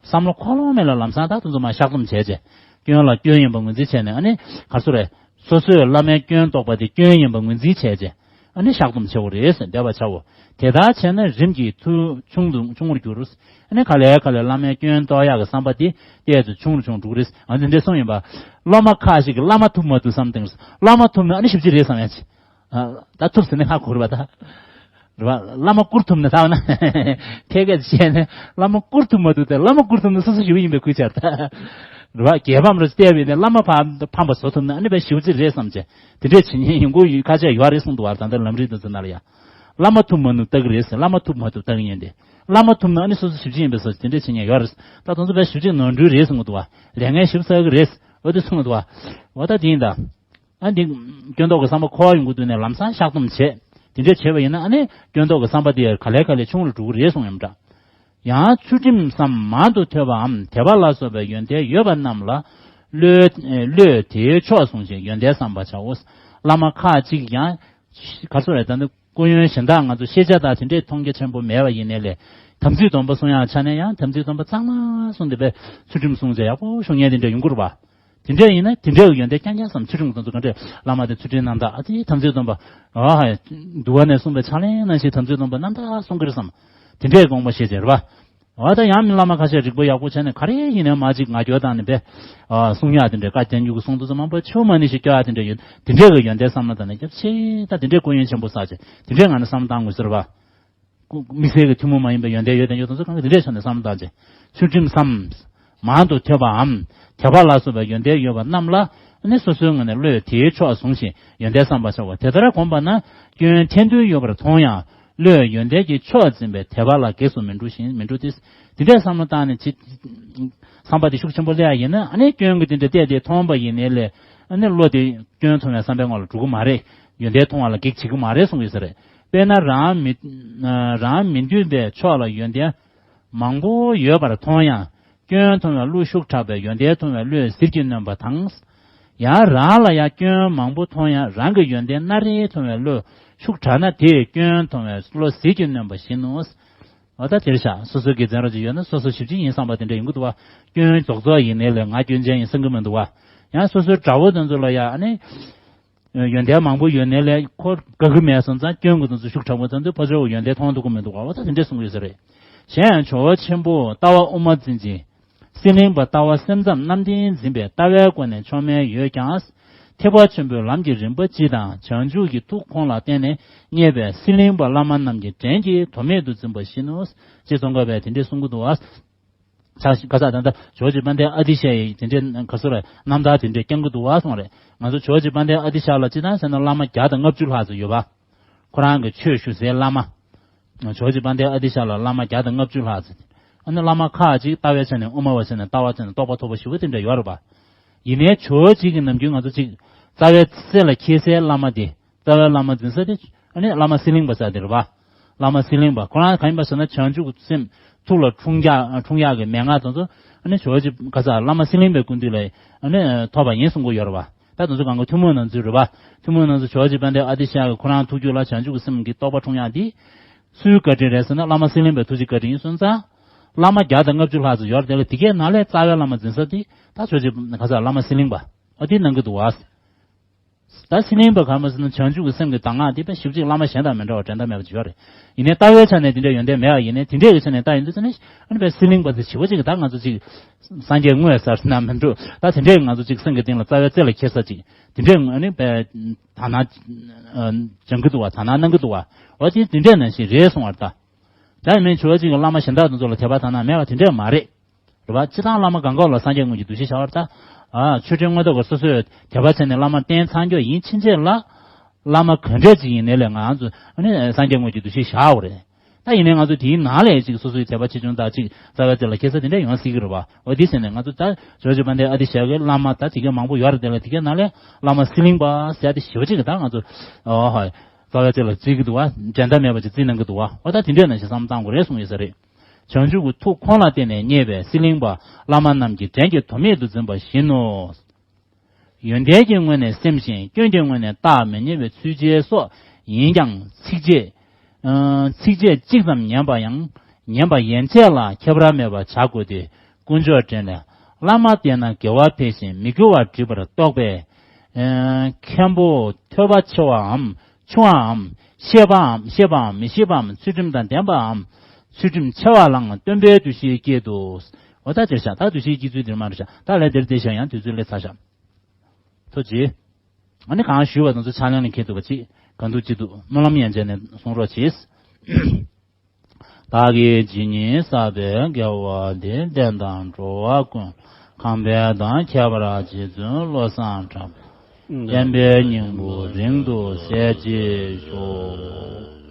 བསམ་བློ་འཁོར་ལོང་མེད་ལ་ལམ་སང་ད་དེ་ཚོ་མར་བཤགས་སྡོམ་བྱས་བྱས། སྐྱོན་ལ་སྐྱོན་ཡིན་པ་ངོས་འཛིན་བྱས་ནས། ཨ་ནི་ག་རེ་ཟེར་རེད། སོ་སོས་བླ་མའི་སྐྱོན་རྟོག་པ་དེ་སྐྱོན་ཡིན་པ་ངོས་འཛིན་བྱས་བྱས། ཨ་ནི་བཤགས་སྡོམ་བྱེད་དགོས་རེད་ཟེར། འབད་པར་བྱའོ། དེ་ལྟར་བྱས་ན་རིམ་གྱིས་མཐུ་ཆུང་དུ་ཆུང་རུ་འགྱུར། ཨ་ནི་ག་ལེ་ག་ལེ་བླ་མའི་སྐྱོན་རྟོག་ཡག་གི་བསམ་པ་དེ་ཏོག་ཙམ་ཆུང་རུ་ཆུང་རུ་འགྲོ་གི་རེད། ཨ་འདི་འདྲ་གསུངས་ཡིན་པ། སློབ་མ་ཁ་ཅིག་གིས་བླ་མ་ཐུབ་མ་ཐུབ་བསམ་བསྡད། བླ་མ་ཐུབ་ན་ཨ་ནི་ཞེ་པོ་ཅིག་རེད་བསམ་ཡ་ཅིག་ཨ། ད་ཐུབ་ཟེར་ནས་ཧ་གོ་རེད་པ་ད། རེད་པ། བླ་མ་བཀུར་ཐུབ་ན་ད་བ་ན། ཐད་ཀར་བྱས་ནས་བླ་མ་བཀུར་ཐུབ་མ་ཐུབ་དེ། བླ་མ་བཀུར་ཐུབ་ན་སོ་སོ་ཞེ་པོ་ཡིན་པའི་ཁུལ་ཆགས་ད། རེད་པ། རྒྱལ་ཕམ་རུ་བལྟས་པས་ནས་བླ་མ་ཕ་ཕམ་པ་བཟོ་ཐུབ་ན་ཨ་ནི་དཔེ་ཞེ་པོ་ཅིག་རེད་བསམ་བྱས། དེ་འདྲས་བྱེད་མཁན་ཡོང་གི་ཡོད། ཁ་ཤས་ཡོད་རེད་གསུངས་འདུག་བ། ད་ལྟ་ལམ་རིམ་དེ་ཚོ་ནང་ལ་ཡ། བླ་མ་ཐུབ་མ་ཐུབ་ལྟ་གི་རེད་ཟེར། བླ་མ་ཐུབ་མ་ཐུབ་ལྟ་གི་ཡིན་ཏེ། བླ་མ་ཐུབ་ན་ཨ་ནི་སོ་སོ་ཞེ་པོ་ཅིག་ཡིན་པའི་བཟོ་དེ་འདྲས་བྱེད་མཁན་ཡོད་རེད། ད་དེ་ཚོ་དཔེ་ཞེ་པོ་ཅིག་ནོར་འཁྲུལ་རེད་གསུངས་འདུག་བ། ལས་ངན་ཞེ་པོ་བསགས་ཀྱི་རེད། འོ་དེ་གསུངས་འདུག་བ། འོ་ད་དེ་ཡིན་ད། ཨ་འདི། སྐྱོན་རྟོག་གི་བསམ་པ་འཁོར་བ་ཡོང་གི་འདུག་ནས་ལམ་སང་བཤགས་སྡོམ་བྱེད། དེ་འདྲས་བྱས་པ་ཡིན་ན་ཨ་ནི་སྐྱོན་རྟོག་གི་བསམ་པ་དེ་ག་ལེ་ག་ལེ་ཆུང་རུ་འགྲོ་གི་རེད་གསུངས་ཡོད་འདྲ། ཡང་ཚུལ་ཁྲིམས་སམ་མང་དུ་ཐོས་པའམ་དད་པ་ལ་སོགས་པའི་ཡོན་ཏན་ཡོད་པ་རྣམས་ལ་བློས་བློས་དེའི་ཕྱོགས་བཟུང་ཞིང་ཡོན་ཏན་བསམ་པར་བྱའོ། བླ་མ་ཁ་ཅིག་ཡང་། ག་རེ་ཟེར་རེད། ད་ནི་སྐུ་ཡོན་གཞན་དག་ང་ཚོ་ཤེས་བྱ་དང་དེ་འདྲས་མཐོང་རྒྱ་ཆེན་པོ་མེད་པ་ཡིན་ནའི་ལས། དམ་ཚིག་སྡོམ་པ་སྲུང་ཡག་ཆ་ནས་ཡང་དམ་ཚིག་སྡོམ་པ་གཙང་མ་སྲུང་སྟེ་པའི་ཚུལ་ཁྲིམས་སྲུང་བྱས་ཡག་པོ་བཞུགས་མཁན་དེ་འདྲས་ཡོང་གི་རེད་པ། དེ་འདྲས་ཡིན་ན་དེ་འདྲས་ཀྱི་ཡོན་ཏན་རྐྱང་རྐྱང་བསམ། ཚུལ་ཁྲིམས་དེ་ཚོ་ག་འདྲས། བླ་མ་དེ་ཚུལ་ཁྲིམས་རྣམ་དག་ཨ་ཙི་དམ་ཚིག་སྡོམ་པ། ཨ་ཧ། འདུལ་བ་ནས་གསུངས་པའི་ཕྱག་ལེན་ནང་བཞིན་དམ་ཚིག་སྡོམ་པ་རྣམ་དག་སྲུང་གི་རེད་བསམ། དེ་འདྲས་དགོངས་པ་བཞེས་བྱས་རེད་པ། འོ་ད་ཡང་མི་བླ་མ་ཁ་ཤས་རིག་པ་ཡག་པོ་བྱས་ནས་ག་རེ་ཡིན་ནའི་མ་གཅིག་ང་རྒྱལ་བཏང་ནས་པས། ཨ་གསུང་ཡག་དེ་འདྲས། བཀའ་བསྟན་འགྱུར་གྱི་གསུང་དེ་ཚོ་མང་པོ་ཆུ་མ་ཎི་ཞིག་སྐྱོར་ཡག་དེ་འདྲས་ཡོད། དེ་འདྲས་ཀྱི་ཡོན་ཏན་བསམ་བློ་བཏང་ནས་རྒྱབ་ཆེ་ད་དེ་འདྲས་སྐུ་ཡོན་ཆེན་པོ་བསགས་བྱས་དེ་འདྲས་ངང་ནས་བསམ་བློ་བཏང་དགོས་ཟེར་བ། དམིགས་བསལ་གྱི་ཐུན་མོང་མ་ཡིན་པའི་ཡོན་ཏན་ཡོད་དེ་ཡོད་དེ་ཚོ་གང་གི་དེ་འདྲས་བྱས་ནས་བསམ་བློ་བཏང་བྱས། ཚུལ་ཁྲིམས་སམ། མང་དུ་ཐོས་པའམ། དད་པ་ལ་སོགས་པའི་ཡོན་ཏན་ཡོད་པ་རྣམས་ལ་ནི་སོ་སོའི་ངོས་ནས་བློས་དེའི་ཕྱོགས་བཟུང་ཞིང་ཡོན་ཏན་བསམ་པར་བྱའོ། དེ་ལྟར་བསྒོམས་པ་ན་སྐྱོན་ཐེར་འདོན་ཡོད་པར་མཐོང་ཡང་། བློས་ཡོན་ཏན་གྱི་ཕྱོགས་འཛིན་པའི་དད་པ་ལ་གེགས་སུ་མི་འགྲོ་ཞིང་མི་འགྲོ་སྟེ། དེ་འདྲའི་བསམ་བློ་བཏང་ནས་ཅི། བསམ་པ་དེ་ཤུགས་ཆེན་པོ་སླེབས་ཡ་ཡིན་ན་ཨ་ནི་སྐྱོན་གྱི་དེ་འདྲ་བལྟས་ཏེ་མཐོང་བ་ཡིན་ནའི་ལས། ཨ་ནི་བློ་དེ་སྐྱོན་མཐོང་བའི་བསམ་པའི་ངང་ལ་འགྲོ་གི་མ་རེད། ཡོན་ཏན་མཐོང་བ་ལ་གེགས་བྱེད་ཀྱི་མ་རེད་གསུང་གི་ཡོད་ས་རེད། དཔེར་ན་རང་མི། རང་མི་འདོད་པའི་ཕྱོགས་ལ་ཡོན་ཏན་མང་པོ་ཡོད་པར་མཐོང་ཡང་། སྐྱོན་མཐོང་བས་བློ་ཤུགས་དྲག་པས་ཡོན་ཏན་མཐོང་བས་བློས་ཟིལ་གྱིས་གནོན་པ་དང་། ཡང་རང་ལ་ཡང་སྐྱོན་མང་པོ་མཐོང་ཡང་རང་གི་ཡོན་ཏན་སྣ་རེ་མཐོང་བས་བློ་ཤུགས་དྲག་ན་དེས་སྐྱོན་མཐོང་བས་བློ་ཟིལ་གྱིས་གནོན་པ་བཞིན་ནོ། འོ་ད་དེར་བཞག་སོ་སོའི་དགེ་མཚན་རོགས་ཅིག་ཡོད་ན་སོ་སོ་ཞེ་པོ་ཅིག་ཡིན་བསམ་པ་དེ་འདྲ་ཡོང་གི་འདུག་བ། སྐྱོན་རྫོགས་རྫོགས་ཡིན་ནའི་ལས་ང་སྐྱོན་ཅན་ཡིན་བསམ་གྱི་མི་འདུག་བ། ཡང་སོ་སོའི་དགྲ་བོ་དེ་ཚོ་ལ་ཡང་ཨ་ནི། ཡོན་ཏན་མང་པོ་ཡོད་ནའི་ལས་ཁོ་དགའ་གི་མེད་སོང་ཙང་སྐྱོན་གྱི་དོན་ཚོ་ཤུགས་དྲག་པོ་ཙམ་དུ་ཕར་ཕྱོགས་ཡོན་ཏན་མཐོང་ཐུབ་ཀྱི་མི་འདུག་ག་འོ་ད་དེ་འདྲས་གསུང་གི་ཡོད་ས་རེད། གཞན་ཡང་ཇོ་བོ་ཆེན་པོ་ལྟ་བ་དབུ་མ་འཛིན་ཅིང་། སྲིད་གླིང་པ་ལྟ་བ་སེམས་ཙམ་རྣམ་བདེན་འཛིན་པའི་ལྟ་བའི་སྒོ་ནས་མཆོག་དམན་ཡོད་ཀྱང་། ཐེག་པ་ཆེན་པོའི་ལམ་གྱི་རིམ་པ་སྤྱི་དང་བྱང་ཆུབ་ཀྱི་ཐུགས་ཁོང་ལ་བརྟེན་ནས་རྙེད་པའི་སྲིད་གླིང་པ་བླ་མ་རྣམས་ཀྱི་བྲན་གྱིས་དོར་མེད་དུ་འཛིན་པ་བཞིན་ནོ། ཅེས་ཙོང་ཁ་པས་དེ་འདྲས་གསུང་གི་འདུག་བ། ཆ་ཁ་ས་ད་ལྟ་ཇོ་བོ་རྗེ་དཔལ་ལྡན་ཨ་ཏི་ཤ་ཡི་དེ་འདྲའི་ག་ཚོད་རེད་རྣམ་ཐར་དེ་འདྲའི་བསྐྱང་གི་འདུག་བ་གསུངས་རེད། ང་ཚོ་ཇོ་བོ་རྗེ་དཔལ་ལྡན་ཨ་ཏི་ཤ་ལ་སྤྱི་བཏང་ཟེར་ན་བླ་མ་བརྒྱ་དང་ལྔ་བཅུ་ལྷག་ཙམ་ཡོད་པ། ཁོ་རང་གི་ཆོས་ཞུ་སའི་བླ་མ། ཇོ་བོ་རྗེ་དཔལ་ལྡན་ཨ་ཏི་ཤ་ལ་བླ་མ་བརྒྱ་དང་ལྔ་བཅུ་ལྷག་ཙམ། ཨ་ནི་བླ་མ་ཁག་ཅིག་ལྟ་བའི་ཆ་ནས་དབུ་མ་བ་ཆ་ནས་ལྟ་བ་ཆ་ནས་རྟོགས་པ་ཐོབ་པ་ཞེ་པོ་དེ་འདྲ་ཡོད་རེད་པ། ཡིན་ནའི་ཇོ་བོ་རྗེ་གི་ནམ་རྒྱུན་ང་ཚོ་ཅིག་རྩ་བའི་སྲས་ལ་འཁེལ་སའི་བླ་མ་དེ། རྩ་བའི་བླ་མ་འཛིན་ས་དེ། ཨ་ནི་བླ་མ་སྲིད་གླིང་པ་ཟེར་དེ་རེད་པ། བླ་མ་སྲིད་གླིང་པ་ཁོ་རང་གང་ཡིན་པ་ཟེར་ན་བྱང་ཆུབ་ཀྱི་སེམས་ཐུགས་ལ་འཁྲུངས་ཡག་འཁྲུངས་ཡག་གི་མན་ངག་དེ་ཚོ་ཨ་ནི་ཇོ་བོ་རྗེ་ག་ས་བླ་མ་སྲིད་གླིང་པའི་སྐུ་མདུན་ལ་ཨ་ནི་ཐོབ་པ་ཡིན་གསུང་གི་ཡོད་རེད་པ། ད་དེ་ཚོ་གང་ག་ཐུན་མོང་ནང་ཚུད་རེད་པ། ཐུན་མོང་ནང་ཚུད་ཇོ་བོ་རྗེ་དཔལ་ལྡན་ཨ་ཏི་ཤ་གི་ཁོ་རང་ཐུགས་རྒྱུད་ལ་བྱང་ཆུབ་ཀྱི་སེམས་ཀྱི་རྟོགས་པ་འཁྲུངས་ཡག་འདི། སུའི་བཀའ་དྲིན་རེད་ཟེར་ན་བླ་མ་སྲིད་གླིང་པའི་ཐུགས་རྗེ་བཀའ་དྲིན་ཡིན་སོང་ཙང་། བླ་མ་བརྒྱ་དང་ལྔ་བཅུ་ལྷག་ཙམ་ཡོད་རེད་དེ་ལས་དེ་གའི་ནང་ལས་རྩ་བའི་བླ་མ་འཛིན་ས་དེ་ད་ཇོ་བོ་རྗེ་ག་ས་བླ་མ་སྲིད་གླིང་པ། ཨ་དེ་གནང་གི་འདུག་བ། ད་སི་ལིང་པ་ག་མ་ཟེར་ན་བྱང་ཆུབ་ཀྱི་སེམས་ཀྱི་གདམས་ངག་དེ་དཔེ་ཞིབ་ཅིག་བླ་མ་གཞན་དང་མི་འདྲ་བ་འགྲན་ཟླ་མེད་པ་ཅིག་ཡོད་རེད། ཡིན་ནའི་ལྟ་བའི་ཆ་ནས་དེ་འདྲ་ཡོན་ཏན་མེད་པ་ཡིན་ནའི་དེ་འདྲས་ཀྱི་ཆ་ནས་ལྟ་ཡོང་དུས་ཙ་ནི་ཨ་ནི་དཔེ་སི་ལིང་པ་དེ་ཞེ་པོ་ཅིག་གི་ད་ང་ཚོ་ཅིག་སངས་རྒྱས་དངོས་ཟེར་ན་མི་འགྲོ། ད་དེ་འདྲས་ང་ཚོ་ཅིག་སེམས་ཀྱི་གཏིང་ལ་རྩ་བའི་རྩེ་ལ་འཁྱེར་ས་ཅིག་དེ་འདྲས་ཨ་ནི་དཔེ་དག་སྣང་སྦྱང་གི་འདུག་བ། དག་སྣང་གནང་གི་འདུག་བ། འོ་དེ་དེ་འདྲས་ནང་བཞིན་རེད་གསུང་བར་ད། ད་ཡིན་མིན་ཆོས་ཅིག་གི་བླ་མ་གཞན་དག་དེ་ཚོ་ལ་དད་པ་དག་སྣང་མེད་པ་དེ་འདྲས་མ་རེད། རེད་བ། སྤྱི་བཏང་བླ་མ་གང་ག་ལ་སངས་རྒྱས་དངོས་ཀྱི་འདུ་ཤེས་བཞག་པར་ལྟ། ཨ་ཆོས་ཁྲིམས་མངོན་རྟོགས་ཀྱི་སོ་སོས་དད་པ་བྱས་ནས་བླ་མར་བསྟེན་ཚར་མཁན་ཡིན་ཕྱིན་ཆད་ལ། བླ་མ་ག་འདྲས་ཅིག་ཡིན་ནའི་ལས་ང་ཚོ་ཨ་ནི་སངས་རྒྱས་དངོས་ཀྱི་འདུ་ཤེས་བཞག་དགོས་རེད། ད་ཡིན་ནའི་ང་ཚོ་དེའི་ནང་ལས་ཅིག་སོ་སོའི་དད་པ་ཆེ་ཆུང་དང་ཅིག་རྩ་བའི་རྩེ་ལ་འཁྱེར་ས་དེ་འདྲ་ཡོང་སྲིད་ཀྱི་རེད་བ། འོ་དེ་བྱས་ནས་ང་ཚོ་ད་ཇོ་ཇོ་པན་དེ་ཨ་ཏི་ཤ་གི་བླ་མ་ད་དེ་གའི་མང་པོ་ཡོད་རེད། དེ་ལ་དེ་གའི་ནང་ལས་བླ་མ་སི་ལིང་པ་ཟེར་ཡ་དེ་ཞེ་པོ་ཅིག་གི་ད་ང་ཚོ་ཨོ་ཧོ་རྩ་བའི་རྩེ་ལ་བརྩི་གི་འདུག་བ། འགྲན་ཟླ་མེད་པ་ཅིག་བརྩི་གནང་གི་འདུག་བ། འོ་ད་དེ་འདྲས་ནང་བཞིན་བསམ་བློ་བཏང་དགོས་རེད་གསུངས་ཡོད་ས་རེད། བྱང་ཆུབ་ཀྱི་ཐུགས་ཁོང་ལ་བརྟེན་ནས་རྙེད་པའི་སི་ལིང་པ་བླ་མ་རྣམས་ཀྱི་བྲན་གྱི་དོ་མེད་དུ་འཛིན་པ་བཞིན་ནོ། ཡོན་ཏན་གྱི་ངོས་ནས་སེམས་ཤིང་སྐྱོན་གྱི་ངོས་ནས་བརྟག་མི་ཉན་པའི་ཚུལ་འཆལ་སོགས་ཡིན་ཀྱང་ཚིགས་བཅད། ཨ་ཚིགས་བཅད་གཅིག་ཙམ་ཉན་པ་ཡང་ཉན་པ་ཡན་ཆད་ལ་ཁྱད་པར་མེད་པར་བྱ་དགོས་ཏེ། དཀོན་མཆོག་འགྲེལ་ལས། བླ་མ་བསྟེན་ན་དགེ་བ་འཕེལ་ཞིང་མི་དགེ་བ་འགྲིབ་པར་རྟོགས་པས། ཨ་མཁན་པོ་ཐོས་པ་ཆེ་བའམ་ཆུང་བའམ་ཤེས་པའམ་ཤེས་པའམ་མི་ཤེས་པའམ་ཚུལ་ཁྲིམས་དང་ལྡན་པའམ་ཚུལ་ཁྲིམས་ཆེ་བ་ལའང་སྟོན་པའི་འདུ་ཤེས་བསྐྱེད་དོ། འོ་ད་དེར་བཞག་ད་འདུ་ཤེས་བསྐྱེད་ཚུལ་འདིར་མར་བཞག་ད་ལས་འདིར་དེ་བཞག་ཡང་དུས་ཚོད་སླེབས་ཚར་བཞག་ཐུགས་རྗེ་ཆེ། ཨ་ནི་གང་ཞུས་པ་དང་ཚོ་ཕྱག་ལེན་ལ་འཁེལ་ཐུབ་པ་ཅིག་གང་ཐུབ་ཅི་ཐུབ་སྨོན་ལམ་ཡན་ཆད་ནས་གསུང་རོགས་གྱིས། བདག་གིས་ཇི་སྙེད་བསགས་པའི་དགེ་བ་འདིས། བསྟན་དང་འགྲོ་བ་ཀུན། གང་འཕེལ་དང་ཁྱད་པར་རྗེ་བཙུན་བློ་བཟང་གྲགས་པའི། བསྟན་པའི་སྙིང་པོ་རིང་དུ་གསལ་བྱེད་ཤོག